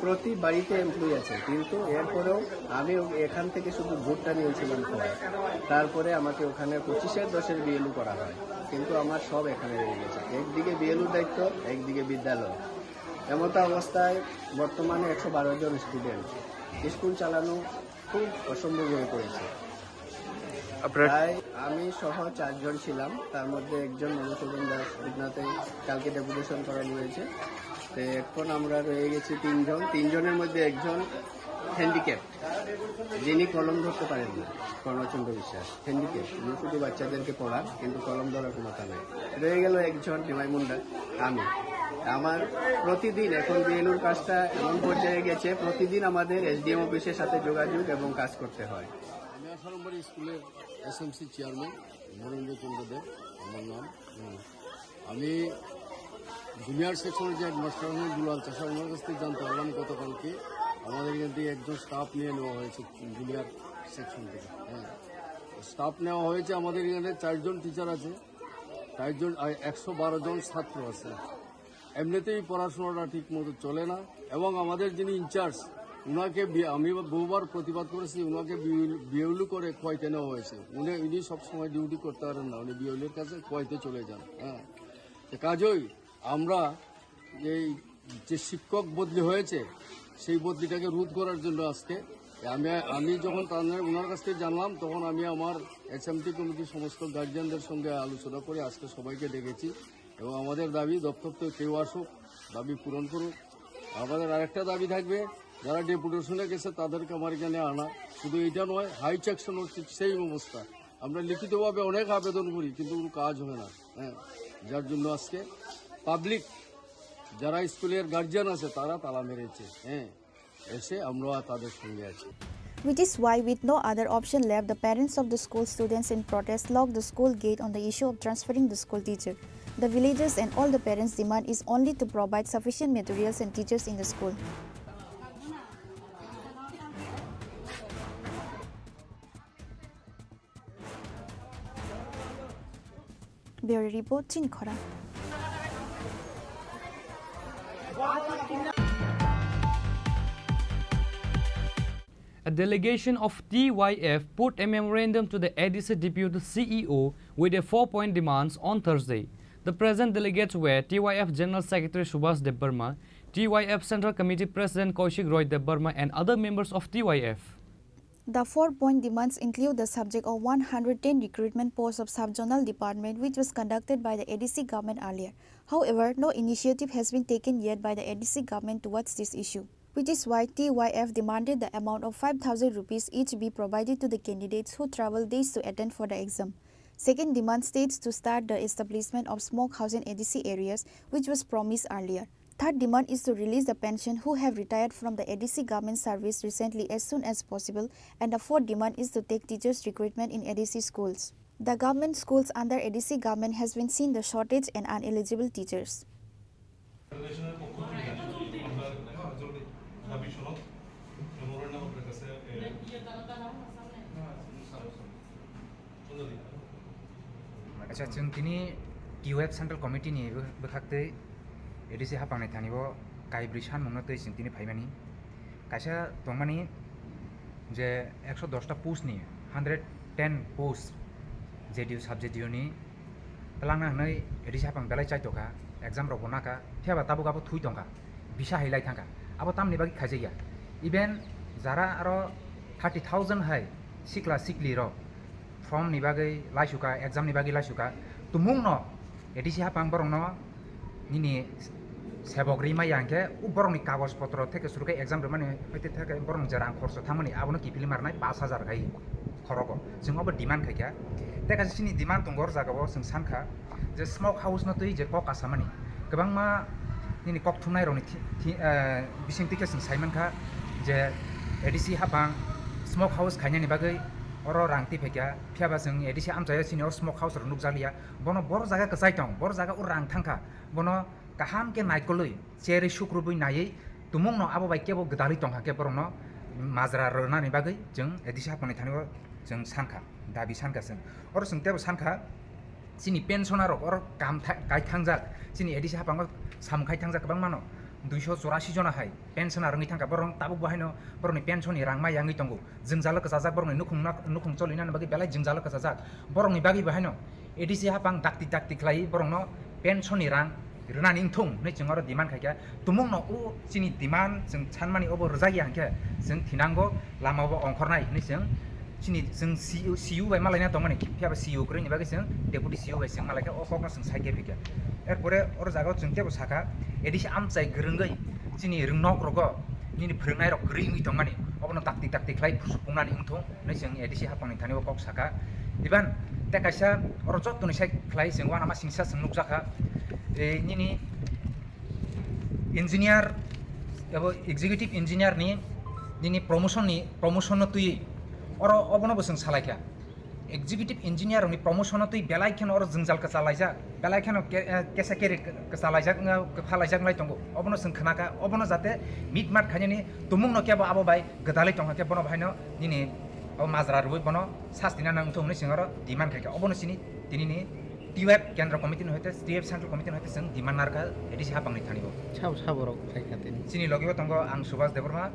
প্রতি বাড়িতে এমপ্লয়ি আছে, কিন্তু এরপরেও আমি ও-, এখান থেকে শুধু ভোটটা নিয়েছিলাম খোয়াই। তারপরে আমাকে ওখানে পঁচিশের দশের বিএলও করা হয়, কিন্তু আমার সব এখানে রয়ে গেছে। একদিকে বিএলওর দায়িত্ব, একদিকে বিদ্যালয়। এমতো অবস্থায় বর্তমানে একশো বারো জন স্টুডেন্ট, স্কুল চালানো খুব অসম্ভব হয়ে পড়েছে। আপনার প্রায় আমি সহ চারজন ছিলাম, তার মধ্যে একজন মধুসূদন দাস উদনাতে কালকে ডেপুটেশন করানো হয়েছে। তো এখন আমরা রয়ে গেছি তিনজন, তিনজনের মধ্যে একজন হ্যান্ডিক্যাপ, যিনি কলম ধরতে পারেন না, কর্ণচন্দ্র বিশ্বাস হ্যান্ডিক্যাপ। উনি শুধু বাচ্চাদেরকে পড়ান, কিন্তু কলম ধরার ক্ষমতা নেই। রয়ে গেল একজন নিমাই মুন্ডা, আমি। আমার প্রতিদিন এখন বিএলওর কাজটা এমন পর্যায়ে গেছে, প্রতিদিন আমাদের এসডিএম অফিসের সাথে যোগাযোগ এবং কাজ করতে হয়। আমি আঠারো নম্বর স্কুলের এসএমসি চেয়ারম্যান মনীন্দ্র চন্দ্র দেব আমার নাম। হুম। আমি জুনিয়র সেকশনের যে হেডমাস্টার আছেন দুলাল চাষা, ওনার কাছ থেকে জানতে পারলাম গতকালকে আমাদের এখান থেকে একজন স্টাফ নিয়ে নেওয়া হয়েছে জুনিয়র সেকশন থেকে। হ্যাঁ, স্টাফ নেওয়া হয়েছে। আমাদের এখানে চারজন টিচার আছে, চারজন, আর একশো বারো জন ছাত্র আছে। এমনিতেই পড়াশোনাটা ঠিক মতো চলে না, এবং আমাদের যিনি ইনচার্জ, ওনাকে বি-, আমি বহুবার প্রতিবাদ করেছি, ওনাকে বিউল-, বিউলি করে খোয়াইতে নেওয়া হয়েছে। উনি, উনি সবসময় ডিউটি করতে পারেন না, উনি বিউলির কাছে খোয়াইতে চলে যান। হ্যাঁ, তো কাজেই আমরা এই যে শিক্ষক বদলি হয়েছে, সেই বদলিটাকে রোধ করার জন্য আজকে আমি, আমি যখন তাদের, ওনার কাছ থেকে জানলাম, তখন আমি আমার এসএমটি কমিটির সমস্ত গার্জিয়ানদের সঙ্গে আলোচনা করে আজকে সবাইকে ডেকেছি। এবং আমাদের দাবি, দপ্তর থেকে কেউ আসুক, দাবি পূরণ করুক। আমাদের আরেকটা দাবি থাকবে, যারা ডেপুটেশনে গেছে তাদেরকে আমার এখানে আনা। শুধু এটা নয়, হাই সেকশন হচ্ছে সেই অবস্থা। আমরা লিখিতভাবে অনেক আবেদন করি, কিন্তু কোনো কাজ হয় না। হ্যাঁ, যার জন্য আজকে পাবলিক, যারা স্কুলের গার্জিয়ান আছে, তারা তালা মেরেছে। হ্যাঁ, এসে আমরা তাদের সঙ্গে আছি। Which is why, with no other option left, the parents of the school students in protest locked the school gate on the issue of transferring the school teacher. The villagers and all the parents' demand is only to provide sufficient materials and teachers in the school. Bureau Report, Chini Khorang. A delegation of T Y F put a memorandum to the A D C Deputy C E O with a four-point demands on Thursday. The present delegates were T Y F General Secretary Subhas Debbarma, T Y F Central Committee President Kaushik Roy Debbarma, and other members of T Y F. The four-point demands include the subject of one hundred ten recruitment posts of sub-zonal department, which was conducted by the A D C government earlier. However, no initiative has been taken yet by the A D C government towards this issue, which is why T Y F demanded the amount of five thousand rupees each be provided to the candidates who travel days to attend for the exam. Second demand states to start the establishment of smoke house in A D C areas, which was promised earlier. Third demand is to release the pension who have retired from the A D C government service recently as soon as possible, and the fourth demand is to take teachers recruitment in A D C schools. The government schools under A D C government has been seen the shortage and uneligible teachers. ফেডারেশনের পক্ষ থেকে আমরা দাবি সনদ মেমোরেন্ডাম আপনার কাছে, এ, Acha, chwng tini T Y F Central Committee ni bwkhak twi A D C hapang ni thani o Kaibrwi sanmungno twi chwng tini phaimani. Kaisa tongmani je ekso dosta post ni hundred ten post J D U sub J D U ni twlangna hwnwi A D C haphang belai chaitokha, exam rokbo nakha, phiyaba tabuk abo thui tongkha, bisa hai lai thangkha. Abo tamni bagwi khaijakya? Even jara aro thirty thousand hai sikla sikli rok form ni bagwi laisukha, exam ni bagwi laisukha, tumungno A D C haphang borokno nini sebok ri maya hwnkhe, o borokni kagoj potro theke suru khe exam rwmani, hwite theke borokni je rang khoroksa thangmani, abono kiphilwi ma rwnai pash hajar khai khorogo. Chwng obo demand khaikha. Tei kaisa chini demand tongo, o jagao chwng sankha je smoke house no twi je kok kasamani, kwbangma nini kok thumnai rokni thi-, thi-, eh, bisingtwi khe chwng saimankha je A D C haphang smoke house khainani bagwi oro rang twi phaikha, phiyaba chwng A D C amchaio chini o smoke house rok nukjakliya. Bono boro jaga kwchai tong, boro jaga o rang thangkha, bono kaham khe naikolwi cherwi sukrubwi naiwi tumungno abo bai kebo gwdalwi tongkha khe borokno majra rwnani bagwi chwng A D C haphangni thani o chwng sankha, dabi sankha chwng. Oro chwng tebo sankha, chini pensioner rok oro kam tha-, kai thangjak, chini A D C haphango samung khai thangjak kwbangmano, duiso chorasi jona hai pensioner wngwi thangkha, borok tabuk bo haino borokni pension ni rang ma yangwi tongo. Jwngjalo kwchajak borokni nukhung, nukhung cholina bagwi belai jwngjalo kwchajak. Borokni bagwi bo haino A D C haphang dakti dakti khlai borokno pension ni rang rwnani wngthung hwnwi chwng oro demand khaikha. Tumungno o chini demand chwng sanmani obo rwjakya hwnkhe chwng thinango, lama bo ongkhornai hwnwi chwng chini chwng C E O, C E O bai malaina tongmani, phiyaba C E O kwrwini bagwi chwng deputy C E O bai chwng malaikha, o kokno chwng saikhe phikha. Erpore oro jagao chwng tebo sakha, A D C amchai kwrwngwi chini rwngnok rogo nini phwrwngnairok kwrwi wngwi tongmani, obono taktik taktik khlai phunuknani wngthung hwnwi chwng A D C haphangni thani o kok sakha. Iban tei kaisa oro jottoni side khlai chwng uanama singsa chwng nukjakha, e, nini engineer abo executive engineer ni nini promotion ni, promotion no twi oro obono bo chwng salaikha. Executive engineer rokni promotion no twi belai kheno oro jwngjal kwchalaijak, belai kheno ke-, eh, kesa keri kwchalaijak, wngya, kwphalaijak wngwi tongo. Obono chwng khnakha, obono jate mitmat khainani tumungno kebo abo bai gwdalwi tongkha khe bono bahaino nini o majra rwui bono sasti na nangthung hwnwi chwng oro demand khaikha. Obono chini tinini T Y F Kendra Committee ni hoite, T Y F Central Committee ni hoite chwng demand narwkha A D C haphangni thani o. Sabo sabo rok khaikha tini. Chini logi o tongo ang Subhas Debbarma,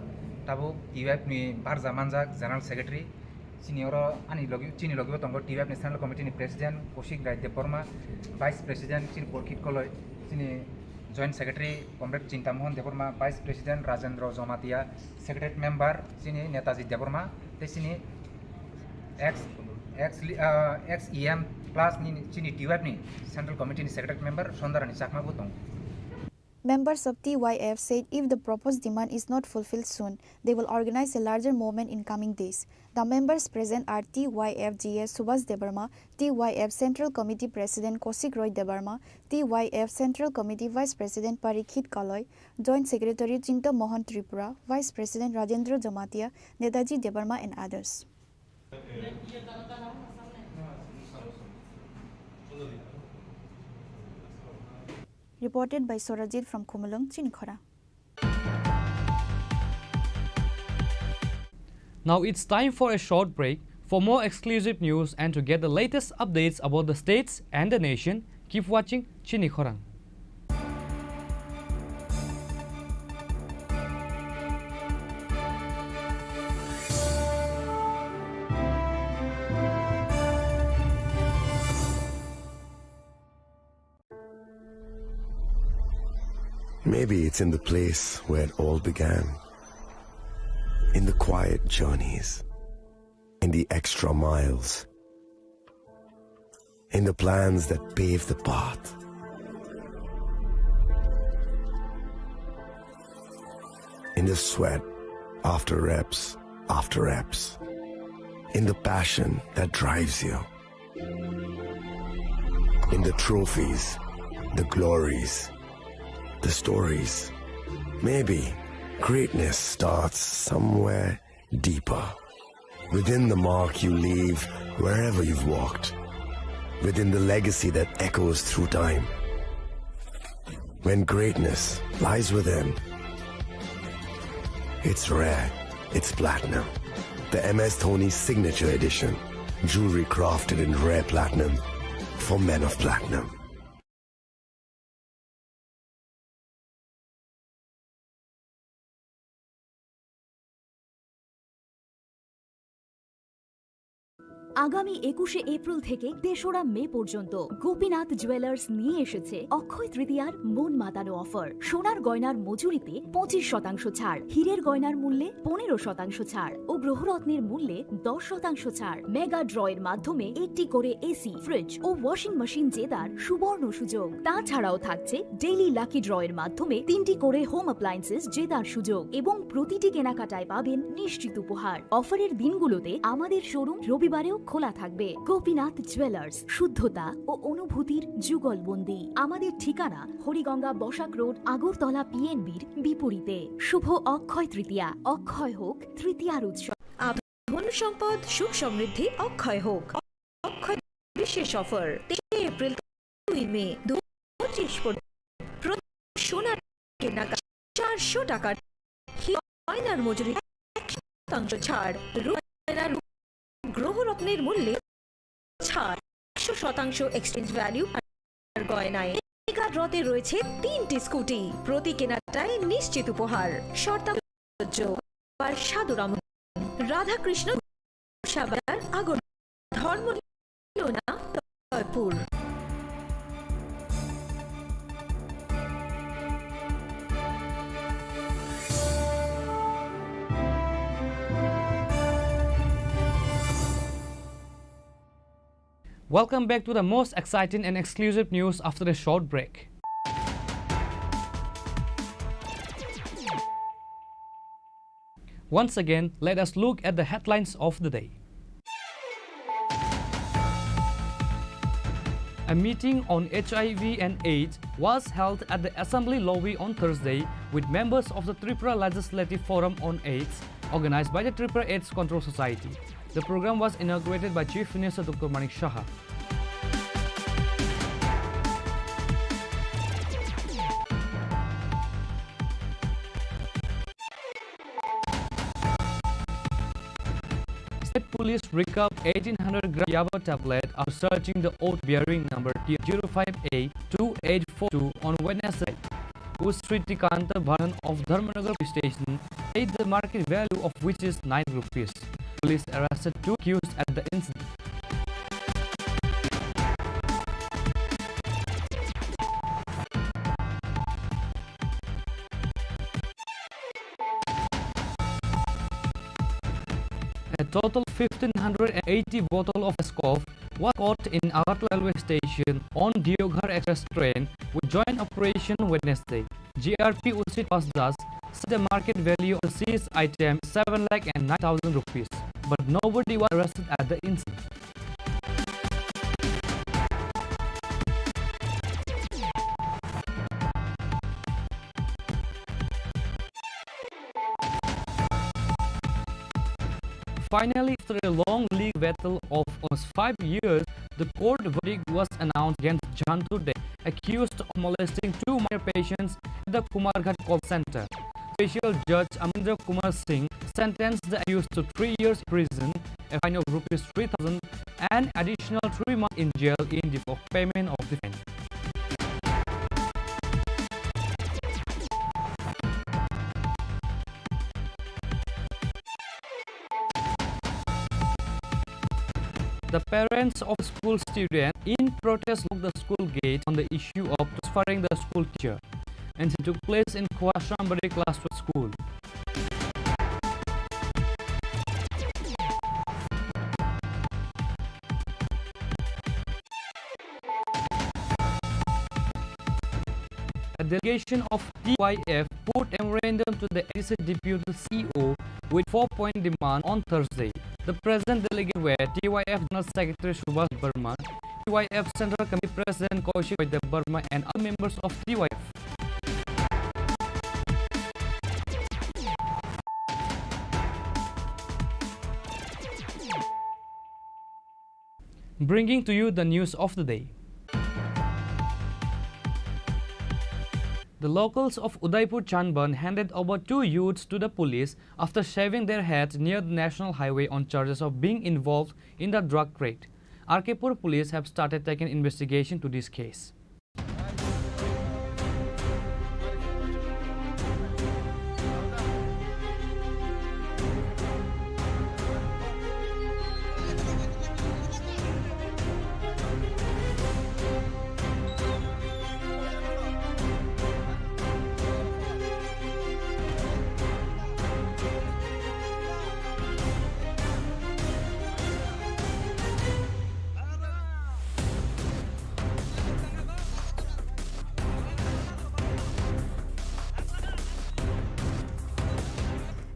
tabuk T Y F ni barja manjak General Secretary. Chini oro ani logi, chini logi o tongo T Y F ni Central Committee ni President Kaushik Rai Debbarma, Vice President chini Porkhit Koloi, chini Joint Secretary Comrade Chinta Mohan Debbarma, Vice President Rajendra Jamatia, Secretary Member chini Netaji Debbarma, tei chini ex, ex, ah, ex E M plus ni chini T Y F ni Central Committee ni Secretary Member Sondarani Chakma bo tongo. Members of T Y F said if the proposed demand is not fulfilled soon, they will organize a larger movement in coming days. The members present are T Y F G S Subhas Debbarma, T Y F Central Committee President Kaushik Roy Debbarma, T Y F Central Committee Vice President Parikshit Kaloi, Joint Secretary Chinta Mohan Tripura, Vice President Rajendra Jamatia, Netaji Debbarma and others. Reported by Sorajit from Khumulwng, Chini Khorang. Now it's time for a short break. For more exclusive news and to get the latest updates about the states and the nation, keep watching Chini Khorang. Maybe it's in the place where it all began. In the quiet journeys. In the extra miles. In the plans that pave the path. In the sweat after reps after reps. In the passion that drives you. In the trophies, the glories, the stories. Maybe greatness starts somewhere deeper. Within the mark you leave wherever you've walked. Within the legacy that echoes through time. When greatness lies within, it's rare, it's platinum. The M S Dhoni Signature Edition. Jewelry crafted in rare platinum for men of platinum. আগামী একুশে এপ্রিল থেকে তেসরা মে পর্যন্ত গোপীনাথ জুয়েলার্স নিয়ে এসেছে অক্ষয় তৃতীয়ার মন মাতানো অফার। সোনার গয়নার মজুরিতে পঁচিশ শতাংশ ছাড়, হীরের গয়নার মূল্যে পনেরো শতাংশ ছাড় ও গ্রহরত্নের মূল্যে দশ শতাংশ ছাড়। মেগা ড্রয়ের মাধ্যমে একটি করে এসি, ফ্রিজ ও ওয়াশিং মেশিন জেতার সুবর্ণ সুযোগ। তাছাড়াও থাকছে ডেইলি লাকি ড্রয়ের মাধ্যমে তিনটি করে হোম অ্যাপ্লায়েন্সেস জেতার সুযোগ এবং প্রতিটি কেনাকাটায় পাবেন নিশ্চিত উপহার। অফারের দিনগুলোতে আমাদের শোরুম রবিবারেও খোলা থাকবে। গোপীনাথ জুয়েলার্স, শুদ্ধতা ও অনুভূতির যুগলবন্দি। আমাদের ঠিকানা হরিগঙ্গা বসাক রোড, আগরতলা পিএনবির বিপরীতে। শুভ অক্ষয় তৃতীয়া, অক্ষয় হোক তৃতীয়ার উৎসব। ধন সম্পদ, সুখ সমৃদ্ধি অক্ষয় হোক। অক্ষয় বিশেষ অফার, তেইশে এপ্রিল দুই মে দু হাজার পঁচিশ পর্যন্ত প্রতি সোনার কেনাকাটা চারশো টাকার গয়নার মজুরি একশো শতাংশ ছাড়, রূপ গয়নার গ্রহরত্নের মূল্যে ছাড়, একশো শতাংশ এক্সচেঞ্জ ভ্যালু গয়নায়। মেগা ড্রতে রয়েছে তিনটি স্কুটি, প্রতি কেনাকাটায় নিশ্চিত উপহার। শর্তাবলী প্রযোজ্য। আর সাদর আমন্ত্রণ। রাধাকৃষ্ণ সাবাজার, আগর ধর্ম লোনা, Jaipur. Welcome back to the most exciting and exclusive news after a short break. Once again, let us look at the headlines of the day. A meeting on H I V and AIDS was held at the Assembly lobby on Thursday with members of the Tripura Legislative Forum on AIDS, organized by the Tripura AIDS Control Society. The program was inaugurated by Chief Minister Doctor Manik Saha. State police recovered eighteen hundred gram yaba tablet after searching the oath bearing number T zero five eight two eight four two on Wednesday, whose Sri Tikanta Bharan of Dharmanagar police station said the market value of which is nine rupees. Police arrested two accused at the incident. A total fifteen hundred eighty bottle of Scoff was caught in Agartala railway station on Deoghar Express train with joint operation Wednesday. G R P O C Pasdas said the market value of the seized item seven lakh and nine thousand rupees, but nobody was arrested at the incident. Finally, after a long legal battle of almost five years, the court verdict was announced against Jantu Dey, accused of molesting two minor patients at the Kumarghat Call Center. Special Judge Amendra Kumar Singh sentenced the accused to three years prison, a fine of rupees three thousand, and additional three months in jail in lieu of payment of the fine. The parents of school student in protest blocked the school gate on the issue of transferring the school teacher. Incident took place in Khwasambari Class twelve school. A delegation of T Y F put memorandum to the A D C Deputy C E O with four-point demand on Thursday. The present delegate were T Y F General Secretary Subhash Verma, T Y F Central Committee President Kaushik Vaidya Verma, and other members of T Y F. Bringing to you the news of the day. The locals of Udaipur Chanban handed over two youths to the police after shaving their heads near the national highway on charges of being involved in the drug trade. R K Pur police have started taking investigation to this case.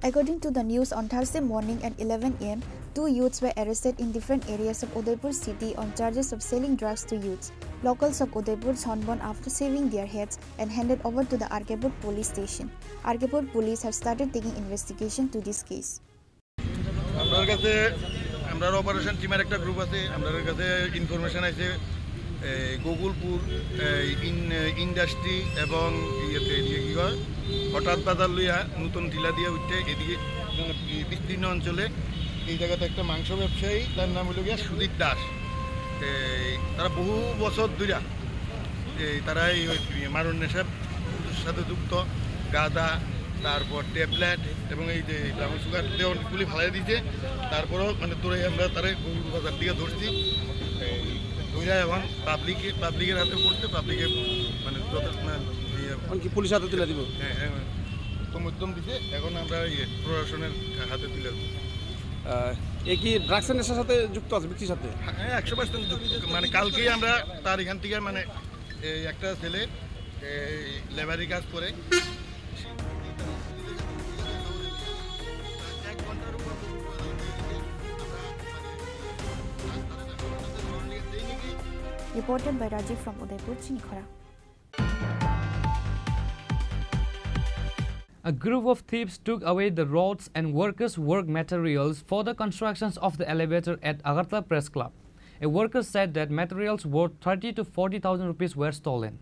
According to the news, on Thursday morning at eleven a m, two youths were arrested in different areas of Udaipur city on charges of selling drugs to youths. Locals of Udaipur chonbon after shaving their heads and handed over to the Arkepur police station. Arkepur police have started taking investigation to this case. আপনার কাছে আমরার অপারেশন টিমের একটা গ্রুপ আছে, আমরার কাছে ইনফরমেশন আছে এই গোকুলপুর, এই ইন-, ইন্ডাস্ট্রি এবং ইয়েতে ইয়ে কি কয়, হঠাৎ বাজার লইয়া নতুন টিলা দিয়ে উঠতে এদিকে বিস্তীর্ণ অঞ্চলে এই জায়গাতে একটা মাংস ব্যবসায়ী, তার নাম হলো গিয়া সুজিত দাস। এই তারা বহু বছর ধইরা এই তারা এই ওই মারণ নেশার সাথে যুক্ত, গাঁজা, তারপর ট্যাবলেট এবং এই যে ব্রাউন সুগার দিয়ে অনেকগুলি ফালাই দিয়েছে। তারপরেও মানে তোরে আমরা তারা গরুর বাজার দিকে ধরছি, এই ধইরা এবং পাবলিকে পাবলিকের হাতে পড়ছে। পাবলিকে মানে যত মানে ইয়ে, এখন কি পুলিশ হাতে তুলে দিব? হ্যাঁ হ্যাঁ, উত্তম উত্তম দিছে। এখন আমরা ইয়ে প্রশাসনের হাতে তুলে দেবো। আহ, এ কি ড্রাগসের নেশার সাথে যুক্ত আছে ব্যক্তির সাথে? হ্যাঁ, একশো পার্সেন্ট যুক্ত। মানে কালকেই আমরা তার এখান থেকে মানে এই একটা ছেলে এই লেবারি কাজ করে। এক ঘন্টার উপর Reported by Rajiv from Udaipur, Chinikhara. A group of thieves took away the rods and workers' work materials for the constructions of the elevator at Agartala Press Club. A worker said that materials worth thirty to forty thousand rupees were stolen.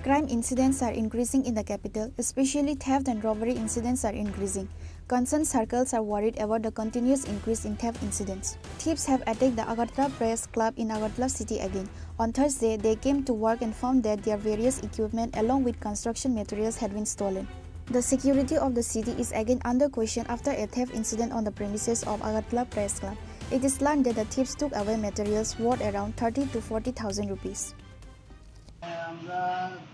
Crime incidents are increasing in the capital, especially theft and robbery incidents are increasing. Concerned circles are worried about the continuous increase in theft incidents. Thieves have attacked the Agartala Press Club in Agartala city again. On Thursday, they came to work and found that their various equipment along with construction materials had been stolen. The security of the city is again under question after a theft incident on the premises of Agartala Press Club. It is learned that the thieves took away materials worth around thirty to forty thousand rupees. আমরা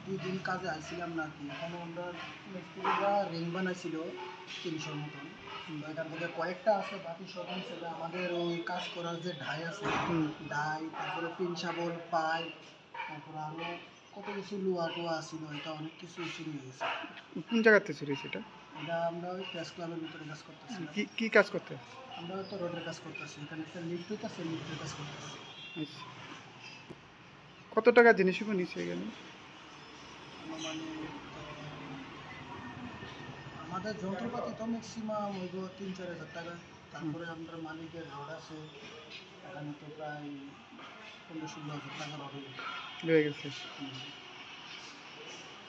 দুই দিন কাজে আইছিলাম না কি, এখানে আমরা মিস্ত্রিরা রিং বানাইছিল তিনশোর মতন। তো এখান থেকে কয়েকটা আছে, বাকি সব নিচে। আমাদের ওই কাজ করার যে ডাই আছে, ডাই, তারপরে পিন শাবল, পাইপ, তারপরে আরো কত কিছু লোয়া টোয়া আছিল, এটা অনেক কিছু চুরি হয়ে গেছে। কোন জায়গাতে চুরি হয়েছে এটা? এটা আমরা ওই প্রেস ক্লাবের ভিতরে কাজ করতেছি। কি কি কাজ করতে? আমরা তো রোডের কাজ করতেছি, এখানে একটা লিফট হইতেছে, লিফটের কাজ করতেছি। আচ্ছা। কত টাকা জিনিসগুলো নিচ্ছে এখানে? মানে, আমাদের যন্ত্রপাতি তো ম্যাক্সিমাম হইব তিন চার হাজার টাকা। তারপরে আমাদের মালিকের রড আছে, এখানে তো প্রায় পনেরো ষোলো হাজার টাকার হবে। রয়ে গেছে।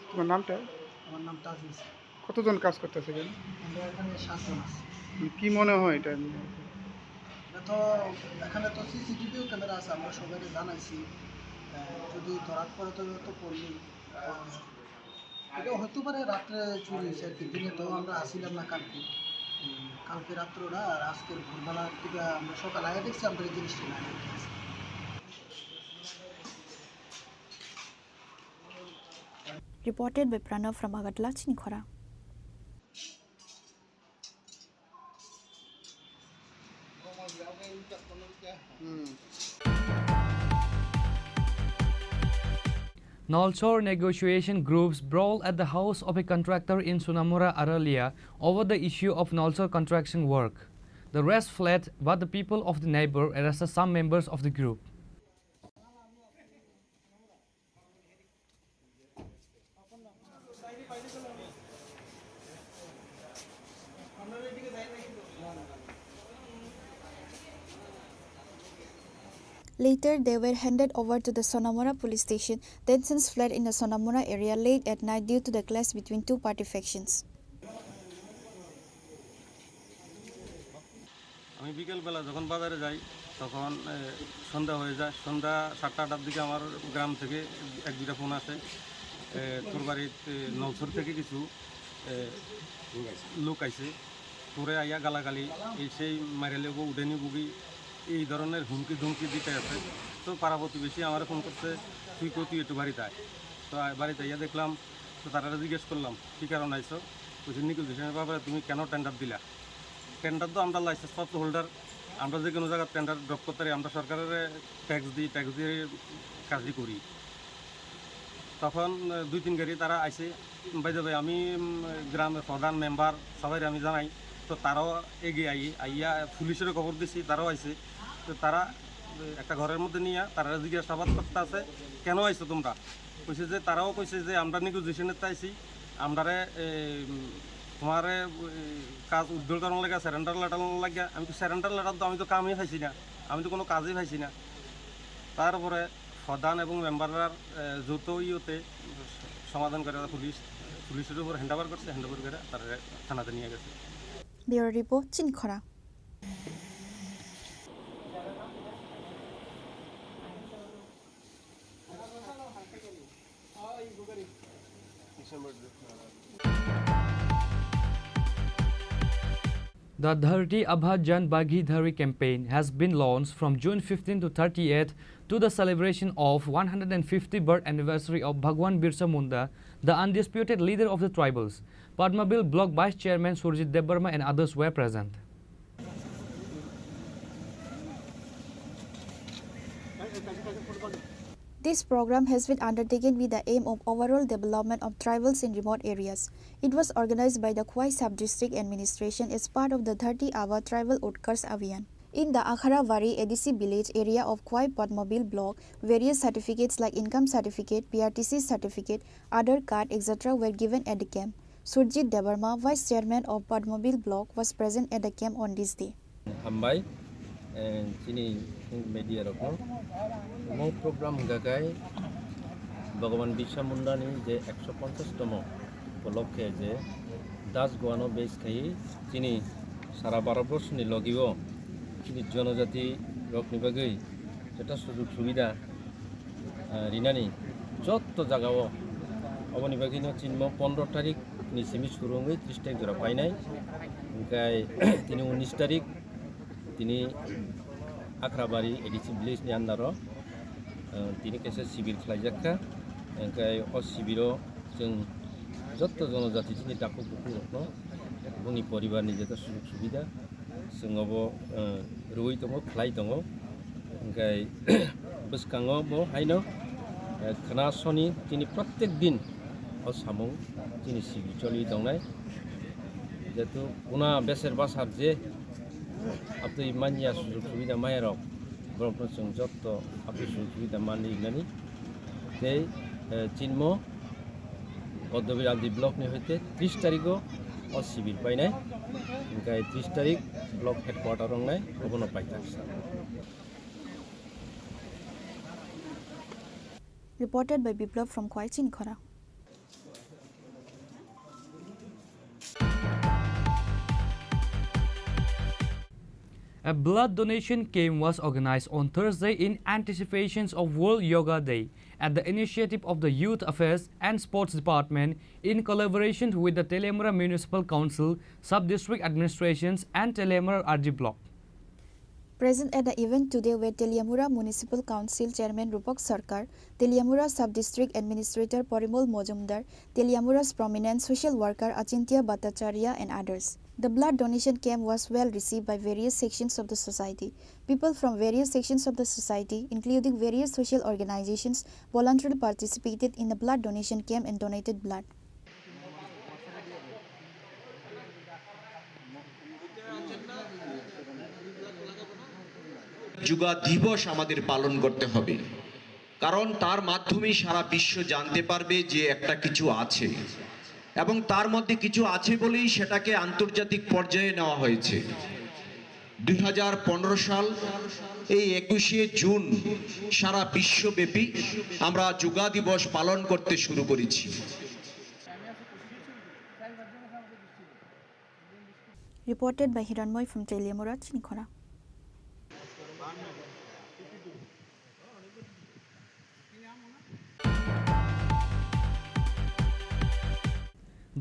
তোমার নামটা? আমার নাম তাজুল ইসলাম। কতজন কাজ করতেছে এখানে? আমরা এখানে সাতজন আছি। কি মনে হয় এটা? এটা তো এখানে তো সিসিটিভিও ক্যামেরা আছে, আমরা সবাইকে জানাইছি। আহ, যদি ধরাত পড়ে তো, তো পড়লি। আহ, এটা হতে পারে রাত্রে চুরি হয়েছে আর কি, দিনে তো আমরা আসিলাম না কালকে। উম, কালকে রাত্রে ওরা আর আজকের ভোরবেলা থেকে আমরা সকাল আগে দেখছি আমাদের এই জিনিসটা নাই। Reported by Pranav from Agartala, Chinikhara. Nalsor negotiation groups brawl at the house of a contractor in Sonamura, Aralia over the issue of Nalsor construction work. The rest fled, but the people of the neighbor arrested some members of the group. Later, they were handed over to the Sonamura police station. Tensions flared in the Sonamura area late at night due to the clash between two party factions. আমি বিকেলবেলা যখন বাজারে যাই, তখন এ, সন্ধ্যা হয়ে যায়। সন্ধ্যা সাতটা আটটার দিকে আমার গ্রাম থেকে এক দুইটা ফোন আসে, এ, তোর বাড়িতে নলছর থেকে কিছু এ, লোক আইছে, তোরে আইয়া গালাগালি, এই সেই মারিলেবো উডেনি বুগি, এই ধরনের হুমকি ধমকি দিতে আছে। তো পাড়া প্রতিবেশী আমার ফোন করছে, তুই কই, তুই একটু বাড়িতে আয়। তো আ- বাড়িতে আইয়া দেখলাম, তো তারা জিজ্ঞেস করলাম, কী কারণে আইছো? বলছে, নেগোসিয়েশনের ব্যাপারে তুমি কেন টেন্ডার দিলা? টেন্ডার তো আমরা লাইসেন্স প্রাপ্ত হোল্ডার, আমরা যে কোনো জায়গার টেন্ডার ড্রপ করতে পারি, আমরা সরকারের ট্যাক্স দিই, ট্যাক্স দিয়ে কাজই করি। তখন, আহ, দুই তিন গাড়ি তারা আইছে। By the way, আমি, উম, গ্রামের প্রধান মেম্বার সবাই আমি জানাই, তো তারাও এগিয়ে আই-, আইয়া পুলিশের খবর দিছি, তারাও আইছে। তো তারা, আহ, একটা ঘরের মধ্যে নিয়ে তারা জিজ্ঞাসাবাদ করতে আছে, "কেন আইছো তোমরা?" কইছে যে, তারাও কইছে যে, "আমরা নেগোসিয়েশনের আইছি, আমরারে, এ, উম, তোমারে, এ, কাজ উদ্ধার করার লাগে, সারেন্ডার লেটার লাগে।" আমি তো সারেন্ডার লেটার তো, আমি তো কামই পাইছি না, আমি তো কোনো কাজই পাইছি না। তারপরে প্রধান এবং মেম্বাররা, এ, যৌথ ইয়েতে সমাধান করে পুলিশ, পুলিশের উপর হ্যান্ড ওভার করছে, হ্যান্ড ওভার করে তারা থানাতে নিয়ে গেছে। ব্যুরো রিপোর্ট, চিনিখরা। The Dharti Aaba Jan Bhagidhari campaign has been launched from June fifteen to thirtieth to the celebration of one hundred fifty birth anniversary of Bhagwan Birsa Munda, the undisputed leader of the tribals. Padmabil Block Vice Chairman Surjit Debbarma and others were present. This program has been undertaken with the aim of overall development of tribals in remote areas. It was organized by the Khowai Sub-District Administration as part of the Dharti Aaba Tribal Utkarsh Abhiyan. In the Akharabari A D C village area of Khowai Padmabil block, various certificates like income certificate, P R T C certificate, Aadhaar card, et cetera were given at the camp. Surjit Debbarma, Vice Chairman of Padmabil block, was present at the camp on this day. Hambai, eh, chini media rokno. Omo program hwnkha khe Bhagwan Birsa Mundani je ekso ponchash tomo upolokhe je Das Goano base khai chini sara Bharat borshoni logio chini jonojati rokni bagwi jeta sujug subida, ah, rinani jotto jagao. Oboni bagwino chinmo pondro tarik ni simi suru wngwi tris tarik jora painai. Hwnkhe tini unis tarik tini Akhrabari A D C village ni under o, ah, tini kaisa sibir khlaijak kha. Hwnkhe o sibiro chwng jotto jonojati chini takhuk bukhuk rokno boni poribar ni jeta sujug subida chwng obo, eh, rwui tongo, khlai tongo. Hwnkhe bwskango bo haino, eh, khna soni chini protek din o samung chini sibir choli tongnai. Jehetu kuna beser basar je abtwi manya sujug subida maya rok borokno chwng jotto abtwi sujug subida manwi wngnani. Tei, eh, chinmo Padmabil block ni hoite tris tarigo o sibir painai, hwnkhe tris tarik block headquarter wngnai obono paithak sa. Reported by Biplab from Khowai Chinikhara. A blood donation camp was organized on Thursday in anticipation of World Yoga Day at the initiative of the Youth Affairs and Sports Department in collaboration with the Teliamura Municipal Council, Sub-District Administrations and Teliamura R D Block. Present at the event today were Teliamura Municipal Council Chairman Rupak Sarkar, Teliamura Sub-District Administrator Porimol Mojumdar, Teliamura's prominent social worker Achintya Bhattacharya and others. The blood donation camp was well received by various sections of the society. People from various sections of the society, including various social organizations, voluntarily participated in the blood donation camp and donated blood. Yoga দিবস আমাদের পালন করতে হবে, কারণ তার মাধ্যমেই সারা বিশ্ব জানতে পারবে যে একটা কিছু আছে, এবং তার মধ্যে কিছু আছে বলেই সেটাকে আন্তর্জাতিক পর্যায়ে নেওয়া হয়েছে। দুই হাজার পনেরো সাল, এই একুশে জুন সারা বিশ্বব্যাপী আমরা যোগা দিবস পালন করতে শুরু করেছি। Reported by Hiranmoy from Teliamura, Chinikhara.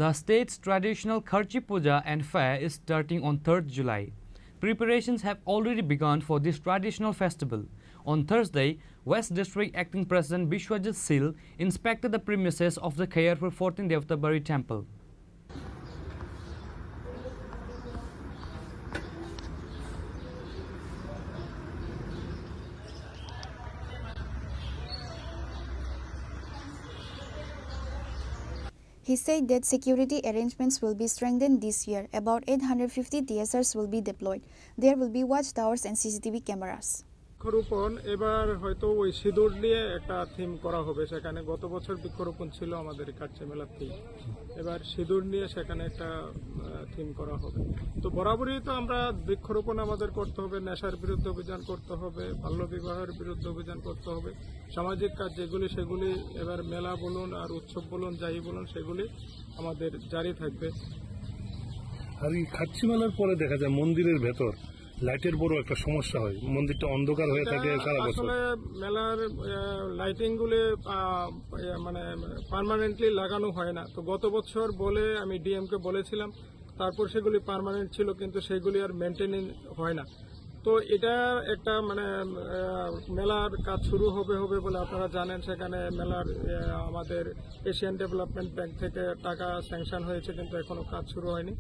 The state's traditional Kharchi Puja and Fair is starting on third July. Preparations have already begun for this traditional festival. On Thursday, West District Acting President Bishwajit Sil inspected the premises of the Khayarpur fourteen Devtabari Temple. He said that security arrangements will be strengthened this year. About eight hundred fifty T S Rs will be deployed. There will be watchtowers and C C T V cameras. বৃক্ষরোপণ এবার হয়তো ওই সিঁদুর নিয়ে একটা থিম করা হবে। সেখানে গত বছর বৃক্ষরোপণ ছিল আমাদের কাচ্চি মেলার থিম, এবার সিঁদুর নিয়ে সেখানে একটা থিম করা হবে। তো বরাবরই তো আমরা বৃক্ষরোপণ আমাদের করতে হবে, নেশার বিরুদ্ধে অভিযান করতে হবে, বাল্যবিবাহের বিরুদ্ধে অভিযান করতে হবে, সামাজিক কাজ যেগুলি সেগুলি এবার মেলা বলুন আর উৎসব বলুন, যাই বলুন, সেগুলি আমাদের জারি থাকবে। আর এই খাচ্ছি মেলার পরে দেখা যায় মন্দিরের ভেতর লাইটের বড় একটা সমস্যা হয়, মন্দিরটা অন্ধকার হয়ে এটা থাকে সারা বছর। আসলে মেলার, আহ, লাইটিং গুলি, আহ, ইয়ে, মানে, পার্মানেন্টলি লাগানো হয় না। তো গত বছর বলে আমি ডিএম কে বলেছিলাম, তারপর সেগুলি পার্মানেন্ট ছিল, কিন্তু সেগুলি আর মেনটেনেন্স হয় না। তো এটা একটা, মানে, আহ, মেলার কাজ শুরু হবে হবে বলে আপনারা জানেন, সেখানে মেলার, আহ, আমাদের এশিয়ান ডেভেলপমেন্ট ব্যাংক থেকে টাকা স্যাংশন হয়েছে, কিন্তু এখনো কাজ শুরু হয়নি।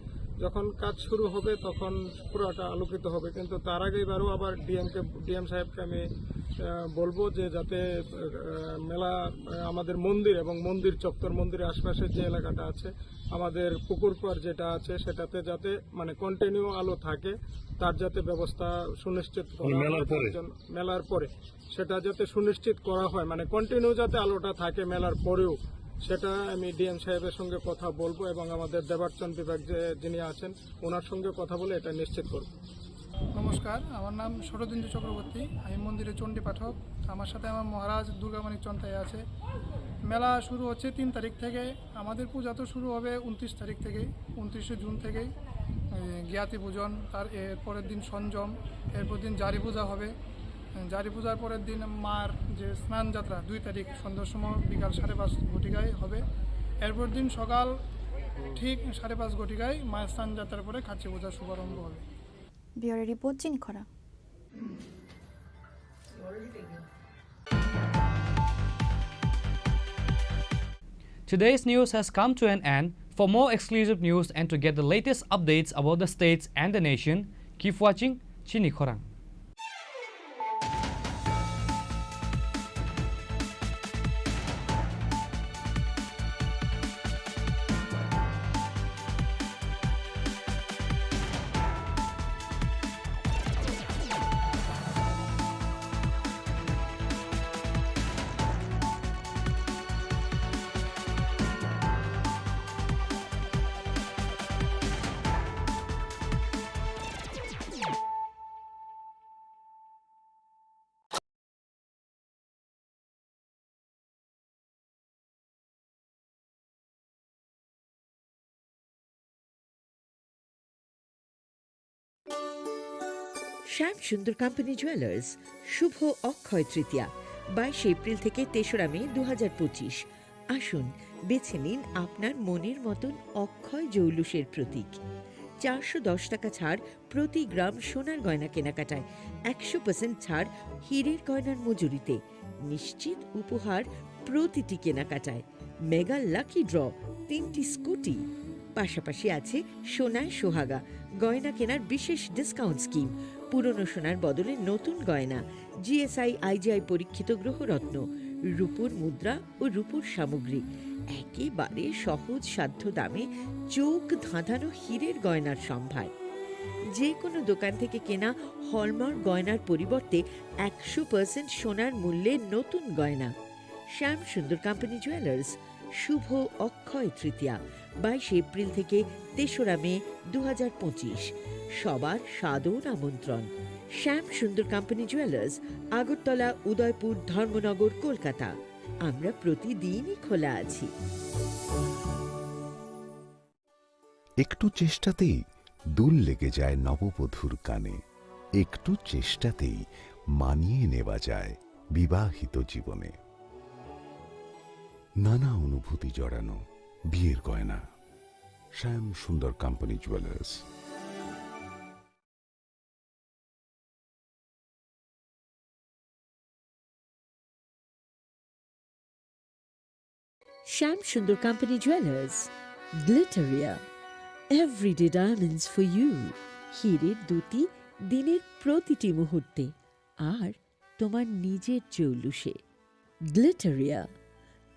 যখন কাজ শুরু হবে তখন পুরোটা আলোকিত হবে, কিন্তু তার আগে এবারও আবার ডিএম কে, ডিএম সাহেবকে আমি, আহ, বলবো যে যাতে, আহ, মেলা, আহ, আমাদের মন্দির এবং মন্দির চত্বর, মন্দিরের আশপাশের যে এলাকাটা আছে, আমাদের পুকুর পাড় যেটা আছে, সেটাতে যাতে, মানে, কন্টিনিউ আলো থাকে, তার যাতে ব্যবস্থা সুনিশ্চিত করা মানে মেলার হয়, তার পরে? জন্য, মেলার পরে সেটা যাতে সুনিশ্চিত করা হয়, মানে, কন্টিনিউ যাতে আলোটা থাকে মেলার পরেও, সেটা আমি ডিএম সাহেবের সঙ্গে কথা বলবো এবং আমাদের দেবার্চন বিভাগ যে, যিনি আছেন, ওনার সঙ্গে কথা বলে এটা নিশ্চিত করব। নমস্কার, আমার নাম শরদিন্দু চক্রবর্তী, আমি মন্দিরে চণ্ডী পাঠক। আমার সাথে আমার মহারাজ দুর্গামাণিক চন্তাই আছে। মেলা শুরু হচ্ছে তিন তারিখ থেকে। আমাদের পূজা তো শুরু হবে ঊনত্রিশ তারিখ থেকে, ঊনত্রিশে জুন থেকে, এ, জ্ঞাতি পূজন, তার এর পরের দিন সংযম, এরপর দিন জারি পূজা হবে। জারি পূজার পরের দিন মার যে স্নান যাত্রা দুই তারিখ সন্ধ্যার সময় বিকাল সাড়ে পাঁচ ঘটিকায় হবে। এরপর দিন সকাল ঠিক সাড়ে পাঁচ ঘটিকায় মায়ের স্নান যাত্রার পরে খাচ্চি পূজার শুভারম্ভ হবে। Bureau report, Chini Khorang. Today's news has come to an end. For more exclusive news and to get the latest updates about the states and the nation, keep watching Chini Khorang. Shyam Sundar company jewellers, শুভ অক্ষয় তৃতীয়া, বাইশে এপ্রিল থেকে তেসরা মে দু হাজার পঁচিশ। আসুন, বেছে নিন আপনার মনের মতন অক্ষয় জৌলুসের প্রতীক। চারশো দশ টাকা ছাড় প্রতি গ্রাম সোনার গয়না কেনাকাটায়, একশো পার্সেন্ট ছাড় হীরের গয়নার মজুরিতে, নিশ্চিত উপহার প্রতিটি কেনাকাটায়, মেগা লাকি ড্র, তিনটি স্কুটি। পাশাপাশি আছে সোনায় সোহাগা, গয়না কেনার বিশেষ ডিসকাউন্ট স্কিম, পুরনো সোনার বদলে নতুন গয়না, জিএসআই আইজিআই পরীক্ষিত গ্রহরত্ন, রূপোর মুদ্রা ও রূপোর সামগ্রী, একেবারে সহজ সাধ্য দামে চোখ ধাঁধানো হীরের গয়নার সম্ভার। যে কোনো দোকান থেকে কেনা হলমার্ক গয়নার পরিবর্তে একশো পার্সেন্ট সোনার মূল্যে নতুন গয়না। শ্যাম সুন্দর কোম্পানি জুয়েলার্স, শুভ অক্ষয় তৃতীয়া, বাইশে এপ্রিল থেকে তেসরা মে দু হাজার পঁচিশ। সবার সাদর আমন্ত্রণ। Shyam Sundar company jewellers, Agartala, Udaipur, Dharmanagar, Kolkata. আমরা প্রতিদিনই খোলা আছি। একটু চেষ্টাতেই দুল লেগে যায় নববধূর কানে। একটু চেষ্টাতেই মানিয়ে নেওয়া যায় বিবাহিত জীবনে। নানা অনুভূতি জড়ানো বিয়ের গয়না। শ্যাম Sundar company jewellers. Shyam Sundar company jewellers, Glitteria, everyday diamonds for you. হীরের দ্যুতি দিনের প্রতিটি মুহূর্তে, আর তোমার নিজের জৌলুসে। Glitteria,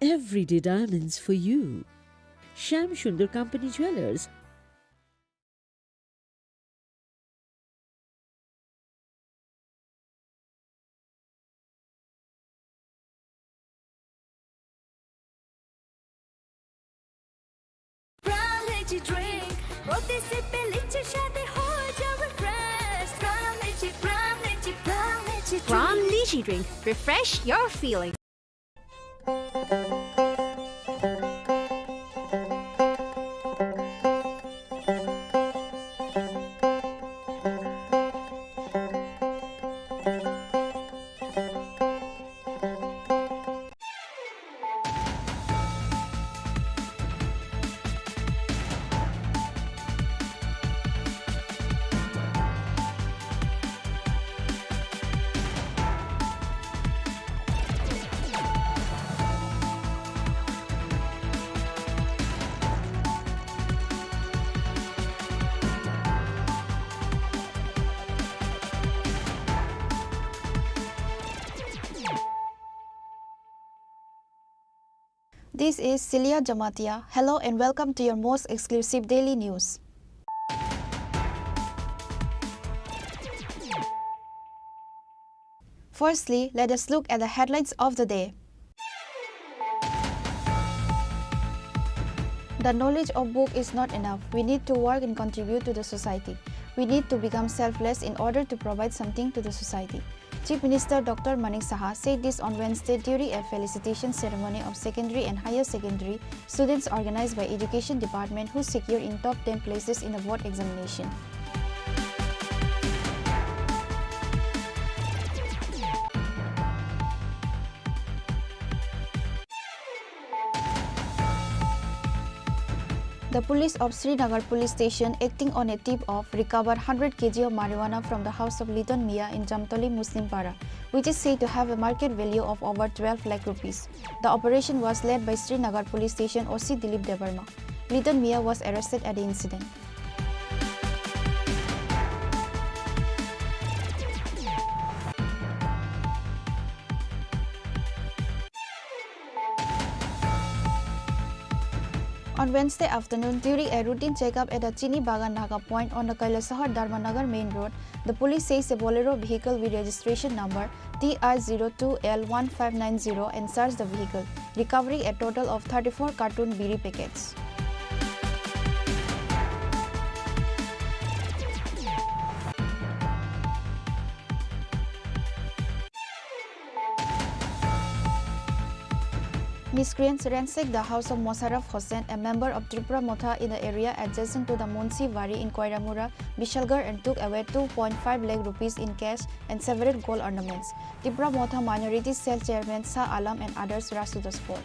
everyday diamonds for you. Shyam Sundar Company Jewelers. Prime Lychee drink, প্রতি সিপে লিচির স্বাদে হয়ে যাবে fresh। Prime Lychee, Prime Lychee, Prime Lychee drink। Prime Lychee drink, refresh your feeling। This is Celia Jamatia. Hello and welcome to your most exclusive daily news. Firstly, let us look at the headlines of the day. The knowledge of book is not enough. We need to work and contribute to the society. We need to become selfless in order to provide something to the society. Chief Minister Doctor Manik Saha said this on Wednesday during a felicitation ceremony of secondary and higher secondary students organized by Education Department who secured in top ten places in the board examination. The police of Srinagar Police Station, acting on a tip of, recovered hundred K G of marijuana from the house of Liton Mia in Jamtoli Muslim Para, which is said to have a market value of over twelve lakh rupees. The operation was led by Srinagar Police Station O C Dilip Debbarma. Liton Mia was arrested at the incident. On Wednesday afternoon, during a routine checkup at the Chini Bagan Naga point on the Kailasahar Dharmanagar main road, the police seized a Bolero vehicle with registration number T R zero two L one five nine zero and searched the vehicle, recovering a total of thirty-four carton biri packets. Miscreants ransacked the house of Mosharraf Hossain, a member of Tipra Motha in the area adjacent to the Munshi Wari in Koiramura, Bishalgarh, and took away two point five lakh rupees in cash and several gold ornaments. Tipra Motha Minority Cell Chairman Shah Alam and others rushed to the spot.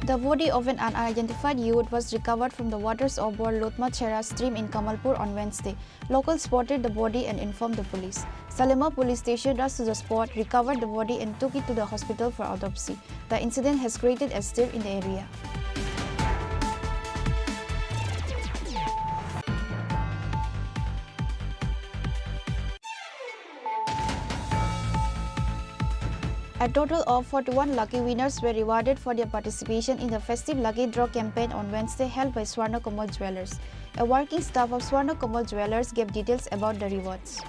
The body of an unidentified youth was recovered from the waters of Bor Lutma Chera stream in Kamalpur on Wednesday. Locals spotted the body and informed the police. Salema Police Station rushed to the spot, recovered the body and took it to the hospital for autopsy. The incident has created a stir in the area. A total of forty-one lucky winners were rewarded for their participation in the festive lucky draw campaign on Wednesday held by Swarna Kamal Jewelers. A working staff of Swarna Kamal Jewelers gave details about the rewards.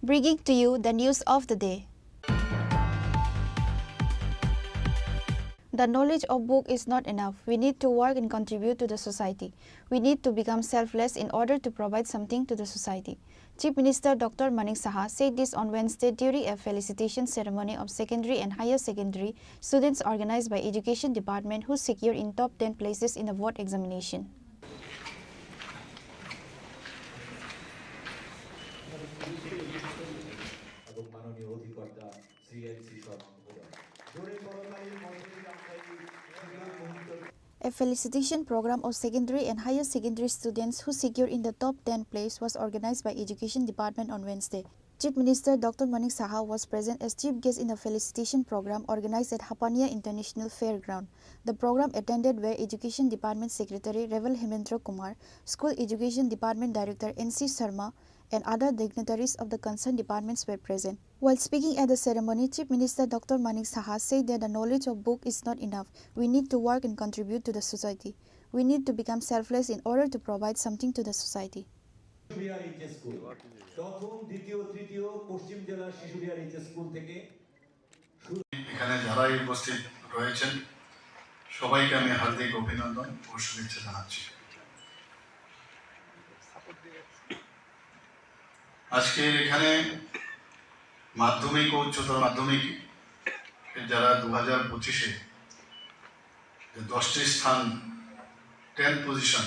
Bringing to you the news of the day. The knowledge of book is not enough. We need to work and contribute to the society. We need to become selfless in order to provide something to the society. Chief Minister Doctor Manik Saha said this on Wednesday during a felicitation ceremony of secondary and higher secondary students organized by Education Department who secured in top ten places in the board examination. A felicitation program of secondary and higher secondary students who secured in the top ten place was organized by Education Department on Wednesday. Chief Minister Doctor Manik Saha was present as chief guest in a felicitation program organized at Hapania International Fairground. The program attended were Education Department Secretary Revel Hemendra Kumar, School Education Department Director N C Sharma, and other dignitaries of the concerned departments were present. While speaking at the ceremony, Chief Minister Doctor Manik Saha said that the knowledge of book is not enough. We need to work and contribute to the society. We need to become selfless in order to provide something to the society. শিশুডিয়ার HS school, প্রথম, দ্বিতীয়, তৃতীয় পশ্চিম জেলার শিশুডিয়ার HS school থেকে শুরু। এখানে যারাই উপস্থিত রয়েছেন, সবাইকে আমি হার্দিক অভিনন্দন ও শুভেচ্ছা জানাচ্ছি। আজকের এখানে মাধ্যমিক ও উচ্চতর মাধ্যমিক যারা দু হাজার পঁচিশে যে দশটি স্থান, tenth position,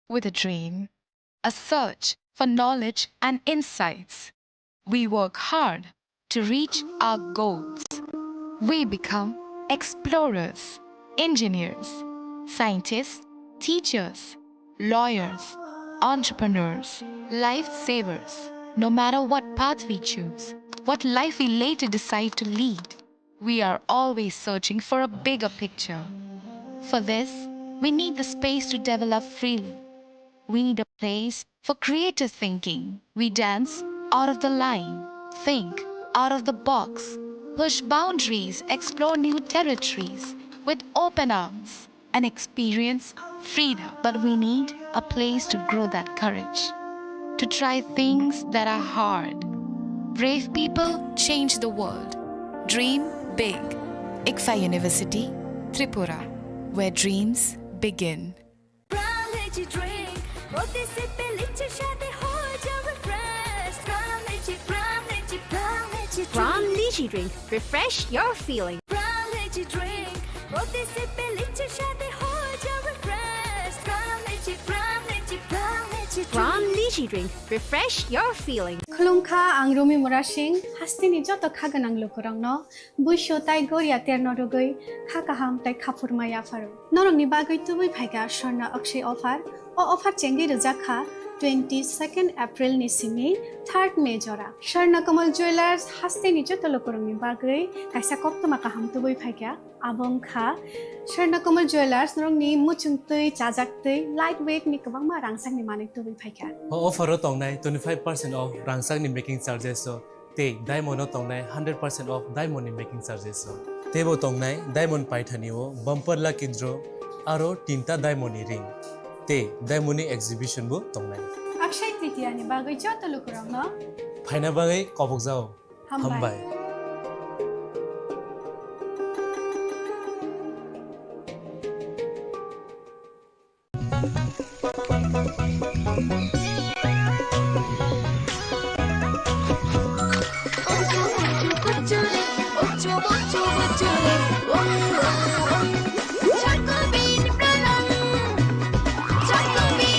with a dream, a search for knowledge and insights. We work hard to reach our goals. We become explorers, engineers, scientists, teachers, lawyers, entrepreneurs, lifesavers. No matter what path we choose, what life we later decide to lead, we are always searching for a bigger picture. For this, we need the space to develop freely. We need a place for creative thinking. We dance out of the line, think out of the box, push boundaries, explore new territories with open arms, and experience freedom. But we need a place to grow that courage, to try things that are hard. Brave people change the world. Dream big. ICFAI University, Tripura, where dreams begin. Brown energy drink, প্রতি সিপে লিচুর স্বাদে হয়ে যাও refresh। Brown energy, Brown energy, Brown energy drink। Brown energy drink, refresh your feeling। Brown energy drink, প্রতি সিপে লিচুর স্বাদে হয়ে যাও refresh। Brown energy, Brown energy, Brown energy drink। Brown energy drink, refresh your feeling। Khulumkha, ang Rumi Murasing, hasteni joto kha gwnang lukurokno buisu tai goria terno rwgwi kha kaham tai khaphurma yapharo. Norokni bagwi tubui phaikha Swarna Akshay offer. O offer chengwi rwjak kha twenty-second April ni simi third May jora. Swarna Kamal Jewellers hasteni joto lukurokni bagwi kaisa koktwma kaham tubui phaikha. Abo wngkha Swarna Kamal Jewellers norokni muchung twi, chajak twi, light weight ni kwbangma rangchakni manwi tubui phaikha. O offer o tongnai twenty-five percent off rangchakni making charges o tei diamond o tongnai hundred percent off diamond ni making charges o. Teibo tongnai diamond paithani o bumper lucky draw aro tinta diamond ni ring tei diamond ni exhibition bo tongnai. Akshay Tritiya ni bagwi joto lukurokno phaina bagwi kobokjao. Hambai. Hambai.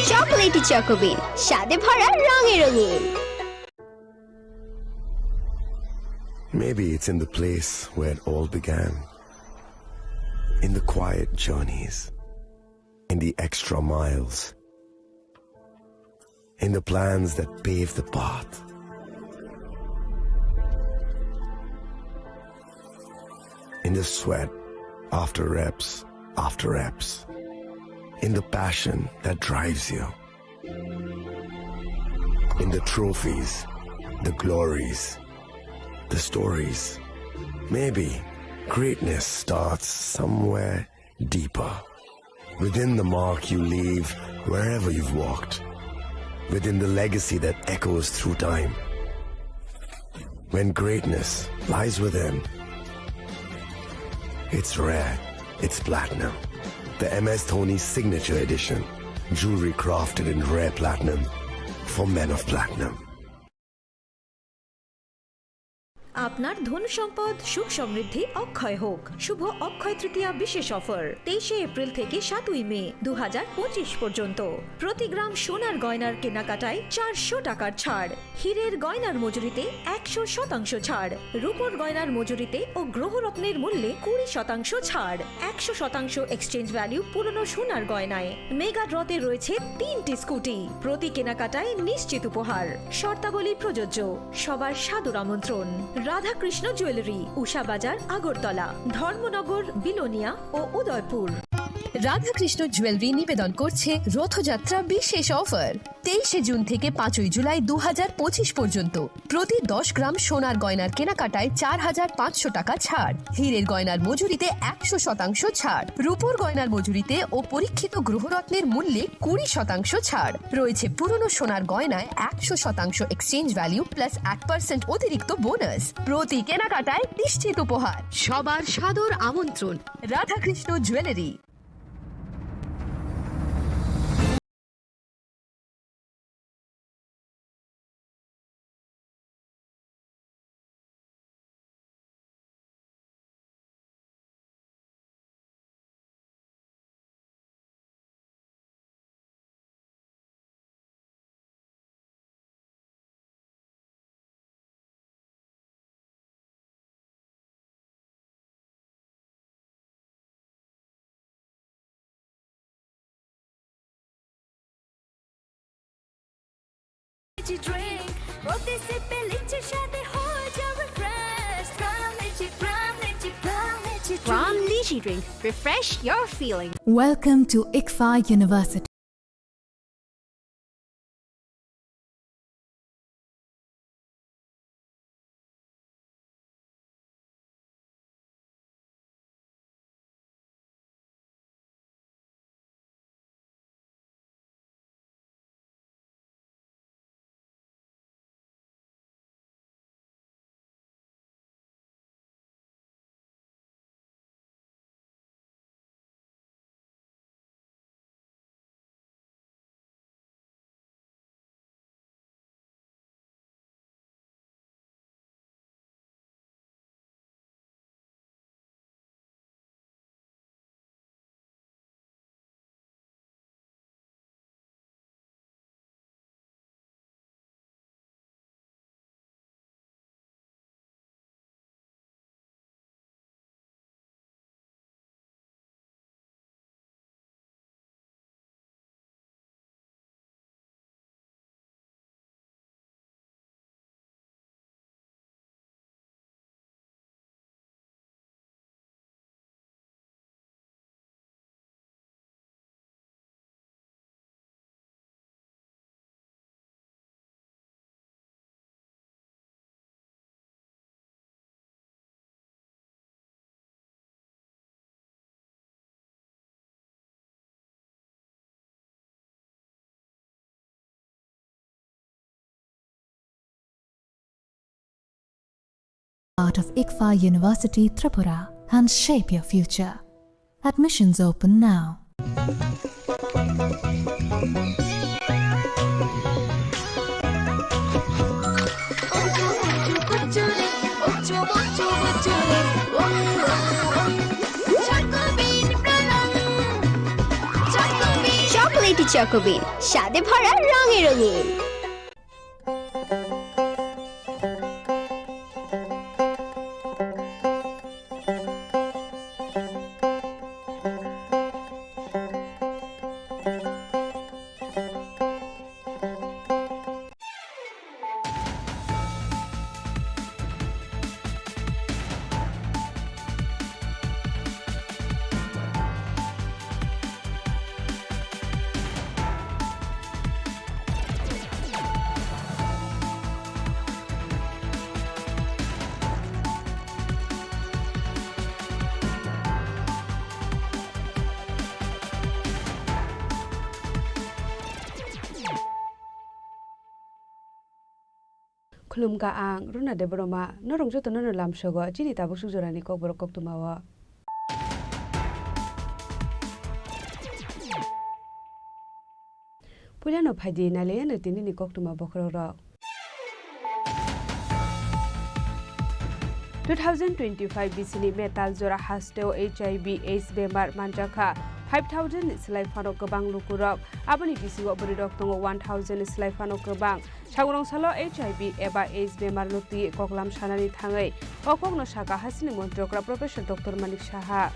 Chocolatey Choco Bean, স্বাদে ভরা রঙে রঙিন। Maybe it's in the place where it all began. In the quiet journeys, in the extra miles, in the plans that pave the path, in the sweat after reps after reps, in the passion that drives you, in the trophies, the glories, the stories. Maybe greatness starts somewhere deeper. Within the mark you leave wherever you've walked. Within the legacy that echoes through time. When greatness lies within, it's rare, it's platinum. The M S Dhoni Signature Edition. Jewelry crafted in rare platinum for men of platinum. আপনার ধন সম্পদ সুখ সমৃদ্ধি অক্ষয় হোক। শুভ অক্ষয় তৃতীয়া বিশেষ অফার, তেইশে এপ্রিল থেকে সাতই মে দু হাজার পঁচিশ পর্যন্ত। প্রতি গ্রাম সোনার গয়নার কেনাকাটায় চারশো টাকার ছাড়, হীরের গয়নার মজুরিতে একশো শতাংশ ছাড়, রূপোর গয়নার মজুরিতে ও গ্রহরত্নের মূল্যে কুড়ি শতাংশ ছাড়, একশো শতাংশ এক্সচেঞ্জ ভ্যালু পুরনো সোনার গয়নায়। মেগা ড্রতে রয়েছে তিনটি স্কুটি, প্রতি কেনাকাটায় নিশ্চিত উপহার। শর্তাবলী প্রযোজ্য। সবার সাদর আমন্ত্রণ। রাধাকৃষ্ণ জুয়েলারি, উষা বাজার, আগরতলা, ধর্মনগর, বিলোনিয়া ও উদয়পুর। রাধাকৃষ্ণ জুয়েলারি নিবেদন করছে রথযাত্রা বিশেষ অফার। তেইশে জুন থেকে পাঁচই জুলাই দু হাজার পঁচিশ পর্যন্ত প্রতি দশ গ্রাম সোনার গয়নার কেনাকাটায় চার হাজার পাঁচশো টাকা ছাড়, হীরের গয়নার মজুরিতে একশো শতাংশ ছাড়, রূপোর গয়নার মজুরিতে ও পরীক্ষিত গ্রহরত্নের মূল্যে কুড়ি শতাংশ ছাড়। রয়েছে পুরনো সোনার গয়নায় একশো শতাংশ এক্সচেঞ্জ ভ্যালু প্লাস এক পার্সেন্ট অতিরিক্ত বোনাস। প্রতি কেনাকাটায় নিশ্চিত উপহার। সবার সাদর আমন্ত্রণ। রাধাকৃষ্ণ জুয়েলারি। Lychee drink, रोटी से पे लीची शादी हो जाओ refresh। Prime Lychee, Prime Lychee, Prime Lychee drink। Prime Lychee drink, refresh your feeling। Welcome to ICFAI University. Part of ICFAI University Tripura and shape your future. Admissions open now. Chocolatey Choco Bean, স্বাদে ভরা রঙে রঙিন। Khulumkha ang Runa Debbarma, norok jotono no lamsogo chini tabuk suk jorani kokborok koktwmao. Puilano phaidi nailaiano tinini koktwma bokhorokrok. Two thousand twenty-five bisini metal jora hasteo H I V AIDS bemar manjakha five thousand ni slai phano kwbang lukurok, aboni bisingo bwrwirok tongo one thousand ni slai phano kwbang. Sagrong salo H I V eba AIDS bemar no twi koklam sanani thangwi o kokno sakha hasini Montri okra Professor Doctor Manik Saha.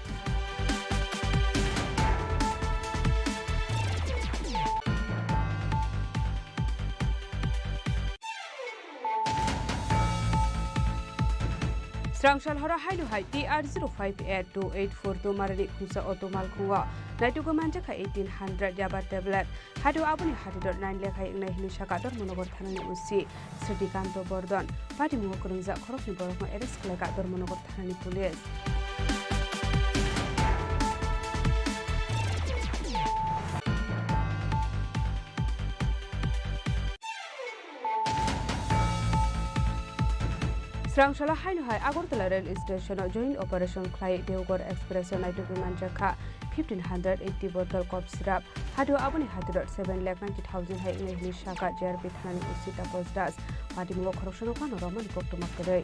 Srangsal horo haino hai T R zero five eight two eight four two marani khungsa auto malkhungo naitugwi manjakha eighteen hundred yaba tablet. Hado aboni hati dot nine lekhai wngnai hwnwi sakha Dharmanagar thanani O C Srikanto Bordon. Patimungo kwrwngjak khoroknwi borokno arrest khlaikha Dharmanagar thanani police. Srangsalo haino hai Agartala rail station o joint operation khlai Deoghar Express o naitugwi manjakha fifteen hundred eighty bottle cough syrup. Hado aboni hati dot seven lakh ninety thousand hai wngnai hwnwi sakha J R P thanani O C Taposh Das. Patimungo khoroksano phano romani koktwma kwrwi.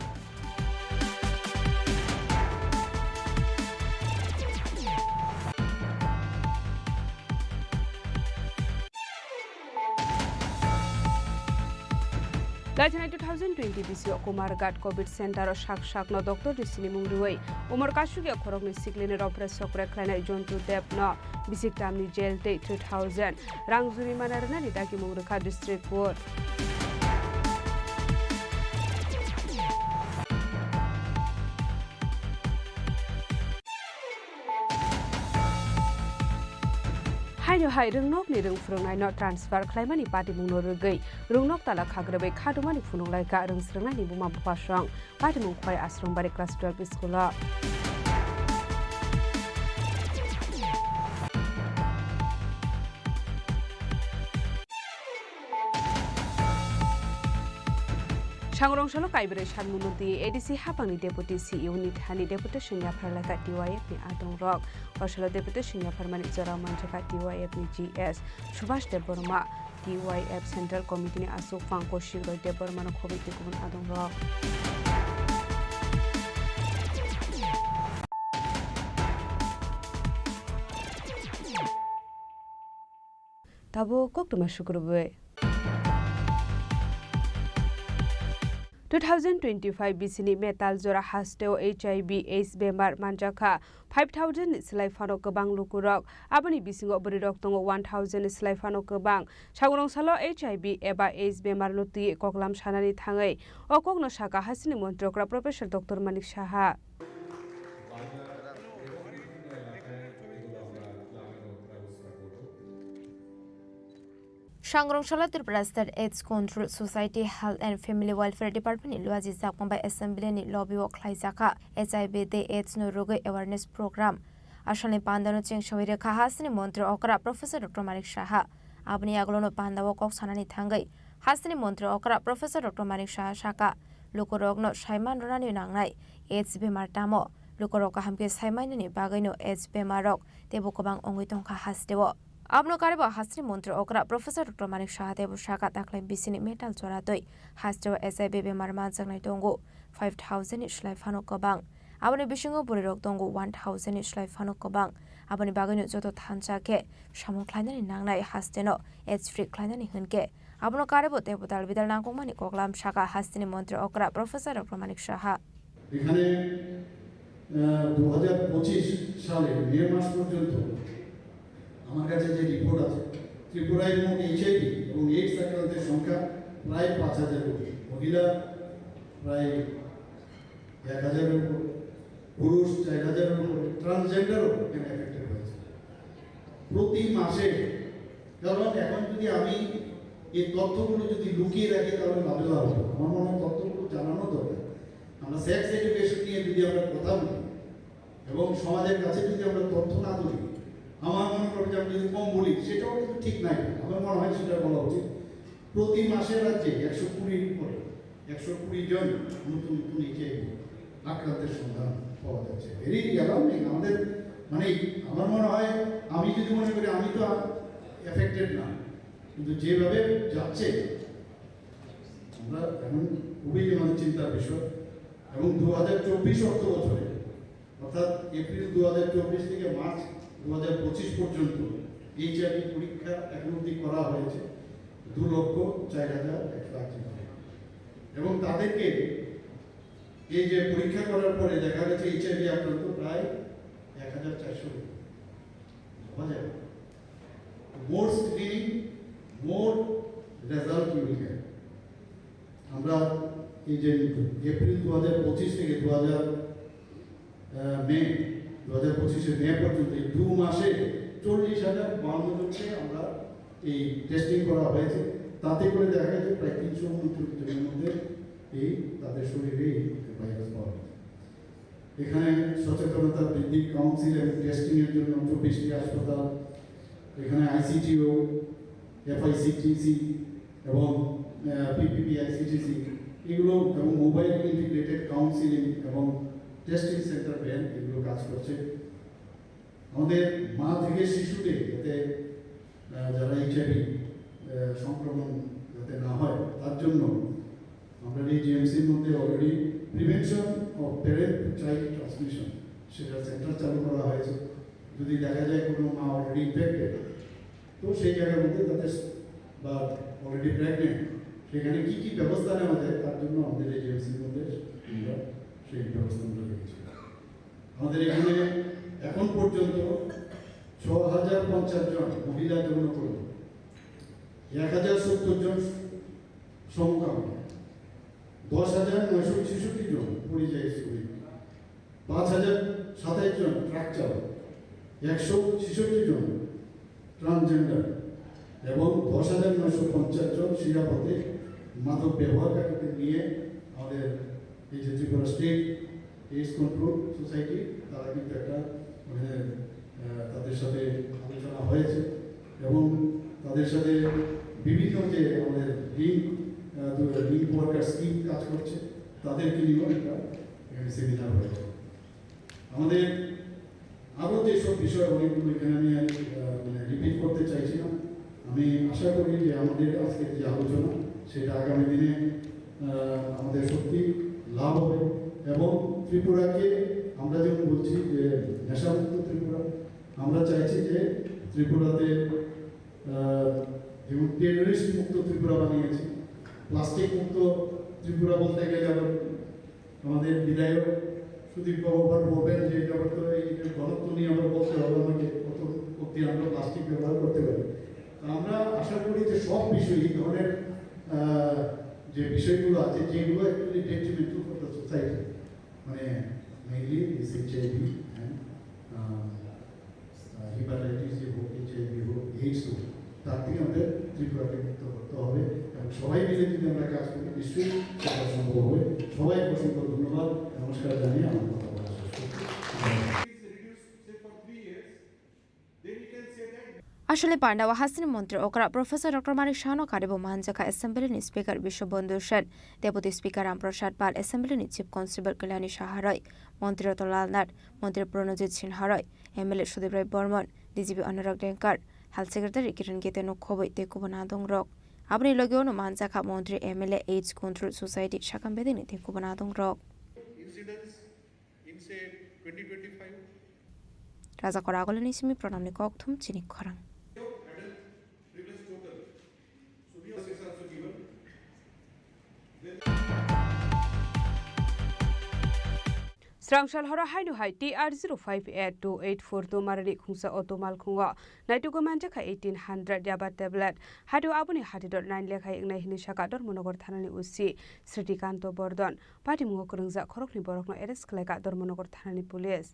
Laichanai two thousand twenty bisio Kumarghat Covid Center o sak sakno doctor risini mung rwui umor kasugya khoroknwi siklini ropre sokre khlainai Jontu Deb no bisik tamni jail tei three thousand rang jurimana rwnani dagimung rwkha District Court. Hai rwngnokni rwng phwrwngnaino transfer khlaimani patimungno rwgwi rwngnok tala khagrabwi khadumani phunuk laikha rwng swrwngnaini buma bupha song. Patimung Khwai Ashram Bari class twelve school o. Sangrong salo Kaibrwi Sanmung Nodi A D C hapangni Deputy C E O ni thani deputation yaphar laikha T Y F ni adongrok. O salo deputation yapharmani jorao manjakha T Y F ni G S Subhash Debbarma, T Y F Central Committee ni aswk Pankaj Singh Roy Debbarma no khobwi tei kubun adongrok. Tabuk koktwma sukrubwi. Two thousand twenty-five bisini metal jora hasteo H I V AIDS bemar manjakha five thousand ni slai phano kwbang lukurok. Aboni bisingo bwrwirok tongo one thousand ni slai phano kwbang. Sangrong salo H I V eba AIDS bemarno twi koklam sanani thangwi o kokno sakha hasteni montri okra Professor Doctor Manik Saha. Sangrong salo Tripura State AIDS Control Society Health and Family Welfare Department ni luaji jakmang bai assembly ni lobby o khlaijakha H I V tei AIDS no rwgwi awareness program. Asalni pandano chengsawi rwkha hasteni montri okra Professor Doctor Manik Saha. Aboni yagulono pandao kok sanani thangwi hasteni montri okra Professor Doctor Manik Saha sakha, lukurokno saiman rwnani nangnai AIDS bemar tamo. Lukurok kaham khe saimanani bagwino AIDS bemarrok teibo kwbang wngwi tongkha hasteo. Abono karwi bo hasteni montri okra Professor Doctor Manik Saha teibo sakha, taklai bisini metal jora twi hasteo H I V bemar manjaknai tongo five thousand ni slai phano kwbang. Aboni bisingo bwrwirok tongo one thousand ni slai phano kwbang. Aboni bagwino joto thansa khe samung khlainani nangnai hasteno AIDS free khlainani hwnkhe abono karwi bo teibo dal bidal nangkukmani koklam sakha hasteni montri okra Professor Doctor Manik Saha. এখানে দু হাজার পঁচিশ সালে মে মাস পর্যন্ত আমার কাছে যে রিপোর্ট আছে, ত্রিপুরায় মোট এইচআইভি এবং এইডস আক্রান্তের সংখ্যা প্রায় পাঁচ হাজারের উপরে, মহিলা প্রায় এক হাজারের উপরে, পুরুষ চার হাজারের উপরে, ট্রান্সজেন্ডারও এখানে এফেক্টেড হয়েছে প্রতি মাসে। কারণ এখন যদি আমি এই তথ্যগুলো যদি লুকিয়ে রাখি, তাহলে লাভে লাভ হবে। আমার মনে হয় তথ্যগুলো জানানো দরকার। আমরা সেক্স এডুকেশন নিয়ে যদি আমরা কথা বলি এবং সমাজের কাছে যদি আমরা তথ্য না তুলি, আমার মনে করে যে আমরা যদি কম বলি, সেটাও কিন্তু ঠিক নাই। আমার মনে হয় সেটা বলা উচিত। প্রতি মাসে রাজ্যে একশো কুড়ির উপরে, একশো কুড়ি জন নতুন নতুন এইচআইভি আক্রান্তের সন্ধান পাওয়া যাচ্ছে। Very alarming. আমাদের, মানে, আমার মনে হয়, আমি যদি মনে করি আমি তো এফেক্টেড না, কিন্তু যেভাবে যাচ্ছে, আমরা এখন খুবই, মানে, চিন্তার বিষয়। এবং দু হাজার চব্বিশ অর্থ বছরে, অর্থাৎ এপ্রিল দু হাজার চব্বিশ থেকে মার্চ দু হাজার পঁচিশ পর্যন্ত এইচআইভি পরীক্ষা এখন অবধি করা হয়েছে দু লক্ষ চার হাজার একশো আশি জন। এবং তাদেরকে এই যে পরীক্ষা করার পরে দেখা গেছে এইচআইভি আক্রান্ত প্রায় এক হাজার চারশো। বোঝা যায়? More screening, more result you will get. আমরা এই যে এপ্রিল দু হাজার পঁচিশ থেকে দু হাজার, আহ, মে, দু হাজার পঁচিশে মে পর্যন্ত এই দু মাসে চল্লিশ হাজার বাউন্ন জনকে আমরা এই টেস্টিং করা হয়েছে। তাতে করে দেখা গেছে প্রায় তিনশো উনত্রিশ জনের মধ্যে এই তাদের শরীরে এই ভাইরাস পাওয়া গেছে। এখানে সচেতনতা বৃদ্ধি, কাউন্সিল এবং টেস্টিং এর জন্য চব্বিশটি হাসপাতাল, এখানে আইসিটিও, এফআইসিটিসি এবং, আহ, পিপিপি আইসিটিসি, এগুলো এবং মোবাইল ইন্টিগ্রেটেড কাউন্সিলিং এবং টেস্টিং সেন্টার ভ্যান এগুলো কাজ করছে। আমাদের মা থেকে শিশুতে যাতে, আহ, যারা এইচআইভি, আহ, সংক্রমণ যাতে না হয়, তার জন্য আমরা এই জিএমসির মধ্যে already prevention of parent to child transmission, সেটা সেন্টার চালু করা হয়েছে। যদি দেখা যায় কোনো মা already ইনফেক্টেড, তো সেই জায়গার মধ্যে তাদের স-, বা অলরেডি প্রেগনেন্ট, সেখানে কি কি ব্যবস্থা নেওয়া যায়, তার জন্য আমাদের এই জিএমসির মধ্যে আমরা সেই ব্যবস্থাগুলো রেখেছি। আমাদের এখানে এখন পর্যন্ত ছ হাজার পঞ্চাশ জন মহিলা যৌনকর্মী, এক হাজার সত্তর জন সমকামী, দশ হাজার নয়শো ছেষট্টি জন পরিযায়ী শ্রমিক, পাঁচ হাজার সাতাইশ জন ট্রাক চালক, একশো ছেষট্টি জন ট্রান্সজেন্ডার এবং দশ হাজার নয়শো পঞ্চাশ জন শিরাপথে মাদক ব্যবহারকারীদের নিয়ে আমাদের এই যে Tripura state AIDS control society, তারা কিন্তু একটা, মানে, আহ, তাদের সাথে আলোচনা হয়েছে এবং তাদের সাথে বিভিন্ন যে আমাদের লিঙ্ক, আহ, লিঙ্ক ওয়ার্কার স্কিম কাজ করছে, তাদেরকে নিয়েও একটা এখানে সেমিনার হয়েছে। আমাদের আরও যেসব বিষয় অনেকগুলো এখানে আমি আর, আহ, মানে, রিপিট করতে চাইছি না। আমি আশা করি যে আমাদের আজকের যে আলোচনা, সেটা আগামী দিনে, আহ, আমাদের সত্যি লাভ হবে এবং ত্রিপুরাকে আমরা যেমন বলছি যে নেশামুক্ত ত্রিপুরা, আমরা চাইছি যে ত্রিপুরাতে, আহ, যেমন টেররিস্ট মুক্ত ত্রিপুরা বানিয়েছি, প্লাস্টিক মুক্ত ত্রিপুরা বলতে গেলে আবার আমাদের বিধায়ক সুদীপ বাবু আবার বলবেন যে এটা আবার তো এই যে ঘনত্ব নিয়ে আবার বলতে হবে আমাকে, কত অব্দি আমরা প্লাস্টিক ব্যবহার করতে পারি। তো আমরা আশা করি যে সব বিষয়ে এই ধরনের, আহ, যে বিষয়গুলো আছে, যেগুলো actually detrimental for the society, মানে, mainly this H I V and, আহ, আহ, হেপাটাইটিস যে হোক, এইচ আই ভি হোক, এইডস হোক, তার থেকে আমাদের ত্রিপুরাকে মুক্ত করতে হবে। এবং সবাই মিলে যদি আমরা কাজ করি, নিশ্চয়ই সেটা সম্ভব হবে। সবাইকে অসংখ্য ধন্যবাদ। নমস্কার জানিয়ে আমার কথা বলা শেষ করছি। Please reduce, say, for three years, then you can say that. Aswkni pandao hasteni montri okra Professor Doctor Manik Sahano karibo manjakha Assembly ni Speaker Biswabandhu Sen, Deputy Speaker Ram Prasad Pal, Assembly ni Chief Constable Kalyani Saha Roy, Montri Ratan Lal Nath, Montri Pranojit Sinha Roy, M L A Sudip Roy Bormon, D G P Anurag Dengkar, Health Secretary Kiran Gite no khoboi tei kubun adong rok. Aboni logi ono manjakha montri, M L A, AIDS Control Society, sakam bedini tei kubun adong rok. Incidents in, say, twenty twenty-five. Raja Kora Agolani simi Pranamni kok thum chini khorang. Adult previous total. So we are six also given. Srangsalhoro haino hai T R zero five A two eight four two marani khungsa auto malkhungo naitugwi manjakha eighteen hundred yaba tablet. Haino aboni hatidor nine lekhai wngnai hinwi sakha Dharmanagar thanani O C Sritikanto Bordon. Patimungo kwrwngjak khoroknwi borokno arrest khlaikha Dharmanagar thanani police.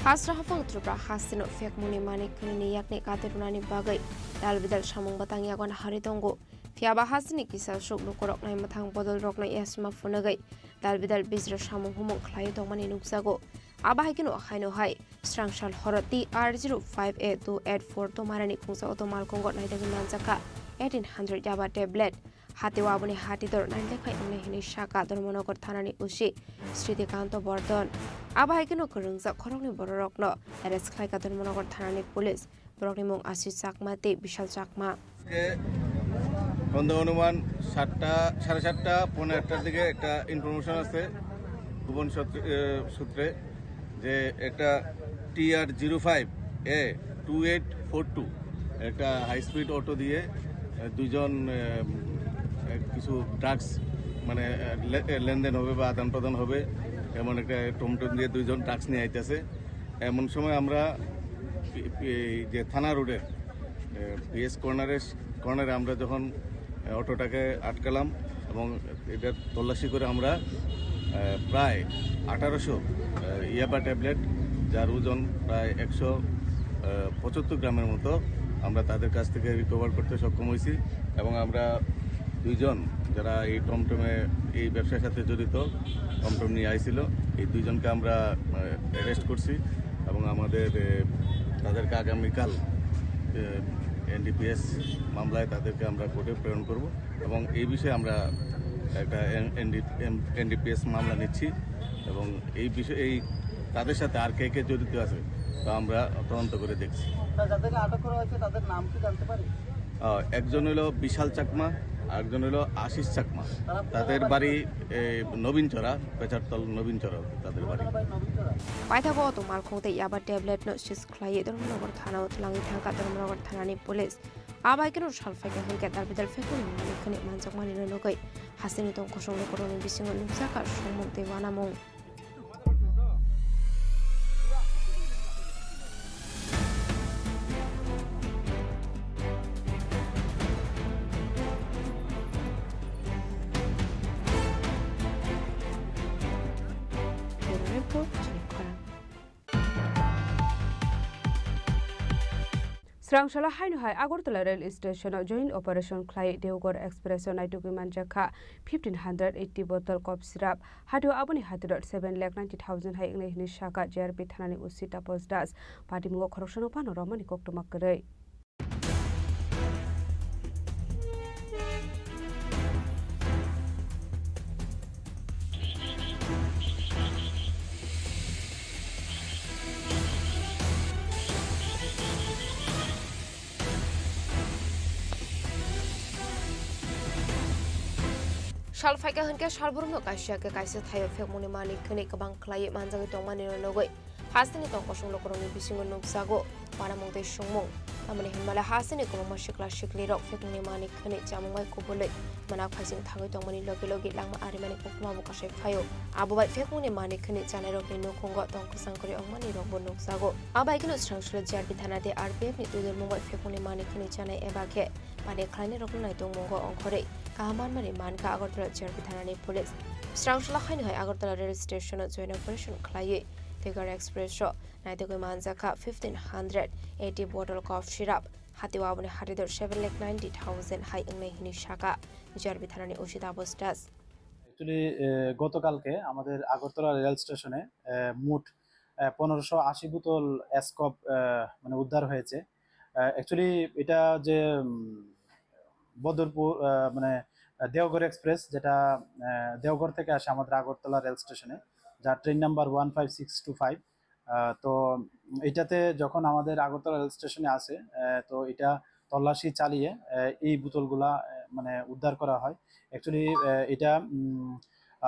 Hasra haphang Tripura hasteno phekmungni manik khwnini yakni kati rwnani bagwi dalbidal samung bwtang yago naharwi tongo. Phiyaba hasteni kisa swk lukurok naimwthang bodolrokno yasma phunugwi dalbidal bijra samung humung khlaiwi tongmani nukjago. Abo hai kheno haino hai Srangsal horo T R zero five A two eight four tomarani khungsa auto malkhungo naitugwi manjakha eighteen hundred yaba tablet. Hatio aboni hatidor nine lekhai wngnai hinwi sakha Dharmanagar thanani O C Sritikanto Bordon. Abo hai kheno kwrwngjak khoroknwi bororokno arrest khlaikha Dharmanagar thanani police. Borokni mung Ashish Chakma tei Bishal Chakma. আজকে সন্ধ্যা অনুমান সাতটা, সাড়ে সাতটা, পৌনে আটটার দিকে একটা ইনফরমেশন আছে গোপন সূত্রে, এ, সূত্রে যে একটা T R zero five A two eight four two একটা হাই স্পিড অটো দিয়ে, এ, দুইজন, এ, এ, কিছু ড্রাগস, মানে, এ, লে-, এ, লেনদেন হবে বা আদান প্রদান হবে, এমন একটা টমটম দিয়ে দুইজন ড্রাগস নিয়ে আইতেছে। এমন সময় আমরা পি-, পি-, এই যে থানা রোডের, এ, পিএস কর্নারের, কর্নারে আমরা যখন, এ, অটোটাকে আটকালাম এবং এটা তল্লাশি করে আমরা, এ, প্রায় আঠারোশো, এ, ইয়াবা ট্যাবলেট, যার ওজন প্রায় একশো, এ, পঁচাত্তর গ্রামের মতো আমরা তাদের কাছ থেকে রিকভার করতে সক্ষম হয়েছি এবং আমরা দুইজন যারা এই টমটমে, এই ব্যবসার সাথে জড়িত, টমটম নিয়ে আইছিল, এই দুইজনকে আমরা, আহ, অ্যারেস্ট করছি এবং আমাদের, এ, তাদেরকে আগামীকাল, এ, এনডিপিএস মামলায় তাদেরকে আমরা কোর্টে প্রেরণ করব এবং এই বিষয়ে আমরা একটা এন-, এনডি-, এম-, এনডিপিএস মামলা নিচ্ছি এবং এই বিষয়ে, এই তাদের সাথে আর কে কে জড়িত আছে তা আমরা তদন্ত করে দেখছি। স্যার, যাদেরকে আটক করা হয়েছে তাদের নাম কি জানতে পারি? আহ, একজন হলো বিশাল চাকমা, আরেকজন হলো আশিস চাকমা। তারা কোথায় তাদের বাড়ি? বাড়ি, এ, নবীনচরা, পেচারতল নবীনচরা তাদের বাড়ি। কোথায় বাড়ি? নবীনচরা। Paithago auto malkhung tei yaba tablet no seize khlaiwi Dharmanagar thana o twlangwi thangkha Dharmanagar thanani police. Abai kheno sal phaikha hwnkhe darbidal phekmani malik khani manjakmani nugwi hasteni tong kosong lukurokni bisingo nukjakha songmung tei uanamung. Bureau Report, Chini Khorang. Srang salo haino hai Agartala rail station o joint operation khlai Deoghar Express o naitugwi manjakha fifteen hundred eighty bottle cough syrup. Hatio aboni hatiro seven lakh ninety thousand hai wngnai hwnwi sakha J R P thanani O C Taposh Das. Patimungo khoroksano phano romani koktwma kwrwi. Sal phaikha hwnkhe salbrumno kaisa khe kaisa thaio phekmungni malik hwnwi kwbang khlaiwi manjagwi tongmani nugwi hasteni tong kosong lukurokni bisingo nukjago uanamung tei songmung. Tamoni hinmale hasteni kwbangma sikla siklirok phekmungni malik hwnwi chamung bai kubulwi mwnak phaising thangwi tongmani logi logi langma arimani koktwma bo kasai phaio. Abo bai phekmungni malik hwnwi chanairokni nukhungo tong kwchang kwrwi wngmani rokbo nukjago. Abai kheno srang srang J R P thana tei R P F ni twijlangmung bai phekmungni malik hwnwi chanai eba khe malik khlainairokno naitongmungo ongkhorwi kaham manmani mankha Agartala J R P thanani police. Srang srang haino hai Agartala rail station o joint operation khlaiwi Deoghar Express o naitugwi manjakha fifteen hundred eighty bottle cough syrup. Hatio aboni hatiro seven lakh ninety thousand hai wngnai hwnwi sakha J R P thanani O C Taposh Das. Actually, এ, গতকালকে আমাদের Agartala rail স্টেশনে, এ, মোট, এ, পনেরোশো আশি বোতল অ্যাসকপ, এ, মানে উদ্ধার হয়েছে। এ, actually, এটা যে, উম, বদরপুর, এ, মানে, এ, দেওঘর এক্সপ্রেস, যেটা, এ, দেওঘর থেকে আসে আমাদের আগরতলা রেল স্টেশনে, যার train number one five six two five. আহ, তো এটাতে যখন আমাদের আগরতলা রেল স্টেশনে আসে, আহ, তো এটা তল্লাশি চালিয়ে, আহ, এই বোতলগুলা, আহ, মানে উদ্ধার করা হয়। Actually, আহ, এটা, উম,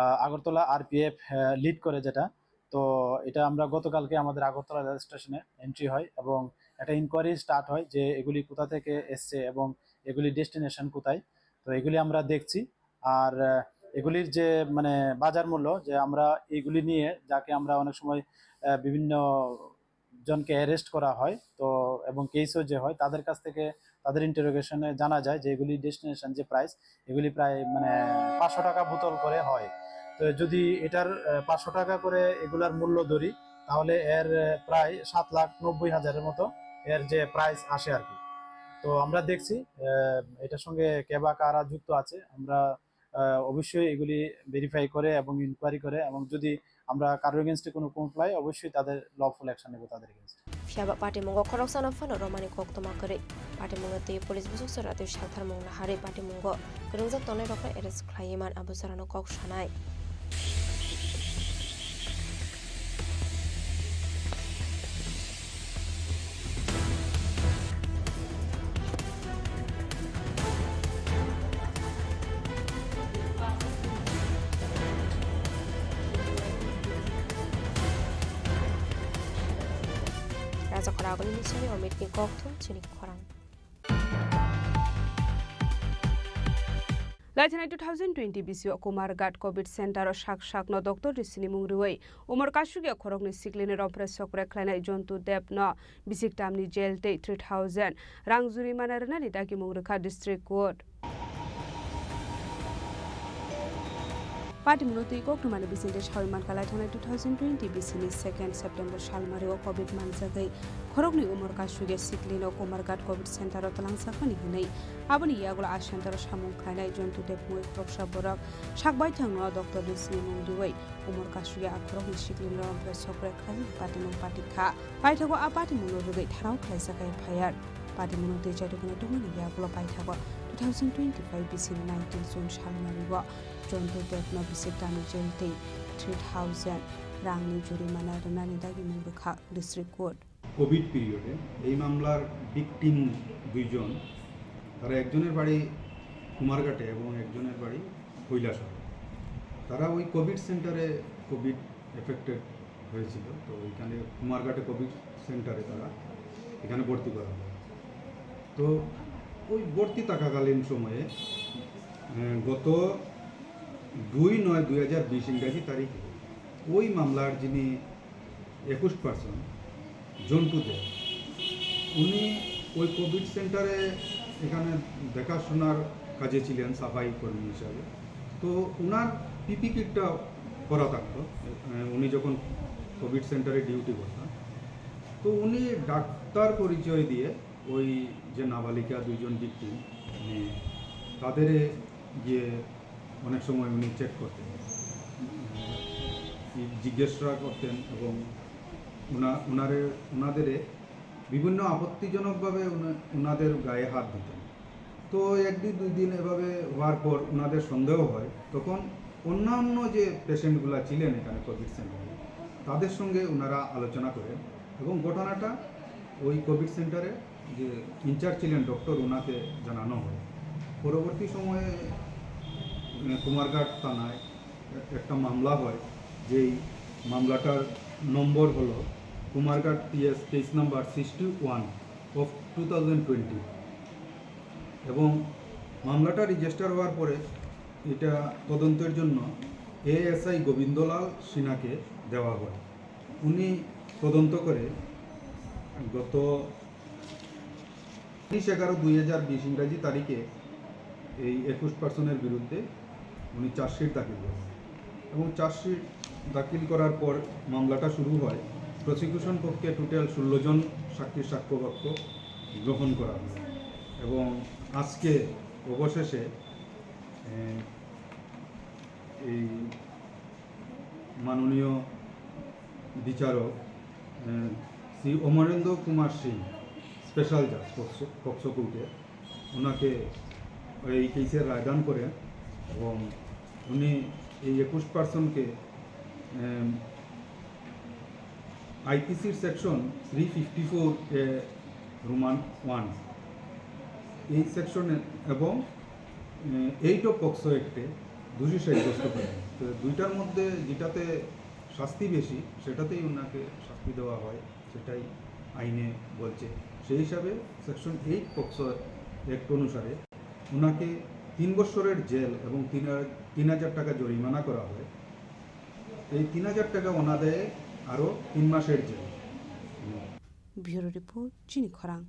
আহ, আগরতলা আরপিএফ, আহ, লিড করে যেটা। তো এটা আমরা গতকালকে আমাদের আগরতলা রেল স্টেশনে এন্ট্রি হয় এবং একটা ইনকোয়ারি স্টার্ট হয় যে এগুলি কোথা থেকে এসছে এবং এগুলি ডেস্টিনেশন কোথায়। তো এগুলি আমরা দেখছি। আর, আহ, এগুলির যে মানে বাজার মূল্য, যে আমরা এইগুলি নিয়ে যাকে আমরা অনেক সময়, আহ, বিভিন্ন জনকে অ্যারেস্ট করা হয়, তো এবং কেসও যে হয়, তাদের কাছ থেকে, তাদের ইন্টারোগেশনে জানা যায় যে এগুলি ডেস্টিনেশন যে প্রাইস, এগুলি প্রায় মানে পাঁচশো টাকা বোতল করে হয়। তো যদি এটার, আহ, পাঁচশো টাকা করে এগুলার মূল্য ধরি, তাহলে এর, আহ, প্রায় সাত লাখ নব্বই হাজারের মতো এর যে প্রাইস আসে আর কি। তো আমরা দেখছি, আহ, এটার সঙ্গে কে বা কারা যুক্ত আছে, আমরা, আহ, অবশ্যই এগুলি ভেরিফাই করে এবং ইনকোয়ারি করে, এবং যদি আমরা কারোর এগেইনস্টে কোনো কমপ্লেইন পাই, অবশ্যই তাদের লফুল অ্যাকশন নেব তাদের এগেইনস্টে। Phiya ba patimungo khoroksano phano romani koktwma kwrwi. Patimungno twi police busuk chwra twi saltharmung naharwi patimungo kwrwngjak tongnairokno arrest khlaiwi man abo chwrano kok sanai. Rajakhor agoni bisingni Omitni kokthum chini khorang. Laithanai two thousand twenty bisio Kumarghat Covid Center o sak sakno doctor ni sinimung rwui umor kasugya khoroknwi siklini rompre sokre khlainai Jontu Deb no bisik tamni jail tei three thousand rang jurimana rwnani dagimung rwkha District Court. Patimungno twi koktwmani bisingtwi sawi mankha, laithangnai two thousand twenty bisini second September salmario Covid manjagwi khoroknwi umor kasugya siklino Kumarghat Covid Center o twlangjakmani hwnwi. Aboni yagulo a center o samung khlainai Jontu Debmui khoroksa borok sak baithangno doctor ni sinimung riwi umor kasugya a khoroknwi siklino rompre sokre khlainani patimung patikha. Paithago a patimungno rwgwi tharao khlaijak F I R. Patimungno twi chaitokno tongmani yagulo paithago two thousand twenty-five bisini nineteen June salmario Jontu Debno bisik tamni jail tei three thousand rangni jurimana rwnani dagimung rwkha District Court. Covid পিরিয়ডে এই মামলার ভিকটিম দুইজন, তারা একজনের বাড়ি কুমারঘাটে এবং একজনের বাড়ি কৈলাসহরে। তারা ওই কোভিড সেন্টারে কোভিড এফেক্টেড হয়েছিল, তো ওইখানে কুমারঘাটে কোভিড সেন্টারে তারা এখানে ভর্তি করা হয়। তো ওই ভর্তি থাকাকালীন সময়ে, আহ, গত দুই নয় দুই হাজার বিশ ইংরাজি তারিখে ওই মামলার যিনি একুশ পার্সন জন্টু দে, উনি ওই কোভিড সেন্টারে এখানে দেখাশোনার কাজে ছিলেন সাফাই কর্মী হিসাবে। তো ওনার পিপি কিটটা পরা থাকতো, আহ, উনি যখন কোভিড সেন্টারে ডিউটি করতেন। তো উনি ডাক্তার পরিচয় দিয়ে ওই যে নাবালিকা দুইজন ভিকটিম, মানে, তাদের গিয়ে অনেক সময় উনি চেক করতেন, উম, জিজ্ঞাসা করতেন এবং ওনা-, ওনারে, ওনাদের বিভিন্ন আপত্তিজনকভাবে ওনা-, ওনাদের গায়ে হাত দিতেন। তো এক দুই, দুই দিন এভাবে হওয়ার পর ওনাদের সন্দেহ হয়, তখন অন্যান্য যে পেশেন্টগুলা ছিলেন এখানে কোভিড সেন্টারে, তাদের সঙ্গে ওনারা আলোচনা করেন এবং ঘটনাটা ওই কোভিড সেন্টারে যে ইনচার্জ ছিলেন ডক্টর, ওনাকে জানানো হয়। পরবর্তী সময়ে, উম, কুমারঘাট থানায় এ-, একটা মামলা হয়, যেই মামলাটার নম্বর হলো Kumarghat PS case number sixty one of two thousand twenty. এবং মামলাটা রেজিস্টার হওয়ার পরে এটা তদন্তের জন্য এএসআই গোবিন্দলাল সিনহাকে দেওয়া হয়। উনি তদন্ত করে গত উনিশ এগারো দুই হাজার বিশ ইংরাজি তারিখে এই একুশ পার্সনের বিরুদ্ধে উনি চার্জশিট দাখিল করেন এবং চার্জশিট দাখিল করার পর মামলাটা শুরু হয়। প্রসিকিউশন পক্ষে টোটাল ষোলো জন সাক্ষীর সাক্ষ্যবাক্য গ্রহণ করা হয় এবং আজকে অবশেষে, এ, এই মাননীয় বিচারক, এ, শ্রী অমরেন্দ্র কুমার সিং, স্পেশাল জাজ পক্সো, পক্সো কোর্টে, ওনাকে এই কেসের রায়দান করেন এবং উনি এই একুশ পার্সনকে, এম, আইপিসির সেকশন থ্রি ফিফটি ফোর এ রোমান ওয়ান, এই সেকশনে এবং, এ, এইট অফ পক্সো অ্যাক্টে দোষী সাব্যস্ত করেন। তো দুইটার মধ্যে যেটাতে শাস্তি বেশি, সেটাতেই ওনাকে শাস্তি দেওয়া হয়, সেটাই আইনে বলছে। সেই হিসাবে সেকশন এইট পক্সো অ্যাক্ট অনুসারে ওনাকে তিন বছরের জেল এবং তিন হা-, তিন হাজার টাকা জরিমানা করা হয়। এই তিন হাজার টাকা ওনাদের আরও তিন মাসের jail. Bureau Report, Chini Khorang.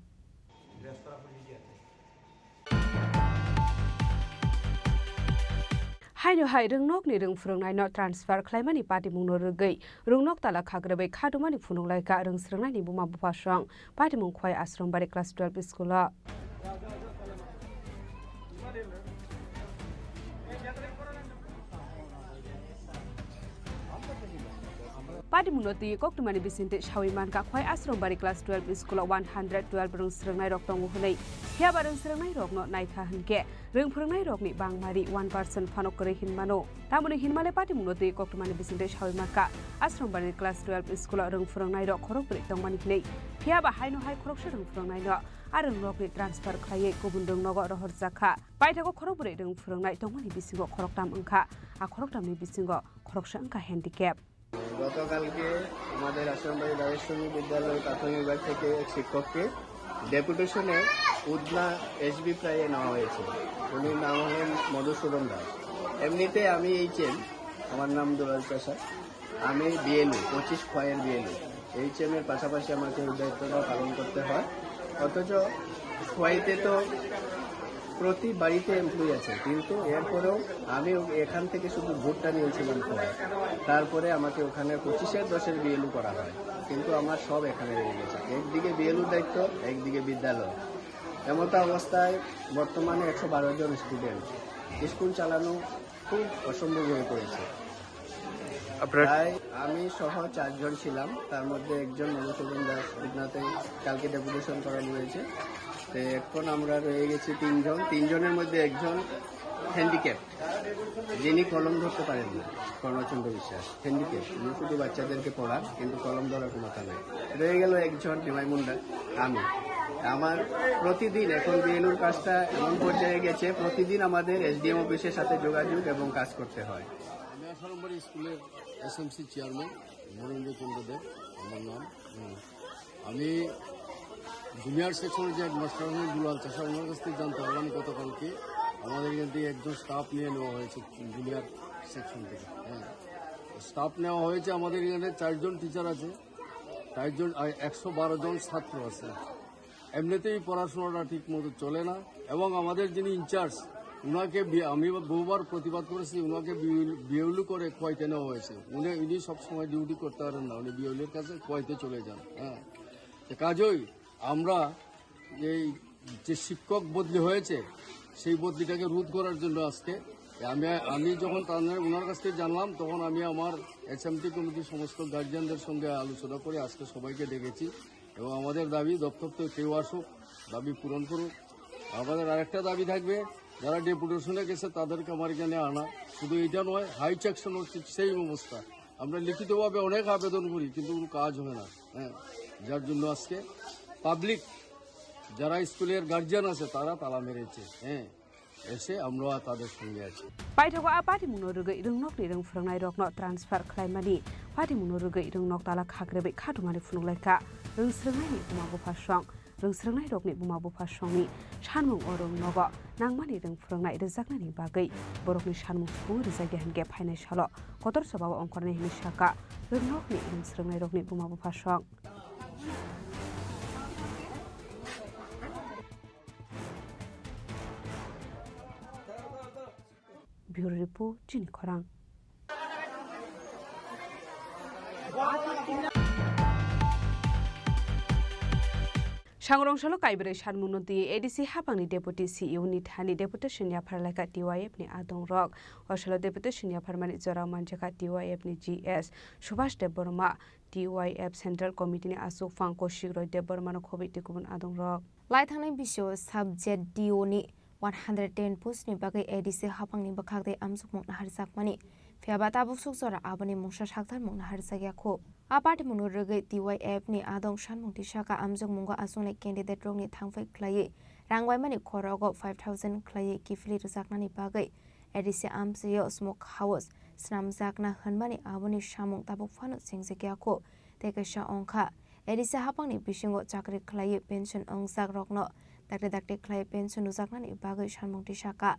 Haino hai rwngnokni rwng phwrwngnaino transfer khlaimani patimungno rwgwi rwngnok tala khagrabwi khatumani phunuk laikha rwng swrwngnaini buma bupha song patimung Khwai Ashram Bari class twelve school-o. Patimungno twi koktwmani bisingtwi sawi mankha, Khwai Ashram Bari class twelve school-o one hundred twelve rwng swrwngnairok tongo hwnwi. Phiyaba rwng swrwngnairokno naikha hwnkhe, rwng phwrwngnairokni bangmari one percent phano kwrwi hinmano. Tamoni hinmale patimungno twi koktwmani bisingtwi sawi mankha, Ashram Bari class twelve school-o rwng phwrwngnairok khorokbrwi tongmani hwnwi. Phiyaba haino hai khoroksa rwng phwrwngnaino a rwngnokni transfer khlaiwi kubun rwngnogo rohorjakha. Paithago khorokbrwi rwng phwrwngnai tongmani bisingo khoroktam wngkha. A khoroktamni bisingo khoroksa wngkha handicap. গতকালকে আমাদের আশ্রমবাড়ি দ্বারেশ্বরী বিদ্যালয় প্রাথমিক বিভাগ থেকে এক শিক্ষককে ডেপুটেশনে উধনা এসবি প্রায়ে নেওয়া হয়েছে। উনি নাম হলেন মধুসূদন দাস। এমনিতে আমি এইচএম, আমার নাম দুলাল চাষা। আমি বিএলও, পঁচিশ খোয়াইয়ের বিএলও। এইচএম এর পাশাপাশি আমাকে এই দায়িত্বটা পালন করতে হয়। অথচ খোয়াইতে তো প্রতি বাড়িতে এমপ্লয়ি আছে, কিন্তু এরপরেও আমি ও-, এখান থেকে শুধু ভুট্টা নিয়েছিলাম খোয়াই। তারপরে আমাকে ওখানে পঁচিশের দশের বিএলও করা হয়, কিন্তু আমার সব এখানে রয়ে গেছে। একদিকে বিএলওর দায়িত্ব, একদিকে বিদ্যালয়। এমতো অবস্থায় বর্তমানে একশো বারো জন স্টুডেন্ট, স্কুল চালানো খুব অসম্ভব হয়ে পড়েছে। আপনার প্রায় আমি সহ চারজন ছিলাম, তার মধ্যে একজন মধুসূদন দাস, উনাকে কালকে ডেপুটেশন করানো হয়েছে। তো এখন আমরা রয়ে গেছি তিনজন, তিনজনের মধ্যে একজন হ্যান্ডিক্যাপ, যিনি কলম ধরতে পারেন না, কর্ণচন্দ্র বিশ্বাস হ্যান্ডিক্যাপ। উনি শুধু বাচ্চাদেরকে পড়ান, কিন্তু কলম ধরার ক্ষমতা নেই। রয়ে গেল একজন নিমাই মুন্ডা, আমি। আমার প্রতিদিন এখন বিএলওর কাজটা এমন পর্যায়ে গেছে, প্রতিদিন আমাদের এসডিএম অফিসের সাথে যোগাযোগ এবং কাজ করতে হয়। আমি আঠারো নম্বর স্কুলের এসএমসি চেয়ারম্যান মনীন্দ্র চন্দ্র দেব আমার নাম। হুম। আমি জুনিয়র সেকশনের যে হেডমাস্টার আছেন দুলাল চাষা, ওনার কাছ থেকে জানতে পারলাম গতকালকে আমাদের এখান থেকে একজন স্টাফ নিয়ে নেওয়া হয়েছে জুনিয়র সেকশন থেকে। হ্যাঁ, স্টাফ নেওয়া হয়েছে। আমাদের এখানে চারজন টিচার আছে, চারজন, আর একশো বারো জন ছাত্র আছে। এমনিতেই পড়াশোনাটা ঠিক মতো চলে না, এবং আমাদের যিনি ইনচার্জ, ওনাকে বি-, আমি বহুবার প্রতিবাদ করেছি, ওনাকে বিউল-, বিউলি করে কোয়াইতে নেওয়া হয়েছে। উনি, উনি সবসময় ডিউটি করতে পারেন না, উনি বিউলির কাছে কোয়াইতে চলে যান। হ্যাঁ, তো কাজেই আমরা এই যে শিক্ষক বদলি হয়েছে, সেই বদলিটাকে রোধ করার জন্য আজকে আমি, আমি যখন তাদের, ওনার কাছ থেকে জানলাম, তখন আমি আমার এসএমটি কমিটির সমস্ত গার্জিয়ানদের সঙ্গে আলোচনা করে আজকে সবাইকে ডেকেছি। এবং আমাদের দাবি, দপ্তর থেকে কেউ আসুক, দাবি পূরণ করুক। আমাদের আরেকটা দাবি থাকবে, যারা ডেপুটেশনে গেছে তাদেরকে আমার এখানে আনা। শুধু এটা নয়, হাই সেকশন হচ্ছে সেই অবস্থা। আমরা লিখিতভাবে অনেক আবেদন করি, কিন্তু কোনো কাজ হয় না। হ্যাঁ, যার জন্য আজকে পাবলিক, যারা স্কুলের গার্জিয়ান আছে, তারা তালা মেরেছে। হ্যাঁ, এসে আমরা তাদের সঙ্গে আছি। Paithago a patimungno rwgwi rwngnokni rwng phwrwngnairokno transfer khlaimani, patimungno rwgwi rwngnok tala khak rwgwi khatungmani phunuk laikha rwng swrwngnaini buma bupha song. Rwng swrwngnairokni buma bupha songni sanmung o rwng nogo nangmani rwng phwrwngnai rwjaknani bagwi borokni sanmung sukungwi rwjakya hinkhe phainai salo kotor chobao ongkhornai hinwi sakha rwngnokni rwng swrwngnairokni buma bupha song. Bureau Report, Chini Khorang. Sangrong salo kaibrwi sanmungno twi ADC hapangni Deputy CEO ni thani deputation yaphar laikha TYF ni adongrok. O salo deputation yapharmani jorao manjakha TYF ni GS Subhash Debbarma, TYF Central Committee ni aswk phang Kaushik Roy Debbarma no khobwi tei kubun adongrok. Laithangnai bisio sub-ZDO ni one hundred ten post ni bagwi ADC hapangni bwkhak tei amjokmung naharjakmani, phiyaba tabuk suk jora aboni mungsa sakthar mung naharjakya khu. A patimungno rwgwi TYF ni adong sanmung tisaka amjokmungo achuknai candidate rokni thangphai khlaiwi rang waimani khorogo five thousand khlaiwi kiphilwi rwjaknani bagwi ADC amchaio smoke house snamjakna hwnmani aboni samung tabuk phano chengjakya khu. Tei kaisa ongkha, ADC hapangni bisingo chakri khlaiwi pension wngjak rokno dakti dakti khlaiwi pension rwjaknani bagwi sanmung tisaka.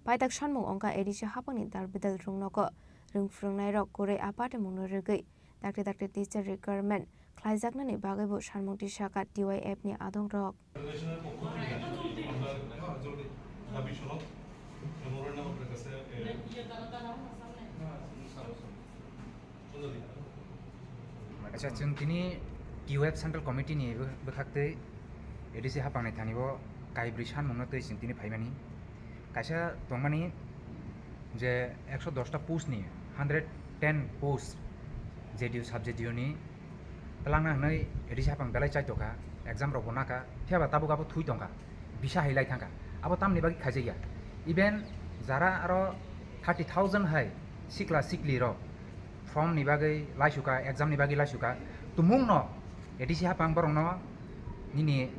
Paitak sanmung ongkha ADC hapangni dal bidal rwngnogo rwng phwrwngnairok kwrwi a patimungno rwgwi dakti dakti teacher requirement khlaijaknani bagwibo sanmung tisaka TYF ni adongrok. ফেডারেশনের পক্ষ থেকে আমরা দাবি সনদ মেমোরেন্ডাম আপনার কাছে, এ, Acha, chwng tini TYF Central Committee ni bw-, bwkhak twi ADC hapangni thani o kaibrwi sanmungno twi chwng tini phaimani. Kaisa tongmani je ekso dos ta post ni hundred ten post JDU sub JDU ni twlangna hwnwi ADC hapang belai chaitokha, exam rokbo nakha, phiyaba tabuk abo thui tongkha, bisa hai lai thangkha. Abo tamni bagwi khaijakya? Even jara aro thirty thousand hai sikla sikli rok form ni bagwi laisukha, exam ni bagwi laisukha, tumungno ADC hapang borokno nini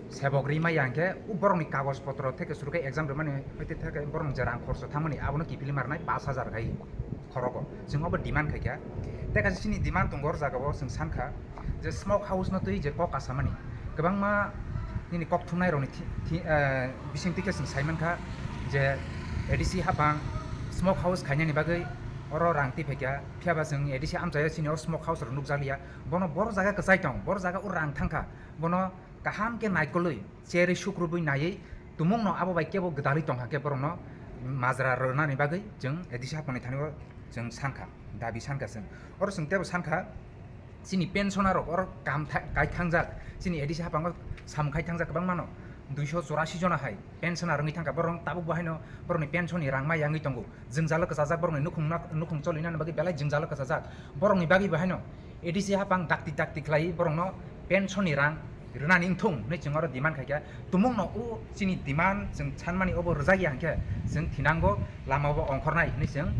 sebok ri maya hwnkhe, o borokni kagoj potro theke suru khe exam rwmani hwite theke borokni je rang khoroksa thangmani abono kiphilwi ma rwnai pash hajar khai khorogo. Chwng obo demand khaikha. Tei kaisa chini demand tongo, o jagao chwng sankha je smoke house no twi je kok kasamani kwbangma nini kok thumnai rokni thi-, thi-, eh, bisingtwi khe chwng saimankha je ADC hapang smoke house khainani bagwi oro rang twi phaikha, phiyaba chwng ADC amchaio chini o smoke house rok nukjakliya. Bono boro jaga kwchai tong, boro jaga o rang thangkha, bono kaham khe naikolwi cherwi sukrubwi naiwi tumungno abo bai kebo gwdalwi tongkha khe borokno majra rwnani bagwi chwng ADC hapangni thani o chwng sankha, dabi sankha chwng. Oro chwng teibo sankha, chini pensioner rok oro kam tha-, kai thangjak, chini ADC hapango samung khai thangjak kwbangmano, duiso chorasi jona hai pensioner wngwi thangkha, borok tabuk bo haino borokni pension ni rang ma yangwi tongo. Jwngjalo kwchajak borokni nukhung, nukhung cholinani bagwi belai jwngjalo kwchajak. Borokni bagwi bo haino ADC hapang dakti dakti khlaiwi borokno pension ni rang rwnani wngthung hwnwi chwng oro demand khaikha. Tumungno o chini demand chwng sanmani obo rwjakya hwnkhe chwng thinango, lama bo ongkhornai hwnwi chwng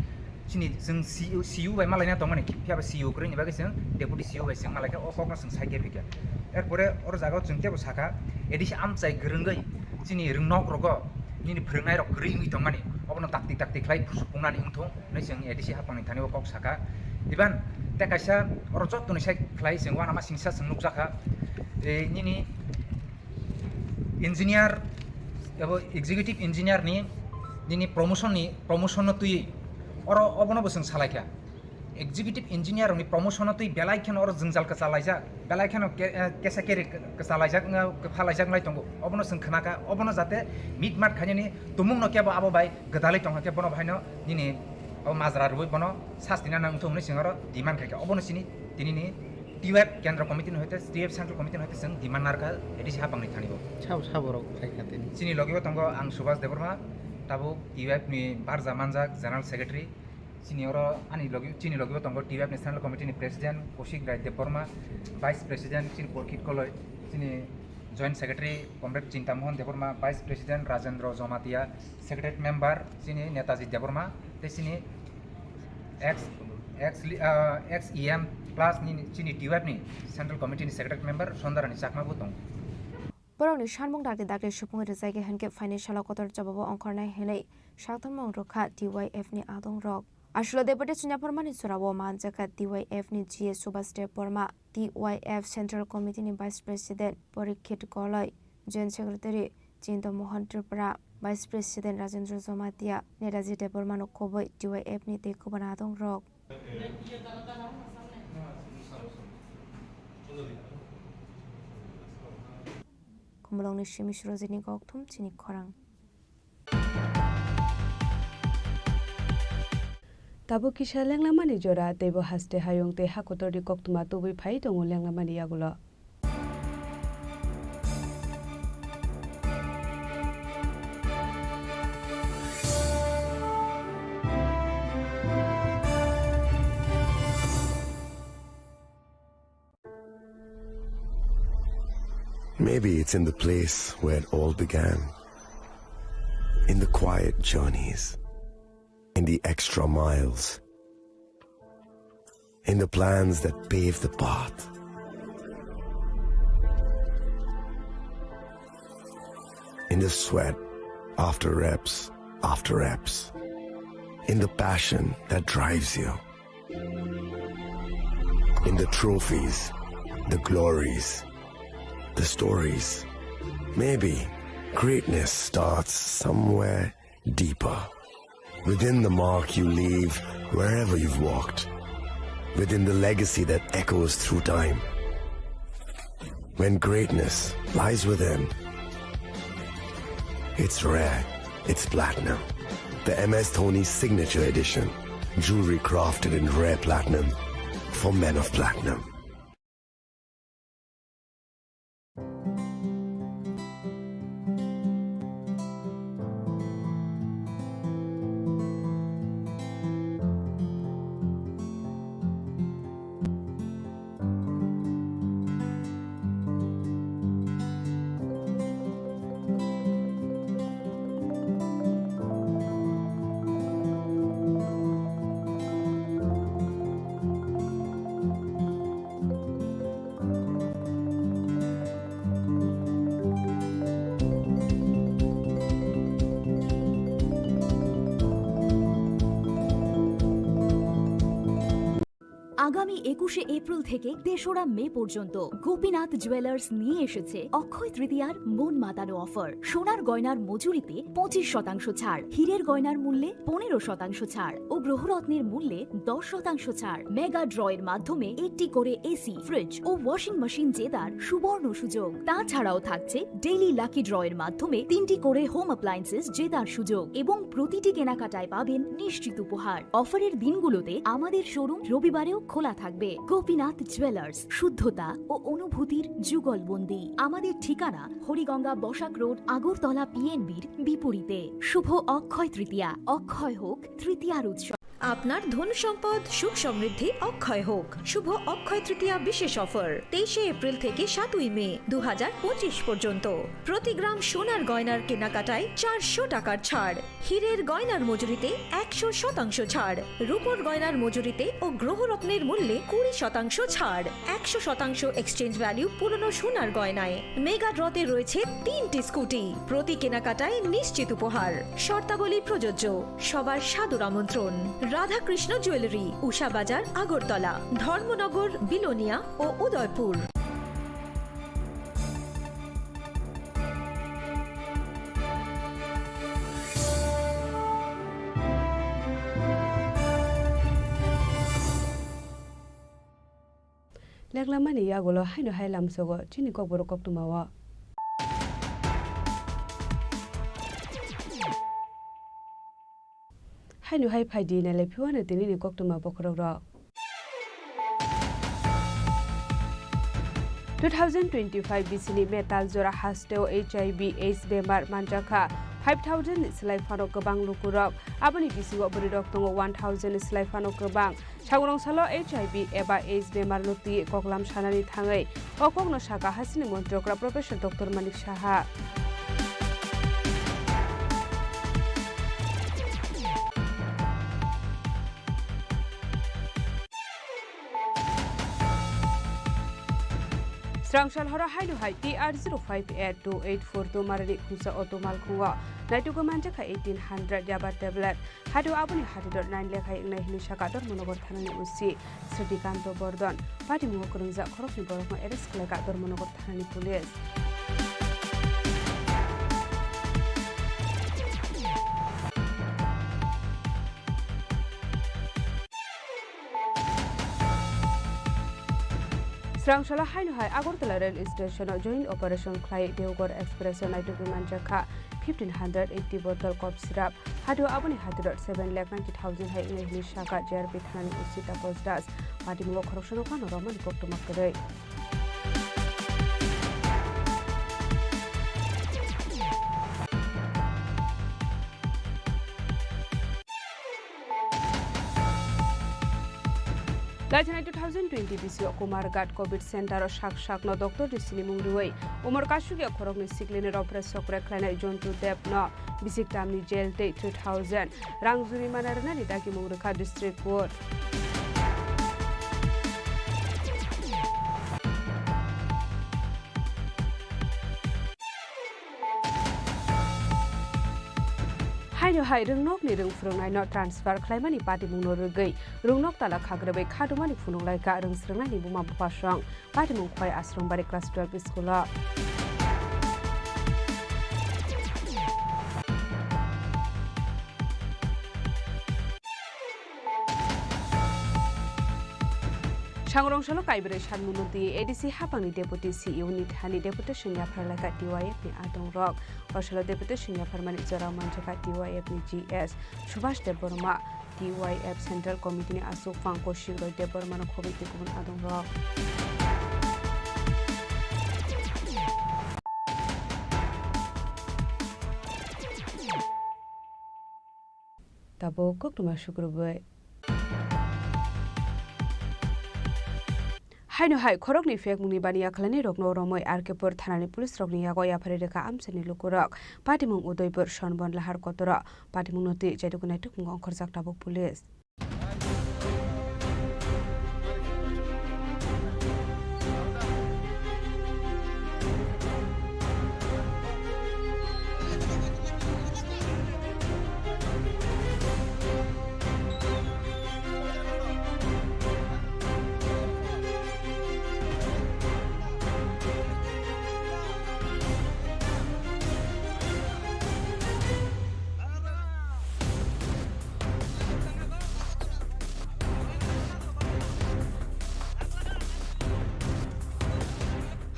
chini chwng C U, C U bai malaina tongmani, phiyaba C U kwrwini bagwi chwng deputy C U bai chwng malaikha, o kokno chwng saikhe phikha. Erpore oro jagao chwng teibo sakha, ADC amchai kwrwngwi chini rwngnok rogo nini phwrwngnairok kwrwi wngwi tongmani, obono dakti dakti khlai supungnani wngthung hwnwi chwng ADC hapangni thani o kok sakha. Iban tei kaisa oro jottoni side khlai chwng uanama singsa chwng nukjakha. Tei nini Engineer, abo executive engineer ni nini promotion ni, promotion no twi oro obono bo chwng salai kha. Executive engineer ni promotion no twi belai kheno oro jwngjal kwchalaijak, belai kheno ke-, eh, kesa keri kwchalaijak, wngkha, kwphalaijak nai tongo. Obono chwng khna kha, obono jate mitmat khainani tumung no kebo abo bai gwdalwi tongkha khe bono bahaino nini o majra rwui bono sasti na nang thung hwnwi chwng oro demand khai kha. Obono chini tinini T Y F Kendra Committee ni hoite, T Y F Central Committee ni hoite chwng demand narwkha A D C hapang ni thani bo. Sabo, sabo rok khai kha tini. Chini logi bo tongo ang Subhas Debbarma, tabuk T Y F ni barja manjak General Secretary. Chini oro ani logi, chini logi bo tongo T Y F ni Central Committee ni President Kaushik Rai Debbarma, Vice President chini Porkhit Koloi, chini Joint Secretary Comrade Chintamohan Debbarma, Vice President Rajendra Jamatia, Secretary Member chini Netaji Debbarma, tei chini ex, ex, ah, ex E M plus ni, chini T Y F ni Central Committee ni Secretary Member Sondarani Chakma bo tongo. Borokni sanmung dakti dakti supung rijak ya hinkhe phaini salo kotor jobabo ongkhornai hinwi sakthangmung rwkha T Y F ni adongrok. Aswk Deputy Sinaphormani jorao manjakha T Y F ni G A Subhas Debbarma, T Y F Central Committee ni Vice President Porikhet Koloi, Joint Secretary Chinta Mohan Tripura, Vice President Rajendra Jamatia, Netaji Debbarmano kubui T Y F ni tei kubun adongrok. Khumulwngni simi Surojini kokthum chini khorang. Tabuk kisa lenglamani jora, teibo haste hayung tei hakotorni koktwma tubui phai tongo lenglamani yagulo. Maybe it's in the place where it all began. In the quiet journeys. In the extra miles. In the plans that pave the path. In the sweat after reps after reps. In the passion that drives you. In the trophies, the glories, the stories. Maybe greatness starts somewhere deeper. Within the mark you leave wherever you've walked. Within the legacy that echoes through time. When greatness lies within, it's rare, it's platinum. The M S Dhoni Signature Edition. Jewelry crafted in rare platinum for men of platinum. আগামী একুশে এপ্রিল থেকে তেসরা মে পর্যন্ত গোপীনাথ জুয়েলার্স নিয়ে এসেছে অক্ষয় তৃতীয়ার মন মাতানো অফার। সোনার গয়নার মজুরিতে পঁচিশ শতাংশ ছাড়, হীরের গয়নার মূল্যে পনেরো শতাংশ ছাড় ও গ্রহরত্নের মূল্যে দশ শতাংশ ছাড়। মেগা ড্রয়ের মাধ্যমে একটি করে এসি, ফ্রিজ ও ওয়াশিং মেশিন জেতার সুবর্ণ সুযোগ। তাছাড়াও থাকছে ডেইলি লাকি ড্রয়ের মাধ্যমে তিনটি করে হোম অ্যাপ্লায়েন্সেস জেতার সুযোগ এবং প্রতিটি কেনাকাটায় পাবেন নিশ্চিত উপহার। অফারের দিনগুলোতে আমাদের শোরুম রবিবারেও খোলা থাকবে। গোপীনাথ জুয়েলার্স, শুদ্ধতা ও অনুভূতির যুগলবন্দি। আমাদের ঠিকানা হরিগঙ্গা বসাক রোড, আগরতলা পিএনবির বিপরীতে। শুভ অক্ষয় তৃতীয়া, অক্ষয় হোক তৃতীয়ার উৎসব। আপনার ধন সম্পদ সুখ সমৃদ্ধি অক্ষয় হোক। শুভ অক্ষয় তৃতীয়া বিশেষ অফার, তেইশে এপ্রিল থেকে সাতই মে দু হাজার পঁচিশ পর্যন্ত। প্রতি গ্রাম সোনার গয়নার কেনাকাটায় চারশো টাকার ছাড়, হীরের গয়নার মজুরিতে একশো শতাংশ ছাড়, রূপোর গয়নার মজুরিতে ও গ্রহরত্নের মূল্যে কুড়ি শতাংশ ছাড়, একশো শতাংশ এক্সচেঞ্জ ভ্যালু পুরনো সোনার গয়নায়। মেগা ড্রতে রয়েছে তিনটি স্কুটি, প্রতি কেনাকাটায় নিশ্চিত উপহার। শর্তাবলী প্রযোজ্য। সবার সাদর আমন্ত্রণ। রাধাকৃষ্ণ জুয়েলারি, উষা বাজার, আগরতলা, ধর্মনগর, বিলোনিয়া ও Udaipur. Leklamani yagulo haino hai lamsogo chini kokborok koktwmao. Haino hai phaidi nailai phiwano tinini koktwma bokhorokrok. Two thousand twenty-five bisini metal jora hasteo H I V AIDS bemar manjakha five thousand ni slai phano kwbang lukurok. Aboni bisingo bwrwirok tongo one thousand ni slai phano kwbang. Sangrong salo H I V eba AIDS bemarno twi koklam sanani thangwi o kokno sakha hasini montrokra Professor Doctor Manik Saha. Srangsal horo haino hai T R zero five eight two eight four two marani khungsa auto malkhungo naitugwi manjakha eighteen hundred yaba tablet. Hado aboni hatidor nine lekha wngnai hwnwi sakha Dharmanagar thanani O C Srikanto Bordon. Patimungo kwrwngjak khoroknwi borokno arrest khlaikha Dharmanagar thanani police. Srangsalo haino hai Agartala rail station o joint operation khlai Deoghar express o naitugwi manjakha fifteen hundred eighty bottle cough syrup. Hado aboni hatidor seven lakh ninety thousand hai wngnai hwnwi sakha J R P thanani O C Taposh Das. Patimungo khoroksano phano romani koktwma kwrwi. Laithanai two thousand twenty bisio Kumarghat Covid Center o sak sakno doctor risini mung rwui umor kasugya khoroknwi siklini ropre sokre khlainai Jontu Deb no bisik tamni jail tei three thousand rang jurimana rwnani dagimung rwkha District Court. Haino hai rwngnokni rwng phwrwngnaino transfer khlaimani patimungno rwgwi rwngnok tala khagrabwi khadumani phunuk laikha rwng swrwngnaini buma bupasong. Patimung Khwai Ashram Bari class twelve school o. Sangrong salo Kaibrwi Sanmung Nungtwi A D C hapangni Deputy C E O ni thani deputation yaphar laikha T Y F ni adongrok. O salo deputation yapharmani jorao manjakha T Y F ni G S Subhash Debbarma, T Y F Central Committee ni aswk Pankaj Singh Roy Debbarma no khobwi tei kubun adongrok. Tabuk koktwma sukrubwi. Haino hai khoroknwi phekmungni baniya khlainairokno romwi R K Pur thanani police rokni yago yapharwi rwkha amchaini lukurok. Patimung Udaipur, Sonbon, Lahar Kotoro. Patimungno twi chaitoknai tukmungo ongkhorjak tabuk police.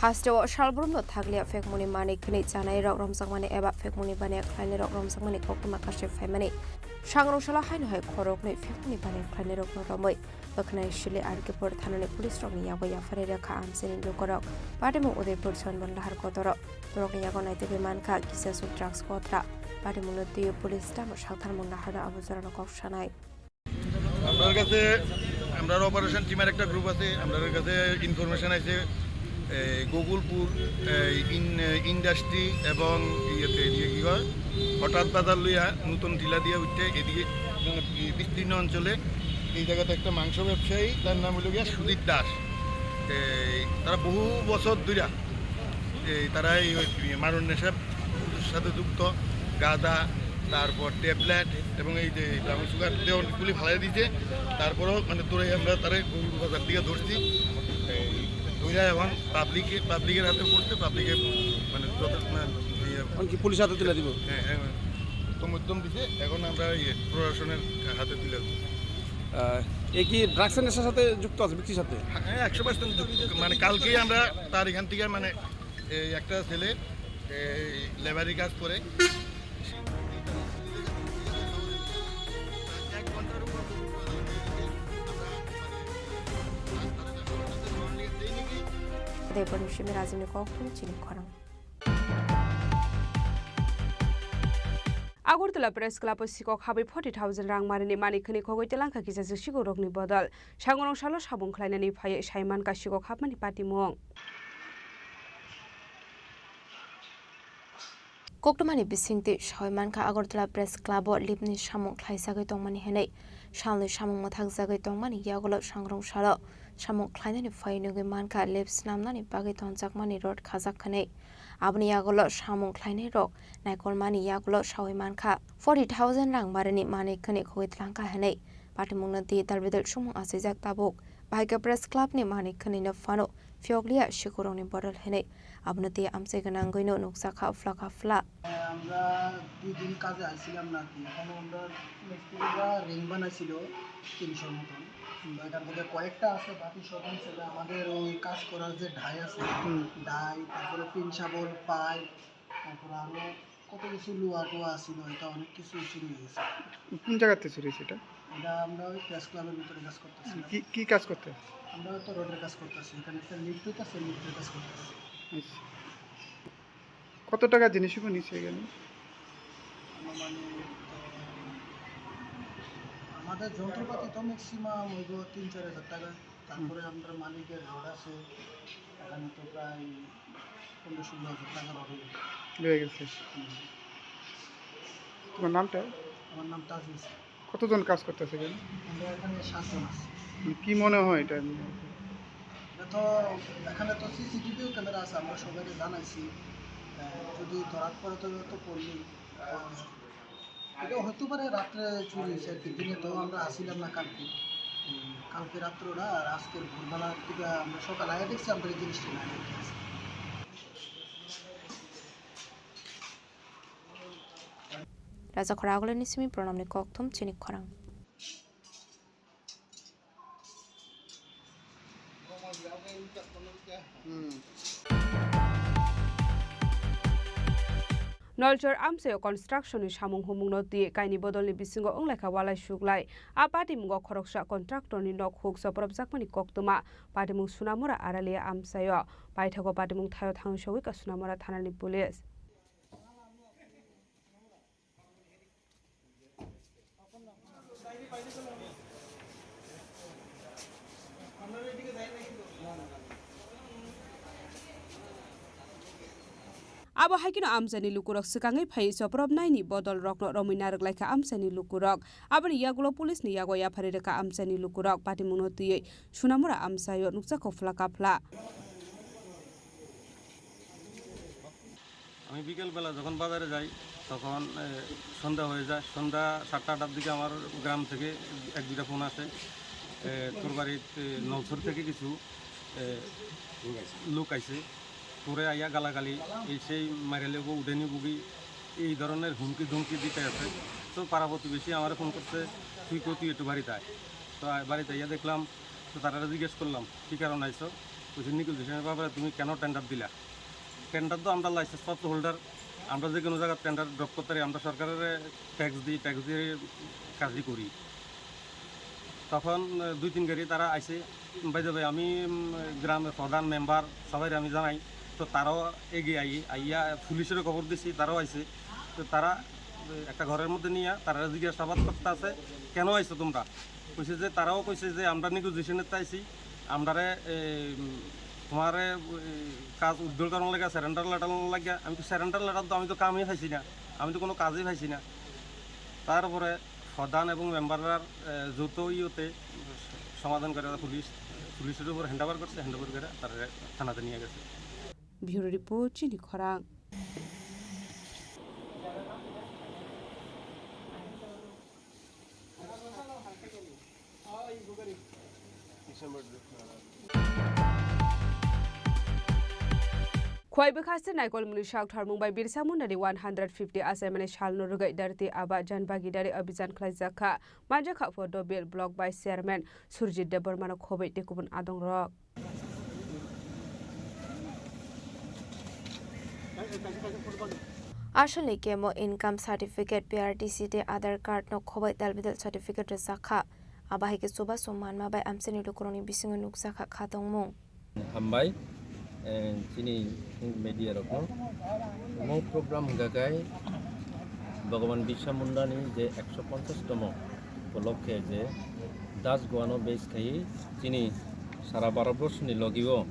Hasteo salbrumno thakliya phekmungni manwi khwnwi chanairok romjakmani eba phekmungni baniya khlainairok romjakmani koktwma kasui phaimani. Sangrong salo haino hai khoroknwi phekmungni baniya khlainairokno romwi bwkhanai sili R K Pur thanani police rokni yago yapharwi rwkha amchaini lukurok. Patimung Udaipur, Sonbon, Lahar Kotoro. Borokni yago naitugwi mankha kisa swk drugs kotra. Patimungno twiwi police tamo saktharmung naharno abo jorano kok sanai. আপনার কাছে, আমরার অপারেশন টিমের একটা গ্রুপ আছে, আপনার কাছে ইনফরমেশন আছে, এই, গোকুলপুর, এই, ইন-, ইন্ডাস্ট্রি এবং ইয়েতে, ইয়ে কি কয়, হঠাৎ বাজার লইয়া নতুন টিলা দিয়া উঠতে এদিকে, মানে, বি-, বিস্তীর্ণ অঞ্চলে এই জায়গাতে একটা মাংস ব্যবসায়ী, তার নাম হলো গিয়া সুদীপ দাস। এই, তারা বহু বছর ধইরা এই, তারা এই ওই মারণ নেশার সাথে যুক্ত, গাঁজা, তারপর ট্যাবলেট এবং এই যে ব্রাউন সুগার দিয়ে অনেকগুলি ফালাই দিয়েছে। তারপরেও মানে তোরে আমরা তারে গরুর বাজার দিয়ে ধরছি। এই ধইরা এখন পাবলিকে, পাবলিকের হাতে পড়ছে, পাবলিকে মানে যত, মানে, ইয়ে, এখন কি পুলিশ হাতে তুলে দিব? হ্যাঁ, হ্যাঁ, তো মধ্যম দিছে, এখন আমরা ইয়ে প্রশাসনের হাতে তুলে দেবো। আহ, এ কি ড্রাগসের নেশার সাথে যুক্ত আছে, ব্যক্তির সাথে? হ্যাঁ, একশো পার্সেন্ট যুক্ত। মানে, কালকেই আমরা তার এখান থেকে, মানে, এই একটা ছেলে, এই লেবারি কাজ করে। এক ঘন্টার উপর। Deboni simi rajini kok twi chini khorang. Agartala Press Club o sikok habwi forty thousand rang marini manik khwnwi khogwi telangkha kisa se sikorokni bodol. Sangrong salo samung khlainani phaiwi sai mankha sikok hapmani patimung. Koktwmani bisingtwi sawi mankha Agartala Press Club o lipni samung khlaisagwi tongmani hwnwi. Salni samung mwthakjagwi tongmani yagulo sangrong salo samung khlainani phaiwi nugwi mankha lip snamnani bagwi tongjakmani rod khajak hwnwi. Aboni yagulo samung khlainairok naikolmani yagulo sawi mankha forty thousand rang marini manik khwnwi khogwi telangkha hwnwi patimungno twi dalbidal sumung achaijak tabuk. Bahai khe Press Club ni manik khwnwino phano phiyokliya sikurokni bodol hwnwi abono twi amchai gwnangwino nukjakha phla kha phla. আমরা দুই দিন কাজে আইছিলাম নাকি, এখানে আমরা মিস্ত্রিরা রিং বানাইছিল তিনশোর মতন। কিন্তু এখান থেকে কয়েকটা আছে, বাকি সব হচ্ছে যে আমাদের ওই কাজ করার যে ডাই আছে, হুম। ডাই, তারপরে পিন শাবল, পাইপ, তারপরে আরো কত কিছু লোহা টোহা আছিল, এটা অনেক কিছু চুরি হয়ে গেছে। কোন জায়গাতে চুরি হয়েছে এটা? এটা আমরা ওই প্রেস ক্লাবের ভিতরে কাজ করতেছিলাম। কি, কি কাজ করতে? আমরা তো রডের কাজ করতেছি, এখানে একটা লিফট হইতেছে, লিফটের কাজ করতেছি। আচ্ছা। কত টাকা জিনিস নিছে এখানে? আনুমানিক তো আমাদের যন্ত্রপাতি তো ম্যাক্সিমাম হইব তিন চার হাজার টাকা। তারপরে হুম। আপনার মালিকের রড আছে, এখানে তো প্রায় পনেরো ষোলো হাজার টাকা রড হইব। হয়ে গেছে। হুম। তোমার নামটা? আমার নাম তাজ হোসেন। কতজন কাজ করতেছে এখানে? আমরা এখানে সাতজন আছি। মানে কি মনে হয় এটা? এটা তো, এখানে তো সিসিটিভিও ক্যামেরা আছে, আমরা সবাইকে জানাইছি। আহ, যদি ধরা পড়ে তো, তো পড়বেই। আহ, এটা হতে পারে রাত্রে চুরি হয়েছে আর কি, দিনে তো আমরা আসিলাম না কালকে। উম, কালকে রাত্রে ওরা আর আজকের ভোরবেলা থেকে আমরা সকালে আগে দেখছি, আমরা এই জিনিসটা নাই আর কি। Raja Khoragulani simi pranamni kokthum chini khorang. Nolchor amchaio construction ni samung humung no twi kaini bodol ni bisingo wnglaikha walai suglai. A patimungo khoroksa contractor ni nok huk chopropjakmani koktwma. Patimung Sunamura Aralia amchaio. Paithago patimung thaio thangwi sogwi ka Sunamura thana ni police. Abo hai kheno amchaini lukurok swkangwi phaiwi chopropnaini bodolrokno romwi narwk laikha amchaini lukurok. Aboni yagulo police ni yago yapharwi rwkha amchaini lukurok. Patimungno twiwi Sunamura amchaio nukjakha phla kaphla. আমি বিকেলবেলা যখন বাজারে যাই, তখন, এ, সন্ধ্যা হয়ে যায়। সন্ধ্যা সাতটা আটটার দিকে আমার গ্রাম থেকে এক দুইটা ফোন আসে, এ, "তোর বাড়িত, এ, নলছর থেকে কিছু, এ, লোক আইছে, তোরে আইয়া গালাগালি, এই সেই মাইরালে গো উঠেনি বুগি", এই ধরনের হুমকি ধমকি দিতে আছে। তো পাড়া প্রতিবেশী আমারে ফোন করছে, "তুই কো, তুই একটু বাড়িতে আয়।" তো আ-, বাড়িতে আইয়া দেখলাম, তো তারা জিজ্ঞেস করলাম, "কি কারণে আইছো?" বলছে, "নেগোসিয়েশনের ব্যাপারে তুমি কেন টেন্ডার দিলা?" টেন্ডার তো আমরা লাইসেন্স প্রাপ্ত হোল্ডার, আমরা যে কোনো জায়গার টেন্ডার ড্রপ করতে পারি, আমরা সরকারের ট্যাক্স দিই, ট্যাক্স দিয়ে কাজই করি। তখন, আহ, দুই তিন গাড়ি তারা আইছে। বাই দ্য ওয়ে, আমি, উম, গ্রামের প্রধান, মেম্বার সবাই আমি জানাই, তো তারাও এগিয়ে আই, আইয়া পুলিশেরও খবর দিছি, তারাও আইছে। তো তারা, আহ, একটা ঘরের মধ্যে নিয়ে তারা জিজ্ঞাসাবাদ করতে আছে, "কেন আইছো তোমরা?" কইছে যে, তারাও কইছে যে, "আমরা নেগোসিয়েশনের আইছি, আমরারে, এ, উম, তোমারে, এ, কাজ উইথড্র করার লাগি, সারেন্ডার লেটার লাগি।" আমি তো সারেন্ডার লেটার তো, আমি তো কামই পাইছি না, আমি তো কোনো কাজই পাইছি না। তারপরে প্রধান এবং মেম্বাররা, এ, যৌথ ইয়েতে সমাধান করে পুলিশ, পুলিশের উপর হ্যান্ড ওভার করছে, হ্যান্ড ওভার করে তারা থানাতে নিয়ে গেছে। Bureau report, Chini Khorang. Khwai bwkhaste naikolmungni sak tharmung bai Birsa Mundani one hundred fifty achaimani salno rwgwi Dharti Aaba Jan Bhagidari Abhijan khlaijak kha. Manjakha photo bill block bai chairman Surjit Debbarmano khobwi tei kubun adongrok. Asalni kemo income certificate, P R T C tei Aadhaar card no khobwi dalbidal certificate rwjak kha. Abo hai khe chubachu manma bai amchaini lukurokni bisingo nukjakha kha tongmung. Hambai, eh, chini media rokno. Omo program hwnkha khe Bhagavan Birsa Mundani je ekso ponchash tomo upolokhe je Das Goano base khai chini sara Bharat borshoni logio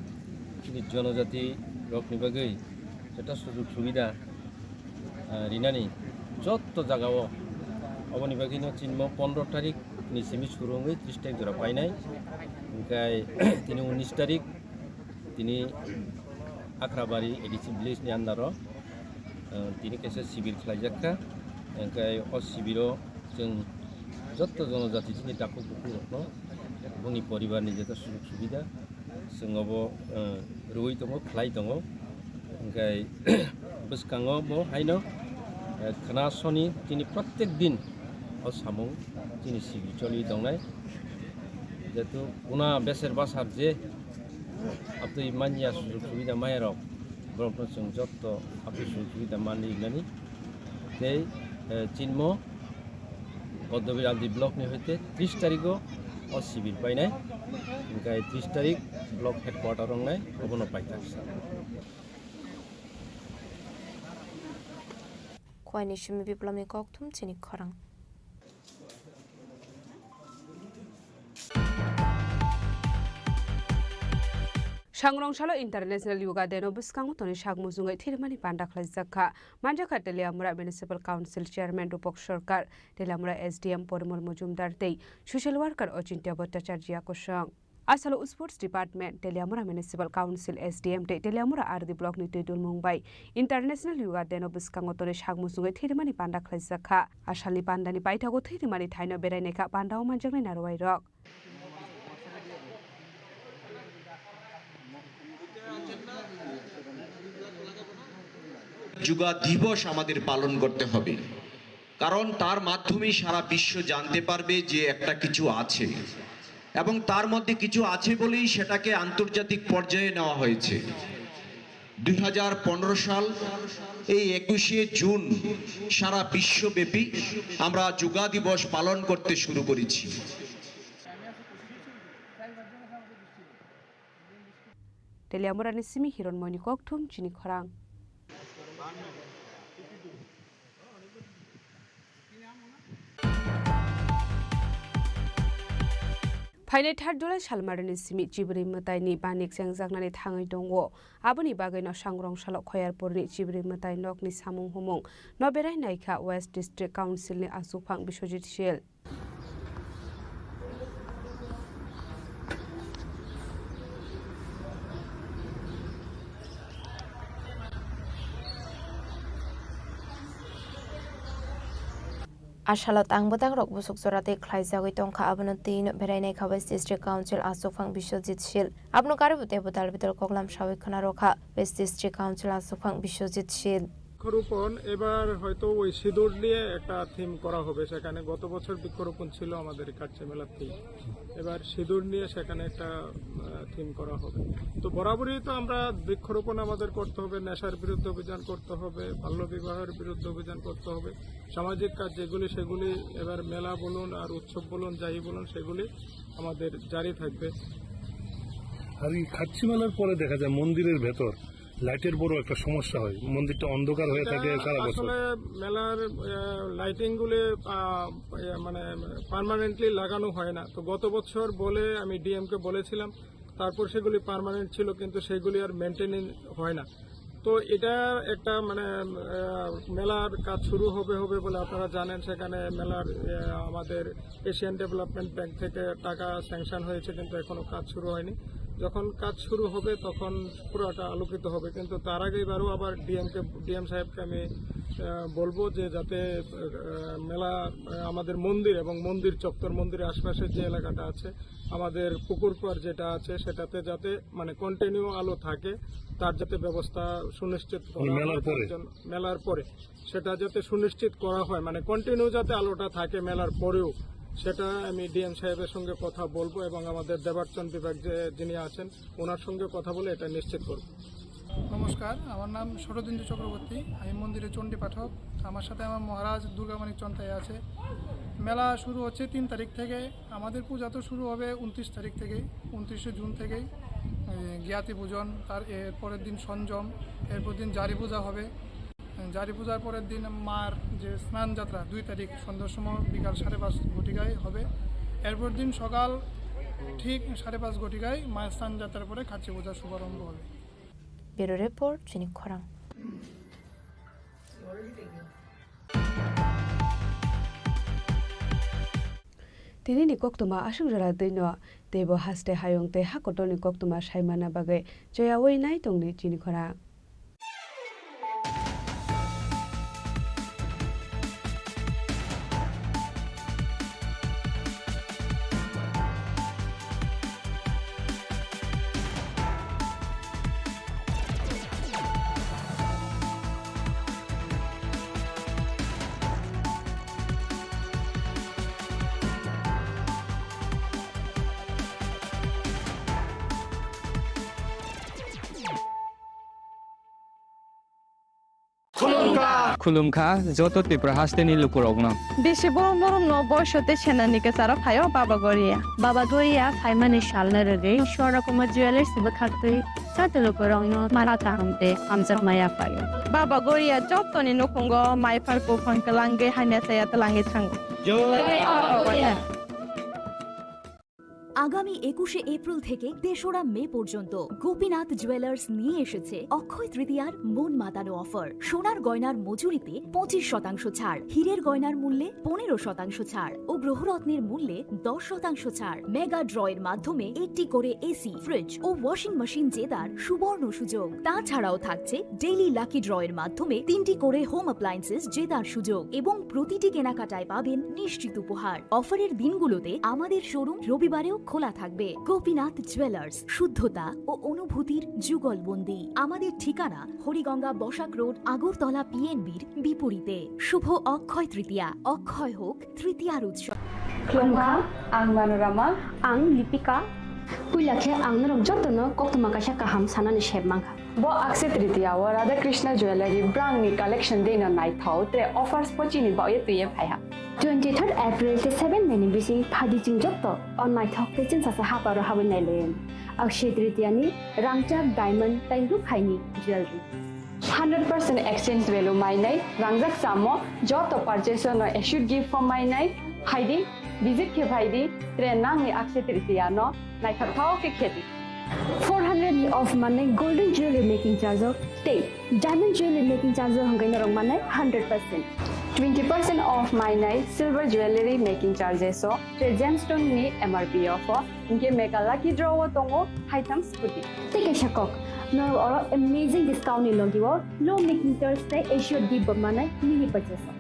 chini jonojati rokni bagwi jeta sujog subida ah, rinani jotto jagao. Oboni bagwino chinmo pondro tarik ni simi suru wngwi tris tarik jora painai. Hingkai tini unis tarik tini Akrabari A D C village ni under o, ah, tini kaisa sibir khlaijak kha. Hingkai o sibiro chwng jotto jonojati chini takhuk bukhuk rokno boni poribar ni jeta sujog subida chwng obo, eh, rwui tongo, khlai tongo. Hingkai bwskango bo haino, eh, khna soni chini protek din o samung chini sibir choli tongnai. Jetu kuna beser basar je aptwi manya sujog subida maya rok borokno chwng jotto aptwi sujog subida manwi wngnani. Tei, eh, chinmo Kodobir Aldi block ni hoite tris tarigo o sibir painai, hingkai tris tarik block headquarter wngnai obono paithak sa. Khwaini simi Biplomni kokthum chini khorang. Sangrongsalo International Yoga Day no bwskango tonwi sak muchungwi thirmani panda khlaijak kha. Manjakha Teliamura Municipal Council Chairman Rupak Sarkar, Teliamura S D M Porimol Mojumdar tei Social Worker Ochintya Bhattacharya kosong. Asalo Sports Department, Teliamura Municipal Council S D M tei Teliamura R D Block ni twi dulmung bai International Yoga Day no bwskango tonwi sak muchungwi thirmani panda khlaijak kha. Asalni pandani paithago thirmani thaino berai naikha pandao manjaknai narwai rok. Yoga দিবস আমাদের পালন করতে হবে, কারণ তার মাধ্যমেই সারা বিশ্ব জানতে পারবে যে একটা কিছু আছে, এবং তার মধ্যে কিছু আছে বলেই সেটাকে আন্তর্জাতিক পর্যায়ে নেওয়া হয়েছে। দুই হাজার পনেরো সাল, এই একুশে জুন সারা বিশ্বব্যাপী আমরা যোগা দিবস পালন করতে শুরু করেছি। Teliamurani simi Hironmoini kokthum chini khorang. Phainai third July salmarini simi Chibri mwtaini banik chengjaknani thangwi tongo. Aboni bagwino Sangrong salo Khoyarpurni Chibri mwtai nokni samung humung no berai naikha West District Councilni achukphang Biswajit Sil. Asalo tang bwtang rok busuk jora tei khlaijagwi tongkha, abono twi no berai naikha West District Council achukphang Biswajit Sil. Abono karibu teibo dal bidal koklam sawi khwna rwkha West District Council achukphang Biswajit Sil. বৃক্ষরোপণ এবার হয়তো ওই সিঁদুর নিয়ে একটা থিম করা হবে। সেখানে গত বছর বৃক্ষরোপণ ছিল আমাদের কাচ্চি মেলার থিম, এবার সিঁদুর নিয়ে সেখানে একটা থিম করা হবে। তো বরাবরই তো আমরা বৃক্ষরোপণ আমাদের করতে হবে, নেশার বিরুদ্ধে অভিযান করতে হবে, বাল্য বিবাহের বিরুদ্ধে অভিযান করতে হবে, সামাজিক কাজ যেগুলি সেগুলি এবার মেলা বলুন আর উৎসব বলুন, যাই বলুন, সেগুলি আমাদের জারি থাকবে। আর এই খাচ্চি মেলার পরে দেখা যায় মন্দিরের ভেতর লাইটের বড় একটা সমস্যা হয়, মন্দিরটা অন্ধকার হয়ে থাকে এটা সারা বছর। আসলে মেলার লাইটিং গুলি আহ, ইয়ে, মানে পার্মানেন্টলি লাগানো হয় না। তো গত বছর বলে আমি ডিএম কে বলেছিলাম, তারপর সেগুলি পার্মানেন্ট ছিল, কিন্তু সেগুলি আর মেনটেনেন্স হয় না। তো এটা একটা মানে আহ, মেলার কাজ শুরু হবে হবে বলে আপনারা জানেন, সেখানে মেলার আহ, আমাদের এশিয়ান ডেভেলপমেন্ট ব্যাংক থেকে টাকা স্যাংশন হয়েছে, কিন্তু এখনো কাজ শুরু হয়নি। যখন কাজ শুরু হবে তখন পুরাটা আলোকিত হবে, কিন্তু তার আগে এবারও আবার ডিএমকে, ডিএম সাহেবকে আমি আহ, বলবো যে যাতে আহ, মেলা আহ, আমাদের মন্দির এবং মন্দির চত্বর, মন্দিরের আশপাশের যে এলাকাটা আছে, আমাদের পুকুর পাড় যেটা আছে, সেটাতে যাতে মানে কন্টিনিউ আলো থাকে, তার যাতে ব্যবস্থা সুনিশ্চিত করা মানে মেলার হয়, তার পরে? জন্য, মেলার পরে সেটা যাতে সুনিশ্চিত করা হয়, মানে কন্টিনিউ যাতে আলোটা থাকে মেলার পরেও, সেটা আমি ডিএম সাহেবের সঙ্গে কথা বলবো এবং আমাদের দেবার্চন বিভাগ যে যিনি আছেন, ওনার সঙ্গে কথা বলে এটা নিশ্চিত করব। নমস্কার, আমার নাম শরদিন্দু চক্রবর্তী। আমি মন্দিরে চণ্ডী পাঠক। আমার সাথে আমার মহারাজ দুর্গামাণিক চন্তাই আছে। মেলা শুরু হচ্ছে তিন তারিখ থেকে। আমাদের পূজা তো শুরু হবে ঊনত্রিশ তারিখ থেকেই, ঊনত্রিশে জুন থেকেই। এই জ্ঞাতি পূজন, তার এর পরের দিন সঞ্জম, এরপর দিন জারি পূজা হবে। জারি পূজার পরের দিন মার যে স্নান যাত্রা দুই তারিখ সন্ধ্যার সময় বিকাল সাড়ে পাঁচ ঘটিকায় হবে। এরপর দিন সকাল ঠিক সাড়ে পাঁচ ঘটিকায় মায়ের স্নান যাত্রার পরে খাচ্চি পূজার শুভারম্ভ হবে। Bureau Report, Chini Khorang. Tini ni koktwma aswk jora twi no, teibo haste hayung tei ha kotor ni koktwma sai manna bagwi choyaui nai tongdi chini khorang. Khulumkha. Khulumkha joto Tripura hasteni lukurokno. Bisibo norokno boiso tei senani kwcharo phaio Baba Goria. Baba Goria phaimani salno rwgwi Swarnakuma Jewellers bwkhaktwi joto lukurokno mala kaham tei hamjakma yaphaio. Baba Goria jotoni nukhungo maiphar buphang kwlangwi hamya chaya twlangwi thango. Jai Baba Goria. আগামী একুশে এপ্রিল থেকে তেসরা মে পর্যন্ত গোপীনাথ জুয়েলার্স নিয়ে এসেছে অক্ষয় তৃতীয়ার মন মাতানো অফার। সোনার গয়নার মজুরিতে পঁচিশ শতাংশ ছাড়, হীরের গয়নার মূল্যে পনেরো শতাংশ ছাড় ও গ্রহরত্নের মূল্যে দশ শতাংশ ছাড়। মেগা ড্রয়ের মাধ্যমে একটি করে এসি, ফ্রিজ ও ওয়াশিং মেশিন জেতার সুবর্ণ সুযোগ। তাছাড়াও থাকছে ডেইলি লাকি ড্রয়ের মাধ্যমে তিনটি করে হোম অ্যাপ্লায়েন্সেস জেতার সুযোগ এবং প্রতিটি কেনাকাটায় পাবেন নিশ্চিত উপহার। অফারের দিনগুলোতে আমাদের শোরুম রবিবারেও খোলা থাকবে। গোপীনাথ জুয়েলার্স, শুদ্ধতা ও অনুভূতির যুগলবন্দি। আমাদের ঠিকানা হরিগঙ্গা বসাক রোড, আগরতলা পিএনবির বিপরীতে। শুভ অক্ষয় তৃতীয়া, অক্ষয় হোক তৃতীয়ার উৎসব। Khulumkha, ang Manorama. Ang Lipika. Puila khe ang norok jotono koktwma kaisa kaham sanani sep mankha. Bo Akshaya Tritiya o Radha Krishna Jewellery brangni collection dino naithok, tre offers bo chini bagwi twiwi phaiha. Twenty third April tei seven May ni bising phadi chwng joto o naithok tei chwngsacha haparo habwi nailayan. Akshaya Tritiya ni rangchak, diamond tei rukhaini jewellery. Hundred percent exchange value mainai, rangjak chamo, joto purchase o no assured gift bo mainai, phaidi, visit khe phaidi, tre nangni Akshaya Tritiya no naithok thok khe khedi. Four hundred ni off manai golden jewelry making charge o tei diamond jewelry making charge o hwnkhe norok manai hundred percent. Twenty percent off mainai silver jewelry making charges o, tre gemstone ni M R P off o, hinkhe mega lucky draw o tongo haitham scooty. Tei kaisa kok, norok oro amazing discount ni logi o low making charge tei assured gift bo manai mini purchase o.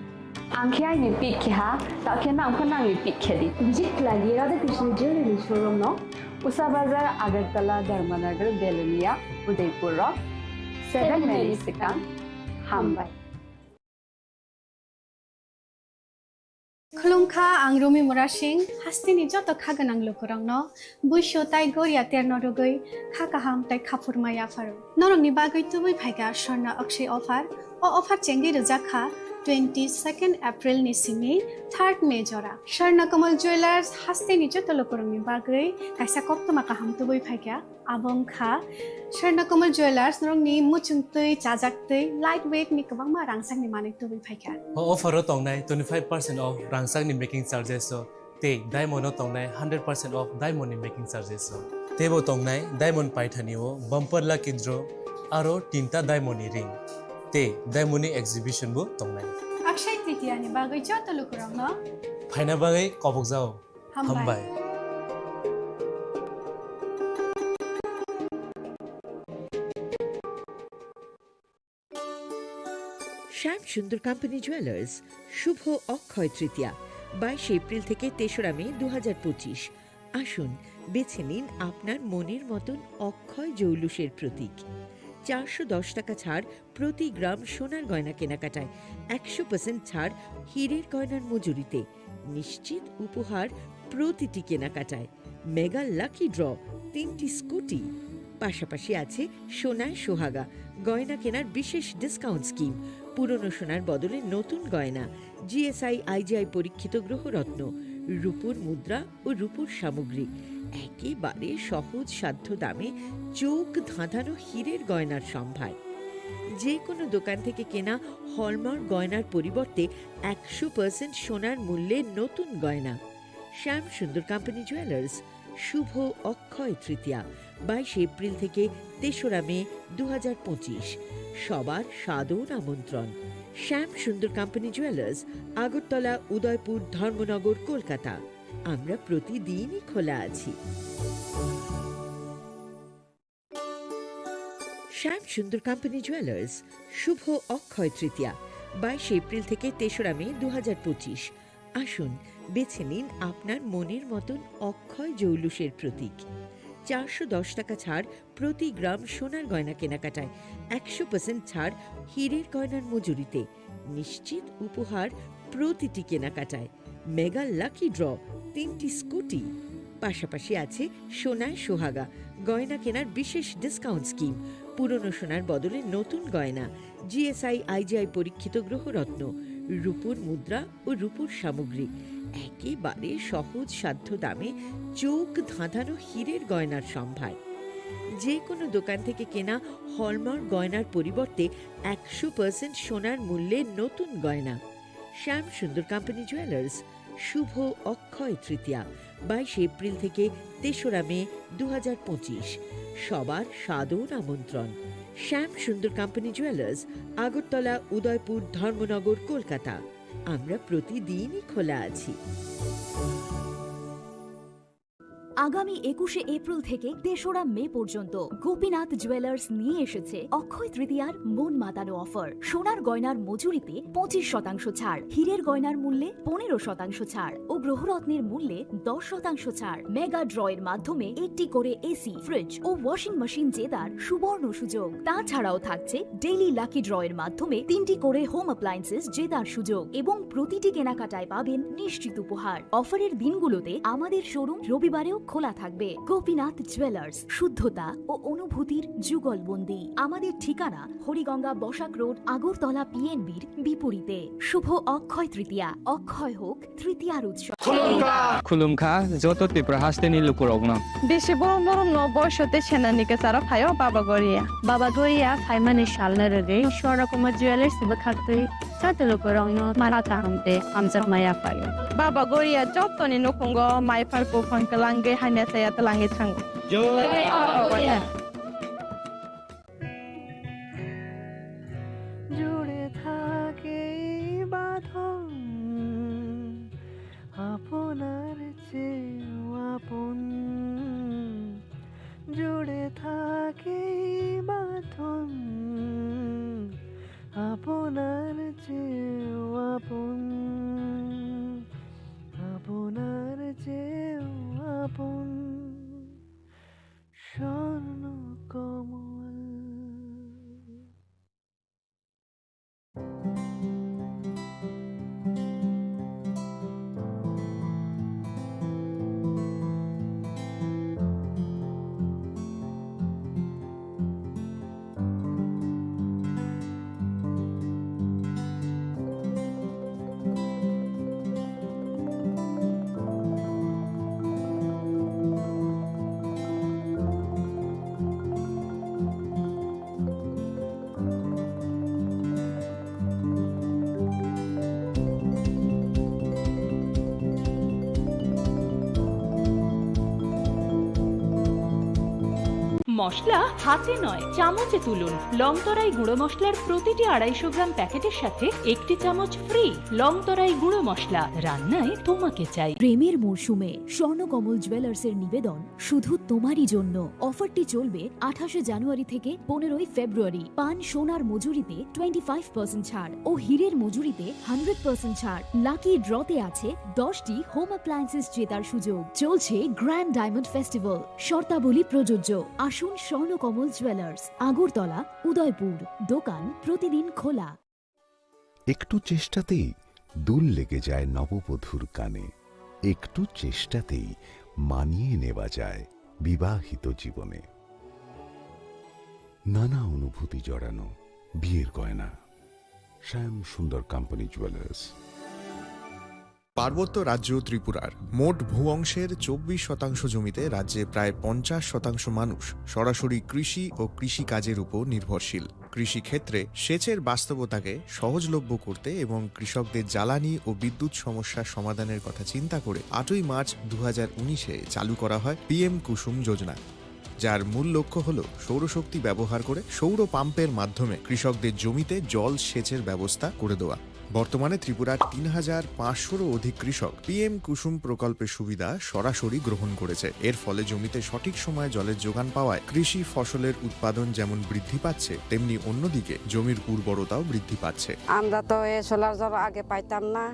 Ang khe aini pick khe ha, ta khe nang pho nangni pick khe di. Visit khlai di Radha Krishna Jewellery showroom no, Usa Bazar, Agartala, Dharmanagar, Belonia, Udaipur o seven May ni swkang. Hambai. Khulumkha, ang Rumi Murasing, hasteni joto kha gwnang lukurokno buisu tai goria terno rwgwi kha kaham tai khaphurma yapharo. Norokni bagwi tubui phaikha Swarna Akshay offer. O offer chengwi rwjak kha twenty second April ni simi third May jora. Swarna Kamal Jewellers hasteni joto lukurokni bagwi kaisa koktwma kaham tubui phaikha. Abo wngkha Swarna Kamal Jewellers norokni muchung twi, chajak twi, light weight ni kwbangma rangchakni manwi tubui phaikha. O offer o tongnai twenty five percent off rangchakni making charges o tei diamond o tongnai hundred percent off diamond ni making charges o. Teibo tongnai diamond paithani o bumper lucky draw aro tinta diamond ni ring tei diamond ni exhibition bo tongnai. Akshay Tritiya ni bagwi joto lukurokno phaina bagwi kobokjao. Hambai. Hambai. শ্যাম Sundar company jewellers, শুভ অক্ষয় তৃতীয়া, বাইশে এপ্রিল থেকে তেসরা মে দু হাজার পঁচিশ। আসুন, বেছে নিন আপনার মনের মতন অক্ষয় জৌলুসের প্রতীক। চারশো দশ টাকা ছাড় প্রতি গ্রাম সোনার গয়না কেনাকাটায়, একশো পার্সেন্ট ছাড় হীরের গয়নার মজুরিতে, নিশ্চিত উপহার প্রতিটি কেনাকাটায়। মেগা লাকি ড্র, তিনটি স্কুটি, পাশাপাশি আছে সোনায় সোহাগা, গয়না কেনার বিশেষ ডিসকাউন্ট স্কিম, পুরনো সোনার বদলে নতুন গয়না, জিএসআই আইজিআই পরীক্ষিত গ্রহরত্ন, রূপোর মুদ্রা ও রূপোর সামগ্রী, একেবারে সহজ সাধ্য দামে চোখ ধাঁধানো হীরের গয়নার সম্ভার। যে কোনো দোকান থেকে কেনা হলমার্ক গয়নার পরিবর্তে একশো পার্সেন্ট সোনার মূল্যে নতুন গয়না। শ্যাম সুন্দর কোম্পানি জুয়েলার্স, শুভ অক্ষয় তৃতীয়া, বাইশে এপ্রিল থেকে তেসরা মে দু হাজার পঁচিশ। সবার সাদর আমন্ত্রণ। Shyam Sundar company jewellers, Agartala, Udaipur, Dharmanagar, Kolkata. আমরা প্রতিদিনই খোলা আছি। শ্যাম সুন্দর কোম্পানি জুয়েলার্স, শুভ অক্ষয় তৃতীয়া, বাইশে এপ্রিল থেকে তেসরা মে দু হাজার পঁচিশ। আসুন, বেছে নিন আপনার মনের মতন অক্ষয় জৌলুসের প্রতীক। চারশো দশ টাকা ছাড় প্রতি গ্রাম সোনার গয়না কেনাকাটায়, একশো পার্সেন্ট ছাড় হীরের গয়নার মজুরিতে, নিশ্চিত উপহার প্রতিটি কেনাকাটায়। মেগা লাকি ড্র, তিনটি স্কুটি, পাশাপাশি আছে সোনায় সোহাগা, গয়না কেনার বিশেষ ডিসকাউন্ট স্কিম, পুরনো সোনার বদলে নতুন গয়না, জিএসআই আইজিআই পরীক্ষিত গ্রহরত্ন, রূপোর মুদ্রা ও রূপোর সামগ্রী, একেবারে সহজ সাধ্য দামে চোখ ধাঁধানো হীরের গয়নার সম্ভার। যে কোনো দোকান থেকে কেনা হলমার্ক গয়নার পরিবর্তে একশো পার্সেন্ট সোনার মূল্যে নতুন গয়না। শ্যাম সুন্দর কোম্পানি জুয়েলার্স, শুভ অক্ষয় তৃতীয়া, বাইশে এপ্রিল থেকে তেসরা মে দু হাজার পঁচিশ। সবার সাদর আমন্ত্রণ। Shyam Sundar company jewellers, Agartala, Udaipur, Dharmanagar, Kolkata. আমরা প্রতিদিনই খোলা আছি। আগামী একুশে এপ্রিল থেকে তেসরা মে পর্যন্ত গোপীনাথ জুয়েলার্স নিয়ে এসেছে অক্ষয় তৃতীয়ার মন মাতানো অফার। সোনার গয়নার মজুরিতে পঁচিশ শতাংশ ছাড়, হীরের গয়নার মূল্যে পনেরো শতাংশ ছাড় ও গ্রহরত্নের মূল্যে দশ শতাংশ ছাড়। মেগা ড্র এর মাধ্যমে একটি করে এসি, ফ্রিজ ও ওয়াশিং মেশিন জেতার সুবর্ণ সুযোগ। তাছাড়াও থাকছে ডেইলি লাকি ড্র এর মাধ্যমে তিনটি করে হোম অ্যাপ্লায়েন্সেস জেতার সুযোগ এবং প্রতিটি কেনাকাটায় পাবেন নিশ্চিত উপহার। অফারের দিনগুলোতে আমাদের শোরুম রবিবারেও খোলা থাকবে। গোপীনাথ জুয়েলার্স, শুদ্ধতা ও অনুভূতির যুগলবন্দি। আমাদের ঠিকানা হরিগঙ্গা বসাক রোড, আগরতলা পিএনবির বিপরীতে। শুভ অক্ষয় তৃতীয়া, অক্ষয় হোক তৃতীয়ার উৎসব। Khulumkha joto Tripura hasteni lukurokno. Bisi borom borom no boiso tei senani kwcharo phaio Baba Goria. Baba Goria phaimani salno rwgwi Swarna Kumar Jewellers bwkhaktwi joto lukurokno mara kaham tei hamjakma yaphaio. Baba Goria jotoni nukhungo mai phar buphang kwlangwi hamya chaya twlangwi thango. জয় বাবা গোরিয়া। জুড়ে থাকে এই বাঁধন আপনার চেয়েও আপন। জুড়ে থাকে এই বাঁধন আপনার চেয়েও আপন, আপনার চেয়েও আপন। স্বর্ণ মশলা হাতে নয়, চামচে তুলুন। লং তরাই গুঁড়ো মশলার প্রতিটি আড়াইশো গ্রাম প্যাকেটের সাথে একটি চামচ ফ্রি। লং তরাই গুঁড়ো মশলা, রান্নায় তোমাকে চাই। প্রেমের মরশুমে স্বর্ণকমল জুয়েলার্সের নিবেদন শুধু তোমারই জন্য। অফারটি চলবে আঠাশে জানুয়ারি থেকে পনেরোই ফেব্রুয়ারি। পান সোনার মজুরিতে টোয়েন্টি ফাইভ পার্সেন্ট ছাড় ও হীরের মজুরিতে হান্ড্রেড পার্সেন্ট ছাড়। লাকি ড্রতে আছে দশটি হোম অ্যাপ্লায়েন্সেস জেতার সুযোগ। চলছে গ্র্যান্ড ডায়মন্ড ফেস্টিভ্যাল, শর্তাবলী প্রযোজ্য। আসুন স্বর্ণকমল জুয়েলার্স, আগরতলা, উদয়পুর। দোকান প্রতিদিন খোলা। একটু চেষ্টাতেই দুল লেগে যায় নববধূর কানে, একটু চেষ্টাতেই মানিয়ে নেওয়া যায় বিবাহিত জীবনে। নানা অনুভূতি জড়ানো বিয়ের গয়না। শ্যাম সুন্দর কোম্পানি জুয়েলার্স। পার্বত্য রাজ্য ত্রিপুরার মোট ভূ অংশের চব্বিশ শতাংশ জমিতে রাজ্যে প্রায় পঞ্চাশ শতাংশ মানুষ সরাসরি কৃষি ও কৃষিকাজের উপর নির্ভরশীল। কৃষিক্ষেত্রে সেচের বাস্তবতাকে সহজলভ্য করতে এবং কৃষকদের জ্বালানি ও বিদ্যুৎ সমস্যা সমাধানের কথা চিন্তা করে আটই মার্চ দু হাজার উনিশে চালু করা হয় পিএম কুসুম যোজনা, যার মূল লক্ষ্য হল সৌরশক্তি ব্যবহার করে সৌর পাম্পের মাধ্যমে কৃষকদের জমিতে জল সেচের ব্যবস্থা করে দেওয়া। বর্তমানে ত্রিপুরার তিন হাজার পাঁচশোরও অধিক কৃষক পিএম কুসুম প্রকল্পের সুবিধা সরাসরি গ্রহণ করেছে। এর ফলে জমিতে সঠিক সময়ে জলের যোগান পাওয়ায় কৃষি ফসলের উৎপাদন যেমন বৃদ্ধি পাচ্ছে, তেমনি অন্যদিকে জমির উর্বরতাও বৃদ্ধি পাচ্ছে। আমরা তো এই সোলার জল আগে পাইতাম না,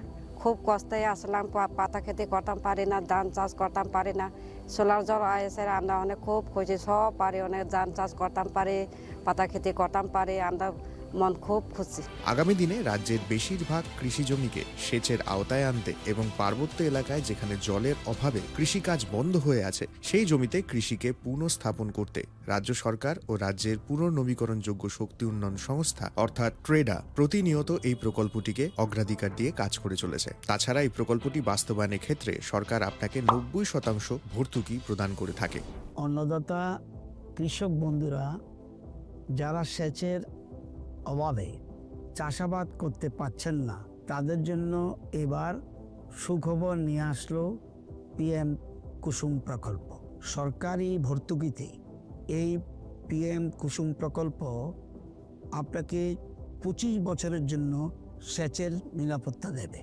খুব কষ্টে আসলাম, পা-, পাতা খেতি করতাম পারি না, ধান চাষ করতাম পারি না। সোলার জল আইসে আমরা অনেক খুব খুশি, সব পারি, অনেক ধান চাষ করতাম পারি, পাতা খেতি করতাম পারি, আমরা মন খুব খুশি। আগামী দিনে রাজ্যের বেশিরভাগ কৃষি জমিকে সেচের আওতায় আনতে এবং পার্বত্য এলাকায় যেখানে জলের অভাবে কৃষিকাজ বন্ধ হয়ে আছে, সেই জমিতে কৃষিকে পুনঃস্থাপন করতে রাজ্য সরকার ও রাজ্যের পুনর্নবীকরণযোগ্য শক্তি উন্নয়ন সংস্থা অর্থাৎ ট্রেডা প্রতিনিয়ত এই প্রকল্পটিকে অগ্রাধিকার দিয়ে কাজ করে চলেছে। তাছাড়া এই প্রকল্পটি বাস্তবায়নের ক্ষেত্রে সরকার আপনাকে নব্বই শতাংশ ভর্তুকি প্রদান করে থাকে। অন্নদাতা কৃষক বন্ধুরা যারা সেচের অভাবে চাষাবাদ করতে পারছেন না, তাদের জন্য এবার সুখবর নিয়ে আসলো পিএম কুসুম প্রকল্প। সরকারি ভর্তুকিতে এই পিএম কুসুম প্রকল্প আপনাকে পঁচিশ বছরের জন্য সেচের নিরাপত্তা দেবে।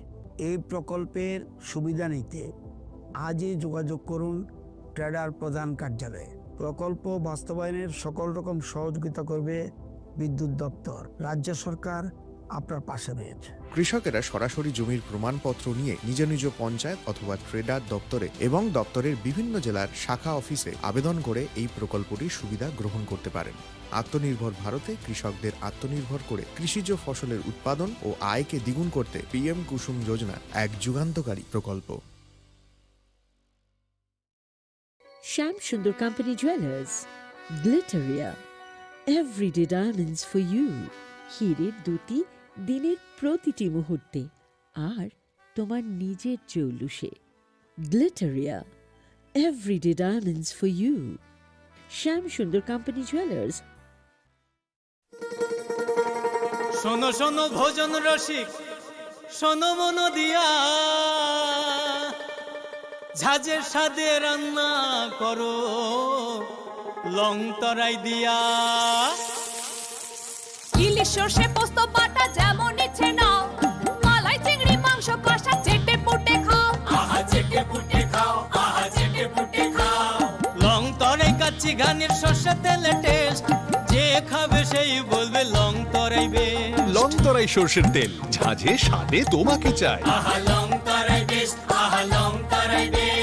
এই প্রকল্পের সুবিধা নিতে আজই যোগাযোগ করুন ট্রেডার প্রধান কার্যালয়ে। প্রকল্প বাস্তবায়নের সকল রকম সহযোগিতা করবে বিদ্যুৎ দপ্তর। রাজ্য সরকার আপনার পাশে রয়েছে। কৃষকেরা সরাসরি জমির প্রমাণপত্র নিয়ে নিজ নিজ পঞ্চায়েত অথবা ট্রেডার দপ্তরে এবং দপ্তরের বিভিন্ন জেলার শাখা অফিসে আবেদন করে এই প্রকল্পটির সুবিধা গ্রহণ করতে পারেন। আত্মনির্ভর ভারতে কৃষকদের আত্মনির্ভর করে কৃষিজ ফসলের উৎপাদন ও আয়কে দ্বিগুণ করতে পিএম কুসুম যোজনা এক যুগান্তকারী প্রকল্প। Shyam Sundar company jewellers, Glitteria, everyday diamonds for you. হীরের দ্যুতি দিনের প্রতিটি মুহূর্তে, আর তোমার নিজের চৌলুসে। Glitteria, everyday diamonds for you. Shyam Sundar company jewellers. শোনো শোনো ভোজন রসিক, শোনো মন দিয়া, ঝাঁঝের স্বাদে রান্না করো লং তরাই দিয়া। ইলিশ সর্ষে পোস্ত বাটা যেমন ইচ্ছে নাও, মালাই চিংড়ি মাংস কষা চেটে পুটে খাও। আহা চেটে পুটে খাও, আহা চেটে পুটে খাও। লং তরাই কাচ্চি ঘানির সর্ষে তেলে টেস্ট, যে খাবে সেই বলবে Longtharai best. Longtharai সর্ষের তেল, ঝাঁঝে স্বাদে তোমাকে চাই। আহা লং তরাই বেস্ট, আহা Longtharai best.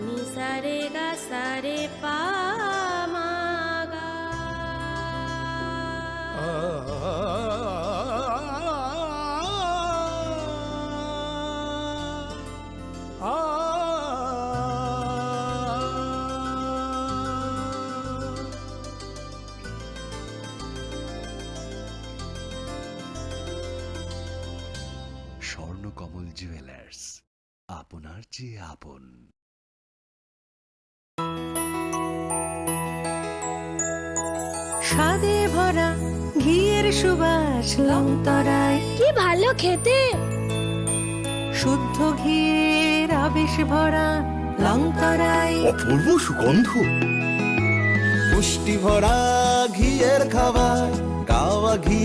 Ni sa re ga sa re pa ma ga. Swarnakamal jewellers, আপনার চেয়ে আপন। স্বাদে ভরা ঘিয়ের সুবাস লংতরাই। কি ভালো খেতে। শুদ্ধ ঘিয়ের আবেশ ভরা লংতরাই। অপূর্ব সুগন্ধ। পুষ্টি ভরা ঘিয়ের খাবার, কাওয়া ঘি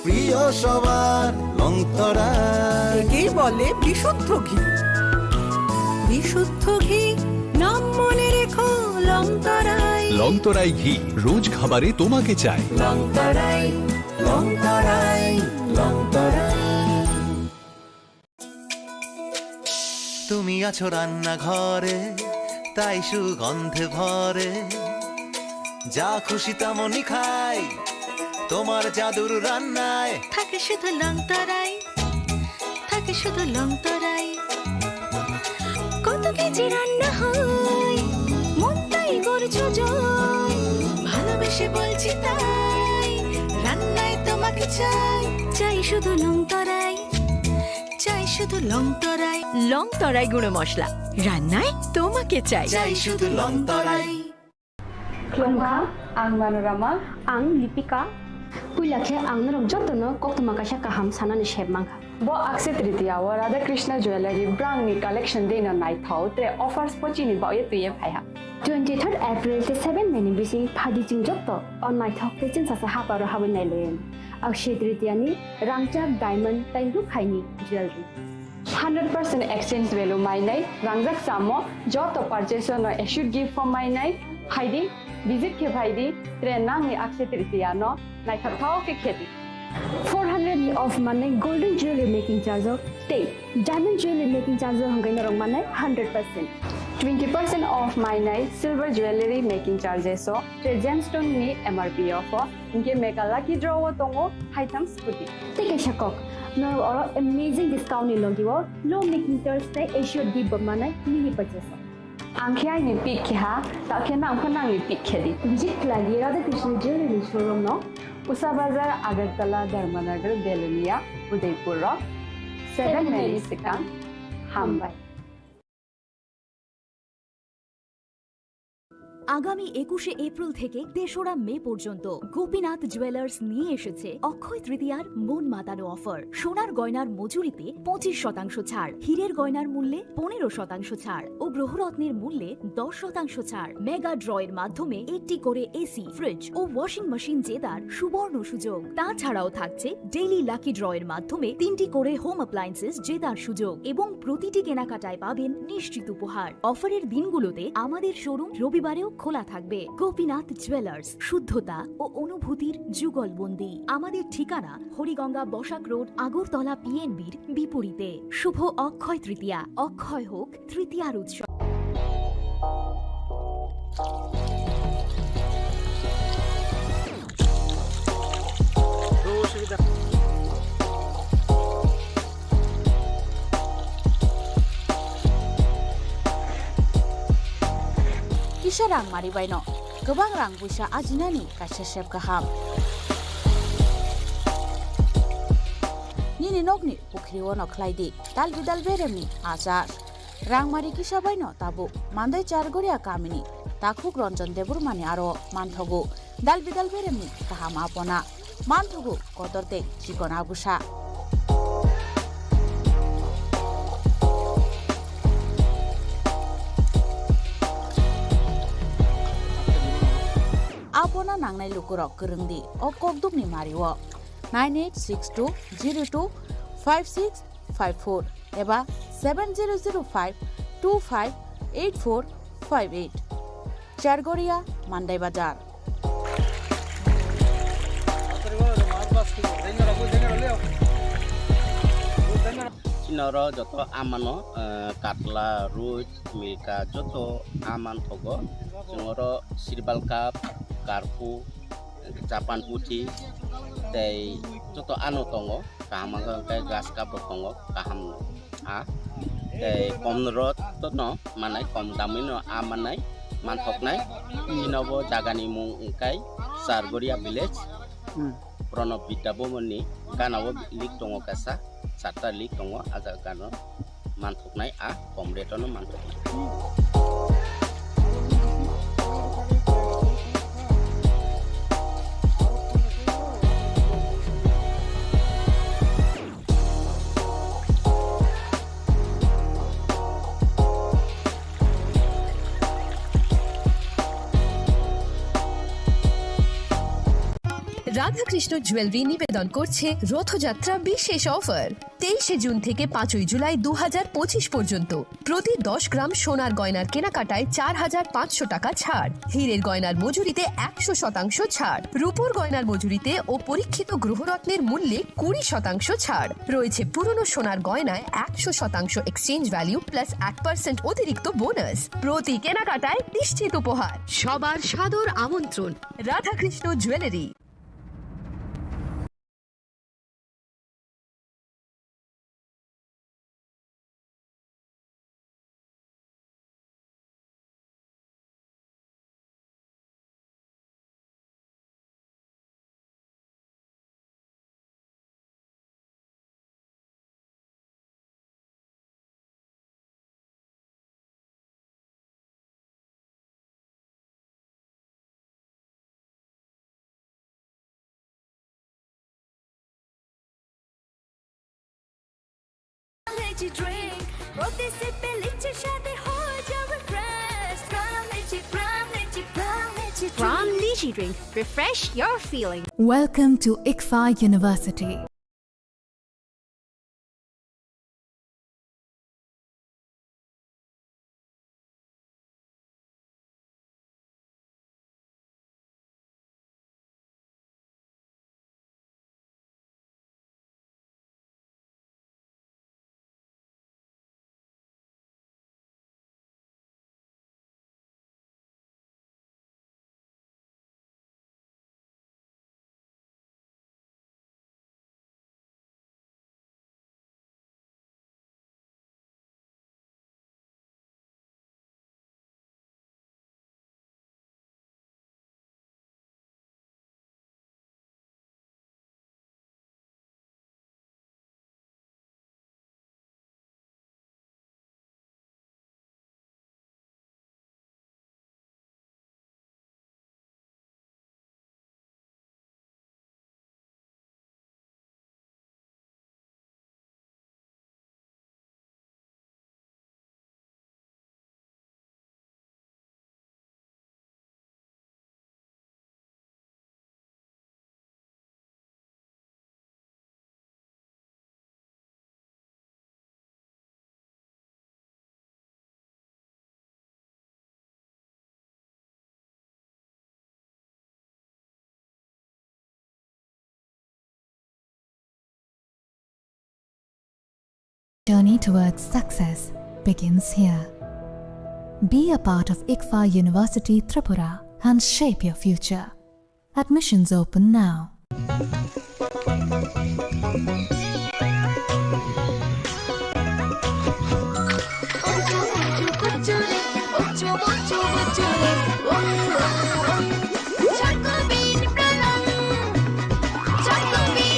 প্রিয় সবার, লংতরাই। একেই বলে বিশুদ্ধ ঘি। বিশুদ্ধ ঘি, নাম মনে রেখো লংতরাই। লংতরাই ঘি, রোজ খাবারে তোমাকে চাই। লংতরাই, লংতরাই, লংতরাই। তুমি আছো রান্নাঘরে, তাই সুগন্ধে ভরে। যা খুশি তেমনই খাই, তোমার জাদুর রান্নায়। থাকে শুধু লংতরাই, থাকে শুধু লংতরাই। কত কেজি রান্না হয়, মনটাই করছো জয়। ভালোবেসে বলছি তাই, রান্নায় তোমাকে চাই। চাই শুধু লংতরাই, চাই শুধু লংতরাই। লংতরাই গুঁড়ো মশলা, রান্নায় তোমাকে চাই। চাই শুধু লংতরাই। Khulumkha, ang Manorama. Ang Lipika. Puila khe ang norok jotono koktwma kaisa kaham sanani sep mankha. Bo Akshaya Tritiya o Radha Krishna Jewellery brangni collection deino naithok, tre offers bo chini baoye twiye phaiha. Twenty third April tei seven May ni bising phaidi chwng joto o naithok tei chwngsacha haparo habwi nailaio. Akshaya Tritiya ni rangchak, diamond tei rukhaini jewellery. Hundred percent exchange value mainai, rangjak chamo joto purchase no assured gift bo mainai, phaidi, visit khe phaidi, tre nangni Akshaya Tritiya no naithok thok khe khedi. Four hundred ni off manai golden jewelry making charge o tei diamond jewelry making charge o hwnkhe norok manai hundred percent. Twenty percent off mainai silver jewelry making charges o tre gemstone ni M R P o pho. Hinkhe mega lucky draw o tongo haitham scooty. Tei kaisa kok, norok oro amazing discount ni logi o low making charge tei assured gift bo manai mini purchase o. Ang khe aini pick khe ha, ta khe nang pho nangni pick khe di. Visit khlai di Radha Krishna Jewellery showroom no, Usa Bazar, Agartala, Dharmanagar, Belonia, Udaipur o seven May ni swkang. Hambai. আগামী একুশে এপ্রিল থেকে তেসরা মে পর্যন্ত গোপীনাথ জুয়েলার্স নিয়ে এসেছে অক্ষয় তৃতীয়ার মন মাতানো অফার। সোনার গয়নার মজুরিতে পঁচিশ শতাংশ ছাড়, হীরের গয়নার মূল্যে পনেরো শতাংশ ছাড় ও গ্রহরত্নের মূল্যে দশ শতাংশ ছাড়। মেগা ড্র এর মাধ্যমে একটি করে এসি, ফ্রিজ ও ওয়াশিং মেশিন জেতার সুবর্ণ সুযোগ। তাছাড়াও থাকছে ডেইলি লাকি ড্র এর মাধ্যমে তিনটি করে হোম অ্যাপ্লায়েন্সেস জেতার সুযোগ এবং প্রতিটি কেনাকাটায় পাবেন নিশ্চিত উপহার। অফারের দিনগুলোতে আমাদের শোরুম রবিবারেও খোলা থাকবে। গোপীনাথ জুয়েলার্স, শুদ্ধতা ও অনুভূতির যুগলবন্দি। আমাদের ঠিকানা হরিগঙ্গা বসাক রোড, আগরতলা পিএনবির বিপরীতে। শুভ অক্ষয় তৃতীয়া, অক্ষয় হোক তৃতীয়ার উৎসব। Kisa rang mari baino kwbang rang puisa ajinani kaisa sep kaham. Nini nokni pukhri ono khlai di dal bidal beremni achar. Rangmari kisa baino tabuk Mandai Chargoria kamini takhuk Ranjan Debbarmani aro manthogo dal bidal beremni kaham apona, manthogo kotor tei chikon abusa. Apona nangnai lukurok kwrwng di o kokdukni mario. Nine eight six two zero two five six five four eba seven zero zero five two five eight four five eight. Chargoria, Mandai Bazar. Oro joto amano, eh, katla, ruit, milka joto aman thogo. Chwng oro sirbal cup, karpu, japan puthi tei joto ano tongo. Kaham wngkha hwnkhe grass cup bo tongo, kaham no. A tei kom rot no manai, kom damwi no a manai, manthoknai. Chini bo jagani mung wngkha Chargoria village. Hmm. Pranab Vidya Bhavan ni gana o link tongo kaisa, charta link tongo, a jaga gana o manthoknai, a kom rate o no manthoknai. Radhakrishna jewellery নিবেদন করছে রথযাত্রা বিশেষ অফার। তেইশে জুন থেকে পাঁচই জুলাই দু হাজার পঁচিশ পর্যন্ত প্রতি দশ গ্রাম সোনার গয়নার কেনাকাটায় চার হাজার পাঁচশো টাকা ছাড়, হীরের গয়নার মজুরিতে একশো শতাংশ ছাড়, রূপোর গয়নার মজুরিতে ও পরীক্ষিত গ্রহরত্নের মূল্যে কুড়ি শতাংশ ছাড়। রয়েছে পুরনো সোনার গয়নায় একশো শতাংশ এক্সচেঞ্জ ভ্যালু প্লাস এক পার্সেন্ট অতিরিক্ত বোনাস। প্রতি কেনাকাটায় নিশ্চিত উপহার। সবার সাদর আমন্ত্রণ। রাধাকৃষ্ণ জুয়েলারি। Lychee drink, প্রতি সিপে লিচি স্বাদে হয়ে যাবে fresh. Pran Lychee, Pran Lychee, Pran Lychee drink। Pran Lychee drink, refresh your feeling। Welcome to ICFAI University. Journey towards success begins here. Be a part of ICFAI University Tripura and shape your future. Admissions open now.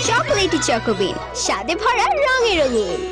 Chocolatey চকোবিন, স্বাদে ভরা, রঙে রঙিন।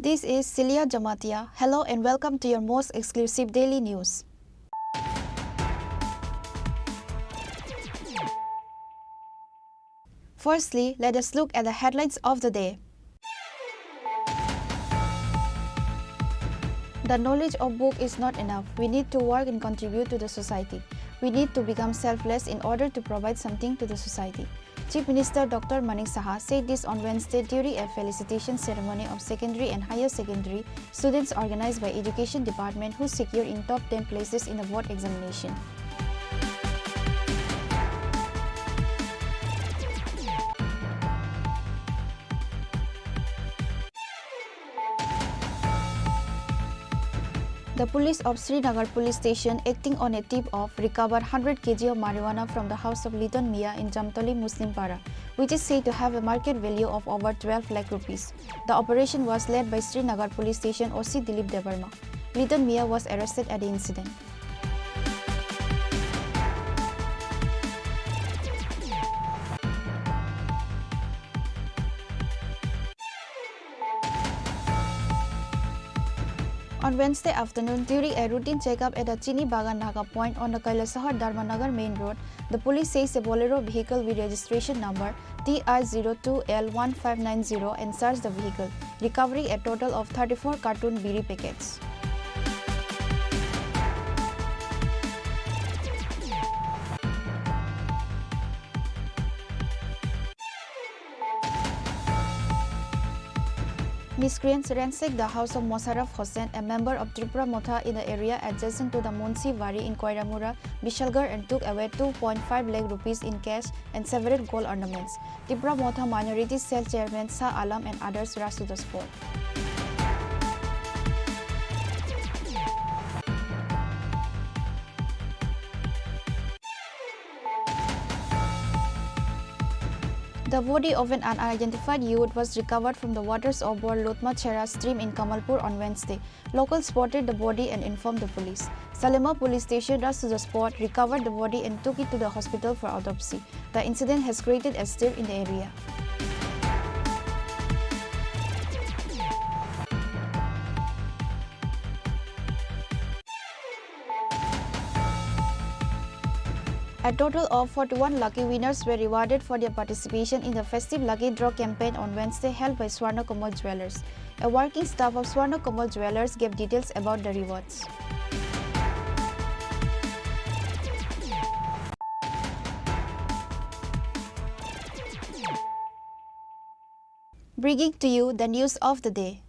This is Celia Jamatia. Hello and welcome to your most exclusive daily news. Firstly, let us look at the headlines of the day. The knowledge of book is not enough. We need to work and contribute to the society. We need to become selfless in order to provide something to the society. Chief Minister Doctor Manik Saha said this on Wednesday during a felicitation ceremony of secondary and higher secondary students organized by Education Department who secured in top ten places in the board examination. The police of Srinagar Police Station, acting on a tip of, recovered hundred kilograms of marijuana from the house of Liton Mia in Jamtoli Muslim Para, which is said to have a market value of over twelve lakh rupees. The operation was led by Srinagar Police Station O C Dilip Debbarma. Liton Mia was arrested at the incident. On Wednesday afternoon, during a routine checkup at the Chini Bagan Naga point on the Kailasahar Dharmanagar main road, the police seized a Bolero vehicle with registration number T I zero two L one five nine zero and searched the vehicle, recovering a total of thirty-four carton biri packets. Miscreants ransacked the house of Mosharraf Hossain, a member of Tipra Motha in the area adjacent to the Munshi Wari in Koiramura, Bishalgarh, and took away two point five lakh rupees in cash and several gold ornaments. Tipra Motha Minority Cell Chairman Shah Alam and others rushed to the spot. The body of an unidentified youth was recovered from the waters of Bor Lutma Chera stream in Kamalpur on Wednesday. Locals spotted the body and informed the police. Salema Police Station rushed to the spot, recovered the body and took it to the hospital for autopsy. The incident has created a stir in the area. A total of forty-one lucky winners were rewarded for their participation in the festive lucky draw campaign on Wednesday held by Swarna Kamal Jewellers. A working staff of Swarna Kamal Jewellers gave details about the rewards. Bringing to you the news of the day.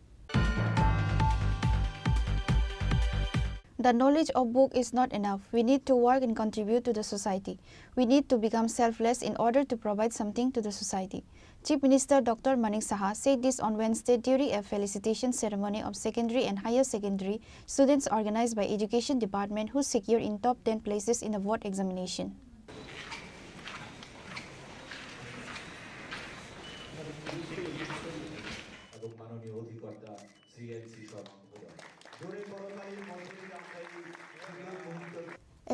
The knowledge of book is not enough. We need to work and contribute to the society. We need to become selfless in order to provide something to the society. Chief Minister Doctor Manik Saha said this on Wednesday during a felicitation ceremony of secondary and higher secondary students organized by Education Department who secured in top ten places in the board examination. এবং মাননীয় অধিকর্তা Shri N C Sharma মহোদয়। জোরে করতালি মঞ্চে ডাকতালি মুহূর্ত।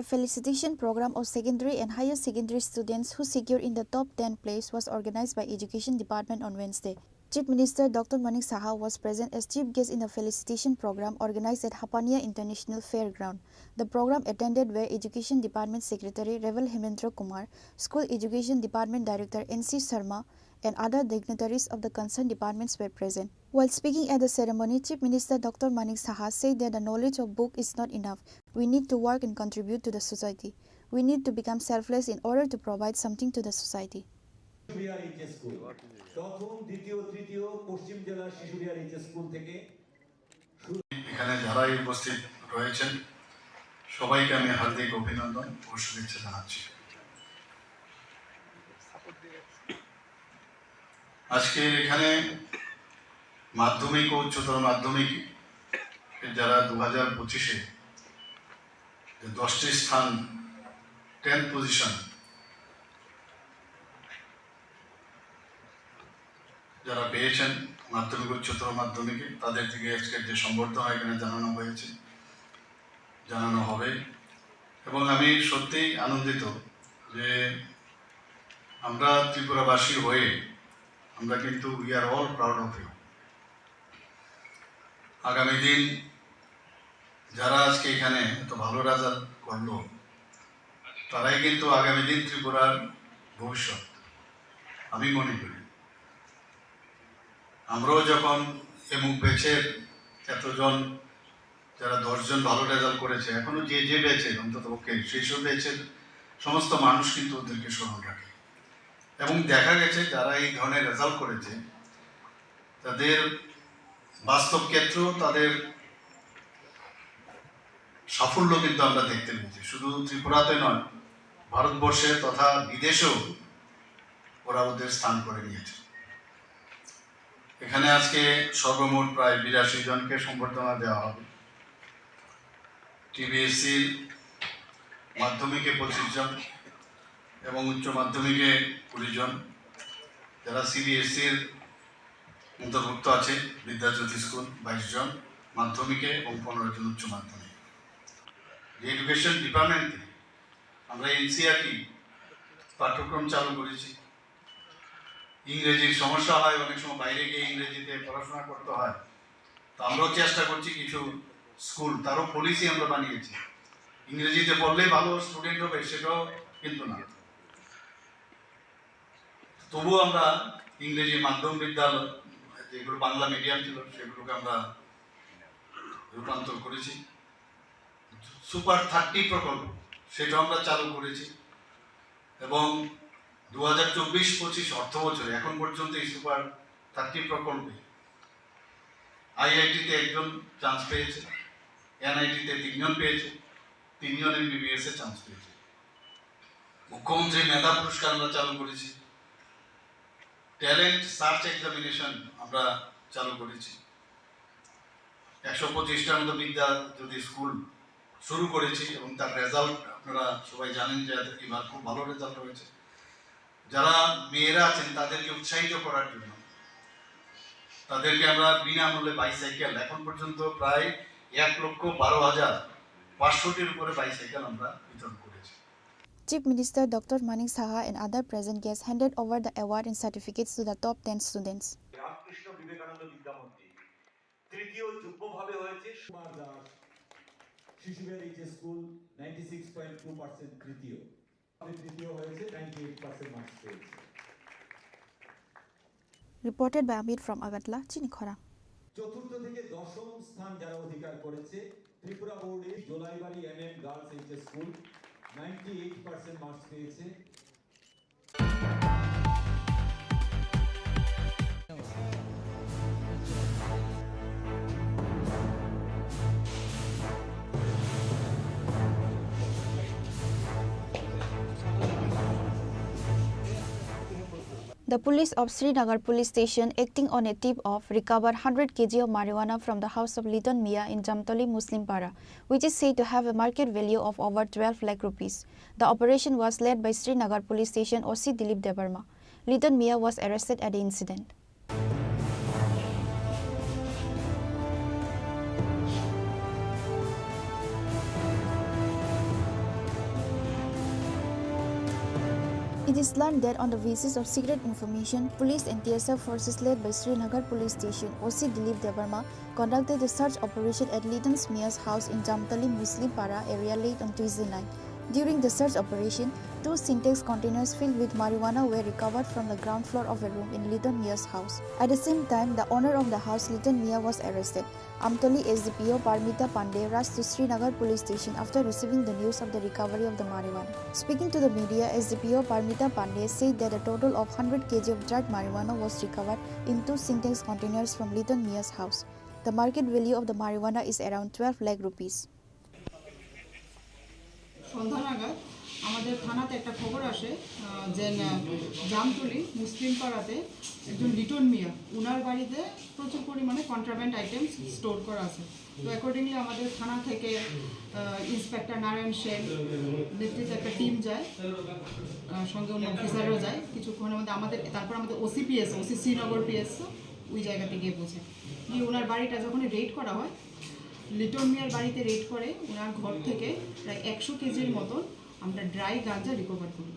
A felicitation program of secondary and higher secondary students who secured in the top ten place was organized by Education Department on Wednesday. Chief Minister Doctor Manik Saha was present as chief guest in the felicitation program organized at Hapania International Fairground. The program attended were Education Department Secretary Revel Hemendra Kumar, School Education Department Director N C Sharma, and other dignitaries of the concerned departments were present. While speaking at the ceremony, Chief Minister Doctor Manik Saha said that the knowledge of book is not enough. We need to work and contribute to the society. We need to become selfless in order to provide something to the society. Shishubihar HS school, প্রথম, দ্বিতীয়, তৃতীয় পশ্চিম জেলা Shishubihar HS school থেকে এখানে যারাই উপস্থিত রয়েছেন, সবাইকে আমি হার্দিক অভিনন্দন ও শুভেচ্ছা জানাচ্ছি। আজকের এখানে মাধ্যমিক ও উচ্চতর মাধ্যমিক যারা দু হাজার পঁচিশে যে দশটি স্থান, টেন্থ পজিশন, যারা পেয়েছেন মাধ্যমিক, উচ্চতর মাধ্যমিকে, তাদের থেকে আজকের যে সম্বর্ধনা এখানে জানানো হয়েছে, জানানো হবে। এবং আমি সত্যিই আনন্দিত যে আমরা ত্রিপুরাবাসী হয়ে আমরা কিন্তু we are all proud of you। আগামী দিন যারা আজকে এখানে এত ভালো রেজাল্ট করলো, তারাই কিন্তু আগামী দিন ত্রিপুরার ভবিষ্যৎ, আমি মনে করি। আমরাও যখন এমুক ব্যাচের এতজন, যারা দশজন ভালো রেজাল্ট করেছে, এখনো যে যে ব্যাচের, অন্তত পক্ষে সেই সব ব্যাচের সমস্ত মানুষ কিন্তু ওদেরকে স্মরণ রাখে। এবং দেখা গেছে, যারা এই ধরনের রেজাল্ট করেছে, তাদের বাস্তব ক্ষেত্রেও তাদের সাফল্য কিন্তু আমরা দেখতে পেয়েছি। শুধু ত্রিপুরাতে নয়, ভারতবর্ষে তথা বিদেশেও ওরা ওদের স্থান করে নিয়েছে। এখানে আজকে সর্বমোট প্রায় বিরাশি জনকে সম্বর্ধনা দেওয়া হবে। টিবিএসসির মাধ্যমিকে পঁচিশ জন এবং উচ্চ মাধ্যমিকে কুড়ি জন, যারা সিবিএসসির অন্তর্ভুক্ত আছে, বিদ্যাজ্যোতি স্কুল বাইশ জন মাধ্যমিকে এবং পনেরো জন উচ্চ মাধ্যমিক। যে এডুকেশন ডিপার্টমেন্টে আমরা এনসিইআরটি পাঠ্যক্রম চালু করেছি, ইংরেজির সমস্যা হয়, অনেক সময় বাইরে গিয়ে ইংরেজিতে পড়াশোনা করতে হয়। তো আমরাও চেষ্টা করছি কিছু স্কুল, তারও পলিসি আমরা বানিয়েছি, ইংরেজিতে পড়লেই ভালো স্টুডেন্ট হবে, সেটাও কিন্তু না। তবুও আমরা ইংরেজি মাধ্যম বিদ্যালয়, যেগুলো বাংলা মিডিয়াম ছিল, সেগুলোকে আমরা রূপান্তর করেছি। সুপার থার্টি প্রকল্প, সেটা আমরা চালু করেছি এবং দু হাজার চব্বিশ পঁচিশ অর্থ বছরে এখন পর্যন্ত এই সুপার থার্টি প্রকল্পে আইআইটিতে একজন চান্স পেয়েছে, এনআইটিতে তিনজন পেয়েছে, তিনজন এমবিবিএস এ চান্স পেয়েছে। মুখ্যমন্ত্রী মেধা পুরস্কার আমরা চালু করেছি, ট্যালেন্ট সার্চ এক্সামিনেশন আমরা চালু করেছি। একশো পঁচিশটার মতো বিদ্যাজ্যোতি স্কুল শুরু করেছি এবং তার রেজাল্ট আপনারা সবাই জানেন যে এবার খুব ভালো রেজাল্ট হয়েছে। যারা মেয়েরা আছেন, তাদেরকে উৎসাহিত করার জন্য তাদেরকে আমরা বিনামূল্যে বাইসাইকেল, এখন পর্যন্ত প্রায় এক লক্ষ বারো হাজার পাঁচশোটির উপরে বাইসাইকেল আমরা বিতরণ করেছি। Chief Minister Doctor Manik Saha and other present guests handed over the award and certificates to the top ten students. Ramakrishna বিবেকানন্দ বিদ্যা মন্দির তৃতীয় যুগ্মভাবে হয়েছে Sukumar Das, Shishu Bihar HS school, ninety six point two percent তৃতীয়। তৃতীয় হয়েছে, নাইনটি এইট পার্সেন্ট মার্কস পেয়েছে। Reported by Amit from Agartala, Chini Khorang. চতুর্থ থেকে দশম স্থান যারা অধিকার করেছে, ত্রিপুরা বোর্ডে Jolaibari MM girls HS school, ninety eight percent marks পেয়েছে। The police of Srinagar Police Station, acting on a tip of, recovered hundred K G of marijuana from the house of Liton Mia in Jamtoli Muslim Para, which is said to have a market value of over twelve lakh rupees. The operation was led by Srinagar Police Station O C Dilip Debbarma. Liton Mia was arrested at the incident. It is learned that on the basis of secret information, police and T S F forces led by Srinagar Police Station O C Dilip Debbarma conducted a search operation at Liton Mia's house in Jamtali Muslim Para area late on Tuesday night. During the search operation, two Sintex containers filled with marijuana were recovered from the ground floor of a room in Liton Mia's house. At the same time, the owner of the house, Liton Mia, was arrested. Amtoli S D P O Parmita Pandey rushed to Srinagar police station after receiving the news of the recovery of the marijuana. Speaking to the media, S D P O Parmita Pandey said that a total of hundred K G of dried marijuana was recovered in two Sintex containers from Liton Mia's house. The market value of the marijuana is around twelve lakh rupees. সন্ধ্যা নাগাদ আমাদের থানাতে একটা খবর আসে, আহ, যে, আহ, জামতলি মুসলিম পাড়াতে একজন লিটন মিয়া, উনার বাড়িতে প্রচুর পরিমাণে কন্ট্রাব্যান্ড আইটেমস স্টোর করা আছে। তো অ্যাকর্ডিংলি আমাদের থানা থেকে, আহ, ইন্সপেক্টর নারায়ণ সেন নেতৃত্বে একটা টিম যায়, আহ, সঙ্গে অন্য অফিসাররা যায়। কিছুক্ষণের মধ্যে আমাদের, তারপর আমাদের ওসি পিএস, ওসি শ্রীনগর পিএস ওই জায়গাতে গিয়ে পৌঁছে। গিয়ে ওনার বাড়িটা যখনই রেড করা হয়, লিটন মিয়ার বাড়িতে রেড করে ওনার ঘর থেকে প্রায় একশো কেজির মতন আমরা ড্রাই গাঞ্জা রিকভার করি।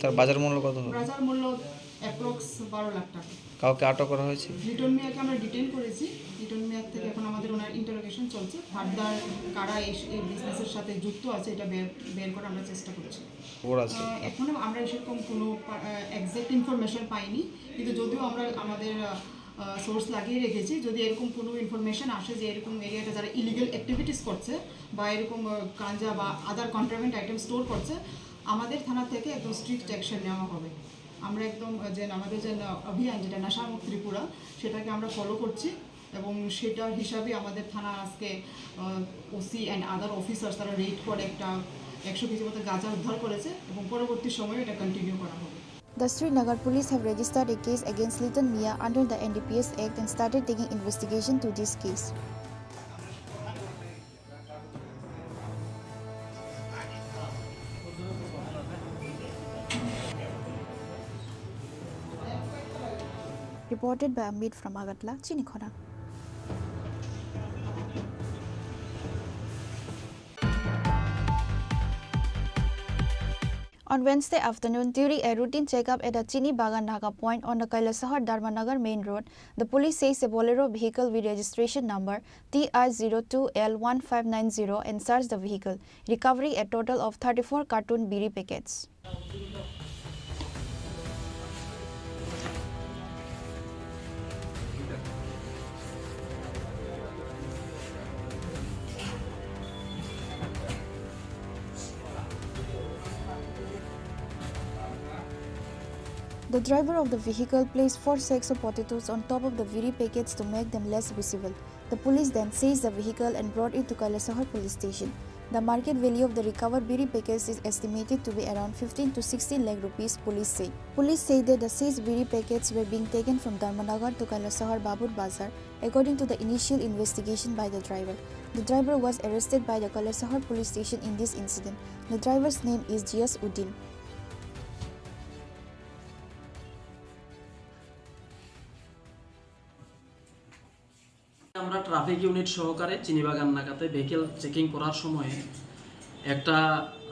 তার বাজার মূল্য কত হবে? বাজার মূল্য অ্যাপ্রক্স বারো লাখ টাকা। কাউকে আটক করা হয়েছে? লিটন মিয়াকে আমরা ডিটেইন করেছি। লিটন মিয়ার থেকে এখন আমাদের ওনার ইন্টারোগেশন চলছে। ফার্দার কারা এই, এই বিজনেসের সাথে যুক্ত আছে, এটা বের, বের করার আমরা চেষ্টা করছি। খবর আছে? আহ, এখনো আমরা সেরকম কোনো পা-, আহ, এক্স্যাক্ট ইনফরমেশন পাইনি, কিন্তু যদিও আমরা আমাদের, আহ, আহ, সোর্স লাগিয়ে রেখেছি, যদি এরকম কোনো ইনফরমেশন আসে যে এরকম এরিয়াতে যারা ইলিগাল অ্যাক্টিভিটিস করছে বা এরকম, আহ, গাঞ্জা বা আদার কন্ট্রাব্যান্ড আইটেম স্টোর করছে, আমাদের থানা থেকে একদম স্ট্রিক্ট অ্যাকশন নেওয়া হবে। আমরা একদম, আহ, যে আমাদের যে, আহ, অভিযান, যেটা নেশামুক্ত ত্রিপুরা, সেটাকে আমরা ফলো করছি এবং সেটার হিসাবে আমাদের থানা আজকে, আহ, ওসি অ্যান্ড আদার অফিসার্স তারা রেড করে একটা একশো কেজি মতো গাঁজা উদ্ধার করেছে এবং পরবর্তী সময়ে এটা কন্টিনিউ করা হবে। The Srinagar police have registered a case against Liton Mia under the N D P S Act and started taking investigation to this case. Reported by Amit from Agartala, Chinikhona. On Wednesday afternoon, during a routine checkup at the Chini Bagan Naga point on the Kailasahar Dharmanagar main road, the police seized a Bolero vehicle with registration number T R zero two L one five nine zero and searched the vehicle, recovering a total of thirty-four carton biri packets. The driver of the vehicle placed four sacks of potatoes on top of the biri packets to make them less visible. The police then seized the vehicle and brought it to Kailasahar police station. The market value of the recovered biri packets is estimated to be around fifteen to sixteen lakh rupees, police said. Police said that the seized biri packets were being taken from Dharmanagar to Kailasahar Babur Bazar, according to the initial investigation by the driver. The driver was arrested by the Kailasahar police station in this incident. The driver's name is Jias Uddin. আমরা traffic unit সহকারে চিনিবাগান নাকাতে vehicle checking করার সময় একটা,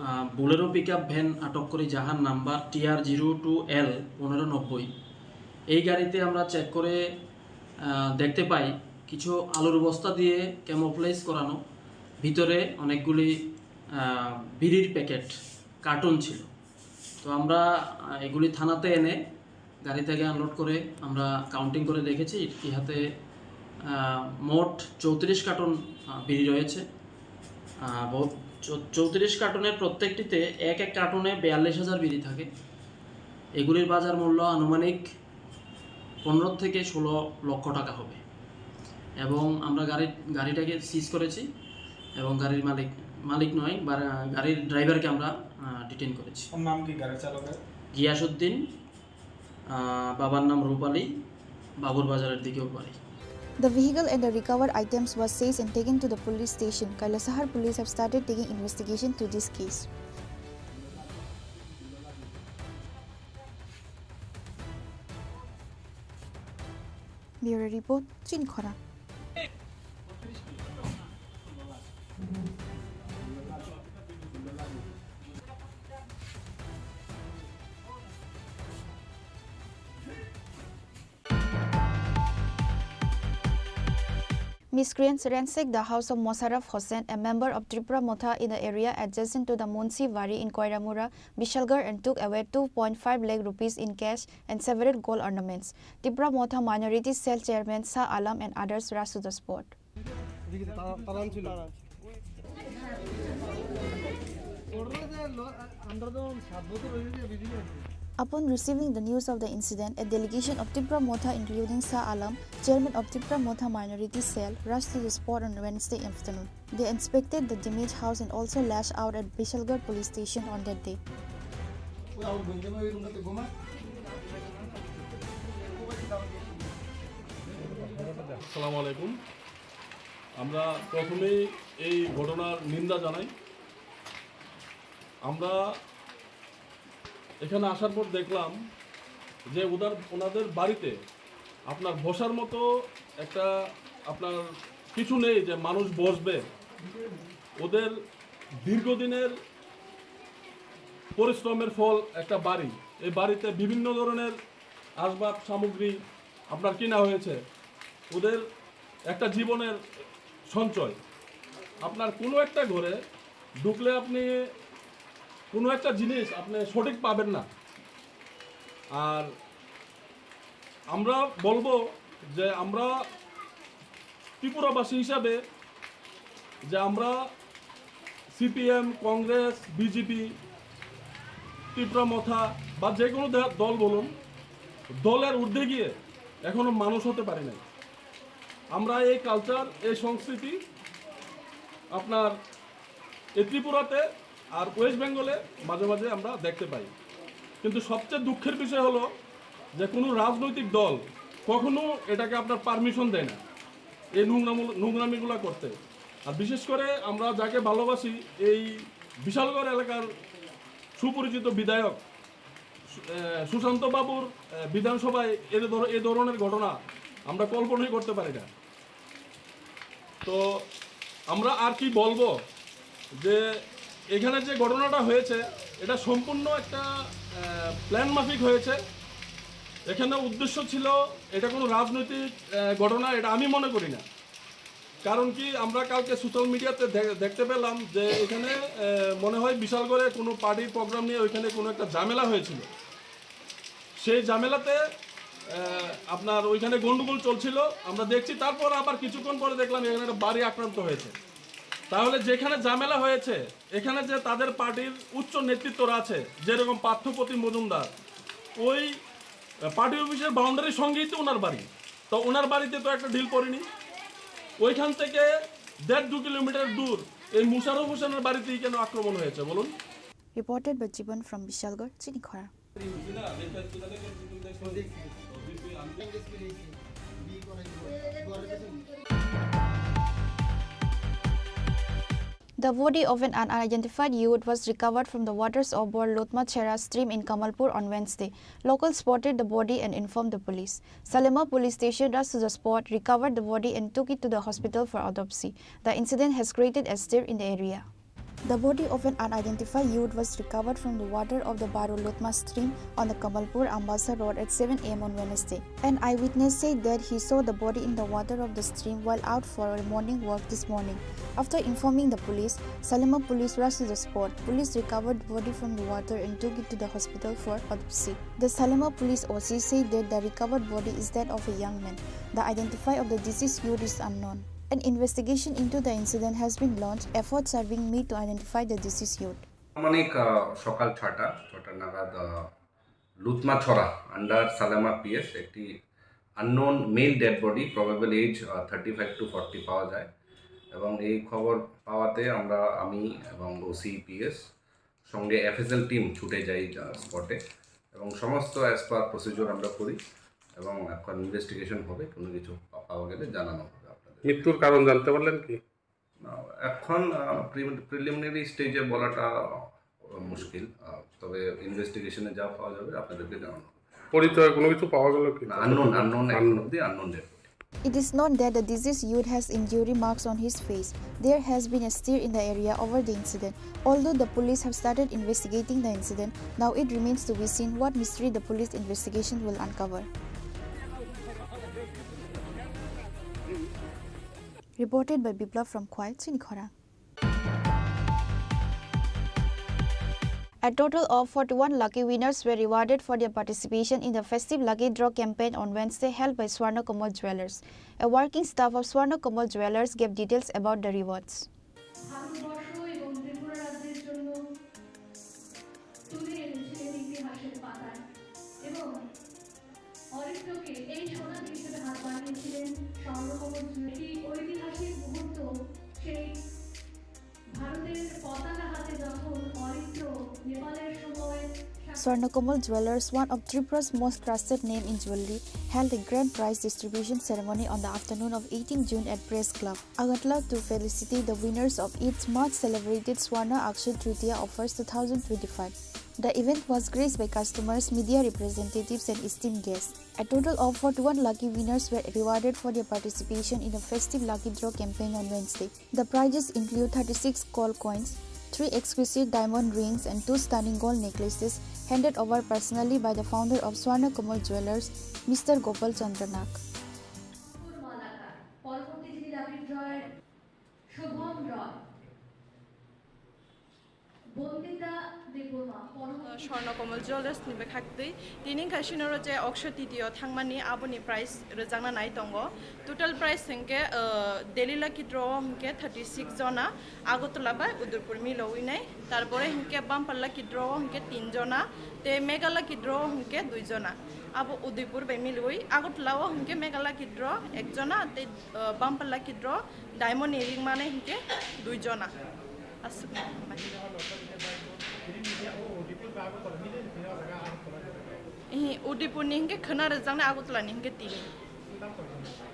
আহ, Bolero pickup van আটক করি, যাহার নাম্বার টি আর জিরো টু এল পনেরো নব্বই। এই গাড়িতে আমরা চেক করে, আহ, দেখতে পাই কিছু আলুর বস্তা দিয়ে ক্যামোফ্লেজ করানো, ভিতরে অনেকগুলি, আহ, বিড়ির প্যাকেট, কার্টুন ছিল। তো আমরা, আহ, এগুলি থানাতে এনে গাড়ি থেকে আনলোড করে আমরা কাউন্টিং করে দেখেছি, ইহাতে, আহ, মোট চৌত্রিশ কার্টন, আহ, বিড়ি রয়েছে। আহ, বহু-, চৌ-, চৌত্রিশ কার্টনের প্রত্যেকটিতে এক এক কার্টনে বিয়াল্লিশ হাজার বিড়ি থাকে। এগুলির বাজার মূল্য আনুমানিক পনেরো থেকে ষোলো লক্ষ টাকা হবে। এবং আমরা গাড়ি, গাড়িটাকে সিজ করেছি এবং গাড়ির মালিক, মালিক নয়, বা-, গাড়ির ড্রাইভারকে আমরা, আহ, ডিটেইন করেছি। ওর নাম কি গাড়ি চালকের? গিয়াসুদ্দিন, আহ, বাবার নাম রূপ আলী, বাবুর বাজারের দিকে ওর বাড়ি। The vehicle and the recovered items was seized and taken to the police station. Kailasahar police have started taking investigation to this case. Bureau report, Chinkhona. Miscreants ransacked the house of Mosharraf Hossain, a member of Tipra Motha in the area adjacent to the Munshi Wari in Koiramura, Bishalgarh, and took away two point five lakh rupees in cash and several gold ornaments. Tipra Motha Minority Cell Chairman Shah Alam and others rushed to the spot. Upon receiving the news of the incident, a delegation of Tipra Motha, including Shah Alam, chairman of Tipra Motha Minority Cell, rushed to the spot on Wednesday afternoon. They inspected the damaged house and also lashed out at Bishalgarh police station on that day. আসসালামু আলাইকুম। আমরা প্রথমেই এই ঘটনার নিন্দা জানাই। আমরা এখানে আসার পর দেখলাম যে ওদের, ওনাদের বাড়িতে আপনার বসার মতো একটা, আপনার কিছু নেই যে মানুষ বসবে। ওদের দীর্ঘদিনের পরিশ্রমের ফল একটা বাড়ি। এই বাড়িতে বিভিন্ন ধরনের আসবাব সামগ্রী আপনার কিনা হয়েছে, ওদের একটা জীবনের সঞ্চয়। আপনার কোনো একটা ঘরে ঢুকলে আপনি কোনো একটা জিনিস আপনি সঠিক পাবেন না। আর আমরা বলবো যে আমরা ত্রিপুরাবাসী হিসাবে যে আমরা সিপিএম, কংগ্রেস, বিজেপি, ত্রিপুরা মথা বা যে কোনো দে-, দল বলুন, দলের ঊর্ধ্বে গিয়ে এখনো মানুষ হতে পারি নাই। আমরা এই কালচার, এই সংস্কৃতি আপনার এই ত্রিপুরাতে আর ওয়েস্ট বেঙ্গলে মাঝে মাঝে আমরা দেখতে পাই। কিন্তু সবচেয়ে দুঃখের বিষয় হলো যে কোনো রাজনৈতিক দল কখনো এটাকে আপনার পারমিশন দেয় না, এই নোংরামূল-, নোংরামিগুলা করতে। আর বিশেষ করে আমরা যাকে ভালোবাসি, এই বিশালগড় এলাকার সুপরিচিত বিধায়ক সু-, এ, সুশান্ত বাবুর, এ, বিধানসভায় এ ধর-, এ ধরনের ঘটনা আমরা কল্পনাই করতে পারি না। তো আমরা আর কি বলবো যে এখানে যে ঘটনাটা হয়েছে, এটা সম্পূর্ণ একটা, এ, প্ল্যান মাফিক হয়েছে। এখানে উদ্দেশ্য ছিল, এটা কোনো রাজনৈতিক, এ, ঘটনা, এটা আমি মনে করি না। কারণ কি, আমরা কালকে সোশ্যাল মিডিয়াতে দে-, দেখতে পেলাম যে এখানে, এ, মনে হয় বিশালগড়ে কোনো পার্টির প্রোগ্রাম নিয়ে ওইখানে কোনো একটা ঝামেলা হয়েছিল। সেই ঝামেলাতে, এ, আপনার ওইখানে গন্ডগোল চলছিল, আমরা দেখছি। তারপর আবার কিছুক্ষণ পরে দেখলাম এখানে একটা বাড়ি আক্রান্ত হয়েছে। তাহলে যেখানে ঝামেলা হয়েছে, এখানে যে তাদের পার্টির উচ্চ নেতৃত্বরা আছে, যেরকম পার্থপ্রতিম মজুমদার, ওই, এ, পার্টি অফিসের বাউন্ডারির সঙ্গেই তো ওনার বাড়ি। তো ওনার বাড়িতে তো একটা ঢিল পড়েনি, ওইখান থেকে দেড় দু কিলোমিটার দূর এই মুশারফ হোসেনের বাড়িতেই কেন আক্রমণ হয়েছে বলুন? Reported by Jiban from Bishalgarh, Chinikhora. The body of an unidentified youth was recovered from the waters of Bor Lutma Chera stream in Kamalpur on Wednesday. Locals spotted the body and informed the police. Salema Police Station rushed to the spot, recovered the body and took it to the hospital for autopsy. The incident has created a stir in the area. The body of an unidentified youth was recovered from the water of the Baro Lutma stream on the Kamalpur Ambasa Road at seven a m on Wednesday. An eyewitness said that he saw the body in the water of the stream while out for a morning walk this morning. After informing the police, Salema police rushed to the spot. Police recovered the body from the water and took it to the hospital for autopsy. The Salema police O C said that the recovered body is that of a young man. The identity of the deceased youth is unknown. An investigation into the incident has been launched. Efforts are being made to identify the deceased youth. আনুমানিক, আহ, সকাল ছটা, ছটা নাগাদ, আহ, Lutmachhara under Salema PS একটি unknown male dead body, probable age, ah, thirty five to forty পাওয়া যায়। এবং এই খবর পাওয়াতে আমরা, আমি এবং ওসি পিএস সঙ্গে এফএসএল টিম ছুটে যাই, আহ, স্পটে এবং সমস্ত অ্যাজ পার প্রসিডিউর আমরা করি এবং এখন ইনভেস্টিগেশন হবে, কোনো কিছু পা-, পাওয়া গেলে জানানো হবে আপনাদের। মৃত্যুর কারণ জানতে পারলেন কি? না, এখন, আহ, প্রি-, প্রিলিমিনারি স্টেজে বলাটা, আহ, মুশকিল, আহ, তবে ইনভেস্টিগেশনে যা পাওয়া যাবে আপনাদেরকে জানানো হবে। পরিচয় কোনো কিছু পাওয়া গেল কি? না, আননোন, আননোন, এখন আননোন। অবধি unknown dead body. It is known that the deceased youth has injury marks on his face. There has been a stir in the area over the incident. Although the police have started investigating the incident, now it remains to be seen what mystery the police investigation will uncover. Reported by Biplab from Khowai, Chinikhora. A total of forty-one lucky winners were rewarded for their participation in the festive lucky draw campaign on Wednesday held by Swarna Kamal Jewelers. A working staff of Swarna Kamal Jewelers gave details about the rewards. Bharatvarsha এবং ত্রিপুরা রাজ্যের জন্য তুলে এনেছিলেন ইতিহাসের পাতায় এবং অরিত্রকে এই সোনার হিসেবে হাত বানিয়েছিলেন স্বর্ণকমল জুয়েল। এই ঐতিহাসিক মুহূর্ত, সেই ভারতের পতাকা হাতে যখন অরিত্র নেপালের সময় Swarnakomal Jewelers, one of Tripura's most trusted name in jewelry, held a grand prize distribution ceremony on the afternoon of eighteen June at Press Club, Agartala to felicitate the winners of its much celebrated Swarna Akshaya Tritiya offers two thousand twenty-five. The event was graced by customers, media representatives, and esteemed guests. A total of forty-one lucky winners were rewarded for their participation in the festive lucky draw campaign on Wednesday. The prizes include thirty-six gold coins, three exquisite diamond rings, and two stunning gold necklaces, handed over personally by the founder of Swarna Kamal Jewellers, Mister Gopal Chandra Nag. পরবর্তী যিনি লাকি ড্রয়ের শুভম রয়, বন্দিতা দেববর্মা, পরবর্তী স্বর্ণ কমল jewellers ni bai khaktwi tini wngkha sinoro je Akshaya Tritiya thangmani aboni prize rwjakna nai tongo. Total prize hwnkhe, uh, Delhi lucky draw o hwnkhe thirty six jona, Agartala bai Udaipur milowi nai. Tarpore hwnkhe bumper lucky draw o hwnkhe tin jona, tei mega lucky draw o hwnkhe dui jona. Abo Udaipur bai milowi. Agartala o hwnkhe mega lucky draw ek jona, tei, uh, bumper lucky draw diamond ni ring manai hwnkhe dui jona. Aswk. Ihi, Udaipur ni hwnkhe khwna rwjaknai, Agartala ni hwnkhe tini.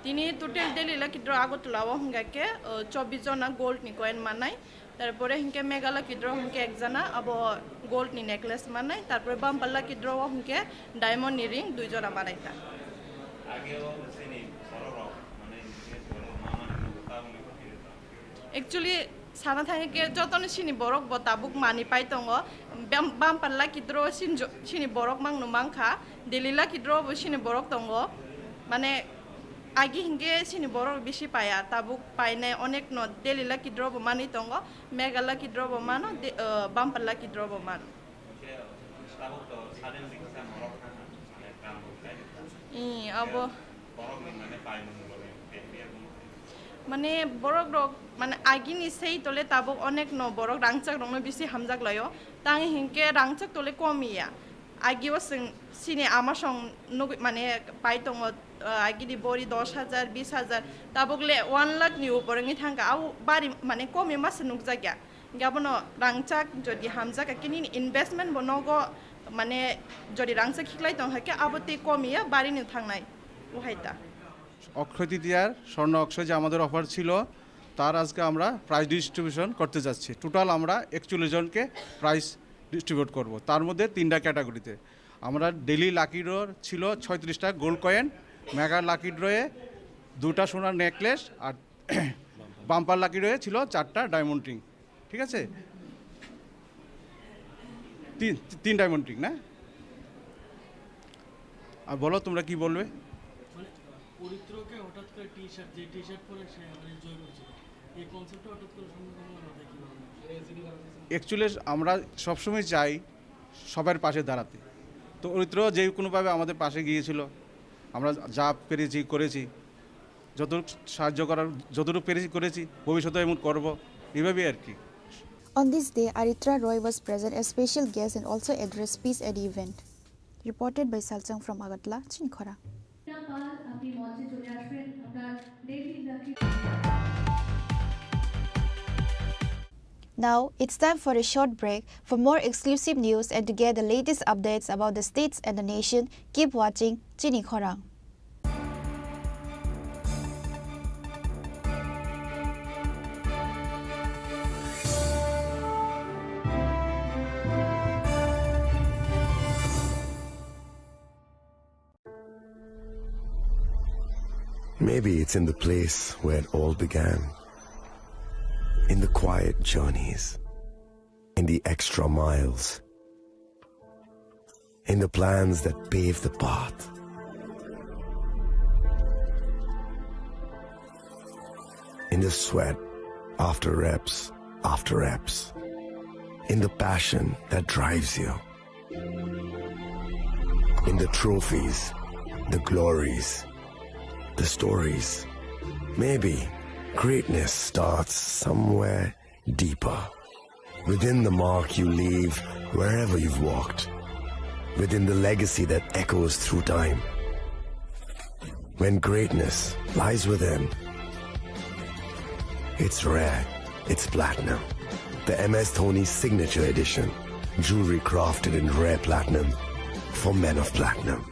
Tini total Delhi lucky draw Agartala o hwnkha khe, uh, chobbish jona gold ni coin manai. Tarpore hwnkhe mega lucky draw hwnkhe ek jona abo gold ni necklace manai. Tarpore bumper lucky draw o hwnkhe diamond ni ring dui jona manai ta. Actually, sana thangwi khe jotono sini borok bo tabuk mani pai tongo. Bam-, bumper lucky draw sin jo-, sini borok mangno mankha. Delhi lucky draw bo sini borok tongo. Mane, agi hingke sini borok bisi paya. Tabuk painai onek no Delhi lucky draw bo manwi tongo. Mega lucky draw bo mano, de-, uh, bumper lucky draw bo mano. Ih, abo. Mane borok rok, mane agini sei tole tabuk onek no borok rangchak rokno bisi hamjak laio. Tang hinke rangchak tole komiya. Agi o sing sini ama song nugui mane pai tongo, ah, agini bori dos hajar, bis hajar, tabuk le one lakh ni upor wngwi thangka. Au bari mane komi masa nukjakya. Hingke abono rangchak jodi hamjak khe nini investment bo nogo, mane jodi rangchak khiklai tong hakhe abo tei komiya barini thangnai. Uhaita. অক্ষয় তৃতীয়ার স্বর্ণ অক্ষয় যে আমাদের অফার ছিল, তার আজকে আমরা prize distribution করতে যাচ্ছি। টোটাল আমরা একচল্লিশ জনকে প্রাইজ ডিস্ট্রিবিউট করব, তার মধ্যে তিনটা ক্যাটাগরিতে। আমরা ডেইলি লাকি ড্র ছিল ছয়ত্রিশটা গোল্ড কয়েন, মেগা লাকি ড্রয়ে দুটা সোনার নেকলেস আর বাম্পার লাকি ড্রয়ে ছিল চারটা ডায়মন্ড রিং। ঠিক আছে? তিন, তিন ডায়মন্ড রিং না? আর বলো, তোমরা কি বলবে? মানে, পবিত্রকে হঠাৎ করে টি শার্ট, যে টি শার্ট পরে সে মানে জয় করছিল, এই কনসেপ্টটা হঠাৎ করে সম্ভব হলো মাথায় কীভাবে? অ্যাকচুয়ালি আমরা সবসময় চাই সবার পাশে দাঁড়াতে। তো পবিত্র যে কোনোভাবে আমাদের পাশে গিয়েছিল, আমরা যা পেরেছি করেছি, যতটুকু সাহায্য করার, যতটুকু পেরেছি করেছি, ভবিষ্যতে এমন করব, এইভাবেই আর কি। On this day, Aritra Roy was present as special guest and also addressed peace at the event. Reported by Salchang from Agartala, Chinikhora. Now, it's time for a short break. For more exclusive news and to get the latest updates about the states and the nation, keep watching Chinikhora. Maybe it's in the place where it all began. In the quiet journeys, in the extra miles, in the plans that pave the path, in the sweat after reps after reps, in the passion that drives you, in the trophies, the glories, the stories. Maybe greatness starts somewhere deeper. Within the mark you leave wherever you've walked. Within the legacy that echoes through time. When greatness lies within, it's rare, it's platinum. The M S Dhoni Signature Edition. Jewelry crafted in rare platinum for men of platinum.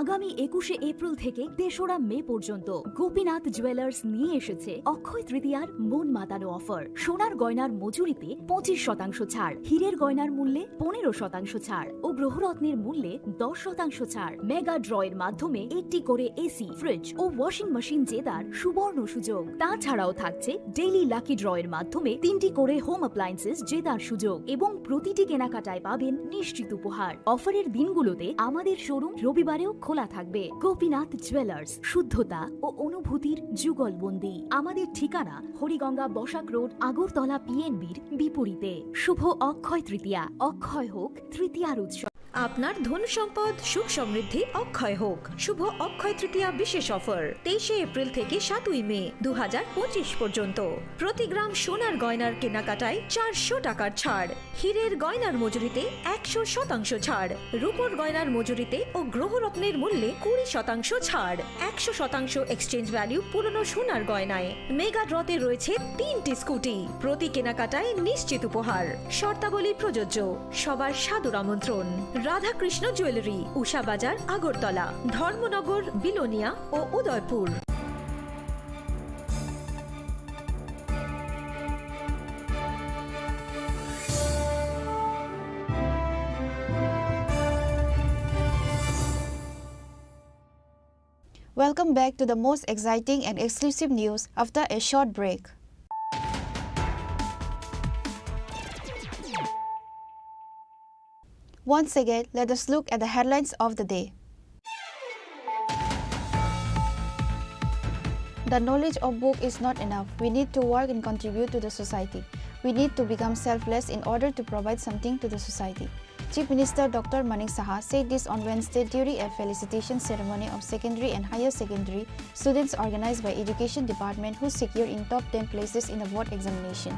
আগামী একুশে এপ্রিল থেকে তেসরা মে পর্যন্ত গোপীনাথ জুয়েলার্স নিয়ে এসেছে অক্ষয় তৃতীয়ার মন মাতানো অফার। সোনার গয়নার মজুরিতে পঁচিশ শতাংশ ছাড়, হীরের গয়নার মূল্যে পনেরো শতাংশ ছাড় ও গ্রহরত্নের মূল্যে দশ শতাংশ ছাড়। মেগা ড্রয়ের মাধ্যমে একটি করে এসি, ফ্রিজ ও ওয়াশিং মেশিন জেতার সুবর্ণ সুযোগ। তাছাড়াও থাকছে ডেইলি লাকি ড্রয়ের মাধ্যমে তিনটি করে হোম অ্যাপ্লায়েন্সেস জেতার সুযোগ এবং প্রতিটি কেনাকাটায় পাবেন নিশ্চিত উপহার। অফারের দিনগুলোতে আমাদের শোরুম রবিবারেও খোলা থাকবে। গোপীনাথ জুয়েলার্স, শুদ্ধতা ও অনুভূতির যুগলবন্দি। আমাদের ঠিকানা হরিগঙ্গা বসাক রোড, আগরতলা পিএনবির বিপরীতে। শুভ অক্ষয় তৃতীয়া, অক্ষয় হোক তৃতীয়ার উৎসব। আপনার ধন সম্পদ সুখ সমৃদ্ধি অক্ষয় হোক। শুভ অক্ষয় তৃতীয়া বিশেষ অফার, তেইশে এপ্রিল থেকে সাতই মে দু হাজার পঁচিশ পর্যন্ত। প্রতি গ্রাম সোনার গয়নার কেনাকাটায় চারশো টাকার ছাড়, হীরের গয়নার মজুরিতে একশো শতাংশ ছাড়, রূপোর গয়নার মজুরিতে ও গ্রহরত্নের মূল্যে কুড়ি শতাংশ ছাড়, একশো শতাংশ এক্সচেঞ্জ ভ্যালু পুরনো সোনার গয়নায়। মেগা ড্রতে রয়েছে তিনটি স্কুটি, প্রতি কেনাকাটায় নিশ্চিত উপহার। শর্তাবলী প্রযোজ্য। সবার সাদর আমন্ত্রণ। রাধাকৃষ্ণ জুয়েলারি, উষা বাজার, আগরতলা, ধর্মনগর, বিলোনিয়া ও Udaipur. Welcome back to the most exciting and exclusive news after a short break. Once again, let us look at the headlines of the day. The knowledge of book is not enough. We need to work and contribute to the society. We need to become selfless in order to provide something to the society. Chief Minister Doctor Manik Saha said this on Wednesday during a felicitation ceremony of secondary and higher secondary students organized by Education Department who secured in top ten places in the board examination.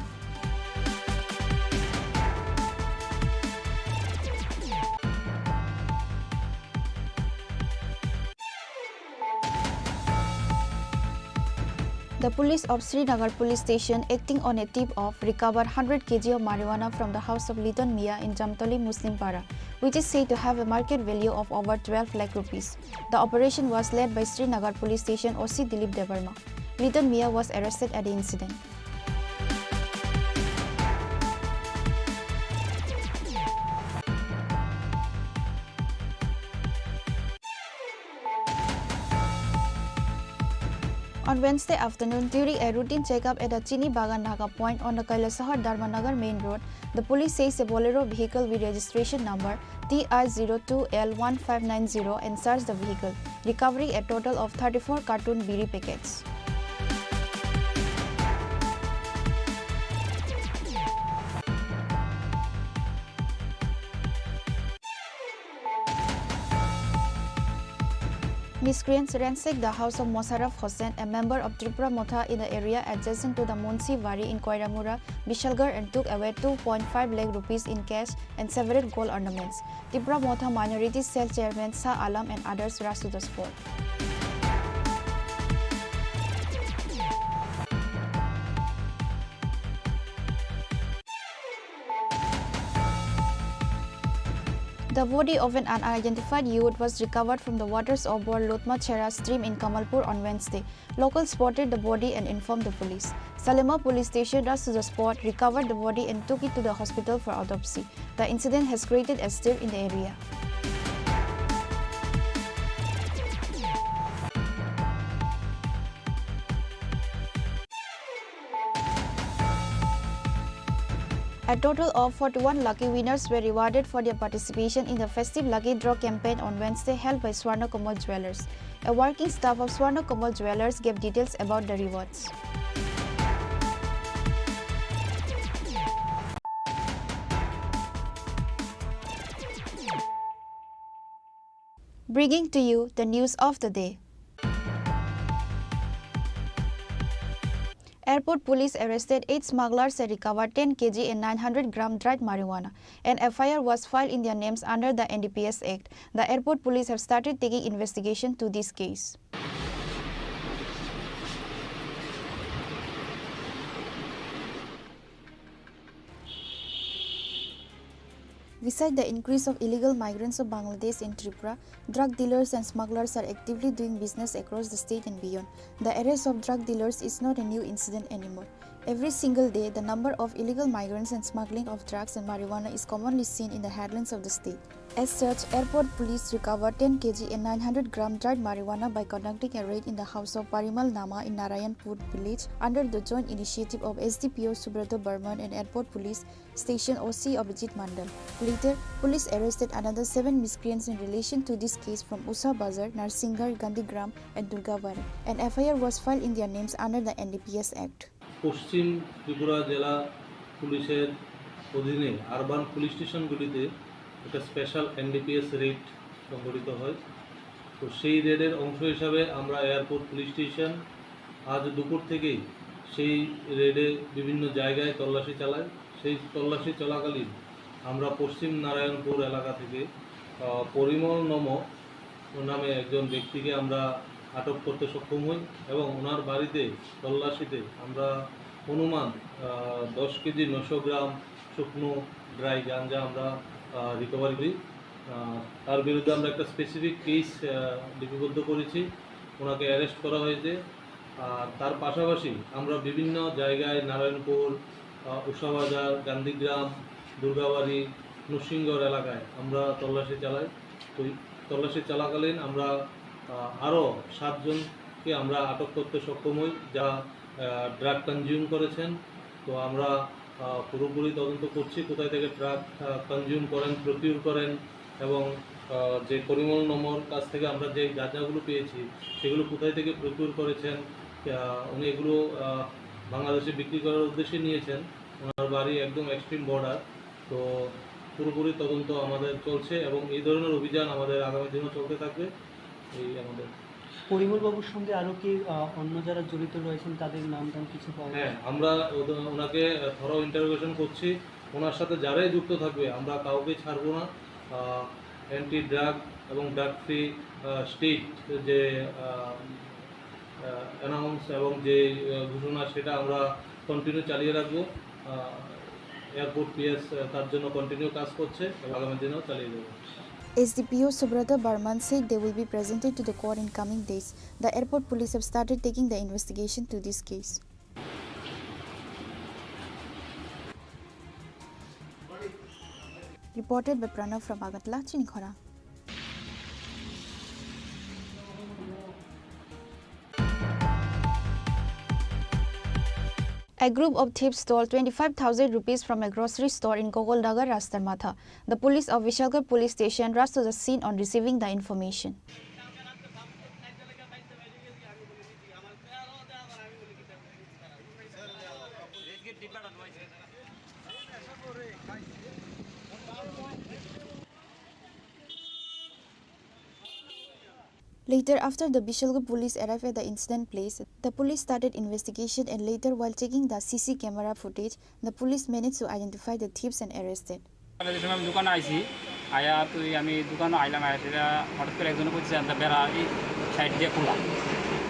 The police of Srinagar police station, acting on a tip of, recovered hundred K G of marijuana from the house of Liton Mia in Jamtoli Muslim Para, which is said to have a market value of over twelve lakh rupees. The operation was led by Srinagar police station O C Dilip Debbarma. Liton Mia was arrested at the incident. On Wednesday afternoon, during a routine checkup at the Chini Bagan Naga point on the Kailasahar Dharmanagar main road, the police seized a Bolero vehicle with registration number T R zero two L one five nine zero and searched the vehicle, recovering a total of thirty-four carton biri packets. Miscreants ransacked the house of Mosharraf Hossain, a member of Tipra Motha in the area adjacent to the Munshi Bari in Koiramura, Bishalgarh, and took away two point five lakh rupees in cash and several gold ornaments. Tipra Motha Minority Cell Chairman Shah Alam and others rushed to the spot. The body of an unidentified youth was recovered from the waters of Bor Lotma Chera stream in Kamalpur on Wednesday. Locals spotted the body and informed the police. Salema Police Station rushed to the spot, recovered the body and took it to the hospital for autopsy. The incident has created a stir in the area. A total of forty-one lucky winners were rewarded for their participation in the festive lucky draw campaign on Wednesday held by Swarna Kamal Jewellers. A working staff of Swarna Kamal Jewellers gave details about the rewards. Bringing to you the news of the day. Airport police arrested eight smugglers and recovered ten K G and nine hundred gram dried marijuana. An F I R was filed in their names under the N D P S Act. The airport police have started taking investigation to this case. Beside the increase of illegal migrants of Bangladesh in Tripura, drug dealers and smugglers are actively doing business across the state and beyond. The arrest of drug dealers is not a new incident anymore. Every single day, the number of illegal migrants and smuggling of drugs and marijuana is commonly seen in the headlines of the state. As such, airport police recovered ten K G and nine hundred gram dried marijuana by conducting a raid in the house of Parimal Nama in Narayanpur village under the joint initiative of S D P O Subrata Barman and airport police station O C Abhijit Mandal. Later, police arrested another seven miscreants in relation to this case from Usha Bazar, Narsinghar, Gandhigram, and Durgabari. An F I R was filed in their names under the N D P S Act. পশ্চিম ত্রিপুরা জেলা পুলিশের অধীনে urban police স্টেশনগুলিতে একটা special NDPS red সংঘটিত হয়। তো সেই রেডের অংশ হিসাবে আমরা এয়ারপোর্ট পুলিশ স্টেশন আজ দুপুর থেকেই সেই রেডে বিভিন্ন জায়গায় তল্লাশি চালাই। সেই তল্লাশি চলাকালীন আমরা পশ্চিম নারায়ণপুর এলাকা থেকে, আহ, পরিমল নম নামে একজন ব্যক্তিকে আমরা আটক করতে সক্ষম হই এবং ওনার বাড়িতে তল্লাশিতে আমরা অনুমান, আহ, দশ কেজি নশো গ্রাম শুকনো ড্রাই গাঞ্জা আমরা, আহ, রিকভারি করি। আহ, তার বিরুদ্ধে আমরা একটা স্পেসিফিক কেস, আহ, লিপিবদ্ধ করেছি, ওনাকে অ্যারেস্ট করা হয়েছে। আর তার পাশাপাশি আমরা বিভিন্ন জায়গায় নারায়ণপুর, আহ, উষাবাজার, গান্ধীগ্রাম, দুর্গাবাড়ি, নরসিংগড় এলাকায় আমরা তল্লাশি চালাই। তো এই তল্লাশি চলাকালীন আমরা, আহ, আরও সাতজনকে আমরা আটক করতে সক্ষম হই, যারা, আহ, ড্রাগ কনজিউম করেছেন। তো আমরা, আহ, পুরোপুরি তদন্ত করছি কোথায় থেকে ড্রাগ, আহ, কনজিউম করেন, প্রকিউর করেন এবং, আহ, যে পরিমল নম্বর কাছ থেকে আমরা যে গাঁজাগুলো পেয়েছি সেগুলো কোথায় থেকে প্রকিউর করেছেন, আহ, উনি এগুলো, আহ, বাংলাদেশে বিক্রি করার উদ্দেশ্যে নিয়েছেন। ওনার বাড়ি একদম এক্সট্রিম বর্ডার। তো পুরোপুরি তদন্ত আমাদের চলছে এবং এই ধরনের অভিযান আমাদের আগামী দিনও চলতে থাকবে। এই আমাদের পরিমল বাবুর সঙ্গে আরো কি, আহ, অন্য যারা জড়িত রয়েছেন তাদের নাম ধাম কিছু পাওয়া গেছে? হ্যাঁ, আমরা ওদের, ওনাকে থরো ইন্টারোগেশন করছি। ওনার সাথে যারাই যুক্ত থাকবে আমরা কাউকে ছাড়বো না। আহ, অ্যান্টি ড্রাগ এবং ড্রাগ ফ্রি, আহ, স্টেট যে, আহ, আহ, অ্যানাউন্স এবং যে, আহ, ঘোষণা সেটা আমরা কন্টিনিউ চালিয়ে রাখবো। আহ, এয়ারপোর্ট পিএস, আহ, তার জন্য কন্টিনিউ কাজ করছে এবং আগামী দিনেও চালিয়ে যাবে। S D P O Subrata Barman said they will be presented to the court in coming days. The airport police have started taking the investigation to this case. Reported by Pranav from Agartala, Chinikhora. A group of thieves stole twenty-five thousand rupees from a grocery store in Gogolnagar, Rastamatha. The police of Vishalgarh Police Station rushed to the scene on receiving the information. Later, after the Vishalgarh police arrived at the incident place, the police started investigation and later, while checking the C C camera footage, the police managed to identify the thieves and arrested. সকালে যে সময় আমি দোকানে আইছি, আয়া তুই আমি দোকানে আইলাম, আয়া সেটা হঠাৎ করে একজনে কইছে, "আনতে বেড়া এই সাইড দিয়ে খোলা।"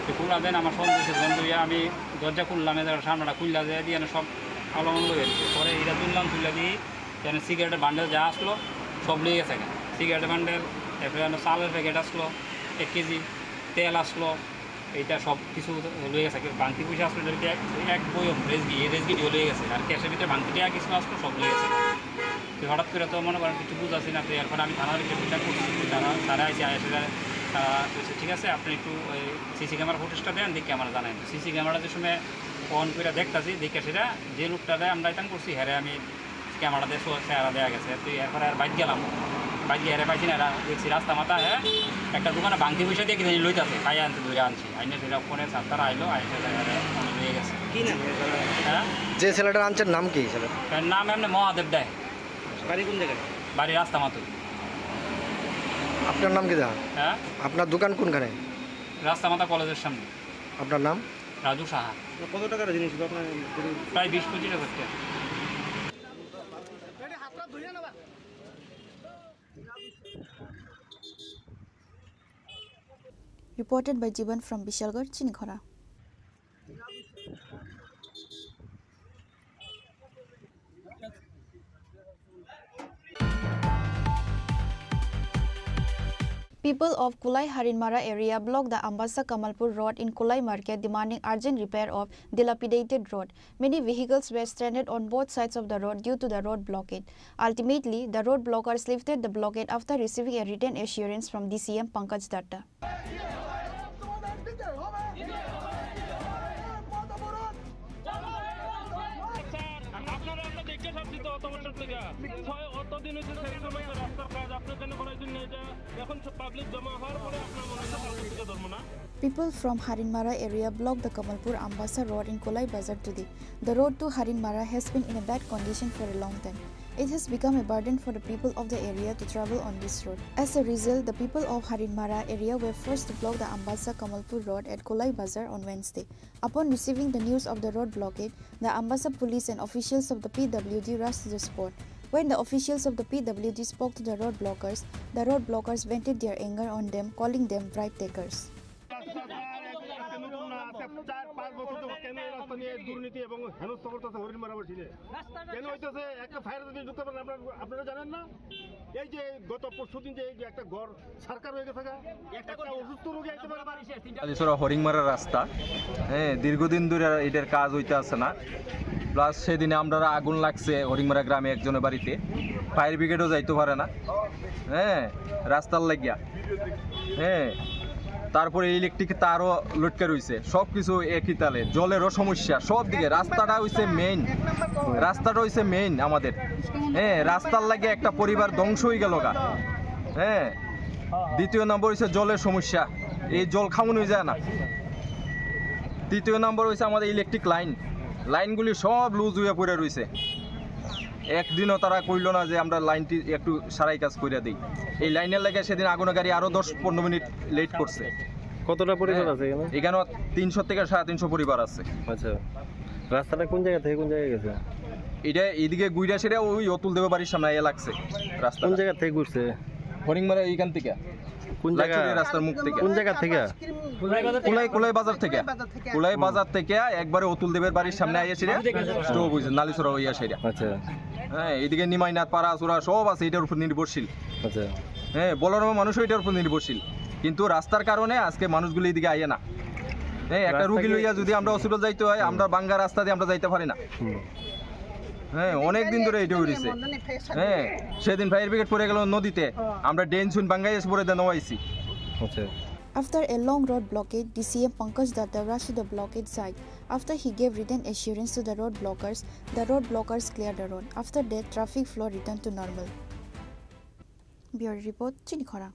তো খোলা দেন আমার সন্দেহ হইছে, যখন তুই আমি দরজা খুললাম, এদের সামনেটা খুললা যায় দিয়ে সব আলো মন্দ হয়ে গেছে। পরে এটা তুললাম, তুলে দিয়ে এখানে সিগারেটের বান্ডেল যা আসলো, সব লিয়ে গেছে এখানে। সিগারেটের বান্ডেল, এরপরে এখানে চালের প্যাকেট আসলো এক কেজি, তেল আসলো, এইটা সব কিছু লয়ে গেছে। বাংতি পয়সা আসলো, এটা এক, এক বয়ম রেজগি, এই রেজগি দিয়ে লয়ে গেছে। আর ক্যাশের ভিতরে বাংতি টাকা কিছু আসলো, সব লয়ে গেছে। তো হঠাৎ করে তো মনে করেন কিছু বুঝাছি না, তো এরপরে আমি থানার ভিতরে বিচার করছি। তারা, তারা এসে, এসে তারা বলছে, "ঠিক আছে, আপনি একটু ওই সিসি ক্যামেরা ফুটেজটা দেন, দেখি আমরা জানাই।" তো সিসি ক্যামেরা যে সময় অন করে দেখতাছি, দেখে সেটা যে লোকটা দেয় আমরা এটা করছি, হ্যাঁ আমি ক্যামেরা দিয়ে সো-, চেহারা দেয়া গেছে। তুই এরপরে আর বাইক গেলাম, বাইক গিয়ে হেরে পাইছি না, এরা দেখছি রাস্তা মাথা, হ্যাঁ, একটা দোকানে বাংতি পয়সা দিয়ে কি জানি লইতাছে, পাই আনতে ধরে আনছি, আইনে সেটা ফোনে সাতটার আইলো, আইসে হেরে মানে লইয়ে গেছে। কি নাম? হ্যাঁ? যে ছেলেটার আনছেন নাম কি ছেলে? তার নাম এমনি মহাদেব দেয়। বাড়ি কোন জায়গায়? বাড়ি রাস্তা মাথা। আপনার নাম কি দাদা? হ্যাঁ? আপনার দোকান কোনখানে? রাস্তা মাথা কলেজের সামনে। আপনার নাম? রাজু সাহা। কত টাকার জিনিস ছিল আপনার? প্রায় বিশ পঁচিশ হাজার টাকা। Reported by Jiban from Bishalgarh, Chinikhora. People of Kulai Harinmara area blocked the Ambasa Kamalpur road in Kulai market, demanding urgent repair of dilapidated road. Many vehicles were stranded on both sides of the road due to the road blockade. Ultimately, the road blockers lifted the blockade after receiving a written assurance from D C M Pankaj Datta. Sir, আপনারা আমরা দেখতে পাচ্ছি তো অত বছর থেকে। ছয়, অত দিন হচ্ছে সেন্ট্রাল ব্যাংকের রাস্তার কাজ, আপনি কেন করাইছেন না এটা? এখন সব পাবলিক জমা হওয়ার পরে আপনার মনে হচ্ছে কালকে থেকে ধরবো না। People from Harinmara area blocked the Kamalpur Ambasa road in Kolai Bazar today. The road to Harinmara has been in a bad condition for a long time. It has become a burden for the people of the area to travel on this road. As a result, the people of Harinmara area were forced to block the Ambasa Kamalpur road at Kolai Bazar on Wednesday. Upon receiving the news of the road blockade, the Ambasa police and officials of the P W D rushed to the spot. When the officials of the P W D spoke to the road blockers, the road blockers vented their anger on them, calling them bribe takers. রাস্তা স্যার, এক-, আজকে নতুন না, আজকে চার পাঁচ বছর ধরে কেন এই রাস্তা নিয়ে দুর্নীতি এবং হেনস্থা করতেছে হরিণমারাবাসীরে? কেন হইতেছে? একটা ফায়ার যদি ঢুকতে পারেন, আপনারা, আপনারা জানেন না? এই যে গত পরশু দিন যে এই যে একটা ঘর সরকার হয়ে গেছে গা, একটা অসুস্থ রোগী আইতে পারে না। কালীছড়া হরিংমারা রাস্তা, হ্যাঁ, দীর্ঘদিন ধরে এটার কাজ হইতে আছে না। প্লাস সেদিনে আমরা আগুন লাগছে হরিংমারা গ্রামে একজনের বাড়িতে, ফায়ার ব্রিগেডও যাইতে পারে না, হ্যাঁ, রাস্তার লাগিয়া। হ্যাঁ, তারপরে ইলেকট্রিক তারও লটকে রইছে, সব কিছু একই তালে, জলেরও সমস্যা সব দিকে। রাস্তাটা হইছে মেইন, রাস্তাটা হইছে মেইন আমাদের। হ্যাঁ, রাস্তার লাগে একটা পরিবার ধ্বংস হয়ে গেল গা। হ্যাঁ, দ্বিতীয় নম্বর হইছে জলের সমস্যা, এই জল খাওয়ানো যায় না। তৃতীয় নম্বর হইছে আমাদের ইলেকট্রিক লাইন, লাইনগুলি সব লুজ হয়ে পড়ে রইছে। একদিনও তারা কইলো না যে আমরা লাইনটি একটু সারাই কাজ কইরা দেই। এই লাইনের লাগে সেদিন আগুনের গাড়ি আরো দশ পনেরো মিনিট লেট করছে। কতটা পরিবার হ্যাঁ, আছে এখানে? এখানে তিনশো থেকে সাড়ে তিনশো পরিবার আছে। আচ্ছা, রাস্তাটা কোন জায়গা থেকে কোন জায়গায় গেছে? এটা এদিকে গুইরা সেটা ওই অতুল দেবের বাড়ির সামনে আইয়া লাগছে রাস্তা। কোন জায়গা থেকে ঘুরছে? হরিংমারা এইখান থেকে। কোন জায়গা? লাইটুরি রাস্তার মুখ থেকে। কোন জায়গা থেকে? কুলাই, কুলাই বাজার থেকে। কুলাই বাজার থেকে। কুলাই হুম। বাজার থেকে একবারে অতুল দেবের বাড়ির সামনে আইয়া সেটা স্টপ হইছে, নালিছড়া হইয়া সেটা। আচ্ছা। হ্যাঁ, এদিকে নিমাইনাথ পাড়া চূড়া সব আছে এটার উপর নির্ভরশীল। আচ্ছা। হ্যাঁ, বলরাম মানুষও এটার উপর নির্ভরশীল, কিন্তু রাস্তার কারণে আজকে মানুষগুলো এদিকে আইয়া না। হ্যাঁ, একটা রাস্তা রুগী কি লইয়া যদি আমরা হসপিটাল যাইতে হয়, হুম। আমরা বাঙ্গা রাস্তা দিয়ে আমরা যাইতে পারি না। হুম। হ্যাঁ, অনেক দিন ধরে এটা হইছে। হ্যাঁ, সেদিন ফায়ার ব্রিগেড পড়ে গেল নদীতে, আমরা ড্রেন শুন বাঙ্গাই এসে পড়ে দেন আইছি। আচ্ছা। After a long road blockade, D C M Pankaj Datta rushed to the blockade site. After he gave written assurance to the road blockers, the road blockers cleared the road. After that, traffic flow returned to normal. Bureau report, Chini Khorang.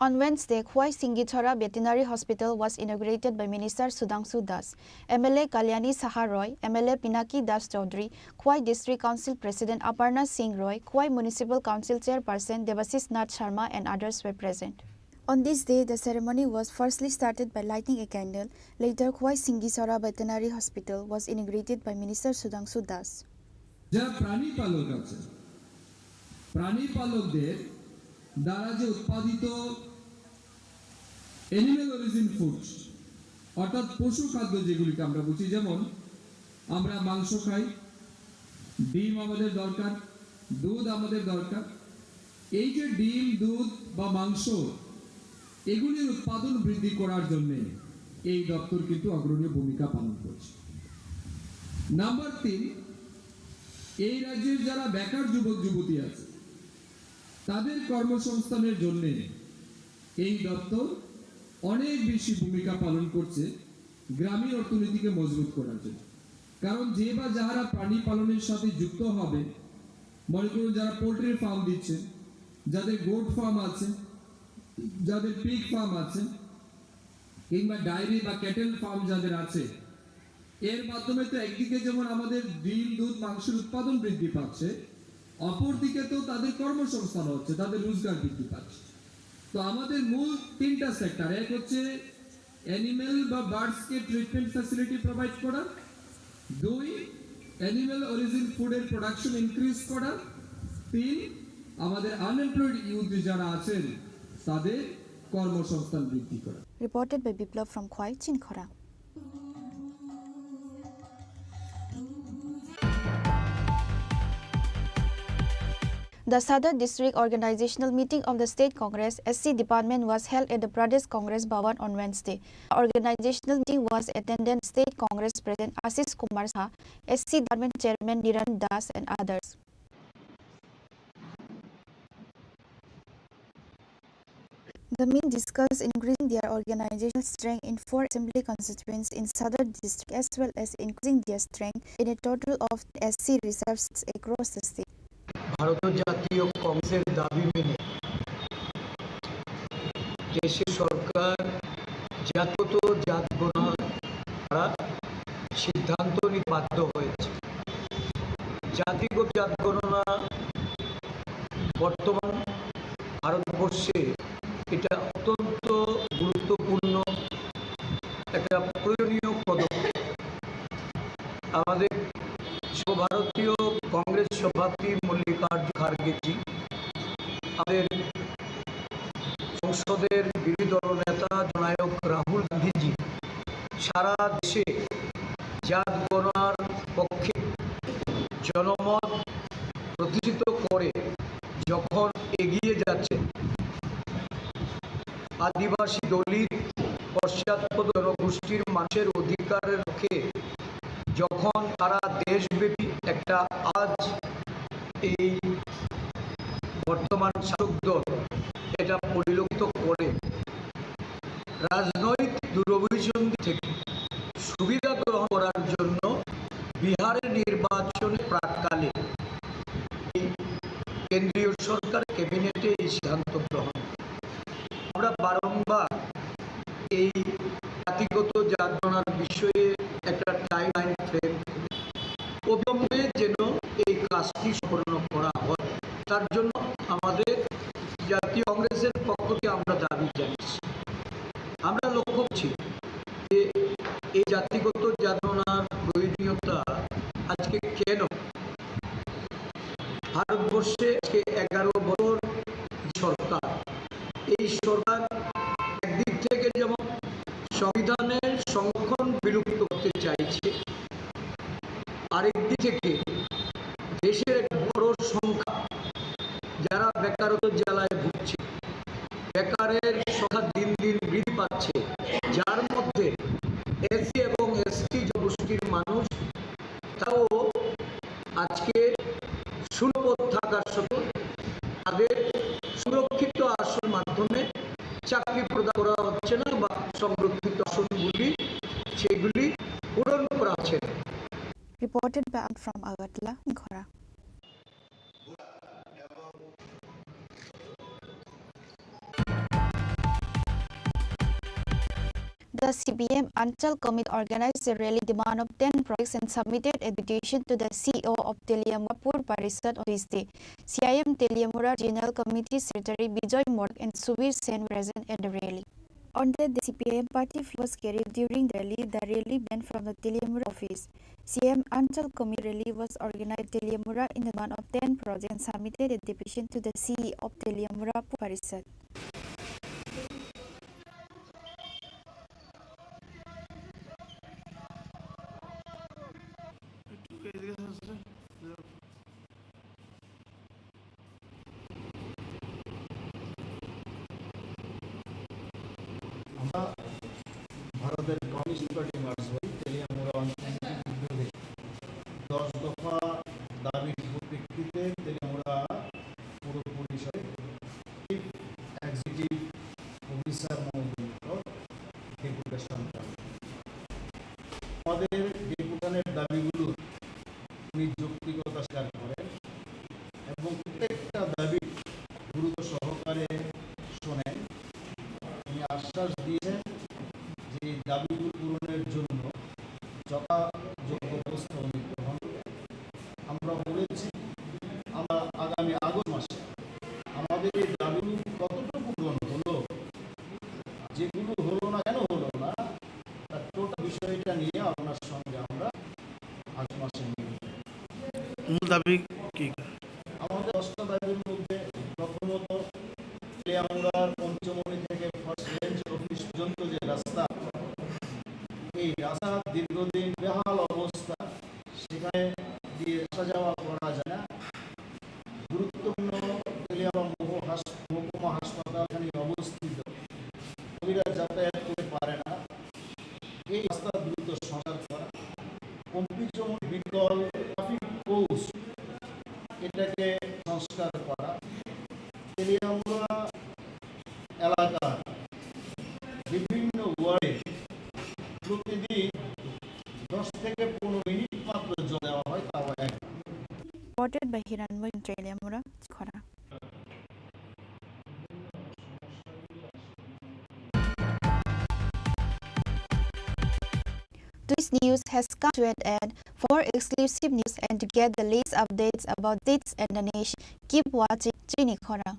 On Wednesday, Khwai Singichhara Veterinary Hospital was inaugurated by Minister Sudhangshu Das, M L A Kalyani Saha Roy, M L A Pinaki Das Chaudhary, Khwai District Council President Aparna Singh Roy, Khwai Municipal Council Chairperson Debashish Nath Sharma and others were present. On this day, the ceremony was firstly started by lighting a candle. Later, Khwai Singichhara Veterinary Hospital was inaugurated by Minister Sudhangshu Das. যারা প্রাণী পালক আছে, প্রাণী পালকদের দ্বারা যে উৎপাদিত animal origin food, অর্থাৎ পশু খাদ্য যেগুলিকে আমরা বুঝি, যেমন আমরা মাংস খাই, ডিম আমাদের দরকার, দুধ আমাদের দরকার। এই যে ডিম, দুধ বা মাংস, এগুলির উৎপাদন বৃদ্ধি করার জন্য এই দপ্তর কিন্তু অগ্রণীয় ভূমিকা পালন করছে। নাম্বার তিন, এই রাজ্যের যারা বেকার যুবক যুবতী আছে, তাদের কর্মসংস্থানের জন্য এই দপ্তর অনেক বেশি ভূমিকা পালন করছে গ্রামীণ অর্থনীতিকে মজবুত করার জন্য। কারণ যে বা যারা প্রাণী পালনের সাথে যুক্ত হবে, মনে করুন যারা পোলট্রি ফার্ম দিচ্ছেন, যাদের গোট ফার্ম আছে, যাদের পিগ ফার্ম আছে, কিংবা ডায়েরি বা ক্যাটেল ফার্ম যাদের আছে, এর মাধ্যমে তো একদিকে যেমন আমাদের ডিম, দুধ, মাংসের উৎপাদন বৃদ্ধি পাচ্ছে, অপরদিকে তো তাদের কর্মসংস্থান হচ্ছে, তাদের রোজগার বৃদ্ধি পাচ্ছে। তো আমাদের মূল তিনটা সেক্টর, এক হচ্ছে অ্যানিমেল বা বার্ডসকে ট্রিটমেন্ট ফ্যাসিলিটি প্রোভাইড করা, দুই, অ্যানিমেল অরিজিন ফুডের প্রোডাকশন ইনক্রিজ করা, তিন, আমাদের আনএমপ্লয়েড ইউথ যারা আছেন তাদের কর্মসংস্থান বৃদ্ধি করা। Reported by Biplab from Khwai, Chini Khorang. The Sadar District Organizational Meeting of the State Congress S C Department was held at the Pradesh Congress Bhavan on Wednesday. Organizational meeting was attended State Congress President Ashish Kumar Shah, S C Department Chairman Niran Das and others. The meeting discussed increasing their organizational strength in four assembly constituencies in Sadar district as well as increasing their strength in a total of S C reserves across the state. ভারতীয় জাতীয় কংগ্রেসের দাবি মেনে দেশের সরকার জাতিগত জাত গণনা করার সিদ্ধান্ত নিতে বাধ্য হয়েছে। জাতিগত জাত গণনা বর্তমান ভারতবর্ষে এটা অত্যন্ত গুরুত্বপূর্ণ, একটা প্রয়োজনীয় পদক্ষেপ। আমাদের সর্বভারতীয় কংগ্রেস সভাপতি মল্লিকার্জুন খার্গেজি, আমাদের সংসদের বিরোধী দল নেতা জননায়ক রাহুল গান্ধীজি সারা দেশে জাত গণনার পক্ষে জনমত প্রতিষ্ঠিত করে যখন এগিয়ে যাচ্ছেন, আদিবাসী, দলিত, পশ্চাৎপদ জনগোষ্ঠীর মানুষের অধিকারের পক্ষে যখন সারা দেশব্যাপী একটা আজ এই বর্তমান শাসক দল এটা পরিলক্ষিত করে রাজনৈতিক দূরভিসন্ধি থেকে সুবিধা গ্রহণ করার জন্য বিহারের নির্বাচনের প্রাককালে এই কেন্দ্রীয় সরকার ক্যাবিনেটে এই সিদ্ধান্ত গ্রহণ করে। আমরা বারংবার এই জাতিগত জাত গণনার বিষয়ে একটা টাইমলাইন ফ্রেম অবিলম্বে যেন এই কাজটি সম্পন্ন করা হয়, তার জন্য আমাদের জাতীয় কংগ্রেসের পক্ষ থেকে আমরা দাবি জানিয়েছি। আমরা লক্ষ্য করছি যে এই জাতিগত জাত গণনার প্রয়োজনীয়তা আজকে কেন ভারতবর্ষে আজকে এগারো বছর সরকার, এই সরকার একদিক থেকে যেমন সংবিধানের সংরক্ষণ বিলুপ্ত করতে চাইছে, আরেক দিক থেকে দেশের এক বড় সংখ্যা যারা বেকারত্ব জ্বালায় ভুগছে, বেকারের সংখ্যা দিন দিন বৃদ্ধি পাচ্ছে, যার মধ্যে এসসি এবং এসটি জনগোষ্ঠীর মানুষ, তাও আজকে সুলভ থাকার সত্ত্বেও তাদের সংরক্ষিত আসন মাধ্যমে চাকরি প্রদান করা হচ্ছে না বা সংরক্ষিত আসনগুলি সেগুলি পূরণ করা হচ্ছে না। Reported by Ant from Agartala, Nikhora. The C P M Anchal Committee organized a rally demand of ten projects and submitted a petition to the C E O of Teliamura Pur Parishad on Tuesday. C I M Teliamura General Committee Secretary Bijoy Modak and Subir Sen present at the rally. On that day, C P I M party flag was carried during the rally. The rally began from the Teliamura office. C M Anchal Committee rally was organized at Teliamura in the demand of ten projects and submitted a petition to the C E O of Teliamura Parishad. আমরা ভারতের communist party মার্ক্সবাদী তেলিয়ামুড়া অঞ্চল কমিটির বিরুদ্ধে দশ দফা দাবির পরিপ্রেক্ষিতে তেলিয়ামুড়া পৌর পরিষদে চিফ এক্সিকিউটিভ অফিসার মহোদয় ডেপুটেশন করেন। আমাদের ডেপুটেশনের দাবিগুলো উনি যৌক্তিকতা স্বীকার করেন এবং প্রত্যেকটা দাবি গুরুত্ব সহকারে শোনেন। উনি আশ্বাস দিয়েছেন যে এই দাবিগুলো পূরণের জন্য যথাযোগ্য ব্যবস্থা উনি গ্রহণ করবেন। আমরা বলেছি, আমরা আগামী আগস্ট মাসে আমাদের এই দাবিগুলো কতটুকু পূরণ হলো, যেগুলো হলো না, কেন হলো না, তার টোটাল বিষয়টা নিয়ে আপনার সঙ্গে আমরা আগস্ট মাসে মিলিত হব। মূল দাবি কি? আমাদের দশটা দাবির মধ্যে প্রথমত তেলিয়ামুড়ার পঞ্চমণি থেকে ফার্স্ট রেঞ্জ অফিস পর্যন্ত যে রাস্তা, এই রাস্তা দীর্ঘদিন বেহাল অবস্থা, সেখানে দিয়ে আসা যাওয়া করা যায় না। গুরুত্বপূর্ণ চালকেরা যাতায়াত করে পারে না। এই রাস্তা দ্রুত সংস্কার করা, কম্পিজমন বিকল ট্রাফিক কোচ এটাকে সংস্কার করা, তেলিয়ামুড়া এলাকার বিভিন্ন ওয়ার্ডে প্রতিদিন দশ থেকে পনেরো মিনিট মাত্র জল দেওয়া হয়, তাও এক Reported by Hiranmoy Teliamura Khora. This news has come to an end. For exclusive news and to get the latest updates about this and the nation, keep watching Chini Khora.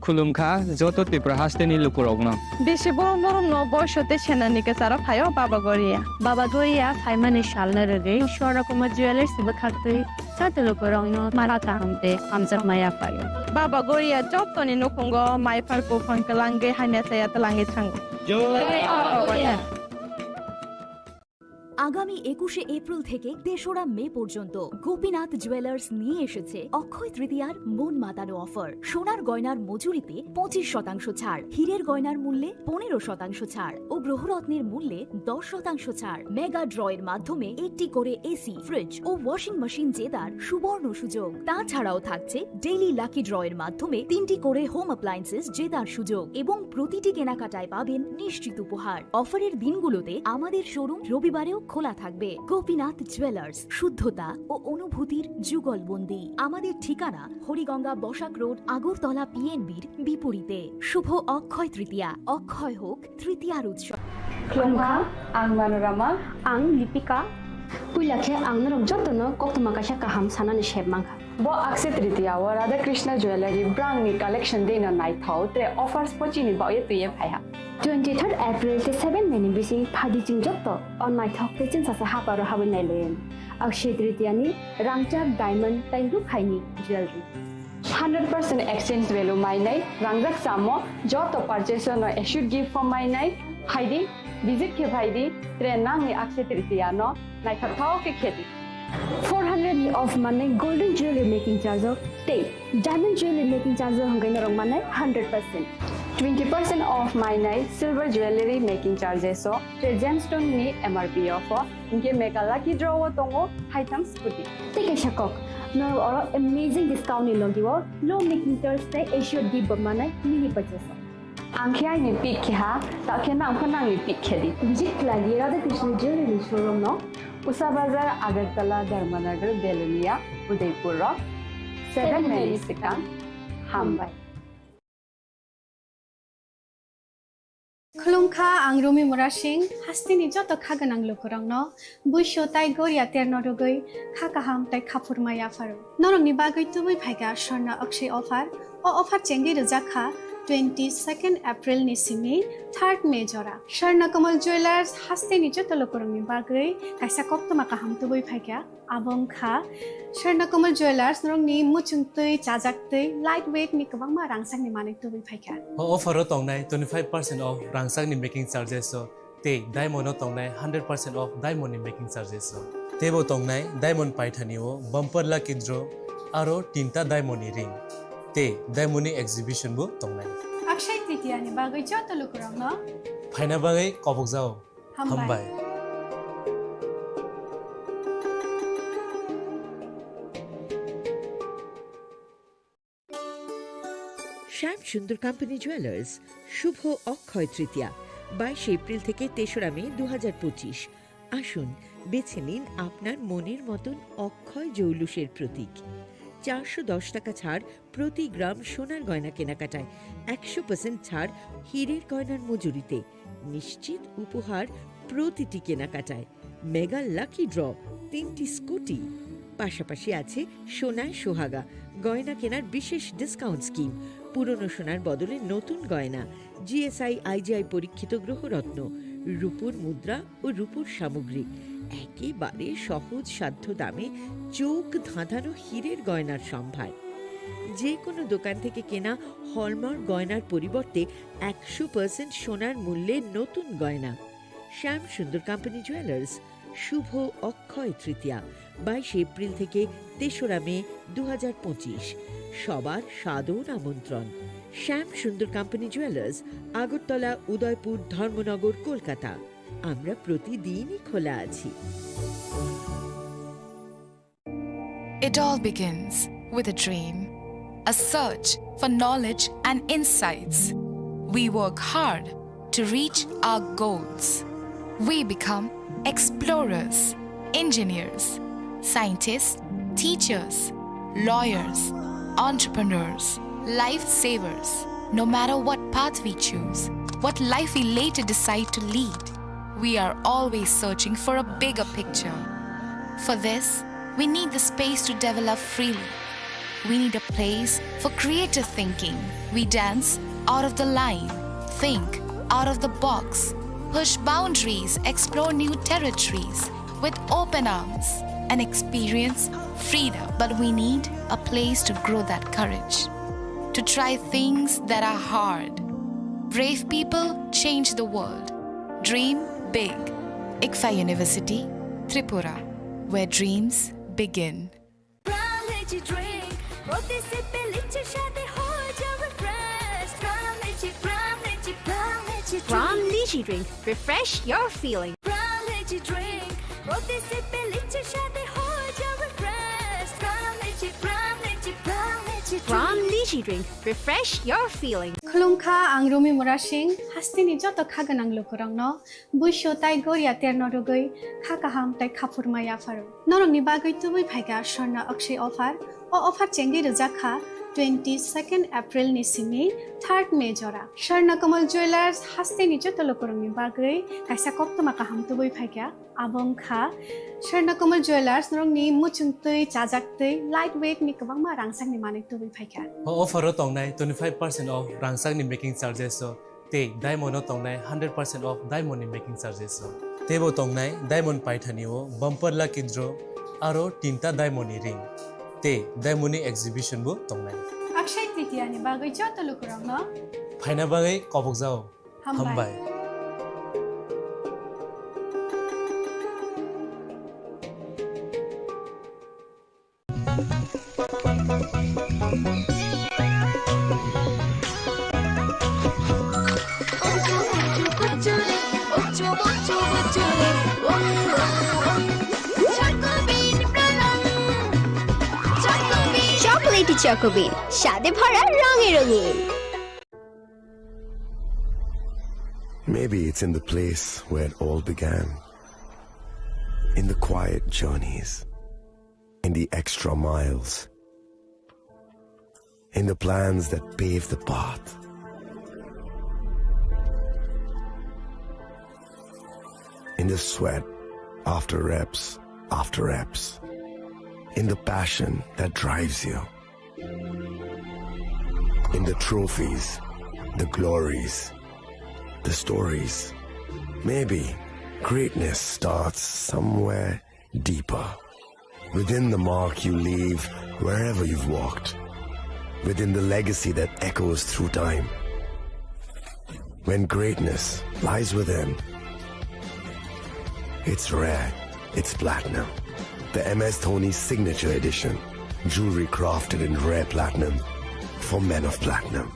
Khulumkha joto Tripura hasteni lukurokno. Bisi borom borom no boiso tei senani kwcharo phaio Baba Goria. Baba Goria phaimani salno rwgwi Swarna Kumar Jewellers bwkhaktwi joto lukurokno mara kaham tei hamjakma yaphaio. Baba Goria jotoni nukhungo maiphar buphang kwlangwi hamya chaya twlangwi thango. Jai Baba Goria. আগামী একুশে এপ্রিল থেকে তেসরা মে পর্যন্ত গোপীনাথ জুয়েলার্স নিয়ে এসেছে অক্ষয় তৃতীয়ার মন মাতানো অফার। সোনার গয়নার মজুরিতে পঁচিশ শতাংশ ছাড়, হীরের গয়নার মূল্যে পনেরো শতাংশ ছাড় ও গ্রহরত্নের মূল্যে দশ শতাংশ ছাড়। মেগা ড্রয়ের মাধ্যমে একটি করে এসি, ফ্রিজ ও ওয়াশিং মেশিন জেতার সুবর্ণ সুযোগ। তাছাড়াও থাকছে ডেইলি লাকি ড্রয়ের মাধ্যমে তিনটি করে হোম অ্যাপ্লায়েন্সেস জেতার সুযোগ এবং প্রতিটি কেনাকাটায় পাবেন নিশ্চিত উপহার। অফারের দিনগুলোতে আমাদের শোরুম রবিবারেও খোলা থাকবে। গোপীনাথ জুয়েলার্স, শুদ্ধতা ও অনুভূতির যুগলবন্দি। আমাদের ঠিকানা হরিগঙ্গা বসাক রোড, আগরতলা পিএনবির বিপরীতে। শুভ অক্ষয় তৃতীয়া, অক্ষয় হোক তৃতীয়ার উৎসব। Khulumkha, ang Manorama. Ang Lipika. Puila khe ang norok jotono koktwma kaisa kaham sanani sep mankha. Bo Akshaya Tritiya o Radha Krishna Jewellery brangni collection deino naithok tei offers bo chini bagwi twiwi phaiha. Twenty third April tei seven May ni bising phaidi chwng joto o naithok tei chwngsacha haparo habwi nailayan. Akshaya Tritiya ni rangchak diamond tei rukhaini jewellery. Hundred percent exchange value mainai, rangjak chamo joto purchase no assured gift bo mainai, phaidi, visit khe phaidi, tre nangni Akshaya Tritiya no naithok thok khe khedi. Four hundred ni off manai golden jewelry making charge o tei diamond jewelry making charge o hwnkhe norok manai hundred percent. Twenty percent off mainai silver jewelry making charges o tei gemstone ni M R P o pho, hwnkhe mega lucky draw o tongo haitham scooty. Tei kaisa kok, norok oro amazing discount ni logi o low making charge tei assured gift bo manai mini purchase o. Ang khe aini pick khe ha, ta khe nang pho nangni pick khe di. Visit khlai di Radha Krishna Jewelry showroom no. Usa Bazar, Agartala, Dharmanagar, Belonia, Udaipur rok. Seven May ni swkang. Hambai. Khulumkha, ang Rumi Murasing, hasteni joto kha gwnang lukurokno buisu tai goria terno rwgwi kha kaham tai kha phurma yapharo. Norokni bagwi tubui phaikha Swarna Akshay offer. O offer chengwi rwjak kha twenty second April ni simi third May jora. Swarna Kamal Jewellers hasteni joto lukurokni bagwi kaisa koktwma kaham tubui phaikha. Abo wngkha Swarna Kamal Jewellers, norokni muchungtwi, chajaktwi, light weight ni kwbangma rangchakni manwi tubui phaikha. O offer o tongnai twenty five percent off rangchakni making charges o tei diamond o tongnai hundred percent off diamond ni making charges o. Teibo tongnai diamond paithani o bumper lucky draw aro tinta diamond ni ring tei diamond ni exhibition bo tongnai. Akshay Tritiya ni bagwi joto lukurokno phaina bagwi kobokjao. Hambai. Hambai. Shyam Sundar Company Jewelers, শুভ অক্ষয় তৃতীয়া, বাইশে এপ্রিল থেকে তেসরা মে দু হাজার পঁচিশ। আসুন, বেছে নিন আপনার মনের মতন অক্ষয় জৌলুসের প্রতীক। চারশো দশ টাকা ছাড় প্রতি গ্রাম সোনার গয়না কেনাকাটায়, একশো পার্সেন্ট ছাড় হীরের গয়নার মজুরিতে, নিশ্চিত উপহার প্রতিটি কেনাকাটায়, মেগা লাকি ড্র, তিনটি স্কুটি, পাশাপাশি আছে সোনায় সোহাগা গয়না কেনার বিশেষ ডিসকাউন্ট স্কিম, পুরনো সোনার বদলে নতুন গয়না, জিএসআই আইজিআই পরীক্ষিত গ্রহরত্ন, রূপোর মুদ্রা ও রূপোর সামগ্রী, একেবারে সহজ সাধ্য দামে চোখ ধাঁধানো হীরের গয়নার সম্ভার। যে কোনো দোকান থেকে কেনা হলমার্ক গয়নার পরিবর্তে একশো পার্সেন্ট সোনার মূল্যে নতুন গয়না। শ্যাম সুন্দর কোম্পানি জুয়েলার্স, শুভ অক্ষয় তৃতীয়া, বাইশে এপ্রিল থেকে তেসরা মে দু হাজার পঁচিশ। সবার সাদর আমন্ত্রণ। Shyam Sundar company jewellers, Agartala, Udaipur, Dharmanagar, Kolkata. আমরা প্রতিদিনই খোলা আছি। It all begins with a dream, a search for knowledge and insights. We work hard to reach our goals. We become explorers, engineers, scientists, teachers, lawyers, entrepreneurs, lifesavers. No matter what path we choose, what life we later decide to lead, we are always searching for a bigger picture. For this, we need the space to develop freely. We need a place for creative thinking. We dance out of the line, think out of the box, push boundaries, explore new territories with open arms and experience freedom. But we need a place to grow that courage, to try things that are hard. Brave people change the world. Dream big. ICFAI University, Tripura, where dreams begin. Pram Lychee Drink, প্রতি সিপে লিচির স্বাদে হয়ে যাবে fresh. Pram Lychee, Pram Lychee, Pram Lychee Drink। Pram Lychee Drink, refresh your feeling। Pram Lychee Drink, প্রতি সিপে লিচির স্বাদে হয়ে যাবে fresh. Pram Lychee, Pram Lychee, Pram Lychee Drink। Pram Lychee Drink, refresh your feeling। Khulumkha, ang Rumi Murasing, hasteni joto kha gwnang lukurokno buisu tai goria terno rwgwi kha kaham tai khaphurma yapharo. Norokni bagwi tubui phaikha Swarna Akshay offer. O offer chengwi rwjak kha twenty-second April ni simi third May jora. Swarna Kamal Jewellers hasteni joto lukurokni bagwi kaisa koktwma kaham tubui phaikha. Abo wngkha Swarna Kamal Jewellers norokni muchungtwi, chajaktwi, light weight ni kwbangma rangchakni manwi tubui phaikha. O offer o tongnai twenty-five percent off rangchakni making charges o tei diamond o tongnai hundred percent off diamond ni making charges o. Teibo tongnai diamond paithani o bumper lucky draw aro tinta diamond ni ring tei diamond ni exhibition bo tongnai. Akshay Tritiya ni bagwi joto lukurokno phaina bagwi kobokjao. Hambai. Hambai. Chocolatey Choco Bean, স্বাদে ভরা রঙে রঙিন। Maybe it's in the place where it all began. In the quiet journeys. In the extra miles. In the plans that pave the path. In the sweat after reps after reps. In the passion that drives you. In the trophies, the glories, the stories. Maybe greatness starts somewhere deeper. Within the mark you leave wherever you've walked. Within the legacy that echoes through time. When greatness lies within, it's rare, it's platinum. The M S Dhoni Signature Edition. Jewelry crafted in rare platinum for men of platinum.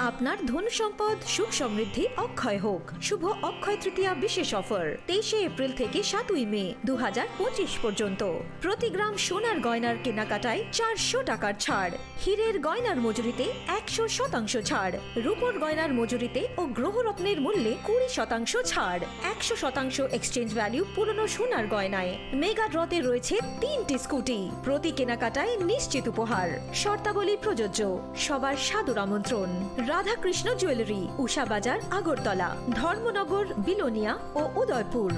আপনার ধন সম্পদ সুখ সমৃদ্ধি অক্ষয় হোক। শুভ অক্ষয় তৃতীয়া বিশেষ অফার, তেইশে এপ্রিল থেকে সাতই মে দু হাজার পঁচিশ পর্যন্ত। প্রতি গ্রাম সোনার গয়নার কেনাকাটায় চারশো টাকার ছাড়, হীরের গয়নার মজুরিতে একশো শতাংশ ছাড়, রূপোর গয়নার মজুরিতে ও গ্রহরত্নের মূল্যে কুড়ি শতাংশ ছাড়, একশো শতাংশ এক্সচেঞ্জ ভ্যালু পুরনো সোনার গয়নায়। মেগা ড্রতে রয়েছে তিনটি স্কুটি, প্রতি কেনাকাটায় নিশ্চিত উপহার। শর্তাবলী প্রযোজ্য। সবার সাদর আমন্ত্রণ। রাধাকৃষ্ণ জুয়েলারি, উষা বাজার, আগরতলা, ধর্মনগর, বিলোনিয়া ও উদয়পুর।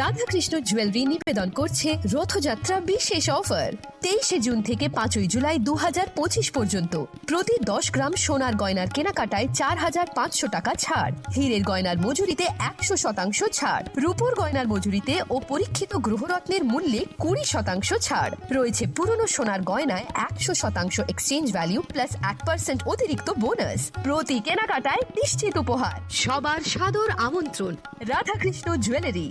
রাধাকৃষ্ণ জুয়েলারি নিবেদন করছে রথযাত্রা বিশেষ অফার। তেইশে জুন থেকে পাঁচই জুলাই দু হাজার পঁচিশ পর্যন্ত প্রতি দশ গ্রাম সোনার গয়নার কেনাকাটায় চার হাজার পাঁচশো টাকা ছাড়, হীরের গয়নার মজুরিতে একশো শতাংশ ছাড়, রূপোর গয়নার মজুরিতে ও পরীক্ষিত গ্রহরত্নের মূল্যে কুড়ি শতাংশ ছাড় রয়েছে। পুরনো সোনার গয়নায় একশো শতাংশ এক্সচেঞ্জ ভ্যালু প্লাস এক পার্সেন্ট অতিরিক্ত বোনাস। প্রতি কেনাকাটায় নিশ্চিত উপহার। সবার সাদর আমন্ত্রণ রাধাকৃষ্ণ জুয়েলারি।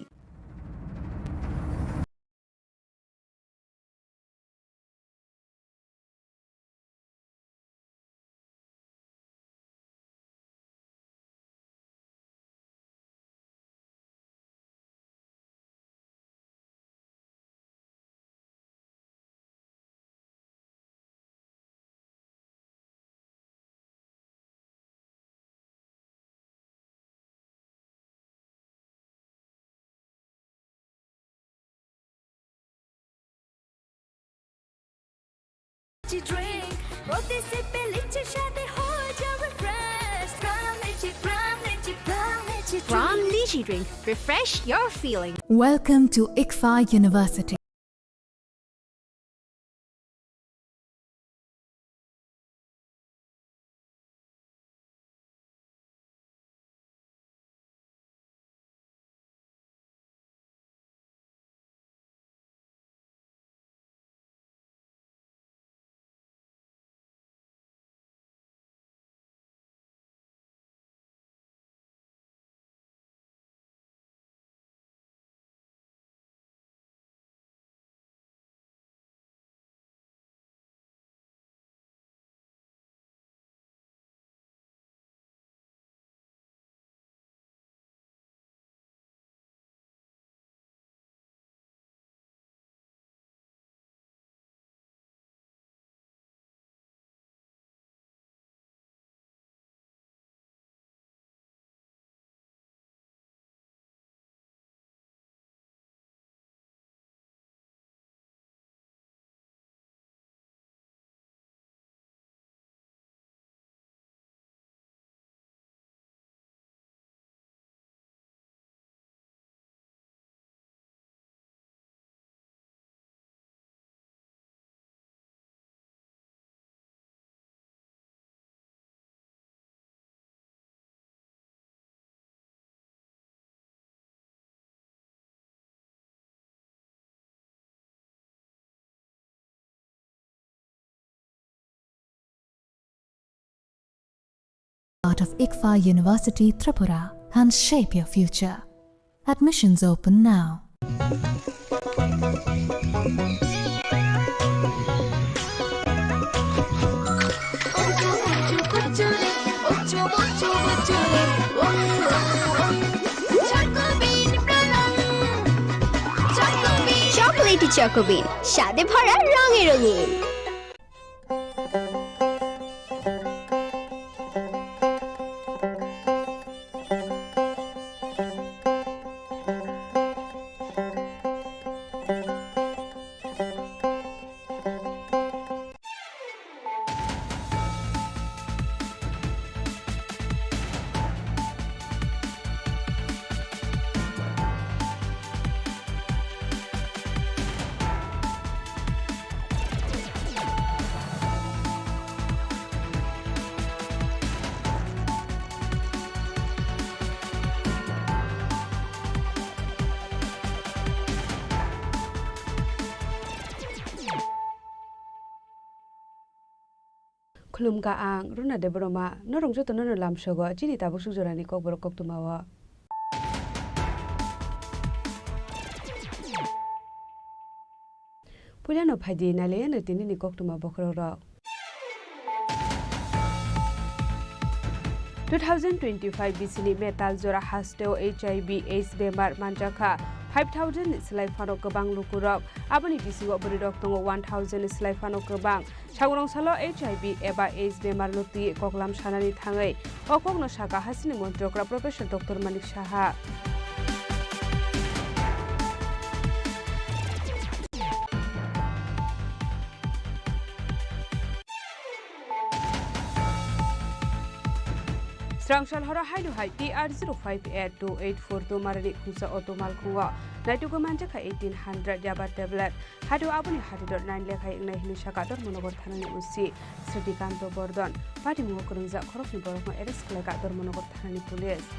Energy drink, প্রতি সিপে লিচি স্বাদে হয়ে যাও রিফ্রেশ। প্রাণ লিচি, প্রাণ লিচি, প্রাণ লিচি drink. Prime Lychee Drink. Refresh your feeling. Welcome to ICFAI University. Out of ICFAI University Tripura and shape your future. Admissions open now. Chocolatey Choco Bean, স্বাদে ভরা, রঙে রঙিন। Khulumkha ang Runa Debbarma, norok joto nono lamsogo chini tabuk suk jorani kokborok koktwmao. Puilano phaidi nailaiano tinini koktwma bokhorokrok. Two thousand twenty-five bisini May tal jora hasteo H I V AIDS bemar manjakha five thousand ni slai phano kwbang lukurok. Aboni bisingo bwrwirok tongo one thousand ni slai phano kwbang. Sagurong salo H I V eba AIDS bemar no twi koklam sanani thangwi o kokno sakha hasini montri okra Professor Doctor Manik Saha. Srangsalhoro haino hai T R zero five eight two eight four two marani khungsa auto malkhungo naitugwi manjakha eighteen hundred yaba tablet. Haino aboni hatiro nine lekha wngnai hinwi sakha Dharmanagar thanani O C Srikanto Bordon. Patimungo kwrwngjak khoroknwi borokno arrest khlaikha Dharmanagar thanani police.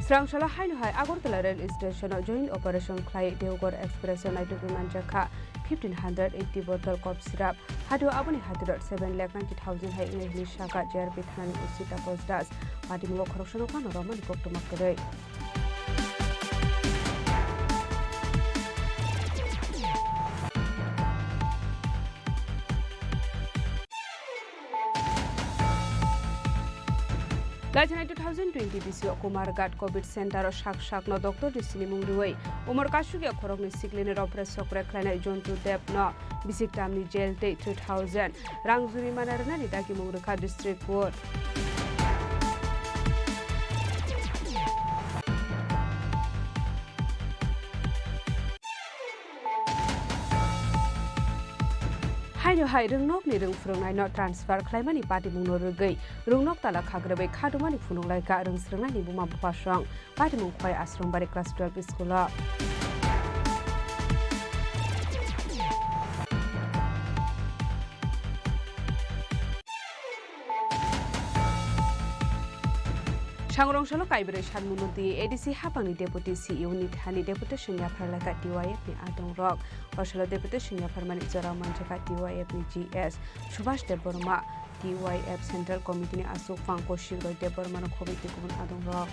Srangsalhoro haino hai Agartala rail station o joint operation khlai Deoghar express o naitugwi manjakha fifteen hundred eighty bottle cough syrup. Haino aboni hatiro seven lakh ninety thousand hai wngnai hinwi sakha J R P thanani O C Taposh Das. Patimungo khoroksano phano romani koktwma kwrwi. Laichani two thousand twenty bisi o Kumarghat Covid Center o sak sakno doctor risini mung rwui umor kasugya khoroknwi siklini ropre sokre khlainai Jontu Deb no bisik tamni jail tei three thousand rang jurimana rwnani dagimung rwkha District Court. Haino hai rwngnokni rwng phwrwngnaino transfer khlaimani patimungno rwgwi rwngnok tala khagrabwi khadumani phunuk laikha rwng swrwngnaini buma bupasong. Patimung khwlai Ashram Bari class twelve school o. Sangrongsalo kaibrwi sanmungno twi A D C hapangni Deputy C E O ni thani deputation yaphar laikha T Y F ni adongrok. Osalo deputation yapharmani jorao manjakha T Y F ni G S Subhash Debbarma, T Y F Central Committee ni aswk phang Kaushik Roy Debbarmano khobwi tei kubun adongrok.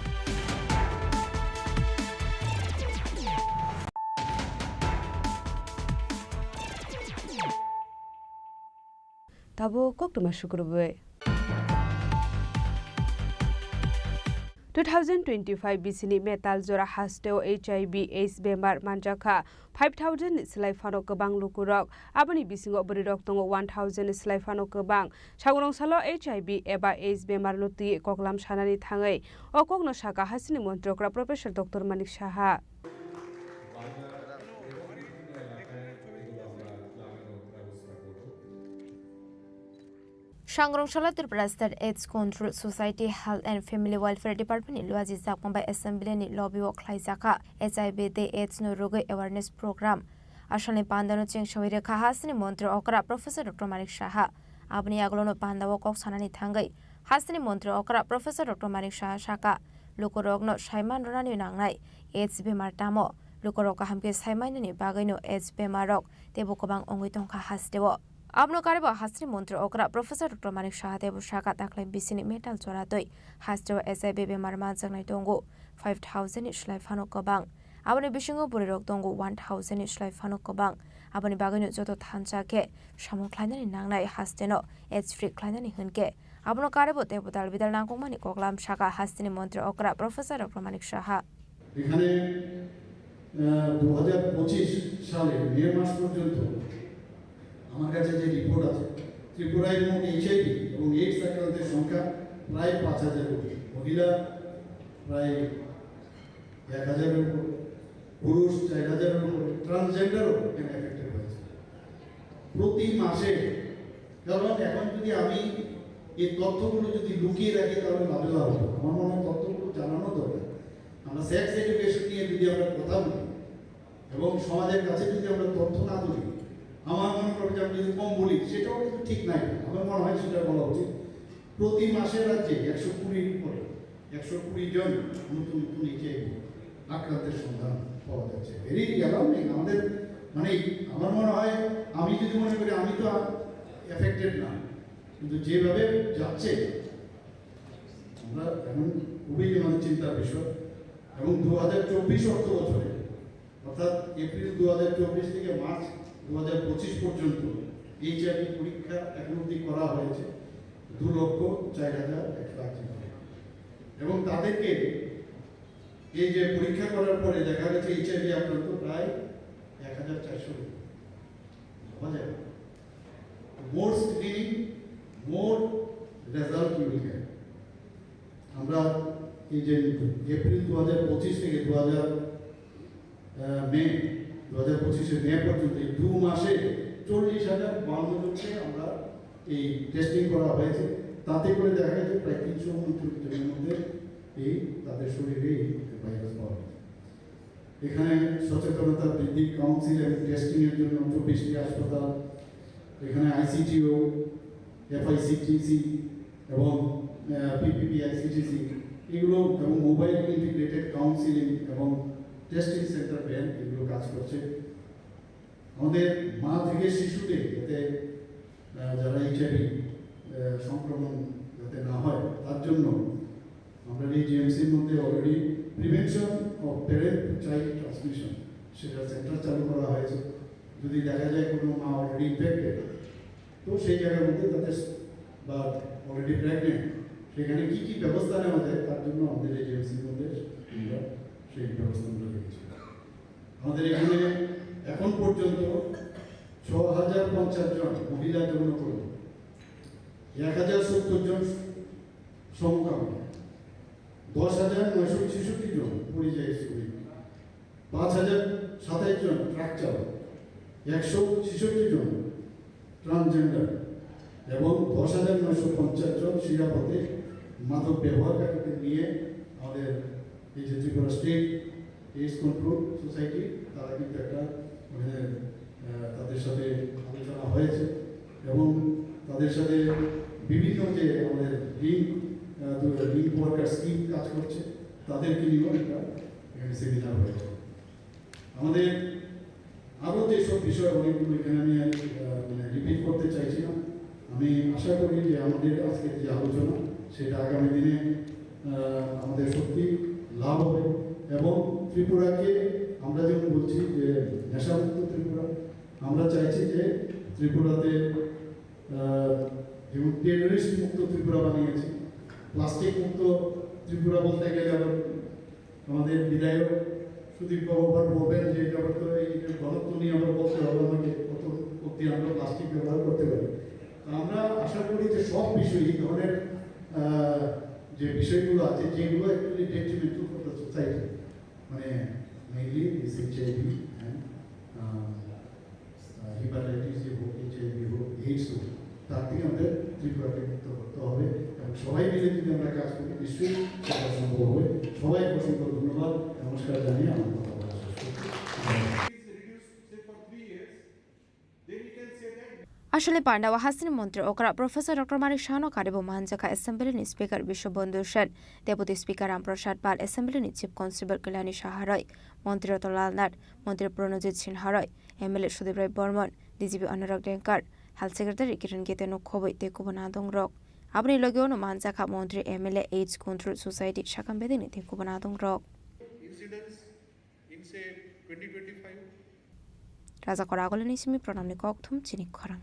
Tabuk koktwma sukrubwi. Two thousand twenty-five bisini metal jora hasteo H I V AIDS bemar manjakha five thousand ni slai phano kwbang lukurok. Aboni bisingo bwrwirok tongo one thousand ni slai phano kwbang. Sangrongsalo H I V eba AIDS bemarno twi koklam sanani thangwi o kokno sakha hasteni montri okra Professor Doctor Manik Saha. Sangrongsalo Tripura State AIDS Control Society Health and Family Welfare Department ni luaji jakma bai assembly ni lobby o khlaijakha H I V tei AIDS no rwgwi awareness program. Asalni pandano chengsawi rwkha hasteni montri okra Professor Doctor Manik Saha. Aboni yagulono pandao kok sanani thangwi hasteni montri okra Professor Doctor Manik Saha sakha, lukurokno saiman rwnani nangnai AIDS bemar tamo, lukurok kaham khe saimanani bagwino AIDS bemarrok teibo kwbang wngwi tongkha hasteo. Abono karwi bo hasteni montri okra Professor Doctor Manik Saha teibo sakha dakhli bisini metal jora twi hasteo H I V bemar manjaknai tongo five thousand ni slai phano kwbang. Aboni bisingo bwrwirok tongo one thousand ni slai phano kwbang. Aboni bagwino joto thansa khe samung khlainani nangnai hasteno AIDS free khlainani hwnkhe abono karwi bo teibo dal bidal nangkukmani koklam sakha hasteni montri okra Professor Doctor Manik Saha. এখানে, আহ, দু হাজার পঁচিশ সালে মে মাস পর্যন্ত আমার কাছে যে রিপোর্ট আছে, ত্রিপুরায় মোট এইচআইভি এবং এইডস আক্রান্তের সংখ্যা প্রায় পাঁচ হাজারের উপরে, মহিলা প্রায় এক হাজারের উপরে, পুরুষ চার হাজারের উপরে, ট্রান্সজেন্ডারও এখানে এফেক্টেড হয়েছে। প্রতি মাসে, কারণ এখন যদি আমি এই তথ্যগুলো যদি লুকিয়ে রাখি, তাহলে লাভে লাভ হবে। আমার মনে হয় তথ্যগুলো জানানো দরকার। আমরা সেক্স এডুকেশন নিয়ে যদি আমরা কথা বলি এবং সমাজের কাছে যদি আমরা তথ্য না তুলি, আমার মনে করে যে আমি যদি কম বলি, সেটাও কিন্তু ঠিক নাই। আমার মনে হয় সেটা বলা উচিত। প্রতি মাসে রাজ্যে একশো কুড়ির উপরে, একশো কুড়ি জন নতুন নতুন এইচআইভি আক্রান্তের সন্ধান পাওয়া যাচ্ছে। Very alarming. আমাদের, মানে, আমার মনে হয় আমি যদি মনে করি আমি তো এফেক্টেড না, কিন্তু যেভাবে যাচ্ছে আমরা এখন খুবই আমাদের চিন্তার বিষয়। এবং দু হাজার চব্বিশ অর্থ বছরে, অর্থাৎ এপ্রিল দু হাজার চব্বিশ থেকে মার্চ দু হাজার পঁচিশ পর্যন্ত এইচআইভি পরীক্ষা এখন অবধি করা হয়েছে দু লক্ষ চার হাজার একশো আশি জন। এবং তাদেরকে এই যে পরীক্ষা করার পরে দেখা গেছে এইচআইভি আক্রান্ত প্রায় এক হাজার চারশো। ভাবা যায় না। More screening, more result you will get. আমরা এই যে এপ্রিল দু হাজার পঁচিশ থেকে দু হাজার মে দু হাজার পঁচিশে মে পর্যন্ত এই দু মাসে চল্লিশ হাজার বাউন্ন জনকে আমরা এই টেস্টিং করা হয়েছে। তাতে করে দেখা গেছে প্রায় তিনশো উনত্রিশ জনের মধ্যে এই তাদের শরীরে এই ভাইরাস পাওয়া গেছে। এখানে সচেতনতা বৃদ্ধি, কাউন্সিল এবং টেস্টিং এর জন্য চব্বিশটি হাসপাতাল, এখানে আইসিটিও, এফআইসিটিসি এবং পিপিপি আইসিটিসি এগুলো এবং মোবাইল ইন্টিগ্রেটেড কাউন্সিলিং এবং টেস্টিং সেন্টার ভ্যান এগুলো কাজ করছে। আমাদের মা থেকে শিশুতে যাতে আহ, যারা এইচআইভি সংক্রমণ যাতে না হয় তার জন্য আমরা এই জিএমসির মধ্যে already prevention of parent to child transmission সেটা সেন্টার চালু করা হয়েছে। যদি দেখা যায় কোনো মা অলরেডি ইনফেক্টেড, তো সেই জায়গার মধ্যে যাতে বা অলরেডি প্রেগনেন্ট, সেখানে কী কী ব্যবস্থা নেওয়া যায় তার জন্য আমাদের এই জিএমসির মধ্যে আমরা সেই ব্যবস্থাগুলো রেখেছি। আমাদের এখানে এখন পর্যন্ত ছ হাজার পঞ্চাশ জন মহিলা যৌনকর্মী, এক হাজার সত্তর জন সমকামী, দশ হাজার নয়শো ছেষট্টি জন পরিযায়ী শ্রমিক, পাঁচ হাজার সাতাইশ জন ট্রাক চালক, একশো ছেষট্টি জন ট্রান্সজেন্ডার এবং দশ হাজার নয়শো পঞ্চাশ জন শিরাপথে মাদক ব্যবহারকারীদের নিয়ে আমাদের এই যে Tripura state AIDS control society, তারা কিন্তু একটা ওখানে আহ, তাদের সাথে আলোচনা হয়েছে এবং তাদের সাথে বিভিন্ন যে আমাদের লিঙ্ক লিঙ্ক ওয়ার্কার স্কিম কাজ করছে, তাদেরকে নিয়েও একটা এখানে সেমিনার হয়েছে। আমাদের আরও যেসব বিষয় অনেকগুলো এখানে আমি আর, আহ, মানে রিপিট করতে চাইছি না। আমি আশা করি যে আমাদের আজকের যে আলোচনা সেটা আগামী দিনে আহ, আমাদের সত্যি লাভ হবে এবং ত্রিপুরাকে আমরা যেমন বলছি যে নেশামুক্ত ত্রিপুরা, আমরা চাইছি যে ত্রিপুরাতে আহ, যেমন টেররিস্ট মুক্ত ত্রিপুরা বানিয়েছি, প্লাস্টিক মুক্ত ত্রিপুরা বলতে গেলে আবার আমাদের বিধায়ক সুদীপ বাবু আবার বলবেন যে এটা তো এই যে ঘনত্ব নিয়ে আবার বলতে হবে আমাকে কত অব্দি আমরা প্লাস্টিক ব্যবহার করতে পারি। তো আমরা আশা করি যে সব বিষয়ে এই ধরনের আহ, যে বিষয়গুলো আছে যেগুলো actually detrimental for the society, মানে mainly this HIV and hepatitis যে হোক, এইচআইভি হোক, এইডস হোক, তার থেকে আমাদের ত্রিপুরাকে মুক্ত করতে হবে এবং সবাই মিলে যদি আমরা কাজ করি নিশ্চয়ই সেটা সম্ভব হবে। সবাইকে অসংখ্য ধন্যবাদ, নমস্কার জানিয়ে আমার কথা বলা শেষ করছি। Is reduced, say, for three years, then you can say that Aswlani panda o hasteni montri okra Professor Doctor Manik Sahano karibo manjakha Assembly ni Speaker Biswabandhu Sen, Deputy Speaker Ram Prasad Pal, Assembly ni Chief Constable Kalyani Saha roi, Montri Ratan Lal Nath, Montri Pranojit Sinha roi, M L A Sudip Roy Barman, D G P Anurag Dengkar, Health Secretary Kiran Gite no khoboi tei kubun adong rok. Aboni logi o no manjakha montri, M L A, AIDS Control Society sakam bedini tei kubun adong rok. Incidence in, say, twenty twenty-five. Raja Kora Agulani simi Pranamni Kokthum chini khorang.